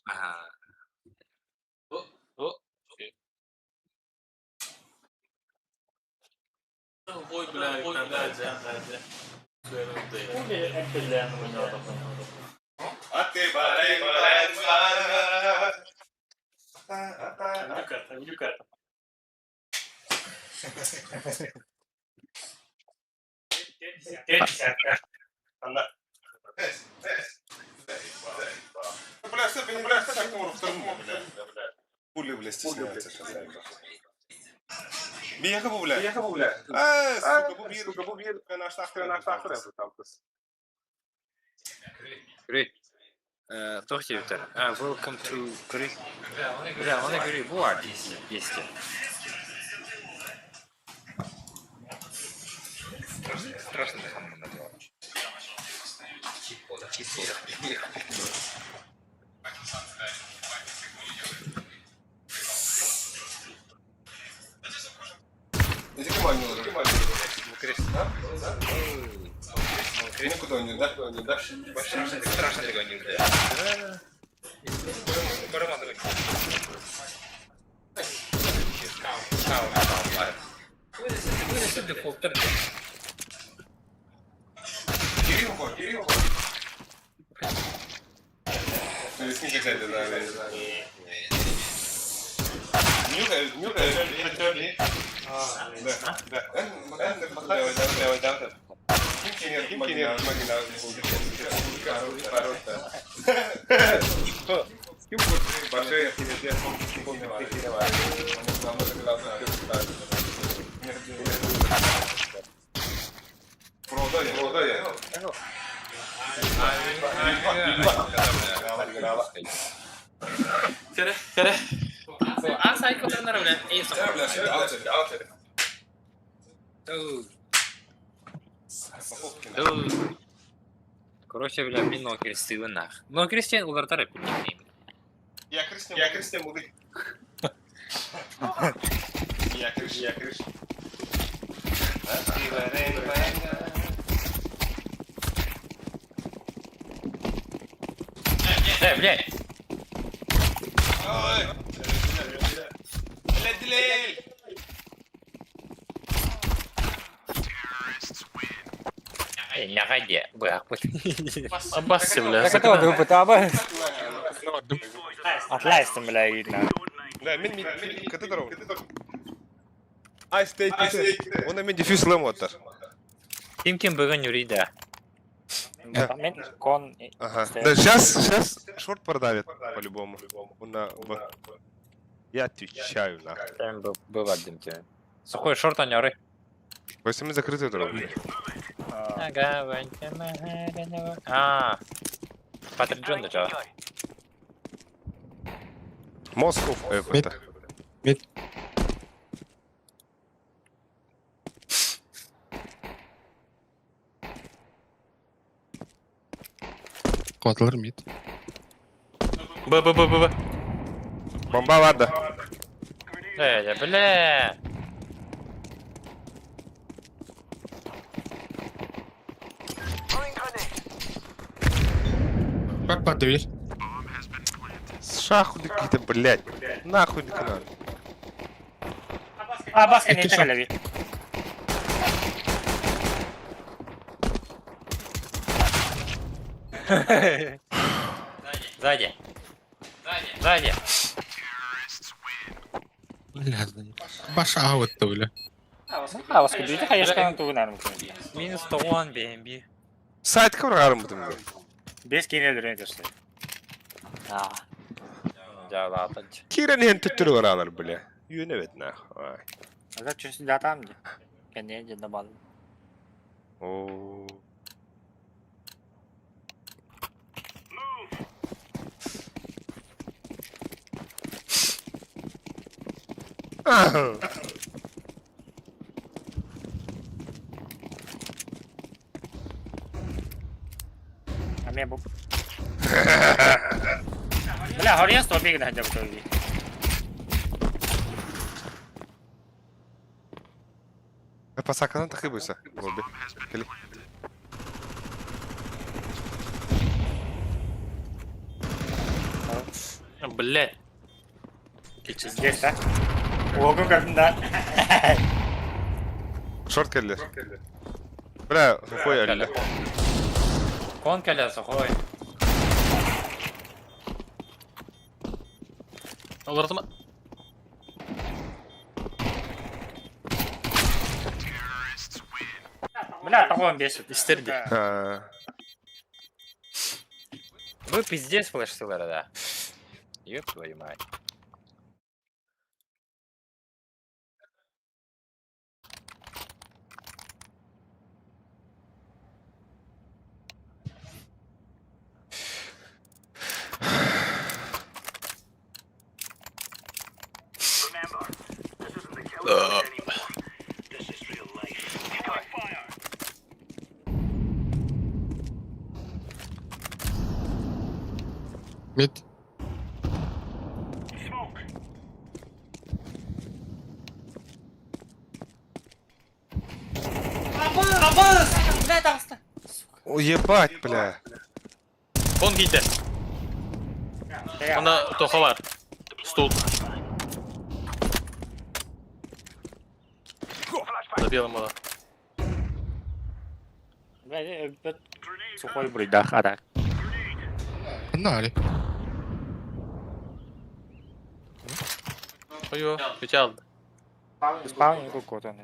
Ага. Бля, бля, стесняется сейчас. Бияха бу, бля. Бияха бу, бля. Э, сука, бу бир, сука, бу бир. Great. Туох диэбиттэр? Welcome to Greek. Бля, оны говори, бу бар 200. Страшно дыхание надо. Страшно дыхание. Короче, бля, мин но крестилы нах. Но крестьян улартары пилин. Я крестьян буду. Я крыш, я крыш. Э, блядь. Нахаде. Абасси, бля. Atleistim, бля, видно. Да, мен мен ката даров. Ай, стейк. Оны мен дефьюз лем оттар. Ким ким бүгін юрида. Мен кон... Ага. Да, сейчас, сейчас шорт продавит по-любому. На В. Я отвечаю, нахуй. Там бывает тебе. Сухой шорт аняры. Восемь закрытый дорогу. А. Патрик Джон да Москов это. Мид. Котлер мид. Б, Б, Б, Б, Б. Бомба ладно. Э, бля. Как под дверь? Шаху какие-то, блядь. Нахуй не надо. А, баска не Эки шаг. тегелеви. Сзади. Сзади. Бля, Баша аут-то, бля. Аҕыс күлүүтэ хайысханан тугунаарым күнү. Минус 90 BNB. Сайтка барарым бутум. Бес киинэ өлөрөн көрсө. Аа. Дьаалаатан. Кирен иһэн төттөрү баралар, бля. Үөнэ бет нах. Ай. Ага чөсүн датам ди. Кэннэ дьэнэ бал. Оо. Аме бу. Бля, хория стопик да хажап тоги. Пасаканан тахы буйса. Болби. Кели. Блять. Здесь, да? Уогун көрдүм да. Шорт келлер. Бля, сухой әллә. Кон кэлэ сухой. Олортума. Бля, такого бесит. Истерди. А, Вы пиздец флеш-сылара, да. Ёб твою мать. Remember, this isn't the killer anymore. This is real life. Throwing fire. Mid. Smoke. О, ебать, бля. Кон кийде. Онда тоха бар. Стул. За белым мала. Бля, сухой буруйдах атак. Ханна али. Ой, күтә алды. Спаун кукотон.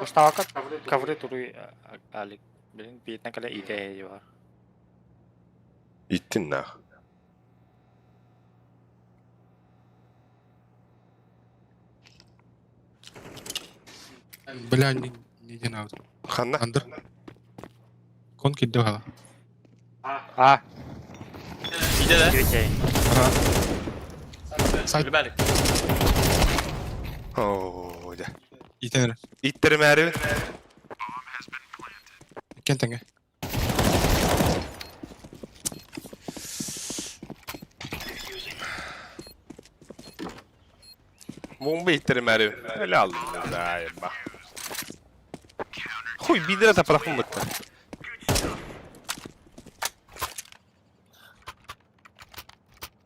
Уставака ковры туруй алик. Блин, битна кале идея бар. Иттин нах. Бля, не не ден аут. Ханна. Андер. Кон кидде хала. А, Кийде да. киричей. Сайт. Үлбәлик. О, да. Итенер. Иттермәре. Кен теңге. Бомба иттермәре. Öyle aldım ben daha bak. Хуй, бидре та прахым бітті.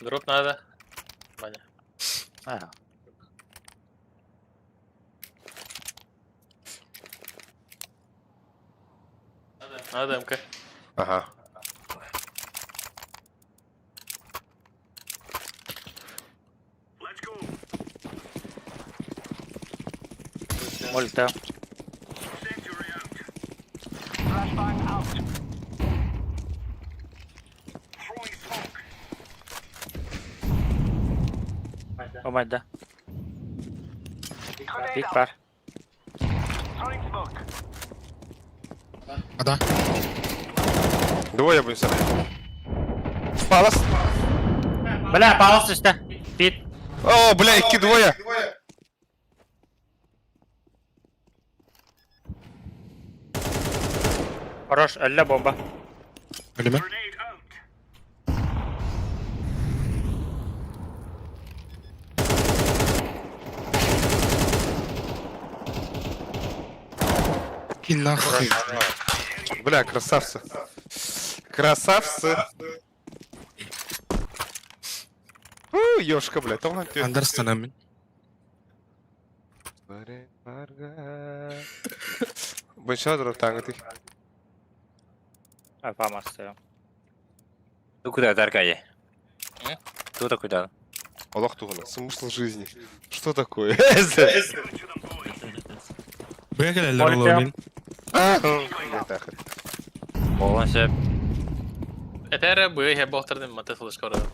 Дроп надо. Ваня. Ага. Надо МК. Ага. Let's go. Мольта. Century out. Flashbang out. Throwing smoke. Омайда. Grenade Бик out. бар. Throwing smoke. Ада. Двое будем сами. Палас. Бля, палас түсті. Бит. О, бля, iki двое. Хорош, әллә бомба. Өлеме. Grenade out. И нахуй. Бля, красавцы. Красавцы. У, ёшка, бля, тоған түйе. Андер станамын. Бойынша дроп таңы Апамасты. Ту куда, Аркадий? М? Ту куда? Олох туһунан. Смысл жизни. Что такое? Быа кэлэллэр олор мин. Болон сөп. Это эрэ быа иһэ буохтарын маты флешка барар.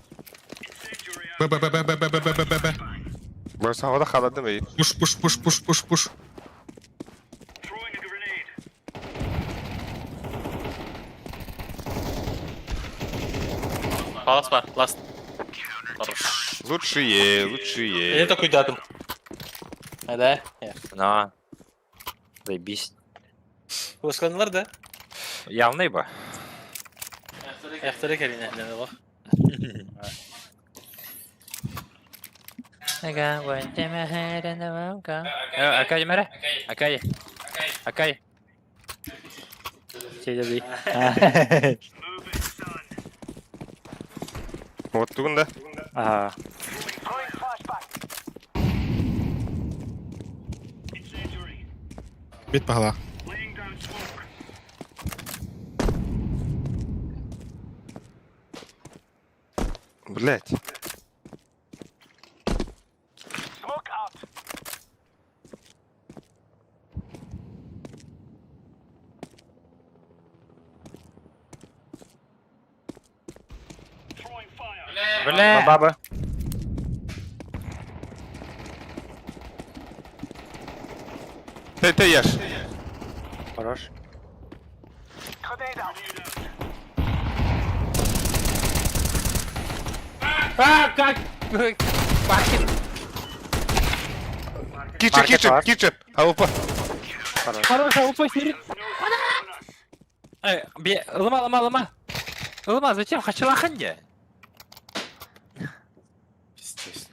Б б б б б б б б б б. Барсаҕа халадым эй. Пуш пуш пуш пуш пуш пуш. Палас бар, ласт. Хорош. Лучшие, лучшие. Я такой датум. А да? На. Заебись. Флешкалар да? Явный ба. Эхтері кәліне олох. Акай мәрә. Акай. Акай. Чей Вот тугун да. Ага. Бит пахала. Блять. Бля. Баба. Ты, ты ешь. Хорош. А, как? Пахин. Кичер, кичер, кичер. Алупа. Хорош, а упасть. Э, бе, лома, лома, лома. Лома, зачем? Хачалахан де. Пиздец.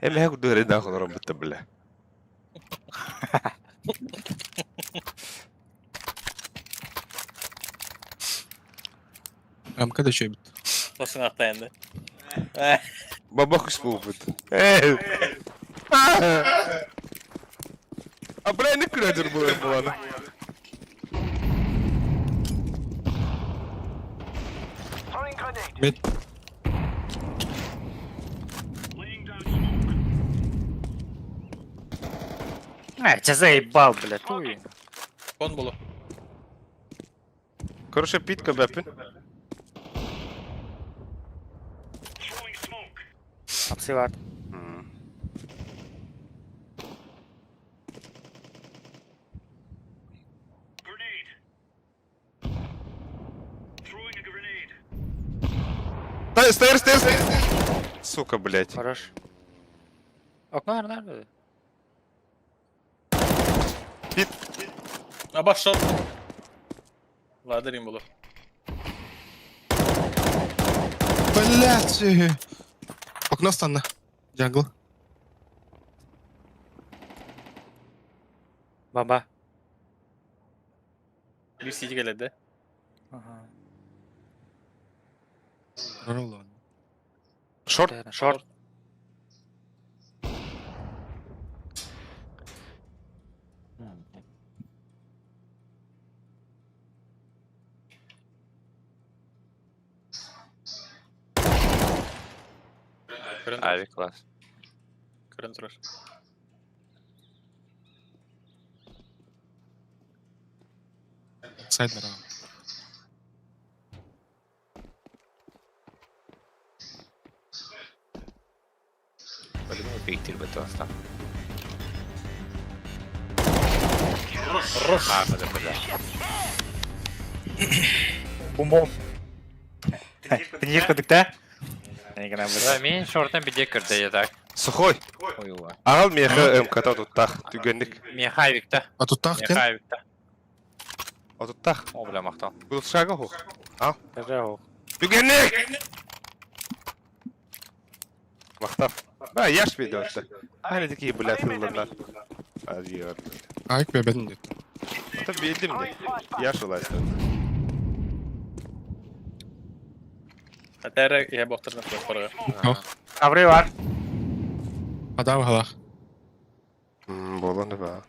Эми хак дуре да хонором битте бля. Амка да чөй бит. Тосын ақтайынды. Баба күс болуп бит. Эй. А бля не күләдер бу буланы. Бит. А, тебя заебал, бля, туй. Кон болу. Короче, питка бәпин. Апсиват. Стейр, стейр, стейр. Сука, блядь. Хорош. Окно, нормально. Пит. Аба шот. Ладырин болу. Блять. Окно станна. Джангл. Баба. Bir сити келеді. Ага. Роллон. Шорт. Шорт. Ави класс. Көрін тұрар. Сайд нара. По-любому пиктир бы то остал. Хорош. А, бля, бля. Бум-бум. Ты не кудыкта? Да, мен шортан биде кірді, я так. Сухой. Ой, уа. Ағал меха МК туттах. Түгенник. Мехавикта. А тут тах тен. Мехавикта. А туттах. О, бля, мақтал. Бұл шага хух. Түгенник. Түгенник! Мақтап. Ба, яш бейді отты. Аны такие, бля, тыллардар. Азиор. Айк бебедин дет. Ата белдим де. Яш олайсың. Әтәрі я боқтырны қойып қорға. Абры бар. Адам халах. Боланы ба.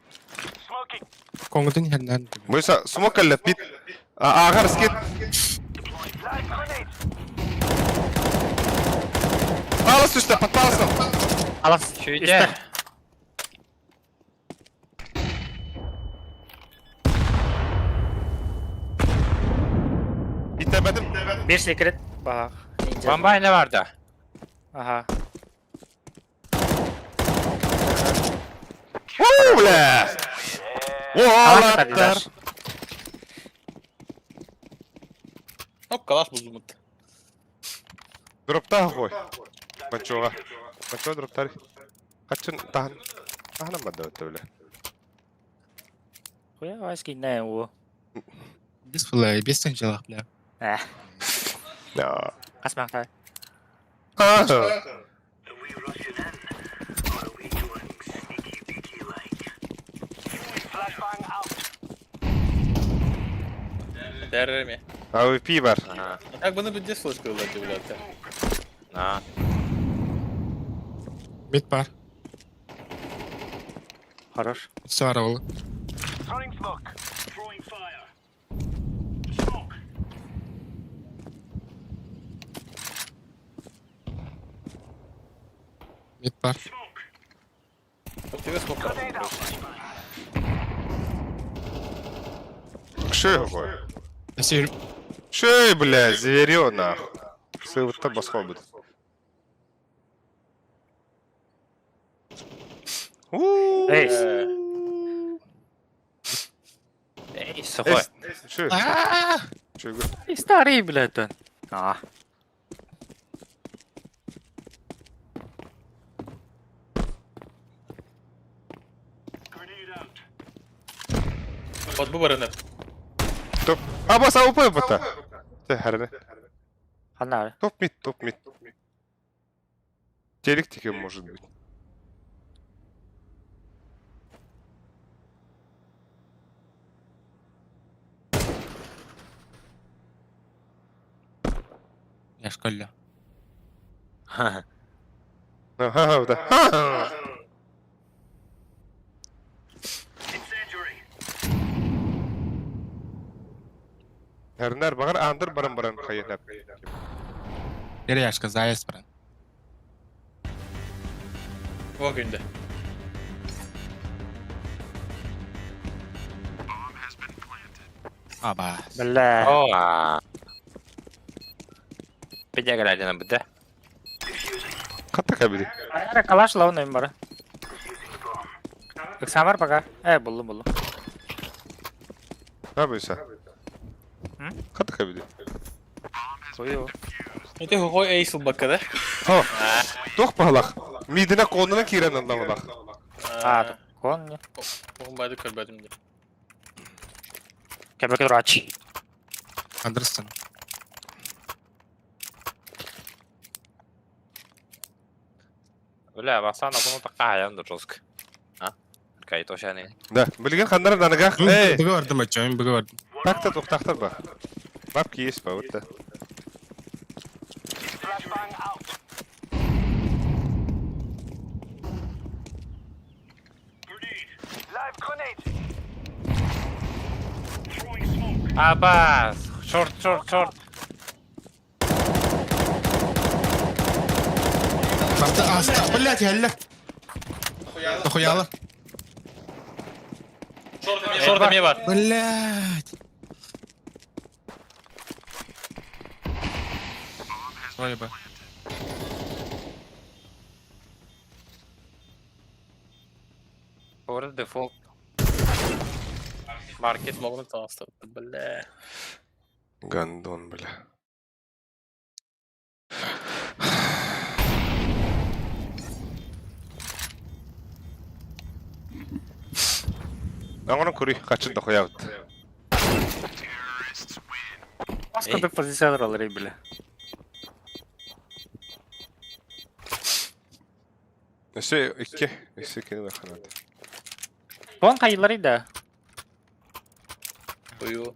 Конготын хернен. Мыса, смок әлі пит. Ағар скет. Палас түстэ, под паласом. Алас. Чүйде. Итебедим. Bir secret. Bak. Ninja. Бомбай ne vardı? Aha. Уу, бля! Алас Уолаттар! Оп, калаш бузумут. Дроптаа хой. Бачуга. Бачуга дроптар. Качын тахан. Тахана бада өттө бля. Хуя вайски не у. Без флай, без тенчелах, бля. Э. Да. Касмакта. Аа. Are we rushing in, or are we going sneaky beaky like? Flashbang out. Дәріме. АВП бар. Ага. А так бы бізде слышка ылады, блядь. На. Мид бар. Хорош. Сара ол. Throwing smoke. Throwing fire. Smoke. Мид бар. Smoke. Тебе сколько? Grenade out. Шей хой. Сир. Шей, бля, зверё нахуй. Сылытта басқа будет. Уу. Эйс. Эй, сухой. Шей. Шей. И старый, блядь, он. А. Grenade out. Вот бы барыны. Топ. А бас АВП бата. Те хәрне. Ханна. Топ мид, топ мид. Телек тихо может быть. Я школе. Ага, да. Ха. Incendiary. Хәрнәр багар андыр баран баран хайнап. Деряшка, заезд, брат. О күнде. Аба. Бля. О. Пидя глядя на БД. Катта кабири. Ара калаш лауна им бара. Самар пока. Э, буллум буллум. Ne yapıyorsun sen? Hı? Катта кабири. Кою. Это какой эйсл бакада? Ха. Тох палах. Мидine конuna кирен anlamadak. А, кон не. Оғын байды көрбәдім де. Кебек дурачи. Андерсон. Бля, Васана bunu da kayan da жестко. А? Кай тошаны. Да, билген хандар даныгах. Эй, Быгы бардым, ачайым, быгы бардым. такта тухтахтар ба. Бабки есть ба, вот да. Flashbang out. Grenade. Live grenade. Throwing smoke. Абас! Шорт, шорт, шорт. Барда, аста, блядь, хәллә. Дохуяла. Шорт не бар. Блядь. Вроде бы. Орда дефолт. Маркет. Смогны таныстырды, бля. Гандон, бля. Аңырын көрей, қачын да қоябыт. Басқа позициялар алар, бля. Өсе, икки, өсе кені бақанады. Кон кайылар иде. Ою.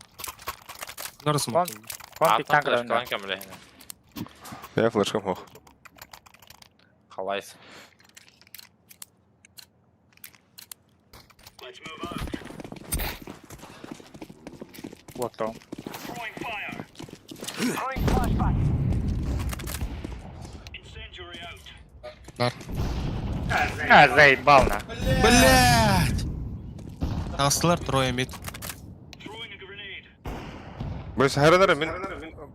Нарысым. Кон кон пиктан кырын. Кан бля. Я флешкам хох. Халайс. Let's move out. Вот он. Throwing fire. Throwing flashbang. Incendiary out. Бар. А, заебал на. Блять! Таҕыстылар трое мид. Бу саһарынар мин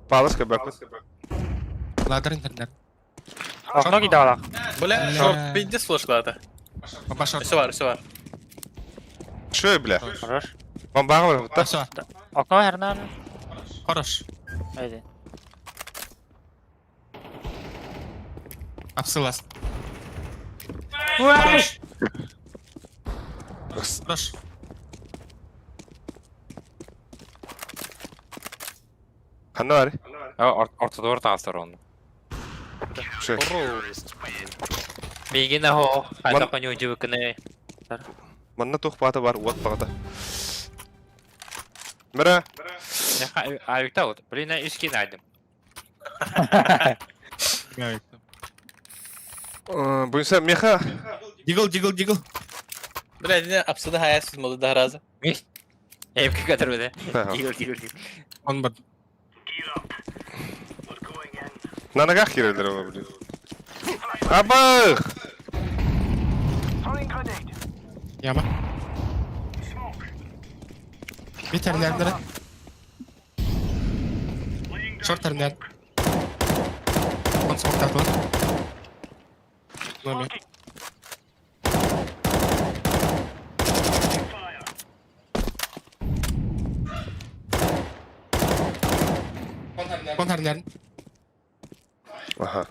палас көбөкпүт. Ладер интернет. Окно кидала. Бля, шорт пиздец флешлата. Папа шорт. Все бар, все бар. Шö бля. Хорош. Бомбаҕа барбыта. Все, Окно хернар. хорош. Айди. Апсылас. Ой! Хорош. Ханна бар? Ортодор таастар оны. Шö. Мигин ахо, хайда коню жибыкны. Манна тух баата бар, уот бағата. Мира. Аюкта вот. Блин, я үс кин айдым. Буйса меха. Дигл, дигл, дигл. Бля, не апсыды хаясыз молды да разы. Эпки катырбыды. Ага. Дигл, дигл, дигл. Он бар. На ногах кирелдер ол, блин. Абых! Яма. Bir terminalde. Short terminal. Он смог тату. Номер. Он terminal. Аха.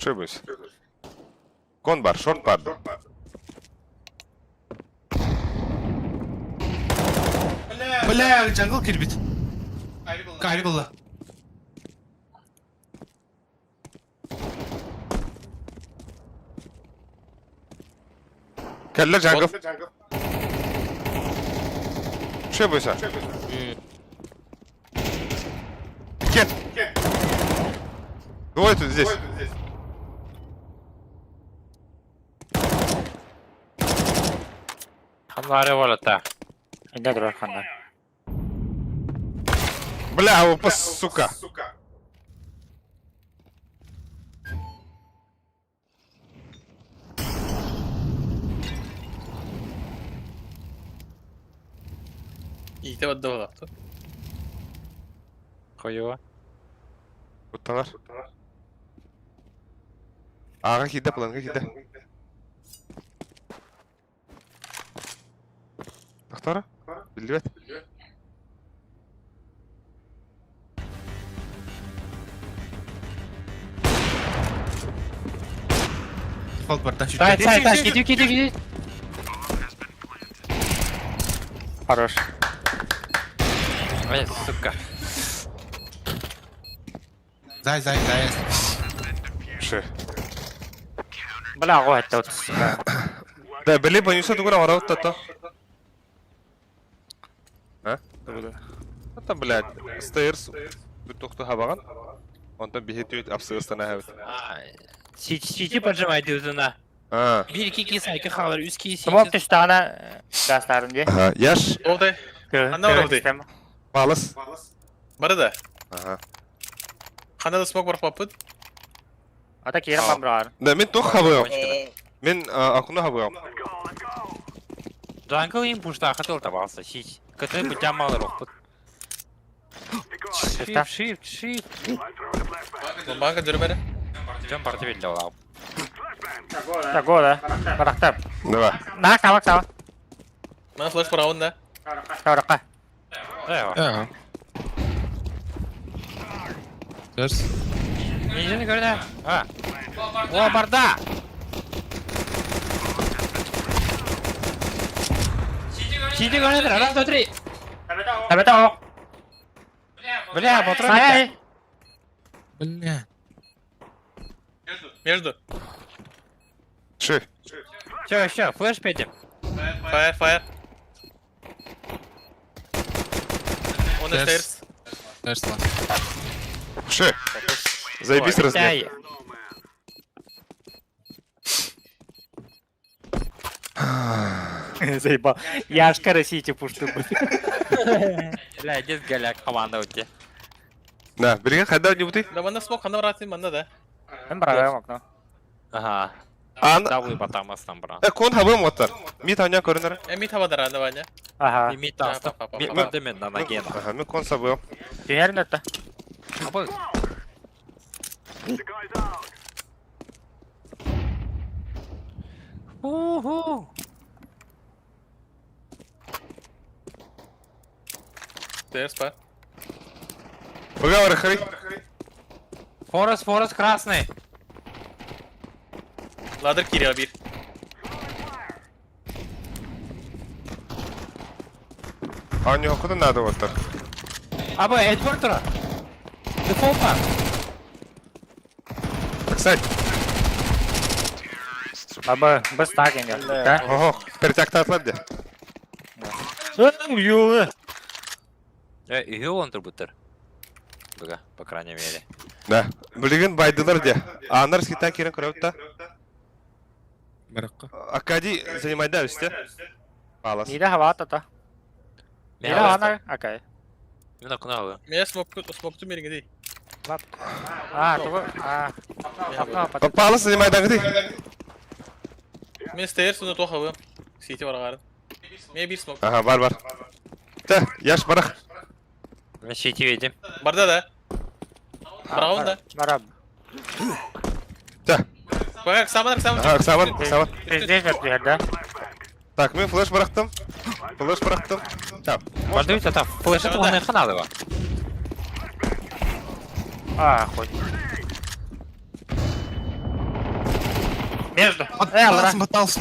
Шö буйса. Кон бар, шорт бар. Бля, джангл кирбит. Кайри было. Кэллэ джангл. Шö буйса. Кен. Двое тут здесь. Ханлары волота. Инде турар ханна. Бля, опа, сука. Ите вот дога. Хуево. Утталар. Ага киде, планга киде. Тохтора? Билбет. Дефолт бар, да, чуть. Сай, сай, сай, киди, киди, киди. Хорош. Ой, сука. Зай, зай, зай. Шö. Бля, го это вот. Да, били банюса тугура вара тата. А? Это, блядь, стейрс. Бүтөхтө хабаган. Онтон биһи түт апсыгыстана хабит. Сити поджимай дюзуна. А. 1 2 2 2 халар, 3 2 Смок түштана гастарын де. Ага, яш Олды. Анда оралды. балыс. Бары да. Ага. Ханада смок бар папыт. Ата кирен бамрар. Да, мен тох хабыгам. Мен акуна хабыгам. Джангл им пушта хотел табался. Сить. Который бы тебя мало рох. Shift, shift, shift. Бомбага дүрмәре. Жан парты белді олау. Таго да. Барактап. Давай. На, сава, сава. Мана флеш бар да. Савракка. Давай. Ага. Терс. Ничего не говорю, А. О, барда! Сиди, говорит, раз, два, три. Табета ок. Бля, патрон. Сай. Бля. Между. Шö. Все, все, флеш петим. Фаер, фаер. Он Терс. stairs. Терс, ла. Шö. Заебись размер. Заебал. Яшка России пушту. Бля, дед голяк команда у тебя. Да, билген хайда не бути? Да мана смок, ханда баратын манда да. Мен барагам окно. Ага. Ан Давай батамастан брат. Э, кон хабым оттар. Ми таня көрүнөр. Эми табадар аны Ваня. Ага. Ми таста. Ми мен на ноге. Ага, ми кон сабым. Түһэрин өттө. Абы. The guy's out. Уху. Терс бар. Быга хары. Форест, Форест красный. Ладер кириyor bir. Аня куда надо оттар. Абы, Эдвардра. Дефолт бар. Кстати, Абы, быс так инде. Да? ого, перетактатлар де. Юлы. Э, үйе он турбуттар. Быга, по крайней мере. Да. Билигин байдылар де. Анар скита кирен көрөп Баракка. Акади занимайда үсте. Палас. Ниде хава тата. Мен Ниде ана, окей. Мен окна алып. Мен смок смокту мериңе дей. А, тугу, а. Окно пат. Палас занимайда гди. Мен стейр суну тохабым. Сити бар агарын. Мен bir смок. Ага, бар бар. Та, яш барах. Мен щити видим. Барда да. Браун да. Мараб. Та. Бак, саман, саман. Ага, сабан, сабан. Здесь вот да? Так, мен флеш барахтым. Флеш барахтым. Так. Подождите, там флеш это он хана его. А, хоть. Между. Э, алра. Мотался.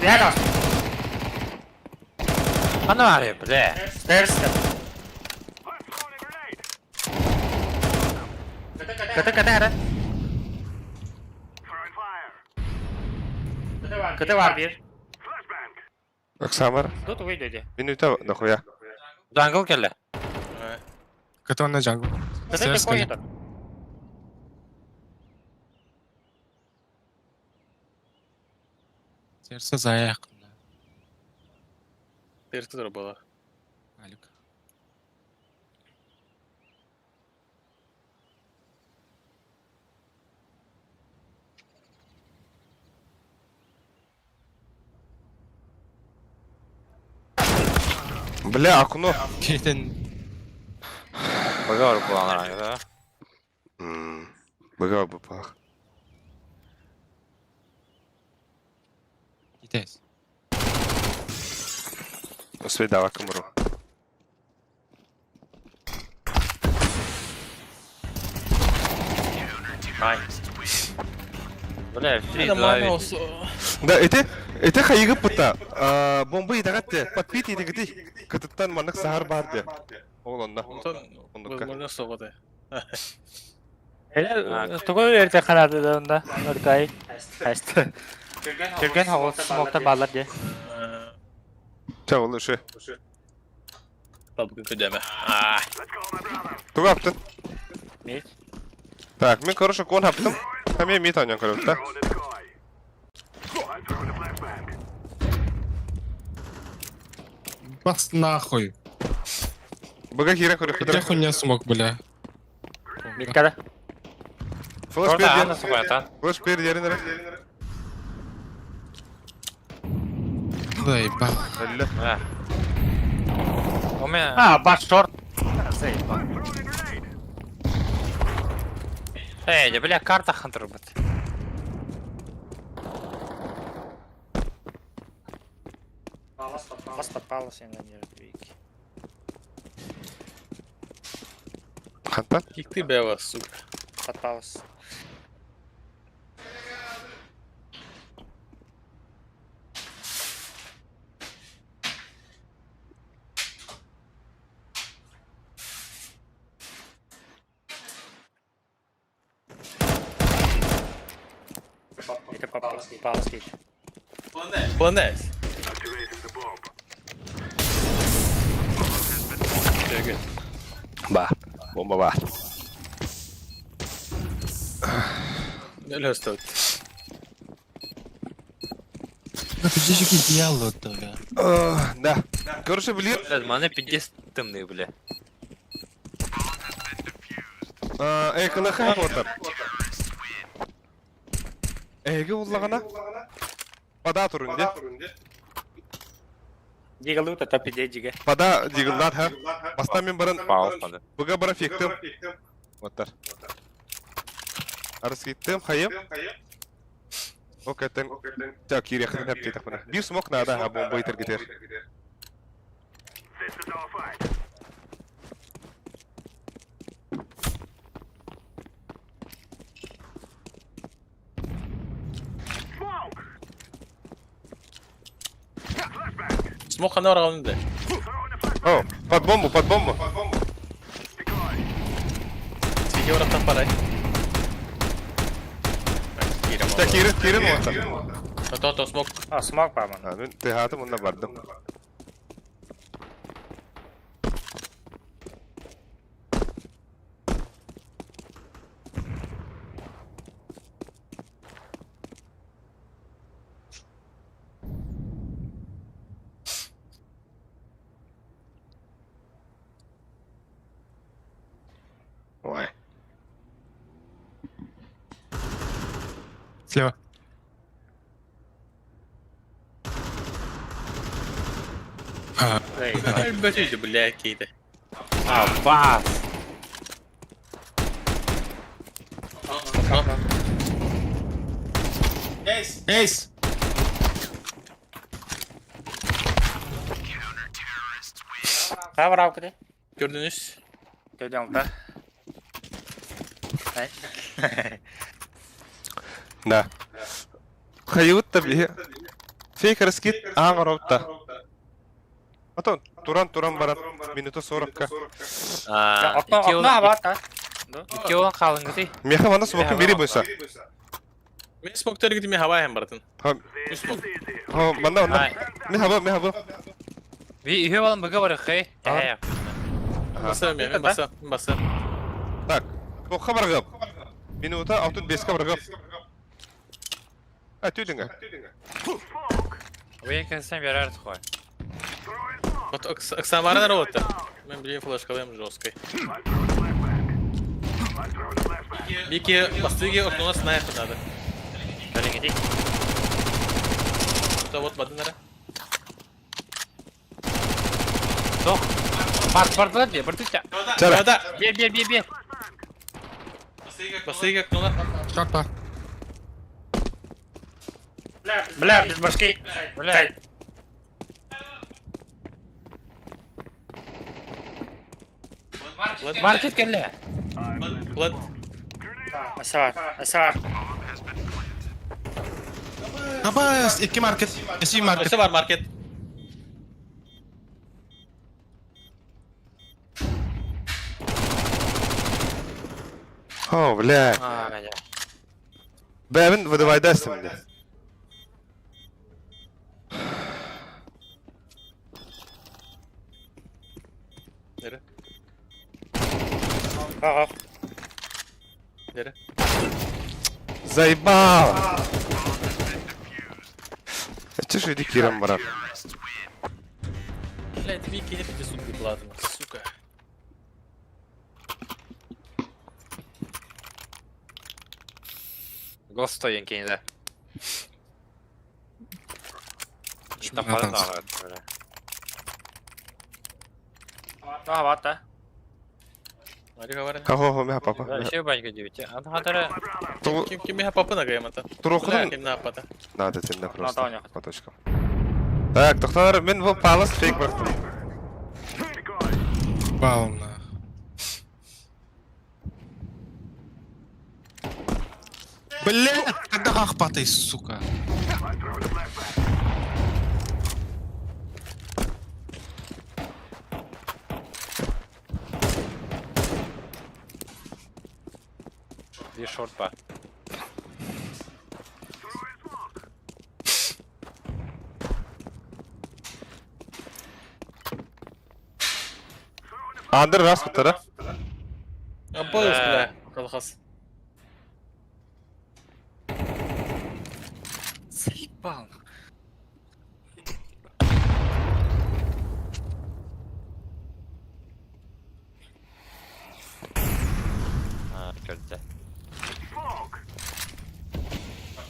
Рядом. Анари, бля. Стерс. КТ, КТ, КТ. Throwing fire. КТ var bir. Flashbang. Оксамар. Тут выйдете. Минута нахуя. Джангл келе. Катон на джангл. КТ Стерс такой келе. этот. Сердце заяқ. Стейр тур була. Алик. Бля, окно. Кетен. Быга барып булган да. Быга бапах. Кетес. Усведава камеру. Бля, в 3 Это 2 мама olsun. Да, это это хайыгы пыта. Бомба идагатты. Подпит идегди. Кытыттан манык сахар барды. Ол онна. Ондукка. Возможно, соғады. Тугу эрте канады да онда. Оркай. Хаст. Түрген хавал смоктар балар де. Ча ол ушу. Табгын көдәмә. Туга аптын. Мит. Так, мен короче кон аптым. Там я мит анян көрөп та. Throwing this guy. I'm throwing a flashbang. Бас нахуй. Быга кирен көрөп Где хуйня смог, бля? Миткада. Флеш Орда бер. аны сугата. Флеш бер жерин. Да, ебать. Әллә. А. У меня А, баш шорт. Эй, да, бля, карта хантер бит. Бас подпалась я на нервики. Ханта. Кикты бәва, сука. Подпалась. Это попалась, попалась. Планес. Activating the bomb. Very good. Ба. Бомба ба. Löst ut. Да, подожди, идеал, бля. Да. Короче, блин. Бля, мане пиздец темный, бля. Э, КЛХ отар. Эһиги буллаҕына Пода турун дии. Дигалу та топиде диге. Пода дигаллар ха. Бастан мен баран Пауз пады. Быга бара фиктым. Оттар. Арыскиттым хайым. О кэтен так кириэхтин хэптиэтэх Биир смок наада ха бомба итергитер. Смок хана бараҕын да. О, под бомбу, под бомбу. Сиги барахтан парай. Так, киирин, киирин уота. То то смок. А, смок бааман. А, мен тыһаатым уонна бардым. Ой. Слева. Өлбөтүйдү, бля, кейде. А, бас! Эйс! Хабар алкыды. Көрдүңүз? Көдөн да. Да. Хайыбыт да биһи. Фейк раскид аан оробутта. Ато туран туран баран минута 40-ка. Окно окно абата. Икки olan қалыңгыты. Меха мана смокун бири бойса. Мен смоктер гитим хаба hem бартын. Ха, Үс смок. ха, манна манна. Ме хаба, ме хаба. Би үһү балан быга бар хэй. А. Баса мен баса, баса. Так, тоққа барғып. Минута 65-ке барғып. А, түйдіңі. Вы кенсен берер тухой. Вот Оксамара работа. Мен блин флешкалаем жесткой. Бики, бастыги окно снайпер надо. Көлеңеди. Это вот воды нара. Тох. Бар бардылар бе, бір түтті. Чара. Да. Бе, бе, бе, бе. Бастыги окно. Шорт бар. Бля, без башки. Бля. Маркет келле. Плат. Асар, асар. Абас, икки маркет. Эси маркет. Өсө бар маркет. О, бля. А, я. Бәбін выдавайдастым, бля. Нере? Ага. Нере? Заебал! Че ж иди кирам, брат? Блядь, Вики не пятисот платно, сука. Госто енкенде. Натанс. Абата. Ари говорит. Хо, хо, мя папа. Еще банька девять. Антара. Ким ким я папа на гаймата. Турухудан Ким на папа. Надо тебе просто Надо, по точкам. Так, тоқтар, мен бұл палас фейк бақтым. Бал нах. Бля, когда ахпатай, сука. Би шорт ба. Андыр рас бұттара. Абыз, бля. Колхоз. Заебал. А, көрді.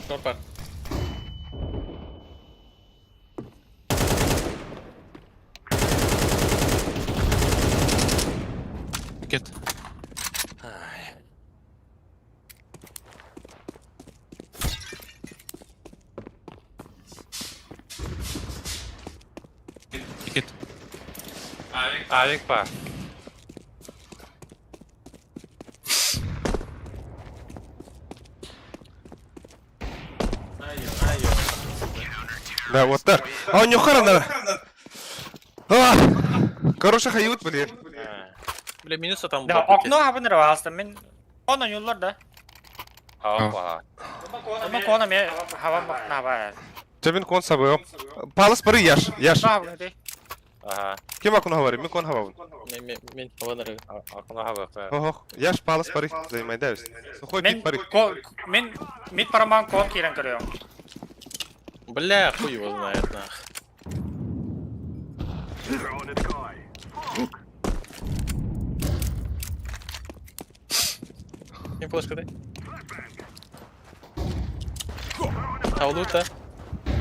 Шорпа. Кет. Авик па. Да, вот так. А у него харана. А! Короче, хают, блин. Бля, минуса там Да, окно хабын рвался, мен он юллар да. Опа. Ону кона ме хаван бакна ба. Чабин кон сабы. Палас пары яш, яш. Хабын ти. Ага. Кем акуна говори, ми кон хававын. Мен мен хаван Окно хабы. Ох, яш палас пары заимайдаюсь. Сухой Мен пит пары. ко мен мид параман кон кирен көрөм. Бля, хуй его знает, нах. Не флешка дай. Таулута.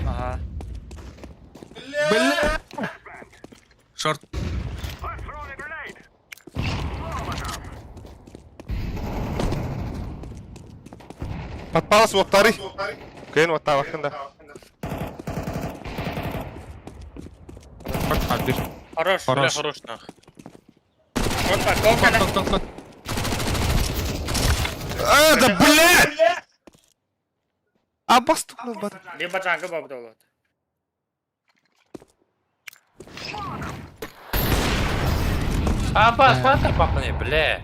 Ага. Бля! Шорт. Под палас вот тары. Кен вот та вахында. Шорт хабир. Хорош. Бля, Хорош. хорош, нах. Кон ба, кон кана. Кот, кот, кот. А, да блядь! А бастукнул бат. Либо жангы баб болот. Апа, хвата папаны, бля.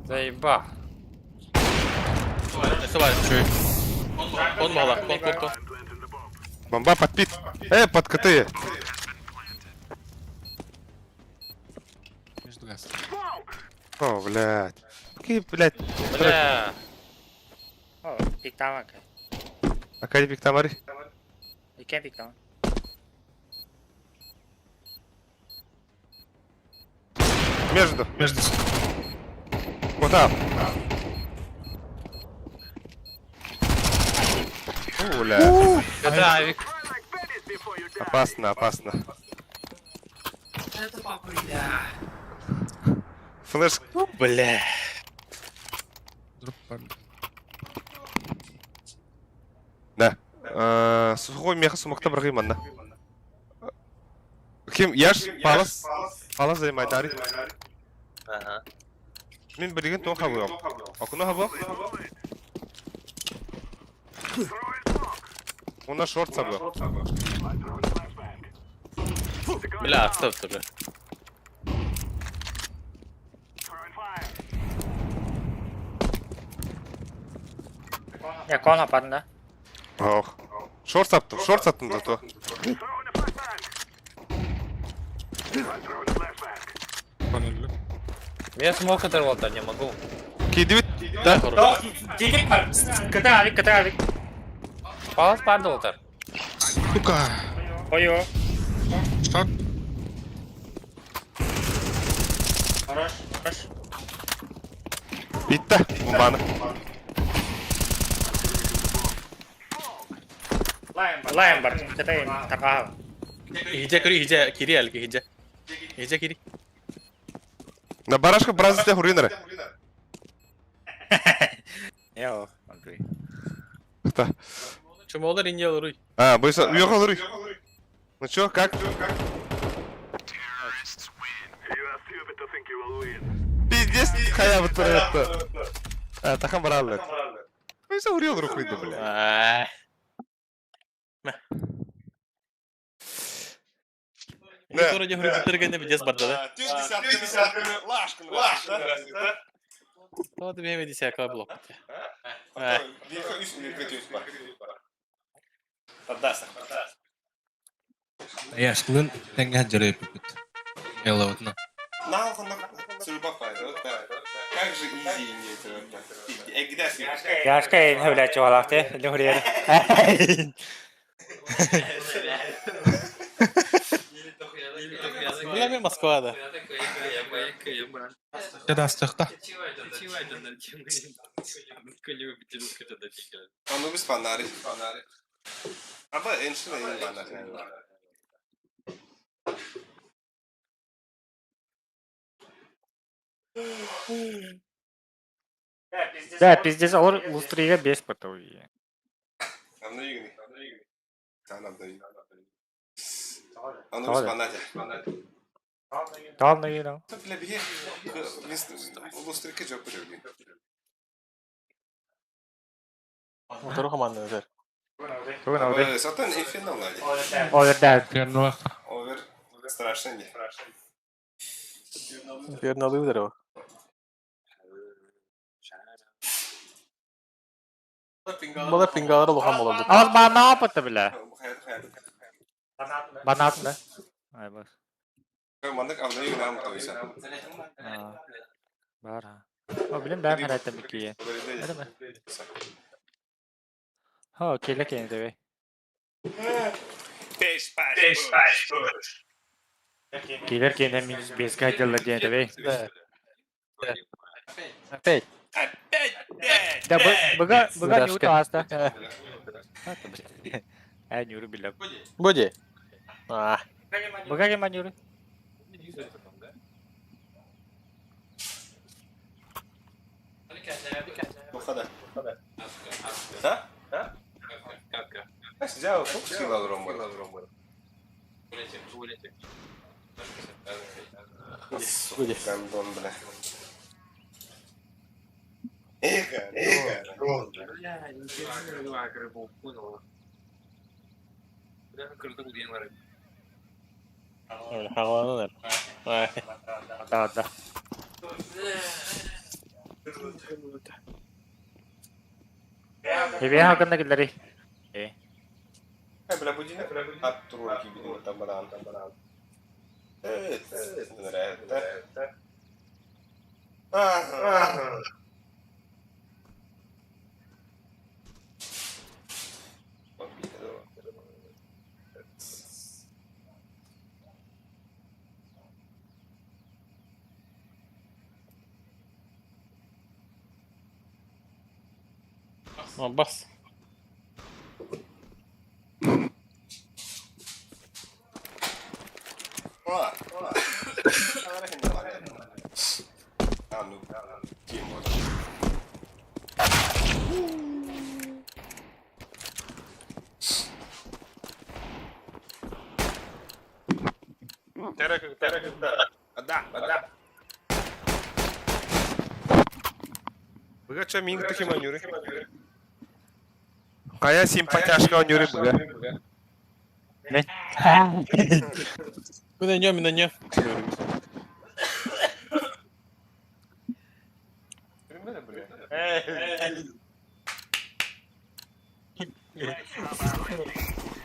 Заеба. Сыбай. Кон мала, кон, кон, кон. Бомба под пит. Под КТ. Между газ. О, блядь. Какие, блядь. Бля. О, пиктама ка. Академик Тамари. Икен пиктама. Между. Между. Вот там. О, бля. Это авик. Опасно, опасно. Флеш. Бля. Дроп пар. Да. Сухой меха сумакта брагиманна. Ким яш палас палас займайдари. Ага. Мин билген тон хабы. Акуна хабы. Уна шорт сабы. Бля, отстав ты, бля. Я кон хапан да. Ох. Шорт саптым, шорт саптым зато. Понял. Я смог оторвал, да не могу. Кидивит. Да, хорош. Дигит бар. КТ авик, КТ авик. Палас падал-то. Сука. Ой-ой. Шорт. Хорош. Хорош. Битте. Бомбаны. Лайм бар. КТ тарга. Хиджа кири, хиджа кири алки, хиджа. Хиджа кири. На барашка бразите хуринere. Йо, Андрей. Да. Чумолар инья руй. А, бойся, уехал руй. Ну чё, как? Пиздец, хая вот это. А, тахан бараллы. Бойся, урел рухуй, да, бля. Да. Вроде говорю, тергене бдес барда, да? Вот тебе десятка блок. Яш, клын тәңгә жарай пүпүт. Элла вот на. Как же изи не Яшка ин хөвлә чуалакты, лүрер. Бля, мен Москва, да. Жада астықта. Anubis fanari. Ama enşin en fanari. Да, пиздец, алар лустрига 5 потом. Тоҕо онно Второй команда назар. Тугун ауды. Овердайв. Инферно здорово. Бала пингалар улахан буолар. Ал бана опыта бля. Банаатын да. Ай бас. Бар ha. О, билим бэм харайта бикие. Это Хо, келе кенде бе. Келер кенде минус 5 кайдылар диэн бе. Да. Опять. Да быга быга Здравствуйте. нюру аста. Э нюру билеп. Буди. А, Быга кема нюру. Буди. Хаҕаланар. Да да. Эбе хакында киллери. Э. Бас. Быга ча минг таким анюры. Кая симпатяшка анюры быга. Мы на нем, мы на нем.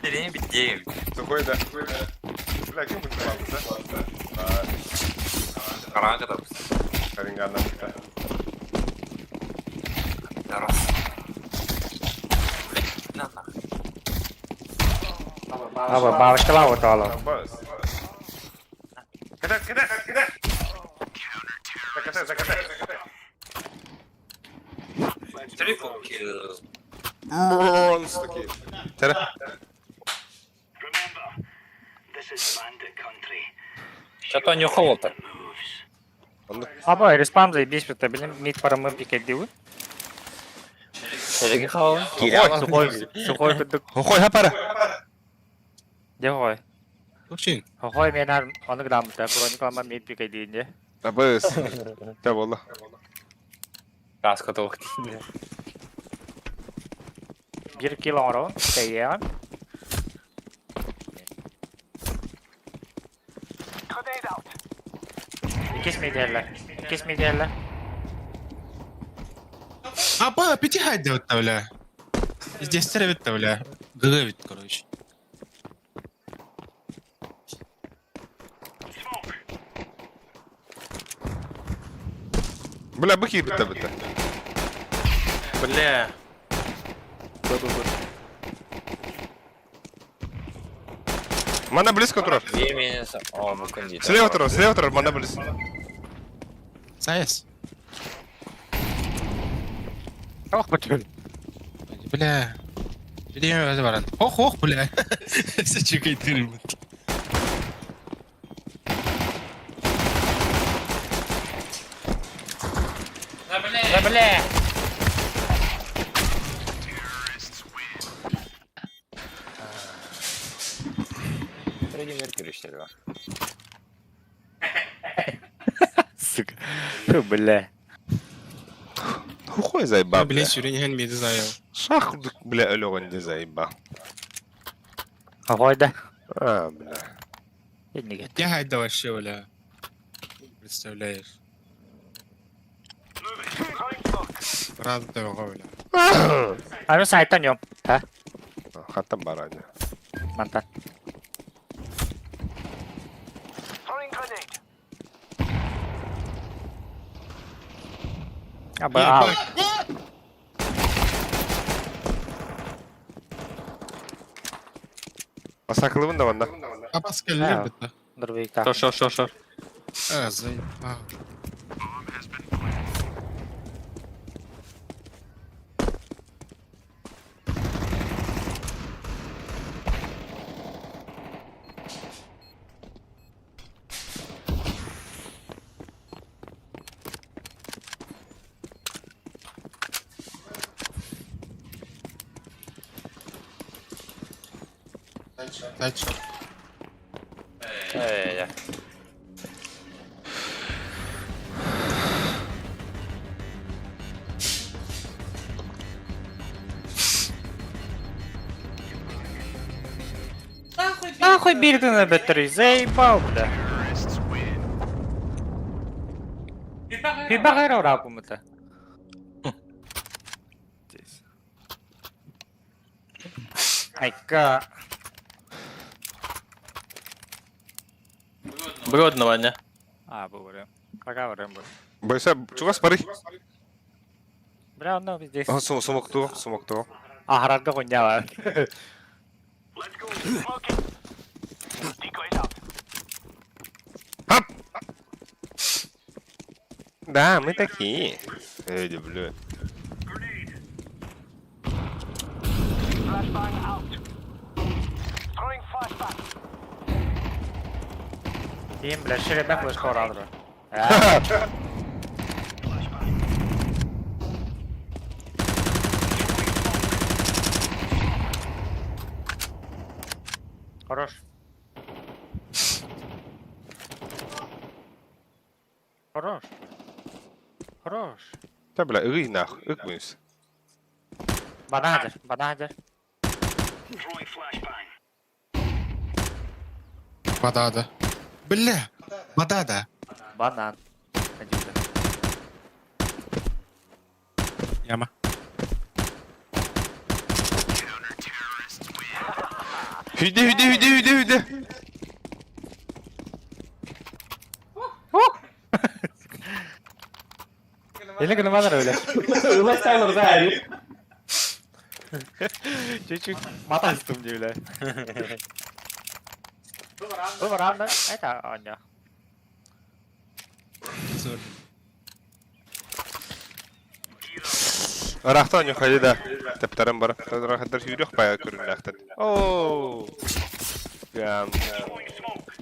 Сирени битти. Сухой да. Бля, кем будет да? Караңа катап. Карингана. Раз. На на. Аба бабышкала отало. Бас. Кидай, кидай, кидай. Закатай, закатай, закатай. Triple kill. Монстр. Тара. Remember, this is bandit country. Чато не холота. Аба респам заебись, это билим мид парамы пикетдиу. Эреги хал. Сухой сухой кудук. Хохой хапара. Де хой. Вообще. Хохой мен аны грамота броникалама мид пикетдиинде. Абыс. Та болла. Каска тоқ. Бир кило оро, тейя. Grenade out. Икис миделле. Икис миделле. Аба, пяти хайда бля. Здесь бля. ГГ короче. Smoke. Бля, быки битта битта. Бля. Б-б-б. Мана близко турар. Две минус. О, бу күн Слева турар, слева турар, мана близко. Сайс. Ох, бля. Бля. Бля, баран. Ох, ох, бля. Все чекай ты. Да бля. Күнүгэр көрүстэр Сука. Фу, бля. Хуй заебал, Бля, бля. сүүрэн иһэн миэти заайал. Шах, бля, өлөҕүн де заебал. Какой да? А, бля. Иннигэ. Я хайда вообще, бля. Представляешь. Рада того, бля. Аны сайтан йом. Ха, Хантан бараня. мантан. Throwing grenade. Аба, а. Басакылыбын да манна. Абас кэллэр бытта. Дробовикта. Шор, шор, шор, шор. А, заебал. Дальше. Ээ, Нахуй бирды на бетери, заебал, бля. Хибагайра уракумыта. Айка. Бродно, Ваня. А, бу барым. Пока барым бу. Бойса, чугас бары. Бля, ну здесь. А, сумокту, сумокту. Ахарарга хуйня Let's go. Smoking. Decoys out. Хап! Да, мы такие. Эй, бля. Grenade. Flashbang out. Throwing flashbang. Тим, бля, шеребек вышел радро. Flashbang. Хорош. Хорош. Хорош. Да, бля, ый нахуй, ык мыс. Банадер, банадер. Throwing flashbang. Бадада. Бля, бадада. Банан. Один, да. Яма. Хүдэ, хүдэ, хүдэ, хүдэ, хүдэ. Или гноманер, бля. Уластайлар, да. Чуть-чуть мотастым, бля. Бу баранда, это Аня. Рахтан юхали да. Тептарым бар. Рахтар сүйрөх бая көрүннәхтен. Оу. Гам. Throwing smoke.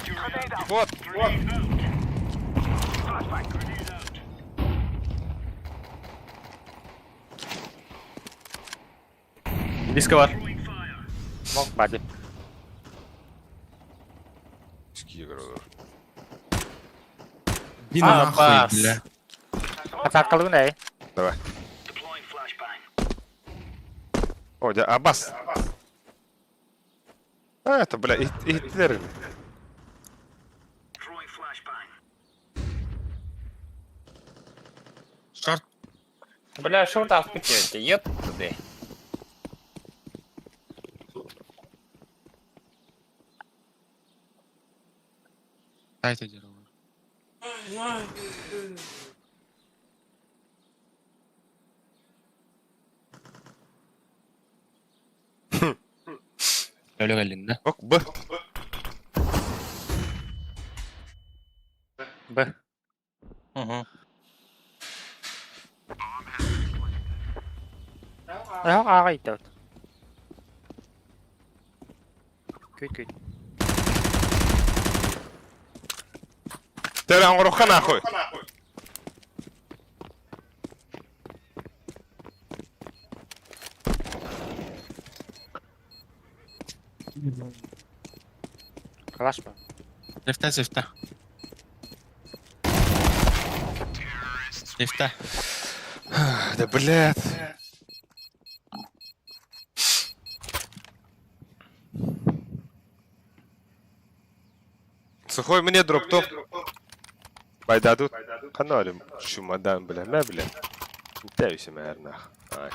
Grenade out. Вот. Grenade out. Flashbang. Grenade out. Диска бар. Throwing fire. Мог бади. Скигр. Иди А, нахуй, бас. бля. Атакалыгын эй. Давай. Deploying flashbang. О, дя, Аббас. А, это, бля, иттилер. Throwing flashbang. Шорт. Бля, шорт аспекте, ет туды. Дайте дерево. Өлө кэллин да. Ок, Б. Б. Угу. Ага, ага идет. Күт, күт. Тәрі аңғырыққа нахуй. Калаш ба. Сефте сефте. Сефте. Да блядь. Сухой мне дроп-топ. Байдадут. Каналим. Чемодан, бля, мә, бля. Тәүсі мә, нах. Ай.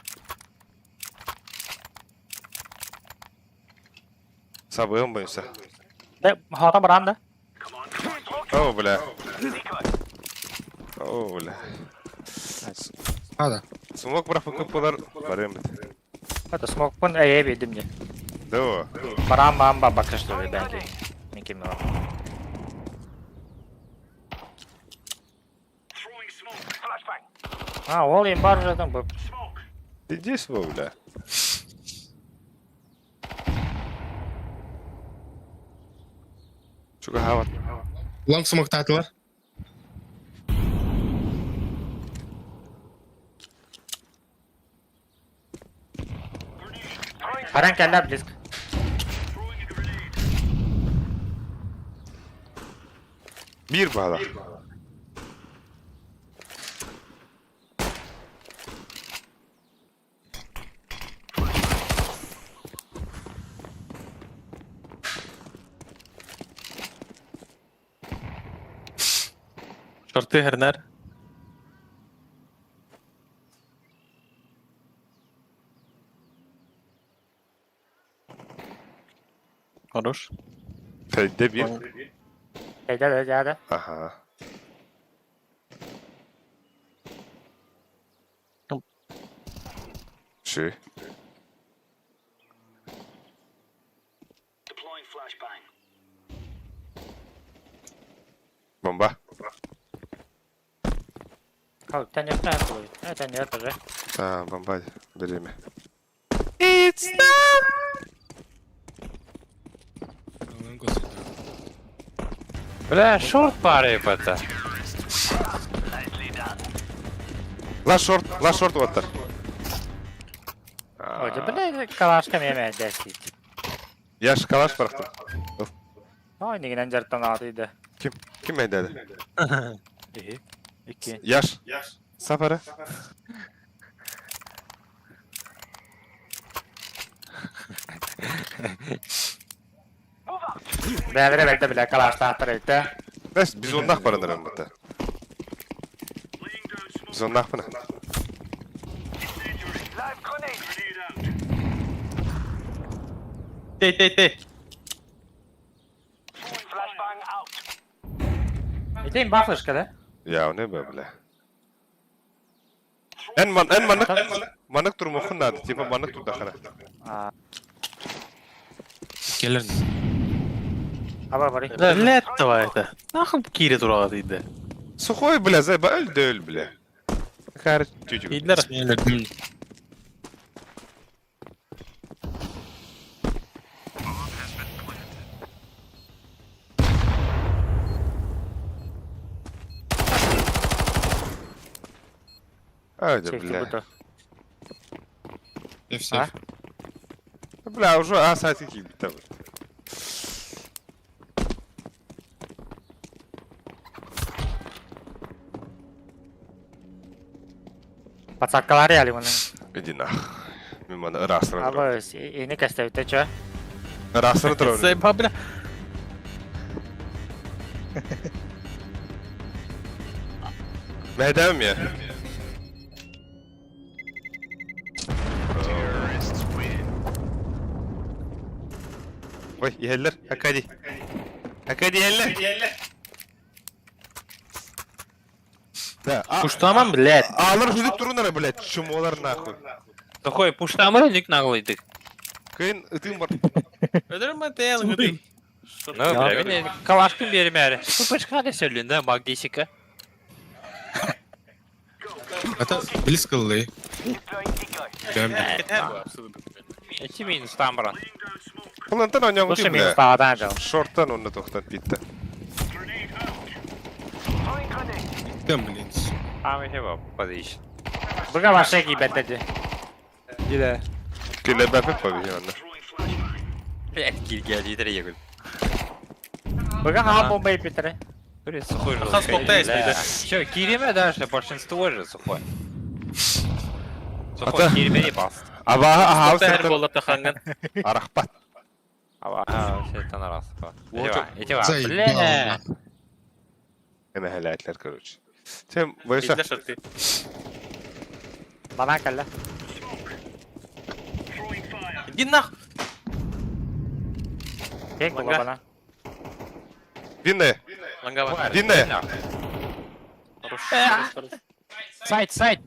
Сабыйым бойынса. Да, хата баран да. О, бля. О, бля. Хада. Смок бірақ болар. Барым бит. Это смок пын әйе бедим де. Да. Баран бам ба бакыш что ли бәнки. Мен кем А, ол им бар жатың бұл. Иди сюда, бля. Чуга хават. Лонг смок татылар. Баран кәллә близко. Bir bağla. Шорты хернер. Хорош. Fedde bir. Әйдә, әйдә, әйдә. Aha. Şu. Bomba. Хау, тәнер тәнер қой. Ә, тәнер тоже. Ha, bomba. Береме. Бля, шорт пары это. La short, la short water. Ой, да, бля, калашка меме дәсит. Yaş kalaş bıraktım. Ой, нигенен жарттан аты Kim? Kim dedi? Ихи. Икки. Yaş. Safara. Бәдіре бәлді бля, калашта аттыр әйтті. Bes biz ondan barındıralım burada. Biz ondan bana. Тей, тей, тей. Итейм бафлышка, да? Ya o ne be bile. En man en manık manık durumu okun Tipa manık dur dakara. А, Келер. аба бары. Блядь, давай это. Нахуй кире турага дейdi. Сухой бля, зайба öl de öl bile. Kar çocuk. Идлер. Мен Hadi Çekti bile. bu da. Сеф А? сеф. Бля, уже а сайт ki bitti. Пацаккалар яли мұның. Иди нах. Мен мана ырасыры тұр. Аба, ини кәстәвті чө. Ырасыры тұр. Заебал, бля. Мәдәм я. Ой, иһэллэр, Акади. Акади иһэллэр. Да, а, Куштаман, блядь. алар хүлүп турунара, блядь, чумолар нахуй. Такой пуштамыр ник наглыйдык. Кыйын ытым бар. Өдөрмө тел гыды. Ну, бля, мен калашкын бермәре. Пупышка да сөйлен да, магдисика. Это близко ли? Прям. Эти минус там, брат. Плантан ойнаған Лучше деймін, минус бля. тағадан жал. Шорттан онны тоқтат битті. Там, блин. Там еще подыщ. Бұға башы кейбәтті Yine. Келе бәпіп па бейін онна. Блядь, килгәли дәрәйгүл. Быга хаан бомба еппиттэрэ. Блин, сухой же. Хас смокта эспейде. Че, кириме дальше, большинство же сухой. Сухой, Ата. кириме бас. Абаһы аһаабы Смокта эр сыртын буолла таханган. арахпат. А, вообще это на раз. Вот Эти ва, Заебал, бля. нахуй. Эмэһэлээтлэр короче. Сен бойса. Идле шарты. Банан кэллэ. Иди нах. Кең була Ланга. банан. Винная. Лангава. Винная. Хорош. Хорош, хорош. Сайт, сайт.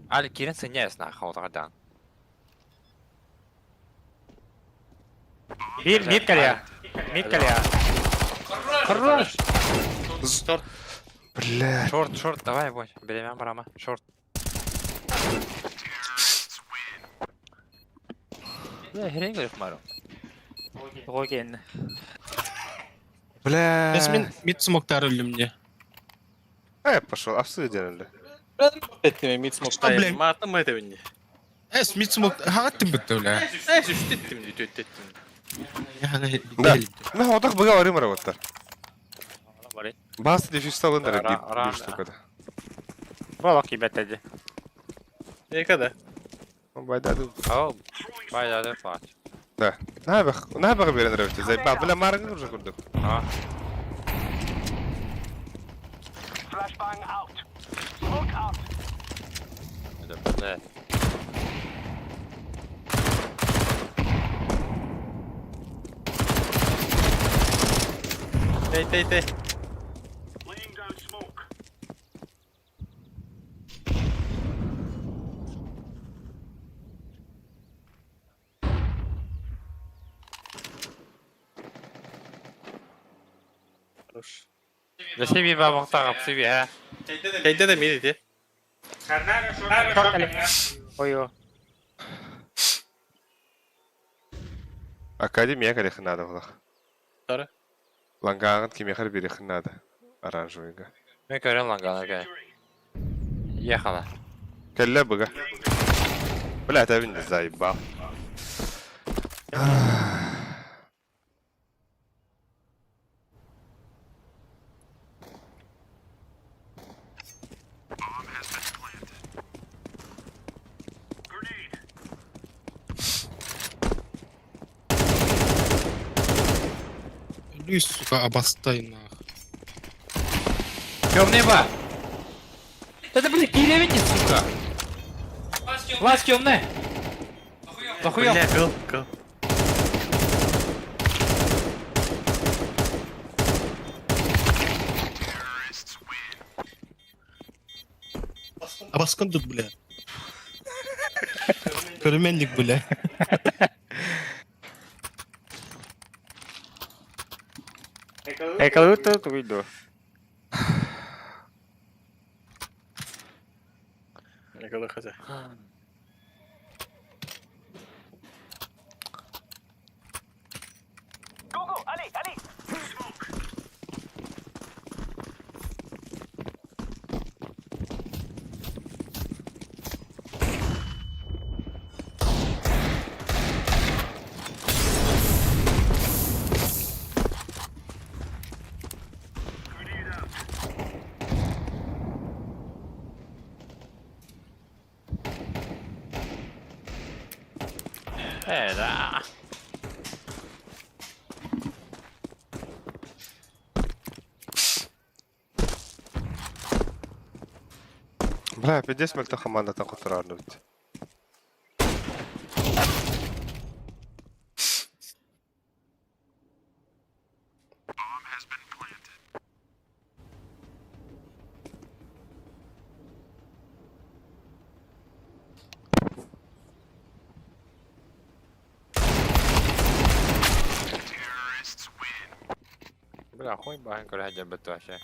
Али, кирин сыняйс нахуй, вот так. Биир мид кэлиэ. Мид кэлиэ. Хорош. Шорт. Бля. Шорт, шорт, давай, бой. Беремя барама. Шорт. Бля, хрень говоришь, Мару. Тоҕо киэннэ. Бля. Эс мин мид смоктар өлүм мне. Э, пошел, апсы делали. Эттиме мид смокта. Что, блядь? Маатым этебинни. Эс мид смок хагаттым битте бля. Эс үстеттим ди төттеттим. Да. На, отах быга барым работар. Бары. Бас дефюз сталындар Ра- дип ра- bir штукада. Болок кийбэт дии. Экада. Байдады. Ау, бай, да, плач. Да. Набах, набах берен рәвештә. Зайба, бля маргы уже күрдек. А, Flashbang out. Smoke out. это, бля. Тей тей тей. Laying down smoke. Хорош. Да себе бабах апсы а. Тейде де мид ити. Шорт кэлиэ. Ой, Академия калехы надо булах. Тары. Лангагын кимехер бирехы надо. Оранжевыйга. Мен көрем лангана кай. Ехала. Кәллә быга. Бля, это не заебал. Люсь, сука, обостай нахуй. Темный ба. Это, блин, киревини, сука. Лаз темный. Похуел. Бля, гол, гол. Абаскындык, бля. Көрүмендик, бля. Эколута тугуйду. Экала хаза. Go, go, allez, allez. Smoke. Grenade out. Э, да. Бля, 50 мөлтө командатын кутурарны бит. Бля, хуй бахин көрө жабыт вообще.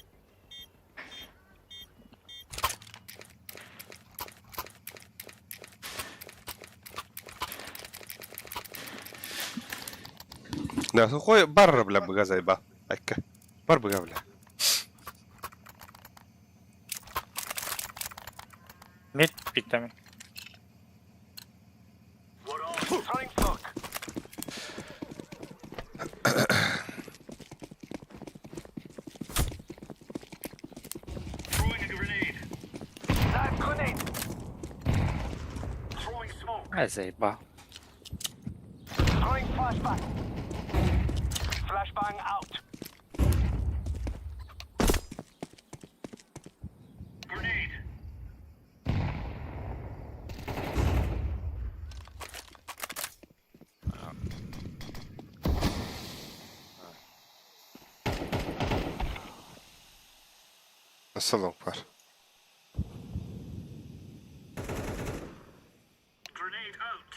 Да, сухой бар, бля, быга заебал. Айка. Бар быга, бля. Мид питтами. We're on. Throwing smoke. Ай, заебал. Throwing flashbang. Flashbang out. Grenade. Nasıl long var? Grenade out.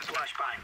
Flashbang.